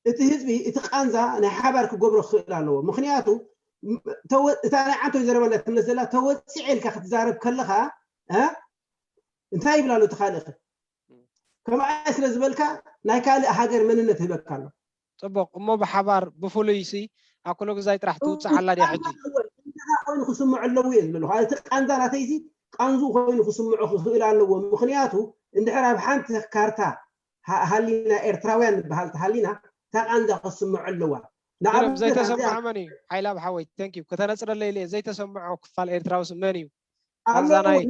እቲ ህዝቢ፣ እቲ ቃንዛ ናይ ሓባር ክገብሮ ክኽእል ኣለዎ። ምኽንያቱ፣ ም-፣ ተወ-፣ እታ ናይ ዓንቶይ ዘረባ እንዳትምለስ ዘላ፣ ተወጺዐ ኢልካ ክትዛረብ ከለኻ፣ እ? እንታይ ይብል ኣሎ እቲ ካልእ ኸ? እም። ከምኣ ስለ ዝበልካ ናይ ካልእ ሃገር መንነት ህበካ ኣሎ። ፅቡቕ። እሞ ብሓባር ብፍሉይ ሲ ኣኩለጉዛይ ጥራሕ ትውፅእ ኣላ ድያ ሕጂ? እንታይ ኮይኑ ክስምዖ ኣለዎ እየ ዝብለሉ። እቲ ቃንዛ ናተይሲ ቃንዙ ኮይኑ ክስምዖ ክኽእል ኣለዎ። ምኽንያቱ እንድሕር ኣብ ሓንቲ ካርታ ሃሊና ኤርትራውያን ንበሃል ተሃሊና እታ ቃንዛ ክስምዖ ኣለዋ። ዘይተሰምዖ መን እዩ? ሓይላብ ሓወይ፣ ተንኪዩ። ከተነፅረለይ ኢለ ዘይተሰምዖ ክፋል ኤርትራውስ መን እዩ? ቃንዛናይ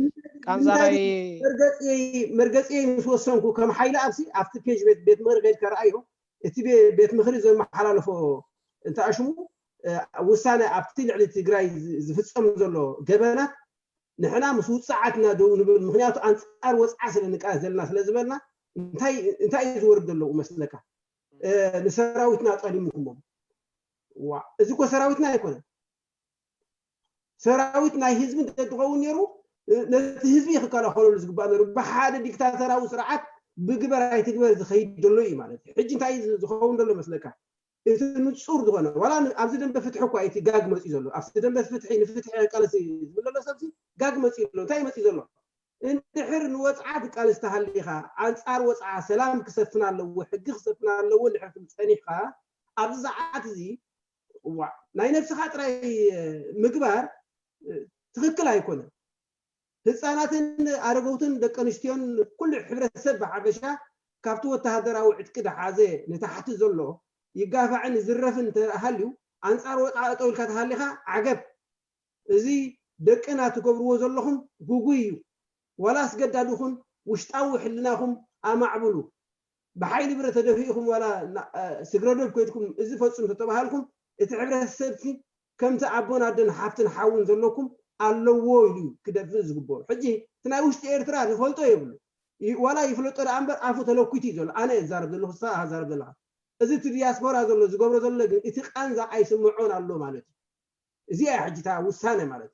መርገፂየይ ምስ ወሰንኩ ከም ሓይለ ኣብዚ ኣብቲ ፔጅ ቤት ምኽሪ ከይድካ ረኣዮ። እቲ ቤት ምኽሪ ዘመሓላለፎ እንተኣሽሙ ውሳነ ኣብቲ ልዕሊ ትግራይ ዝፍፀም ዘሎ ገበናት ንሕና ምስ ውፅዓትና ደው ንብል፣ ምክንያቱ ኣንፃር ወፅዓ ስለ ንቃለስ ዘለና ስለ ዝበልና እንታይ እዩ ዝወርድ ዘለዉ መስለካ? ንሰራዊትና ጠሊምኩሞም። ዋ እዚ እኮ ሰራዊትና ኣይኮነን። ሰራዊት ናይ ህዝቢ እንተትኸውን ነይሩ ነቲ ህዝቢ ክከላኸለሉ ዝግባእ ነይሩ። ብሓደ ዲክታተራዊ ስርዓት ብግበር ኣይትግበር ዝኸይድ ዘሎ እዩ ማለት እዩ። ሕጂ እንታይ ዝኸውን ዘሎ መስለካ? እቲ ንፁር ዝኾነ ዋላ ኣብዚ ደንበ ፍትሒ እኳ እቲ ጋግ መፅኡ ዘሎ ኣብዚ ደንበ ፍትሒ ንፍትሒ ቃለሲ ዝብል ዘሎ ሰብሲ ጋግ መፅኡ ኣሎ። እንታይ መፅኡ ዘሎ? እንድሕር ንወፅዓ ትቃለስ ተሃሊኻ፣ ኣንፃር ወፅዓ ሰላም ክሰፍን ኣለዎ፣ ሕጊ ክሰፍን ኣለዎ እንድሕር ትብል ፀኒሕካ፣ ኣብዚ ሰዓት እዚ እዋዕ ናይ ነብስኻ ጥራይ ምግባር ትኽክል ኣይኮነን። ህፃናትን ኣረገውትን ደቂ ኣንስትዮን ኩሉ ሕብረተሰብ ብሓፈሻ ካብቲ ወተሃደራዊ ዕጥቂ ድሓዘ ንታሕቲ ዘሎ ይጋፋዕን ይዝረፍን እንተሃልዩ ኣንፃር ወፅዓ ጠጠው ኢልካ ተሃሊኻ ዓገብ። እዚ ደቅና ትገብርዎ ዘለኹም ግጉይ እዩ። ዋላ ኣስገዳዲ ኹን ውሽጣዊ ሕልናኹም ኣማዕብሉ። ብሓይሊ ብረት ተደፊእኹም ዋላ ስግረዶብ ከይድኩም እዚ ፈፁም ተተባሃልኩም እቲ ሕብረተሰብ ከምቲ ኣቦን ኣደን ሓፍትን ሓውን ዘለኩም ኣለዎ ኢሉ ክደፍእ ዝግበሩ። ሕጂ እቲ ናይ ውሽጢ ኤርትራ ዝፈልጦ የብሉ። ዋላ ይፍለጦ ደኣ እምበር ኣፉ ተለኩት እዩ ዘሎ። ኣነ እዛረብ ዘለኹ ንስኻ ዛረብ ዘለኻ። እዚ እቲ ዲያስፖራ ዘሎ ዝገብሮ ዘሎ ግን እቲ ቃንዛ ኣይስምዖን ኣሎ ማለት እዩ። እዚኣ ሕጂ እታ ውሳነ ማለት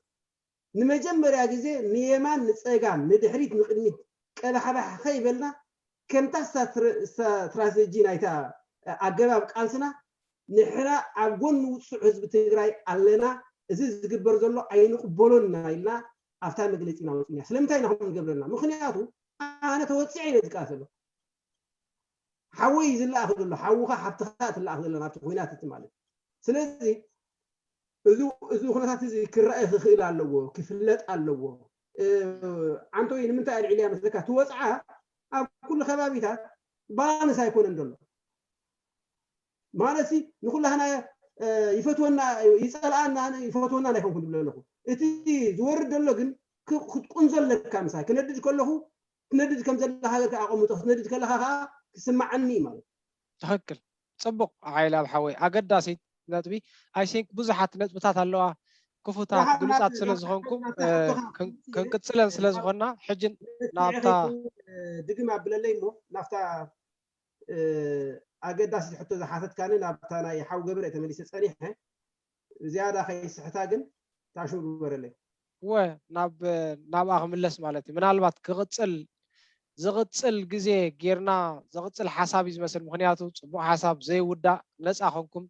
ንመጀመርያ ግዜ ንየማን ንፀጋም ንድሕሪት ንቅድሚት ቀባሕባሕ ከይበልና ከምታ ስትራቴጂ ናይታ ኣገባብ ቃልስና ንሕና ኣብ ጎኒ ውፁዕ ህዝቢ ትግራይ ኣለና፣ እዚ ዝግበር ዘሎ ኣይንቅበሎን ኢና ኢልና ኣብታ መግለፂ ኢና ወፂና። ስለምንታይ ኢና ከምኡ ንገብረልና? ምክንያቱ ኣነ ተወፂዐ ኢለ ዝቃለስ ዘሎ ሓወይ ዝለኣኽ ዘሎ ሓውኻ ሓብትኻ ትለኣኽ ዘለና ኣብቲ ኩናት እቲ ማለት ስለዚ እዚ ኩነታት እዚ ክረአ ክኽእል ኣለዎ፣ ክፍለጥ ኣለዎ። ዓንቶይ ንምንታይ ኣልዒልያ መስለካ? እቲ ወፅዓ ኣብ ኩሉ ከባቢታት ባላንስ ኣይኮነን ዘሎ ማለት ንኩላህና ይፈትወና ይፀልኣና ይፈትወና ኣይኮንኩ ዝብለ ኣለኹ። እቲ ዝወርድ ዘሎ ግን ክትቁንዞ ኣለካ። ምሳይ ክነድድ ከለኹ ክትነድድ ከም ዘለኻ ጌርካ ኣቐምጦ ክትነድድ ከለኻ ከዓ ክስማዓኒ እዩ ማለት። ትኽክል። ፅቡቕ ሓይላብ ሓወይ፣ ኣገዳሲት ነጥቢ። I think ብዙሓት ነጥብታት ኣለዋ ክፉታት ግሉፃት ስለ ዝኾንኩም ክንቅፅለን ስለ ዝኾንና ሕጂ ናብታ ድግም ኣብለለይ እሞ ናብታ ኣገዳሲት ሕቶ ዝሓተትካኒ ናብታ ናይ ሓው ገብረ ተመሊሰ ፀኒሐ ዝያዳ ከይስሕታ ግን ታሽሙ ግበረለይ። እወ ናብ ናብኣ ክምለስ ማለት እዩ። ምናልባት ክቕፅል ዝቕፅል ግዜ ጌርና ዝቕፅል ሓሳብ እዩ ዝመስል። ምክንያቱ ፅቡቕ ሓሳብ ዘይውዳእ ነፃ ኮንኩም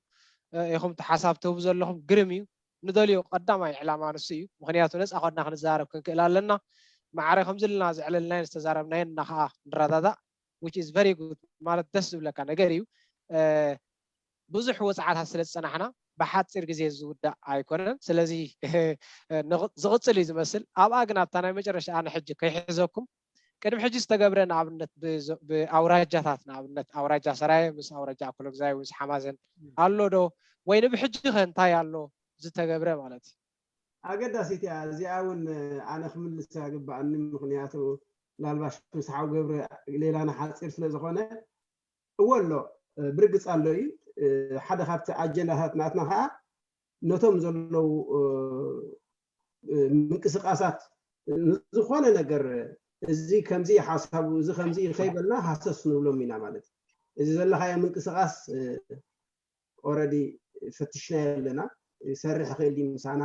ኢኹም እቲ ሓሳብ ትህቡ ዘለኹም ግርም እዩ። ንደልዮ ቀዳማይ ዕላማ ንሱ እዩ። ምክንያቱ ነፃ ኮንና ክንዛረብ ክንክእል ኣለና። ማዕረ ከምዚ ኢልና ዘዕለልናዮን ዝተዛረብናዮን እና ከዓ ንረዳዳእ which is very good ማለት ደስ ዝብለካ ነገር እዩ። ብዙሕ ወፅዓታት ስለ ዝፀናሕና ብሓፂር ግዜ ዝውዳእ ኣይኮነን። ስለዚ ዝቕፅል እዩ ዝመስል። ኣብኣ ግን ኣብታ ናይ መጨረሻ ኣነ ሕጂ ከይሕዘኩም ቅድሚ ሕጂ ዝተገብረ ንኣብነት ብኣውራጃታት ንኣብነት ኣውራጃ ሰራየ ምስ ኣውራጃ ኣኮሎግዛይ ምስ ሓማዘን ኣሎ ዶ ወይ ንብሕጂ ከ እንታይ ኣሎ ዝተገብረ ማለት እዩ? ኣገዳሲት እያ እዚኣ እውን ኣነ ክምልስ ይግበኣኒ ምክንያቱ ምናልባሽ ምስ ሓው ገብረ ሌላ ንሓፂር ስለ ዝኾነ እወ ኣሎ ብርግፅ ኣሎ እዩ ሓደ ካብቲ ኣጀንዳታት ናትና ከዓ ነቶም ዘለዉ ምንቅስቃሳት ዝኾነ ነገር እዚ ከምዚ ሓሳቡ እዚ ከምዚ ከይበልና ሃሰስ ንብሎም ኢና ማለት እዚ ዘለካዮ ምንቅስቃስ ኦረዲ ፈትሽናዮ ኣለና ይሰርሕ ክእል ድዩ ምሳና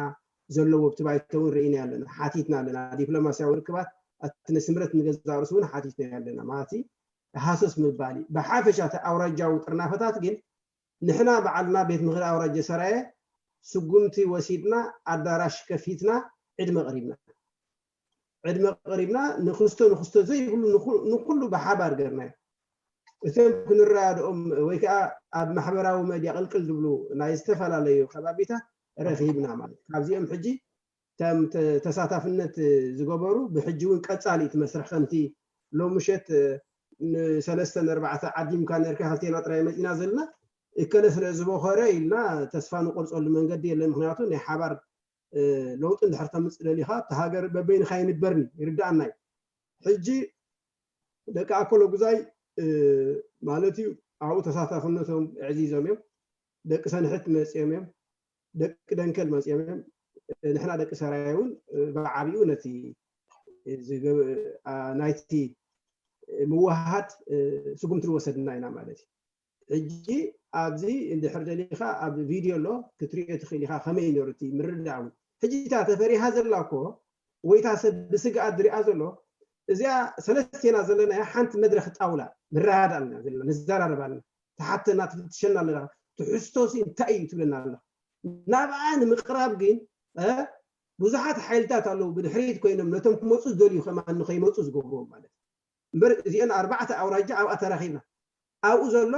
ዘለዎ ብቲ ባይቶ እውን ርኢና ኣለና ሓቲትና ኣለና ዲፕሎማሲያዊ ርክባት ኣቲ ነስምረት ንገዛ ርሱ እውን ሓቲትና ኣለና ማለት ሃሰስ ምባል እዩ ብሓፈሻ እቲ ኣውራጃዊ ጥርናፈታት ግን ንሕና በዓልና ቤት ምኽሪ ኣውራጀ ሰራየ ስጉምቲ ወሲድና ኣዳራሽ ከፊትና ዕድመ ቀሪብና ዕድመ ቀሪብና ንክስቶ ንክስቶ ዘይብሉ ንኩ- ንኩሉ ብሓባር ገርናዮ። እቶም ክንረዳድኦም ወይ ከዓ ኣብ ማሕበራዊ መድያ ቅልቅል ዝብሉ ናይ ዝተፈላለዩ ከባቢታት ረኺብና ማለት ካብዚኦም ሕጂ ከም ተ- ተሳታፍነት ዝገበሩ ብሕጂ እውን ቀፃሊ እቲ መስርሕ ከምቲ ሎምሸት ንሰለስተ ንኣርባዕተ ዓዲምካ ነርካ ሃልቴና ጥራይ መፂና ዘለና እከለ ስለ ዝበኸረ ኢልና ተስፋ ንቆርፀሉ መንገዲ የለን። ምክንያቱ ናይ ሓባር ለውጢ እንድሕር ተምፅእ ደሊኻ እቲ ሃገር በበይንኻ ይንበርኒ ይርዳኣና እዩ። ሕጂ ደቂ ኣኮሎ ጉዛይ ማለት እዩ ኣብኡ ተሳታፍነቶም ኣዕዚዞም እዮም። ደቂ ሰንሕት መፂኦም እዮም። ደቂ ደንከል መፂኦም እዮም። ንሕና ደቂ ሰራየ እውን ብዓብኡ ነቲ ናይቲ ምውሃሃድ ስጉምቲ ንወሰድና ኢና ማለት እዩ። ሕጂ ኣብዚ እንድሕር ደሊኻ ኣብ ቪድዮ ኣሎ ክትሪኦ ትኽእል ኢኻ ከመይ ነሩ እቲ ምርዳእ እውን ሕጂ እታ ተፈሪሃ ዘላ እኮ ወይታ ሰብ ብስግኣት ዝሪኣ ዘሎ እዚኣ ሰለስቴና ዘለናያ ሓንቲ መድረክ ጣውላ ንረዳዳእ ኣለና ዘለና ንዘራረብ ኣለና ትሓተና ትፍትሸና ኣለና ትሕዝቶሲ እንታይ እዩ ትብለና ኣለኻ ናብኣ ንምቅራብ ግን ብዙሓት ሓይልታት ኣለዉ ብድሕሪት ኮይኖም ነቶም ክመፁ ዝደልዩ ከማን ንከይመፁ ዝገብርዎም ማለት እምበር እዚአን ኣርባዕተ ኣውራጃ ኣብኣ ተራኺብና ኣብኡ ዘሎ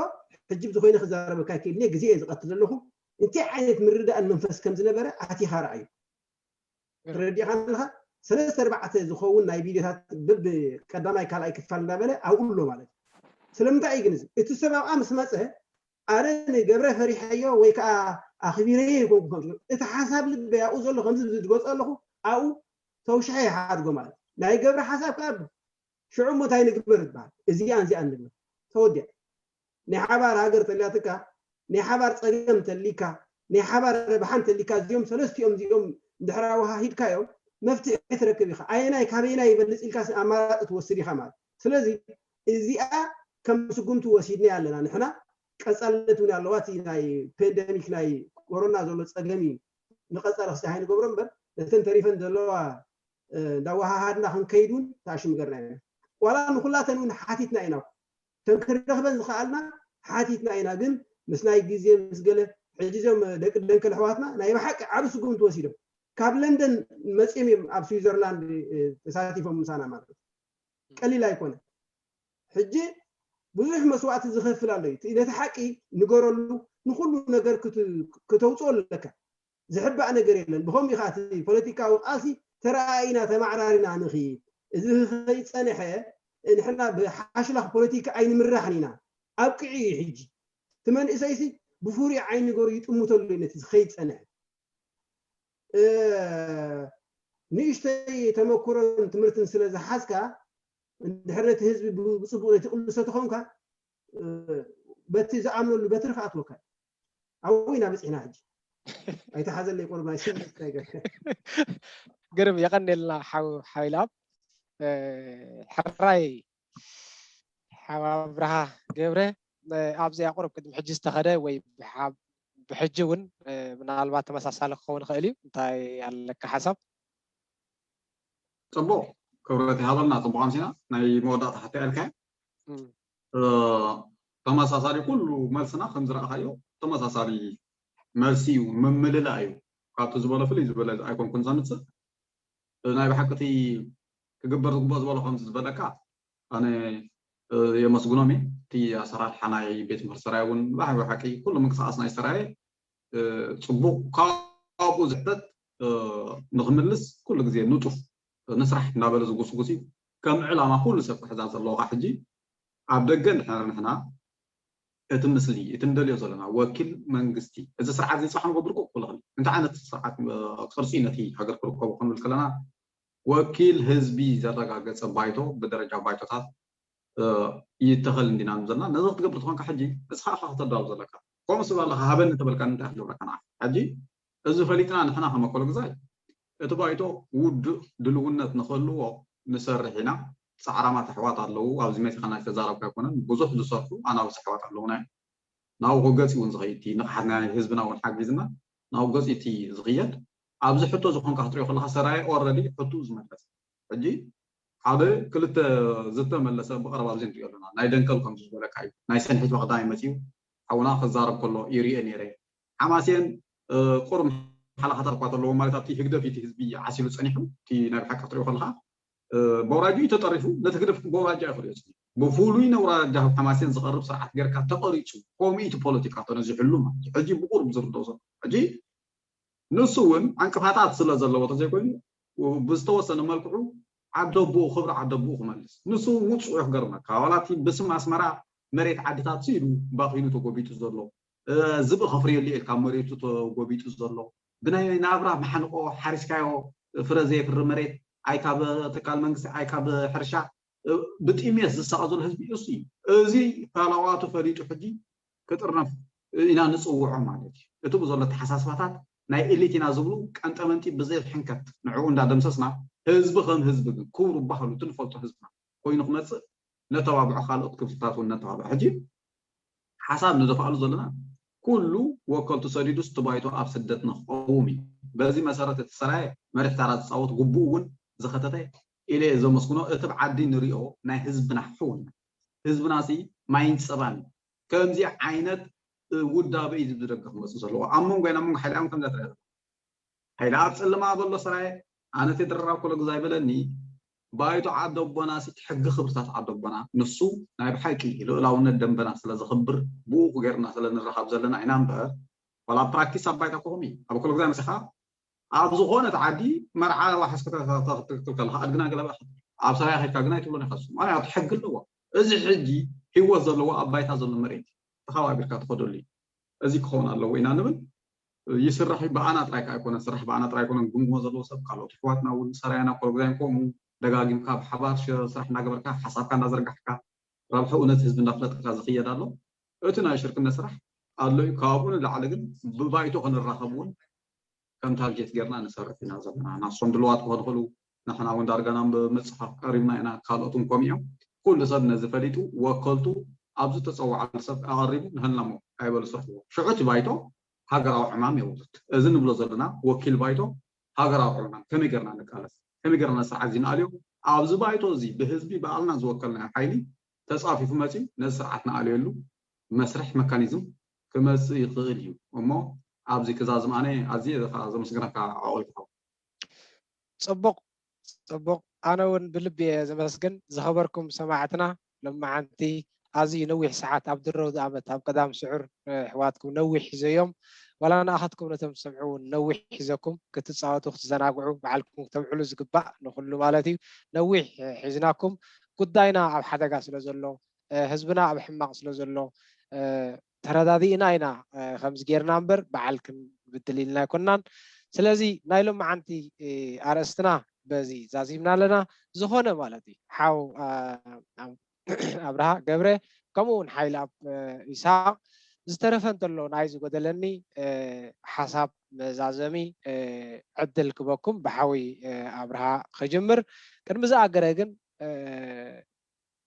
ሕጂ ብዝኮይነ ክዛረበካ ይክእል ግዜ እየ ዝቀትል ዘለኹ እንታይ ዓይነት ምርዳእን መንፈስ ከም ዝነበረ ኣቲኻ ረኣዩ ተረዲእካ ኣለካ ሰለስተ ኣርባዕተ ዝኸውን ናይ ቪድዮታት ብብ ቀዳማይ ካልኣይ ክፋል እንዳበለ ኣብኡ ኣሎ ማለት እዩ ስለምንታይ እዩ ግን እቲ ሰብ ኣብኣ ምስ መፀ ኣረ ንገብረ ፈሪሐዮ ወይ ከዓ ኣኽቢረዮ ይኮንኩ ከም እቲ ሓሳብ ልበይ ኣብኡ ዘሎ ከምዚ ዝገፆ ኣለኹ ኣብኡ ተውሻሐ ይሓድጎ ማለት ናይ ገብረ ሓሳብ ከዓ ሽዑ እሞ እንታይ ንግበር ዝበሃል እዚኣን እዚኣን ንግበር ተወዲያ ናይ ሓባር ሃገር ተልያትካ ናይ ሓባር ፀገም ተሊካ ናይ ሓባር ረብሓ እንተሊካ እዚኦም ሰለስቲኦም እዚኦም እንድሕር ኣወሃሂድካዮም መፍትሒ ትረክብ ኢኻ ኣየናይ ካበየናይ ይበልፅ ኢልካ ኣማራፂ ትወስድ ኢኻ ማለት ስለዚ እዚኣ ከም ስጉምቲ ወሲድና ኣለና ንሕና ቀፃልነት እውን ኣለዋ እቲ ናይ ፔንደሚክ ናይ ኮሮና ዘሎ ፀገም እዩ ንቀፃሊ ክስታይ ንገብሮ እምበር ነተን ተሪፈን ዘለዋ እንዳወሃሃድና ክንከይድ እውን ተኣሽም ገርና ኢና ዋላ ንኩላተን እውን ሓቲትና ኢና እተን ክንረኽበን ዝኸኣልና ሓቲትና ኢና ግን ምስ ናይ ግዜ ምስ ገለ ሕጂ እዞም ደቂ ደንከል ኣሕዋትና ናይ ብሓቂ ዓብ ስጉምቲ ወሲዶም ካብ ለንደን መፂኦም እዮም ኣብ ስዊዘርላንድ ተሳቲፎም ምሳና ማለት ቀሊል ኣይኮነ ሕጂ ብዙሕ መስዋእቲ ዝኸፍል ኣሎ እዩ ነቲ ሓቂ ንገረሉ ንኩሉ ነገር ክተውፅኦ ኣለካ ዝሕባእ ነገር የለን ብከምኡ ኢካ እቲ ፖለቲካዊ ቃልሲ ተረኣኢና ተማዕራሪና ንኽይድ እዚ ከይፀንሐ ንሕና ብሓሽላኽ ፖለቲካ ኣይንምራሕን ኢና ኣብቅዒ እዩ ሕጂ እቲ መንእሰይሲ ብፍሩይ ዓይኒ ገሩ ይጥምተሉ እዩ ነቲ ከይፀንሐ ንእሽተይ ተመክሮን ትምህርትን ስለ ዝሓዝካ እንድሕር ነቲ ህዝቢ ብፅቡቅ ዘይትቅልሶ ተኾንካ በቲ ዝኣምነሉ በትሪ ክኣትወካ ኣብኡ ኢና በፂሕና ሕጂ ኣይተሓዘለይ ቆርብ ናይ ስምዒት ናይ ገ- ግርም የቐንየልና ሓው ሓይልኣብ ሕራይ ሓው ኣብርሃ ገብረ ኣብዚ ኣቁርብ ቅድሚ ሕጂ ዝተኸደ ወይ ብሓ- ብሕጂ እውን ምናልባት ተመሳሳሊ ክኸውን ይኽእል እዩ እንታይ ኣለካ ሓሳብ ፅቡቅ ክብረት ይሃበልና ፅቡቅ ኣምሲና ናይ መወዳእታ ሕቶ ያልካ ተመሳሳሊ ኩሉ መልስና ከም ዝረእካዮ ተመሳሳሊ መልሲ እዩ ምምልላ እዩ ካብቲ ዝበሎ ፍልይ ዝበለ ኣይኮንኩን ዘምፅእ ናይ ብሓቅቲ ክግበር ዝግበኦ ዝበሎ ከምዚ ዝበለካ ኣነ የመስግኖም እየ እቲ ኣሰራርሓ ናይ ቤት ምህርቲ ሰራየ እውን ብሓቂ ኩሉ ምንቅስቃስ ናይ ሰራየ ፅቡቅ ካብኡ ዝሕተት ንክምልስ ኩሉ ግዜ ንጡፍ ንስራሕ እናበለ ዝጉስጉስ እዩ ከም ዕላማ ኩሉ ሰብ ክሕዛ ዘለዎካ ሕጂ ኣብ ደገ እንድሕር ንሕና እቲ ምስሊ እቲ ንደልዮ ዘለና ወኪል መንግስቲ እዚ ስርዓት እዚ ፅባሕ ንገብር ክኽእል እንታይ ዓይነት ስርዓት ቅርፂ ነቲ ሃገር ክርከቡ ክንብል ከለና ወኪል ህዝቢ ዘረጋገፀ ባይቶ ብደረጃ ባይቶታት ይተኸል እንዲና ዘለና ነዚ ክትገብር ትኾንካ ሕጂ እስኻ ኢኻ ከተዳሉ ዘለካ ከምኡ ስብ ኣለካ ሃበኒ ተበልካ እንታይ ክገብረካ ንዓ ሕጂ እዚ ፈሊጥና ንሕና ከመከሉ ግዛይ እቲ ባይቶ ውዱእ ድልውነት ንኽህልዎ ንሰርሕ ኢና ፃዕራማት ኣሕዋት ኣለዉ ኣብዚ መፂኻ ናይ ተዛረብካ ኣይኮነን ብዙሕ ዝሰርሑ ኣናብስ ኣሕዋት ኣለዉና ናብኡ ክገፂ እውን ዝኸይድ እቲ ንቕሓት ናይ ህዝብና እውን ሓጊዝና ናብኡ ገፂ እቲ ዝኽየድ ኣብዚ ሕቶ ዝኾንካ ክትሪኦ ከለካ ሰራየ ኦረዲ ሕቱ ዝመለስ ሕጂ ሓደ ክልተ ዝተመለሰ ብቐረባ ኣብዚ ንሪኦ ኣለና ናይ ደንከል ከምዚ ዝበለካ እዩ ናይ ሰንሒት ብቐዳማይ መፂኡ ሓውና ክዛረብ ከሎ ይሪኦ ነይረ ሓማሴን ቁሩብ ሓላኻታት እኳ ተለዎ ማለት ኣብቲ ህግደፍ እቲ ህዝቢ ዓሲሉ ፀኒሑ እቲ ናይ ብሓቂ ክትሪኦ ከለካ በውራጅ እዩ ተጠሪፉ። ነቲ ህግደፍ በውራጃ ይኽእል እዩ። ብፍሉይ ነውራጃ ሓማሴን ዝቐርብ ስርዓት ጌርካ ተቐሪፁ፣ ኮሚቲ ፖለቲካ ተነዚሕሉ ማለት እዩ። ሕጂ ብቁሩብ ዝርድኦ ዘሎ ሕጂ ንሱ እውን ዕንቅፋታት ስለ ዘለዎ ተዘይኮይኑ ብዝተወሰነ መልክዑ ዓደቦኡ ክብሪ ዓደቦኡ ክመልስ ንሱ እውን ውፅዑ ክገርመካ ዋላቲ ብስም ኣስመራ መሬት ዓድታት ኢሉ ባኺኑ ተጎቢጡ ዘሎ ዝብኢ ከፍርየሉ ኢልካ መሬቱ ተጎቢጡ ዘሎ ብናይ ናብራ መሓንቆ ሓሪስካዮ ፍረ ዘየፍሪ መሬት ኣይ ካብ ትካል መንግስቲ ኣይ ካብ ሕርሻ ብጥሜት ዝሳቐ ዘሎ ህዝቢ እሱ እዩ። እዚ ፈላዋቱ ፈሊጡ ሕጂ ክጥርነፍ ኢና ንፅውዖ ማለት እዩ። እቲ ብዘሎ ተሓሳስባታት ናይ ኤሊት ኢና ዝብሉ ቀንጠመንጢ ብዘይ ሕንከት ንዕኡ እንዳደምሰስና ህዝቢ ከም ህዝቢ ግን ክቡር ባህሉ እቲ ንፈልጦ ህዝብና ኮይኑ ክመፅእ ነተባብዖ ካልኦት ክፍልታት እውን ነተባብዖ። ሕጂ ሓሳብ ንደፍኣሉ ዘለና ኩሉ ወከልቱ ሰዲዱስ እቲ ባይቶ ኣብ ስደት ንክቐውም እዩ። በዚ መሰረት እቲ ሰራየ መሪሕ ታራ ዝፃወት ግቡእ እውን ዘኸተተ ኢለ እየ ዘመስግኖ። እቲ ብዓዲ ንሪኦ ናይ ህዝብና ሕውነት ህዝብና ሲ ማይን ፀባን እዩ። ከምዚ ዓይነት ውዳበ እዩ ዝደገፍ መፅእ ዘለዎ ኣብ መንጎ ኣብ መንጎ ሓይሊ ዓለም ከምዛ ትረአ ሓይሊ ኣብ ፅልማ በሎ ሰራየ ኣነ ፌደራል ኮሎ ግዛ ይበለኒ ባይቶ ዓደቦና ሲ ሕጊ ክብርታት ዓደቦና ንሱ ናይ ብሓቂ ልእላውነት ደንበና ስለ ዝኽብር ብኡ ገርና ስለ ንረኻብ ዘለና ኢና እምበር ዋላ ፕራክቲስ ኣብ ባይታ ክኹም ኣብ ኮሎ ግዛ መፅኻ ኣብ ዝኾነት ዓዲ መርዓ ዋሕስ ክትክልከል ኣድግና ገለባ ኣብ ሰራያ ከድካ ግና ይትብሎ ይኸሱ ማለት ሕጊ ኣለዎ። እዚ ሕጂ ህይወት ዘለዎ ኣብ ባይታ ዘሎ መሬት ተኸባቢርካ ትኸደሉ እዩ። እዚ ክኸውን ኣለዎ ኢና ንብል። ይስራሕ ብኣና ጥራይ ኣይኮነ ስራሕ ብኣና ጥራይ ኣይኮነ ግምግሞ ዘለዎ ሰብ ካልኦት ኣሕዋትና እውን ሰራያና ኮሎግዛይን ከምኡ ደጋጊምካ ብሓባር ስራሕ እናገበርካ ሓሳብካ እናዘርጋሕካ ረብሐኡ ነቲ ህዝቢ እናፍለጥካ ዝኽየድ ኣሎ። እቲ ናይ ሽርክነት ስራሕ ኣሎ እዩ። ካብኡ ንላዕሊ ግን ብባይቶ ክንራኸብ እውን ከም ታርጌት ጌርና ንሰርሕ ኢና ዘለና። ናሶም ድልዋት ክኾኑ ይኽእሉ ንሕና እውን ዳርጋ ናብ ምፅፋፍ ቀሪብና ኢና። ካልኦት እውን ከምኡ እዮም። ኩሉ ሰብ ነዚ ፈሊጡ ወከልቱ ኣብዚ ተፀዋዓሉ ሰብ ኣቐሪቡ ንህላሞ ኣይበሉ ስርሕዎ። ሽዑ እቲ ባይቶ ሃገራዊ ዕማም የውርድ። እዚ ንብሎ ዘለና ወኪል ባይቶ ሃገራዊ ዕማም ከመይ ጌርና ንቃለስ፣ ከመይ ጌርና ስርዓት እዚ ንኣልዮ፣ ኣብዚ ባይቶ እዚ ብህዝቢ ባዕልና ዝወከልናዮ ሓይሊ ተፃፊፉ መፅዩ ነዚ ስርዓት ንኣልየሉ መስርሕ መካኒዝም ክመፅእ ይኽእል እዩ እሞ ኣብዚ ክዛዝም ኣነ ኣዝየ ከዓ ዘመስግነካ ዓቆልካ። ፅቡቕ ፅቡቕ። ኣነ እውን ብልቢ እየ ዘመስግን። ዝኸበርኩም ሰማዕትና፣ ሎማዓንቲ ኣዝዩ ነዊሕ ሰዓት ኣብ ድሮ ዝኣመት ኣብ ቀዳም ስዑር ኣሕዋትኩም ነዊሕ ሒዘዮም፣ ዋላ ንኣኻትኩም ነቶም ዝሰምዑ እውን ነዊሕ ሒዘኩም ክትፃወቱ ክትዘናግዑ ባዕልኩም ክተብዕሉ ዝግባእ ንኹሉ ማለት እዩ። ነዊሕ ሒዝናኩም ጉዳይና ኣብ ሓደጋ ስለ ዘሎ ህዝብና ኣብ ሕማቕ ስለ ዘሎ ተረዳዲእና ኢና ከምዚ ጌርና እምበር በዓል ክንብድል ኢልና ኣይኮናን። ስለዚ ናይ ሎማዓንቲ ኣርእስትና በዚ ዛዚምና ኣለና። ዝኾነ ማለት እዩ ሓው ኣብርሃ ገብረ ከምኡ እውን ሓይል ኣብ ይስሓቅ ዝተረፈ እንተሎ ናይ ዝጎደለኒ ሓሳብ መዛዘሚ ዕድል ክበኩም ብሓዊ ኣብርሃ ክጅምር ቅድሚ ዝኣገረ ግን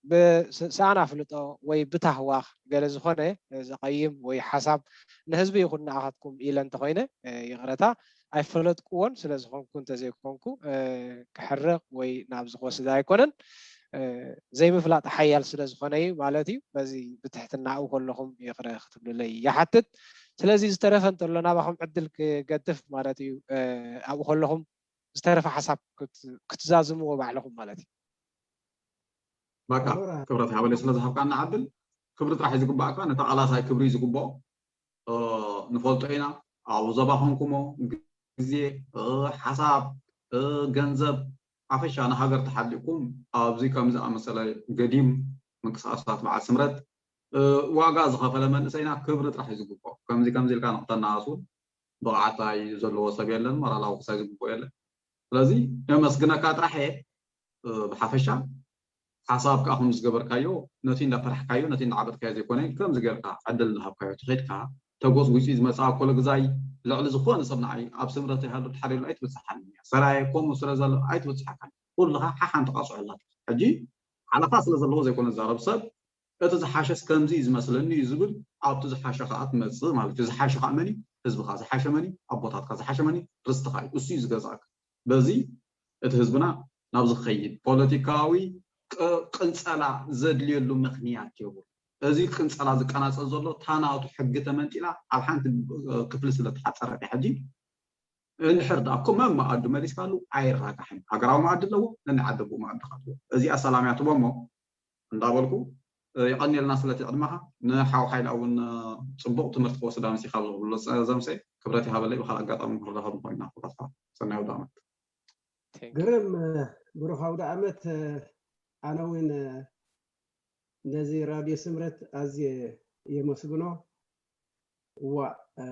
ብሰኣን ኣፍልጦ ወይ ብታህዋኽ ገለ ዝኾነ ዘቐይም ወይ ሓሳብ ንህዝቢ ይኹን ንኣኻትኩም ኢለ እንተኾይነ ይቕረታ ኣይፈለጥኩዎን ስለ ዝኾንኩ እንተዘይኮንኩ ክሕረቕ ወይ ናብ ዝወስድ ኣይኮነን ዘይምፍላጥ ሓያል ስለ ዝኾነ እዩ ማለት እዩ በዚ ብትሕትና ኣብኡ ከለኹም ይቕረ ክትብልለይ ይሓትት ስለዚ ዝተረፈ እንተሎ ናባኹም ዕድል ክገድፍ ማለት እዩ ኣብኡ ከለኹም ዝተረፈ ሓሳብ ክትዛዝምዎ ባዕልኹም ማለት እዩ በቃ ክብረት ሃበለይ ስለ ዝሃብካና ዓብል ክብሪ ጥራሕ እዩ ዝግባእካ ነቲ ቃላሳይ ክብሪ እዩ ዝግብኦ ንፈልጦ ኢና ኣብ ዞባ ኮንኩሞ ግዜ ሓሳብ ገንዘብ ሓፈሻ ንሃገር ተሓሊኩም ኣብዚ ከም ዝኣመሰለ ገዲም ምንቅስቃሳት በዓል ስምረት ዋጋ ዝኸፈለ መንእሰይና ክብሪ ጥራሕ እዩ ዝግብኦ ከምዚ ከምዚ ኢልካ ንክተናኣሱ ብቕዓት ኣዩ ዘለዎ ሰብ የለን፣ ሞራላዊ ክሳይ ዝግብኦ የለን። ስለዚ የመስግነካ ጥራሕ እየ ብሓፈሻ። ሓሳብ ከዓ ከም ዝገበርካዮ ነቲ እንዳፈራሕካዮ ነቲ እንዳዓበጥካዮ ዘይኮነ ከምዚ ጌርካ ዕድል እንዳሃብካዮ ተኸድካ ተጎፅጒፂ ዝመፅኣ ኮለግዛይ ልዕሊ ዝኾነ ሰብ ንዓይ ኣብ ስምረት ይሃሉ ተሓሪሉ ኣይትብፅሓን እያ። ሰራየ ከምኡ ስለ ዘሎ ኣይትብፅሓካን። ኩልኻ ሓሓንቲ ቃፅዖ ኣላትካ። ሕጂ ሓለፋ ስለ ዘለዎ ዘይኮነ ዝዛረብ ሰብ እቲ ዝሓሸስ ከምዚ እዩ ዝመስለኒ እዩ ዝብል ኣብቲ ዝሓሸ ከዓ ትመፅእ ማለት እዩ። ዝሓሸ ከዓ መን እዩ? ህዝብኻ ዝሓሸ መን እዩ? ኣቦታትካ ዝሓሸ መን እዩ? ርስትኻ እዩ። እሱ እዩ ዝገዝኣካ። በዚ እቲ ህዝብና ናብዚ ክኸይድ ፖለቲካዊ ቅንፀላ ዘድልየሉ ምኽንያት የብሉ። እዚ ቅንፀላ ዝቀናፀል ዘሎ ታናቱ ሕጊ ተመንጢላ ኣብ ሓንቲ ክፍሊ ስለ ተሓፀረት እያ ሕጂ እንድሕር ደኣ ኮመ መኣዱ መሊስካሉ ኣይራጋሕን። ሃገራዊ መኣዲ ኣለዎ፣ ነንዓዲ ብኡ መኣዲ ካትዎ። እዚኣ ሰላም እያ ትቦ እሞ እንዳበልኩ፣ እ፣ የቐንየልና ስለቲ ዕድመኻ። ንሓው ሓይላ እውን፣ እ፣ ጽቡቕ ትምህርቲ ክወስድ ኣምሲኻ ዝብሎ ዘምሰ ክብረት ይሃበለይ። ብኻልእ ኣጋጣሚ ክረኸብ ንኾይና ክረኽባ። ሰናይ ኣውደ ዓመት። Thank you። ግርም፣ እ፣ ብሩኽ ኣውደ ዓመት፣ እ፣ ኣነ እውን፣ እ፣ ነዚ ራድዮ ስምረት ኣዝየ የመስግኖ። እዋ፣ እ፣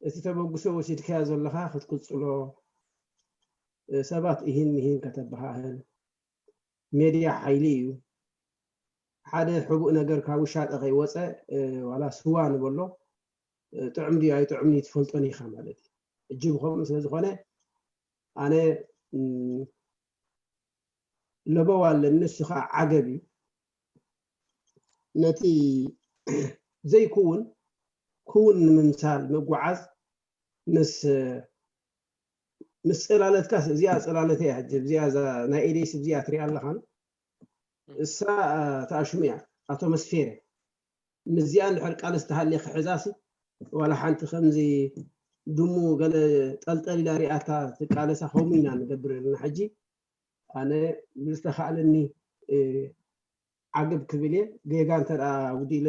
እቲ ተበግሶ ወሲድካዮ ዘለኻ ክትቅጽሎ፣ እ፣ ሰባት እሂን ምሂን ከተበሃህል፣ ሜድያ ሓይሊ እዩ። ሓደ ሕቡእ ነገር ካብ ውሻጠ ከይወፀ፣ እ፣ ዋላ ስዋ ንበሎ፣ እ፣ ጥዑም ድዩ ኣይጥዑም እዩ ትፈልጦን ኢኻ ማለት እዩ። እጅብ ከምኡ ስለ ዝኾነ ኣነ፣ እም፣ ለበዋ ኣለኒ፣ ንሱ ከዓ ዓገብ እዩ። ነቲ ዘይክውን ክውን ንምምሳል ምጉዓዝ ምስ፣ ምስ ጽላለትካስ፣ እዚኣ ጽላለተይ እያ፣ ሕጂ እዚኣ እዛ ናይ ኢደይስ እዚኣ ትሪኣ ኣለኻን? እሳ፣ እ፣ ተኣሽሙ እያ፣ ኣቶሞስፌር። ምስዚኣ እንድሕር ቃልሲ ተሃልየ ክሕዛሲ፣ ዋላ ሓንቲ ከምዚ ድሙ ገለ ጠልጠል ኢላ ሪኣታ ትቃለሳ፣ ከምኡ ኢና ንገብር ዘለና። ሕጂ ኣነ ብዝተኻእለኒ፣ እ፣ ዓገብ ክብል እየ። ጌጋ እንተ ደኣ ኣጉዲለ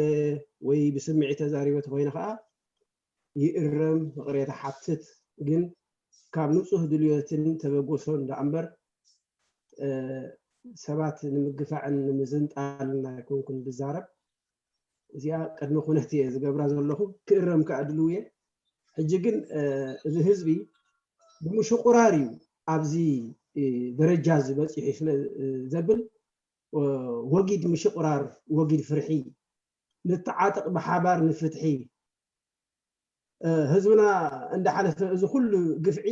ወይ ብስምዒት ተዛሪበ ተኾይነ ኸኣ ይእረም፣ ይቕሬታ ሓትት። ግን ካብ ንጹህ ድልዮትን ተበገሶን ደኣ እምበር፣ እ፣ ሰባት ንምግፋዕን ንምዝንጣልን ኣይኮንኩን ዝዛረብ። እዚኣ ቅድመ ኩነት እየ ዝገብራ ዘለኹ፣ ክእረም ከኣ ድልው እየ። ሕጂ ግን፣ እ፣ እዚ ህዝቢ ብምሽቑራር እዩ ኣብዚ፣ እ፣ ደረጃ እዚ በጺሑ ስለ፣ እ፣ ዘብል፣ እ፣ ወጊድ ምሽቑራር፣ ወጊድ ፍርሒ፣ ንተዓጠቕ ብሓባር ንፍትሒ። እ፣ ህዝብና እንዳሓለፈ እዚ ኩሉ ግፍዒ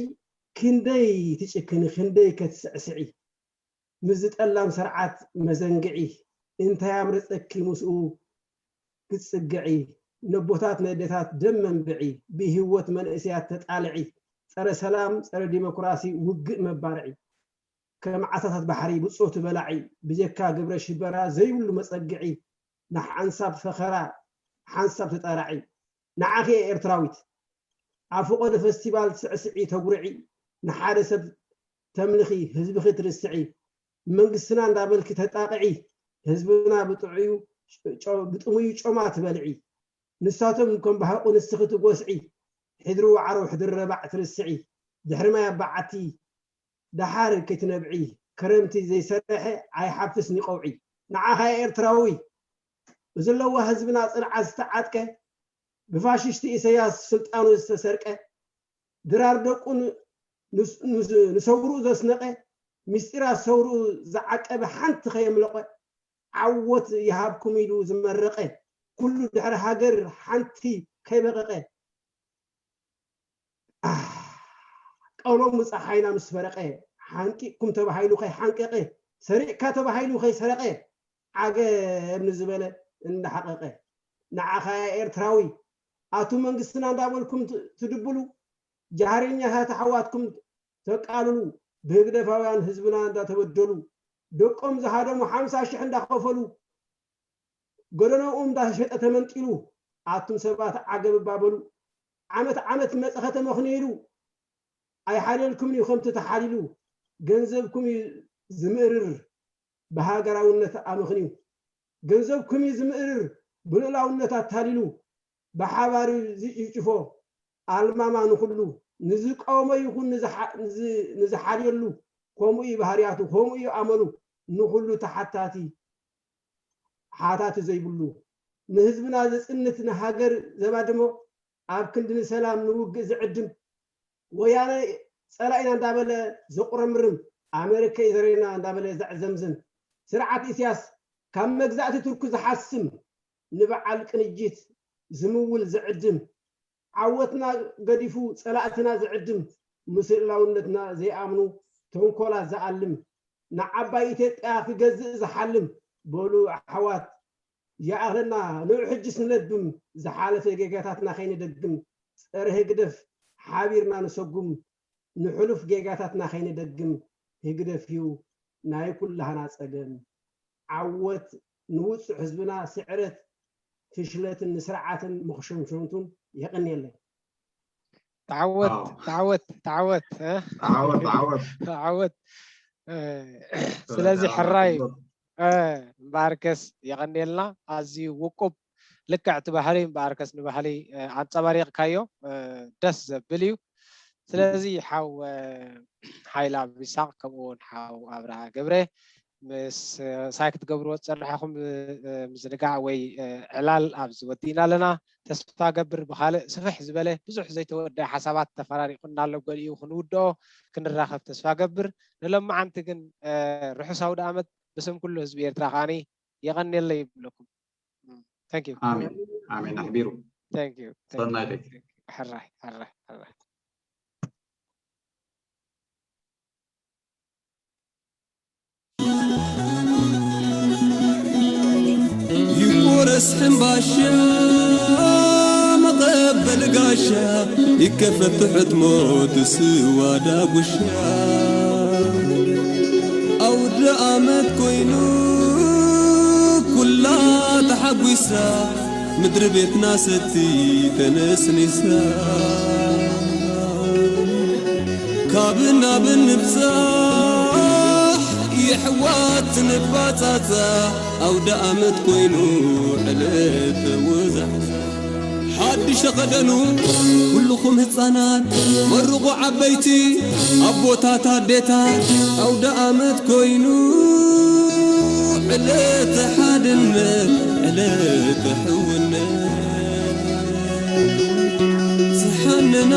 ክንደይ ትጭክኒ፣ ክንደይ ከትስዕስዒ፣ ምስ ዝጠላም ስርዓት መዘንግዒ፣ እንታይ ኣምረጸኪ ምስኡ ክትጽግዒ፣ ነቦታት ነዴታት ደም መንብዒ፣ ብህይወት መንእሰያት ተጣልዒ፣ ጸረ ሰላም፣ ጸረ ዲሞክራሲ ውግእ መባርዒ፣ ከም ዓሳታት ባሕሪ ብጾቱ በላዒ፣ ብጀካ ግብረ ሽበራ ዘይብሉ መጸግዒ፣ ንሓንሳብ ፈኸራ ሓንሳብ ተጣራዒ፣ ንዓኺ እየ ኤርትራዊት፣ ኣብ ፈቖዶ ፈስቲቫል ትስዕስዒ ተጉርዒ፣ ንሓደ ሰብ ተምልኺ ህዝብኺ ትርስዒ፣ መንግስትና እንዳበልኪ ተጣቕዒ፣ ህዝብና ብጥዑዩ ጨ-፣ ብጥሙዩ ጮማ ትበልዒ፣ ንሳቶም ከም በሃቑ ንስኺ ትጎስዒ፣ ሕድሪ ዋዕሮ ሕድሪ ረባዕ ትርስዒ፣ ድሕሪ ማይ ኣባዓቲ ደሓር ከይትነብዒ፣ ክረምቲ ዘይሰርሐ ኣይሓፍስን እዩ ቀውዒ። ንዓኻ ኤርትራዊ፣ ብዝለዋ ህዝብና ጽንዓት ዝተዓጥቀ፣ ብፋሽስቲ ኢሰያስ ስልጣኑ ዝተሰርቀ፣ ድራር ደቁ ን-፣ ንስ-፣ ንስ-፣ ንሰውርኡ ዘስነቀ፣ ምስጢራት ሰውርኡ ዝዓቀበ ሓንቲ ከየምለቐ፣ ዓወት ይሃብኩም ኢሉ ዝመረቐ፣ ኩሉ ድሕሪ ሃገር ሓንቲ ከይበቐቐ፣ ኣህ፣ ቀሎሙ ጸሓይና ምስ ፈረቐ፣ ሓንቂቕኩም ተባሂሉ ከይሓንቀቐ፣ ሰሪቕካ ተባሂሉ ከይሰረቐ፣ ዓገብ ንዝበለ እንዳሓቐቐ፣ ንዓኻ ኤርትራዊ፣ ኣቱ መንግስትና እንዳበልኩም ት-፣ ትድብሉ፣ ጃህረኛታት ኣሕዋትኩም ተቃልሉ፣ ብህግደፋውያን ህዝብና እንዳተበደሉ፣ ደቆም ዝሃደሙ ሓምሳ ሽሕ እንዳኸፈሉ፣ ጎደናኡ እንዳሸጠ ተመንጢሉ፣ ኣቱም ሰባት ዓገብ እባ በሉ። ዓመት ዓመት መጸኸ ተመኽንይሉ፣ ኣይሓልየልኩምን እዩ ከምቲ ተሓሊሉ፣ ገንዘብኩም እዩ ዝምእርር ብሃገራውነት ኣመኽንዩ። ገንዘብኩም እዩ ዝምእርር ብልኡላውነት ኣታሊሉ፣ ብሓባር እዩ ዝጭፍጭፎ ኣልማማ ንኹሉ፣ ንዝቃወሞ ይኹን ንዝሓ-፣ ንዝ-፣ ንዝሓልየሉ፣ ከምኡ እዩ ባህርያቱ፣ ከምኡ እዩ ኣመሉ፣ ንኹሉ ተሓታቲ፣ ሓታቲ ዘይብሉ፣ ንህዝብና ዘጽንት፣ ንሃገር ዘባድሞ፣ ኣብ ክንዲ ንሰላም ንውግእ ዝዕድም፣ ወያነ ጸላኢና እንዳበለ ዘቁረምርም፣ ኣመሪካ እዩ ዘረና እንዳበለ ዘዕዘምዝም፣ ስርዓት ኢሳያስ ካብ መግዛእቲ ቱርኪ ዝሓስም፣ ንበዓል ቅንጅት ዝምውል ዝዕድም፣ ዓወትና ገዲፉ ጸላእትና ዝዕድም፣ ምስ ልኡላውነትና ዘይኣምኑ ተንኮላት ዝኣልም፣ ንዓባይ ኢትዮጵያ ክገዝእ ዝሓልም፣ በሉ ኣሕዋት ይኣኽለና፣ ንዑ ሕጅስ ንለብም፣ ዝሓለፈ ጌጋታትና ከይንደግም፣ ጸረ ህግደፍ ሓቢርና ንሰጉም፣ ንሕሉፍ ጌጋታትና ከይንደግም፣ ህግደፍ እዩ ናይ ኩላህና ጸገም። ዓወት ንውጹዕ ህዝብና፣ ስዕረት ፍሽለትን ንስርዓትን መኽሸምሸምቱን። የቐንየለይ። ተዓወት፣ ተዓወት፣ ተዓወት። ተዓወት ተዓወት። ተዓወት። ስለዚ ሕራይ። እምበኣርከስ የቐንየልና። ኣዝዩ ውቁብ፣ ልክዕ እቲ ባህሊ እምበኣርከስ ንባህሊ ኣንጸባሪቕካዮ። ደስ ዘብል እዩ። ስለዚ ሓው ሓይላ ቢሳቕ፣ ከምኡ እውን ሓው ኣብርሃ ገብረ፣ ምሳይ ክትገብርዎ ዝጸናሕኹም ምዝንጋዕ ወይ ዕላል ኣብዚ ወዲእና ኣለና። ተስፋ ገብር ብኻልእ ስፍሕ ዝበለ ብዙሕ ዘይተወደአ ሓሳባት ተፈራሪቑና ኣሎ። ገሊኡ ክንውድኦ ክንራኸብ ተስፋ ገብር። ንሎማዓንቲ ግን ርሑስ ኣውደ ኣመት ብስም ኩሉ ህዝቢ ኤርትራ ከዓኒ የቐንየለይ ይብለኩም። Thank you. ኣሜን ኣሜን። ኣሕቢሩ። Thank you. Thank you. ሰናይ ደቂ። ሕራይ ሕራይ ሕራይ። ይቆረስ ሕምባሻ መቐበል ጋሻ ይከፈት ሕትሞ ትስዋ ዳጉሻ ኣውደ ኣመት ኮይኑ ኩላ ተሓጒሳ ምድሪ ቤትና ሰቲ ተነስኒሳ ካብ ናብ ንብጻሕ የሕዋት ንባጻጻ ኣውደ ኣመት ኮይኑ ዕለት ወዛ ሓድሽ ተኸደኑ ኩልኹም ህፃናት መርቑ ዓበይቲ ኣቦታት ኣዴታት ኣውደ ኣመት ኮይኑ ዕለት ሓድነት ዕለት ሕውነት ዝሓነና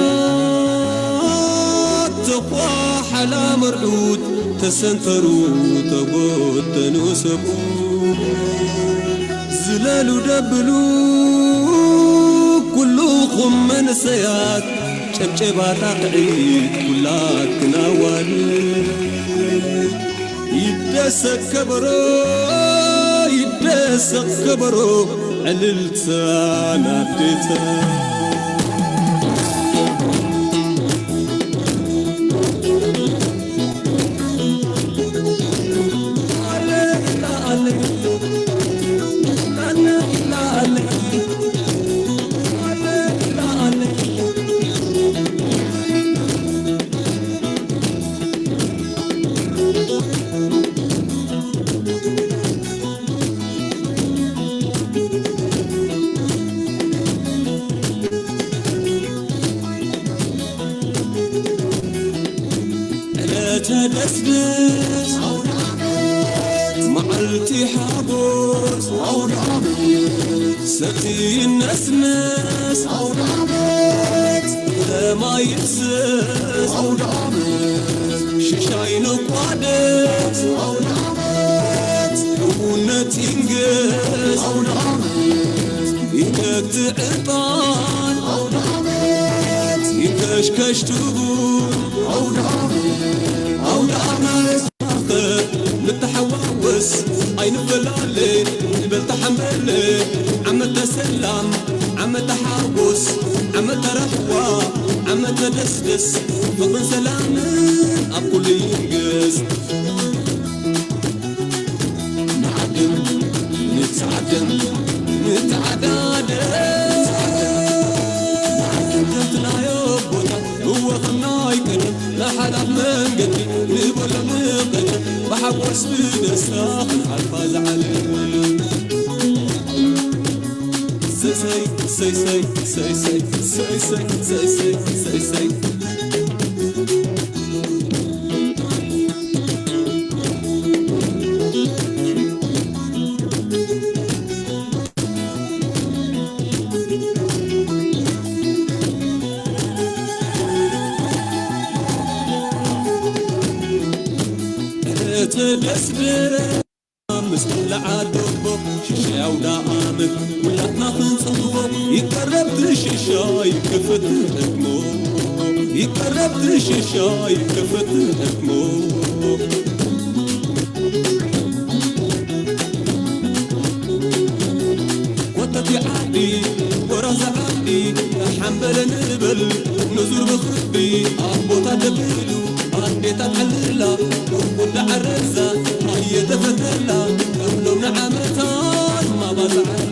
ተኳሓላ መርዑት ተሰንተሩ ተጎተኑ ሰብኡ ዝለሉ ደብሉ ኩሉኹም መንሰያት ጨብጨባ ጣቕዒት ኩላትክን ኣዋልድ ይደሰት ከበሮ ይደሰት ከበሮ ዕልልታ ናዴታ ተደስደስ መዓልቲ ሓጎስ ሰቲ ይነስነስ ለማ ይፍሰስ ሽሻይ ንቋደስ ሕውነት ይንገስ ይተክቲ ዕጣን ይከሽከሽ ትቡን ኣውደ ዓመት ኣውደ ዓመት ንተሓዋወስ ኣይንፈላለ ንበል ተሓንበለ ዓመተ ሰላም ዓመተ ሓጎስ ዓመተ ራህዋ ዓመተ ደስደስ ፍቕርን ሰላምን ኣብ ኩሉ ይንገስ ንዓድም ንተዓደም ንተዓዳደም ንዓድም ከምትናዮ ቦታ እወ ከምናይ ቀደም ንሓላፍ መንገዲ ንበሎ ንቐደም ብሓጎስ ብደስታ ክንሓልፋ ዝዓለም ሰይሰይ ሰይሰይ ሰይሰይ ሰይሰይ ሰይሰይ ሰይሰይ ተደስድረ ምስ መላዓ ደቦ ሽሻይ ኣውደ ዓመት ኩላትና ክንጽምቦ ይቀረብ ትሽሻይ ክፍት ሕክሞ ይቀረብ ትሽሻይ ክፍት ሕክሞ ኮተት ዓዲ ወራዛ ዓዲ ሓንበለ ንበል ንዙር ብኽቢ ኣቦታት ደብሉ ኣዴታት ዓልላ ወዳ ዓረዛ ኣየተፈተላ እብሎም ንዓመታት ማባዛዓ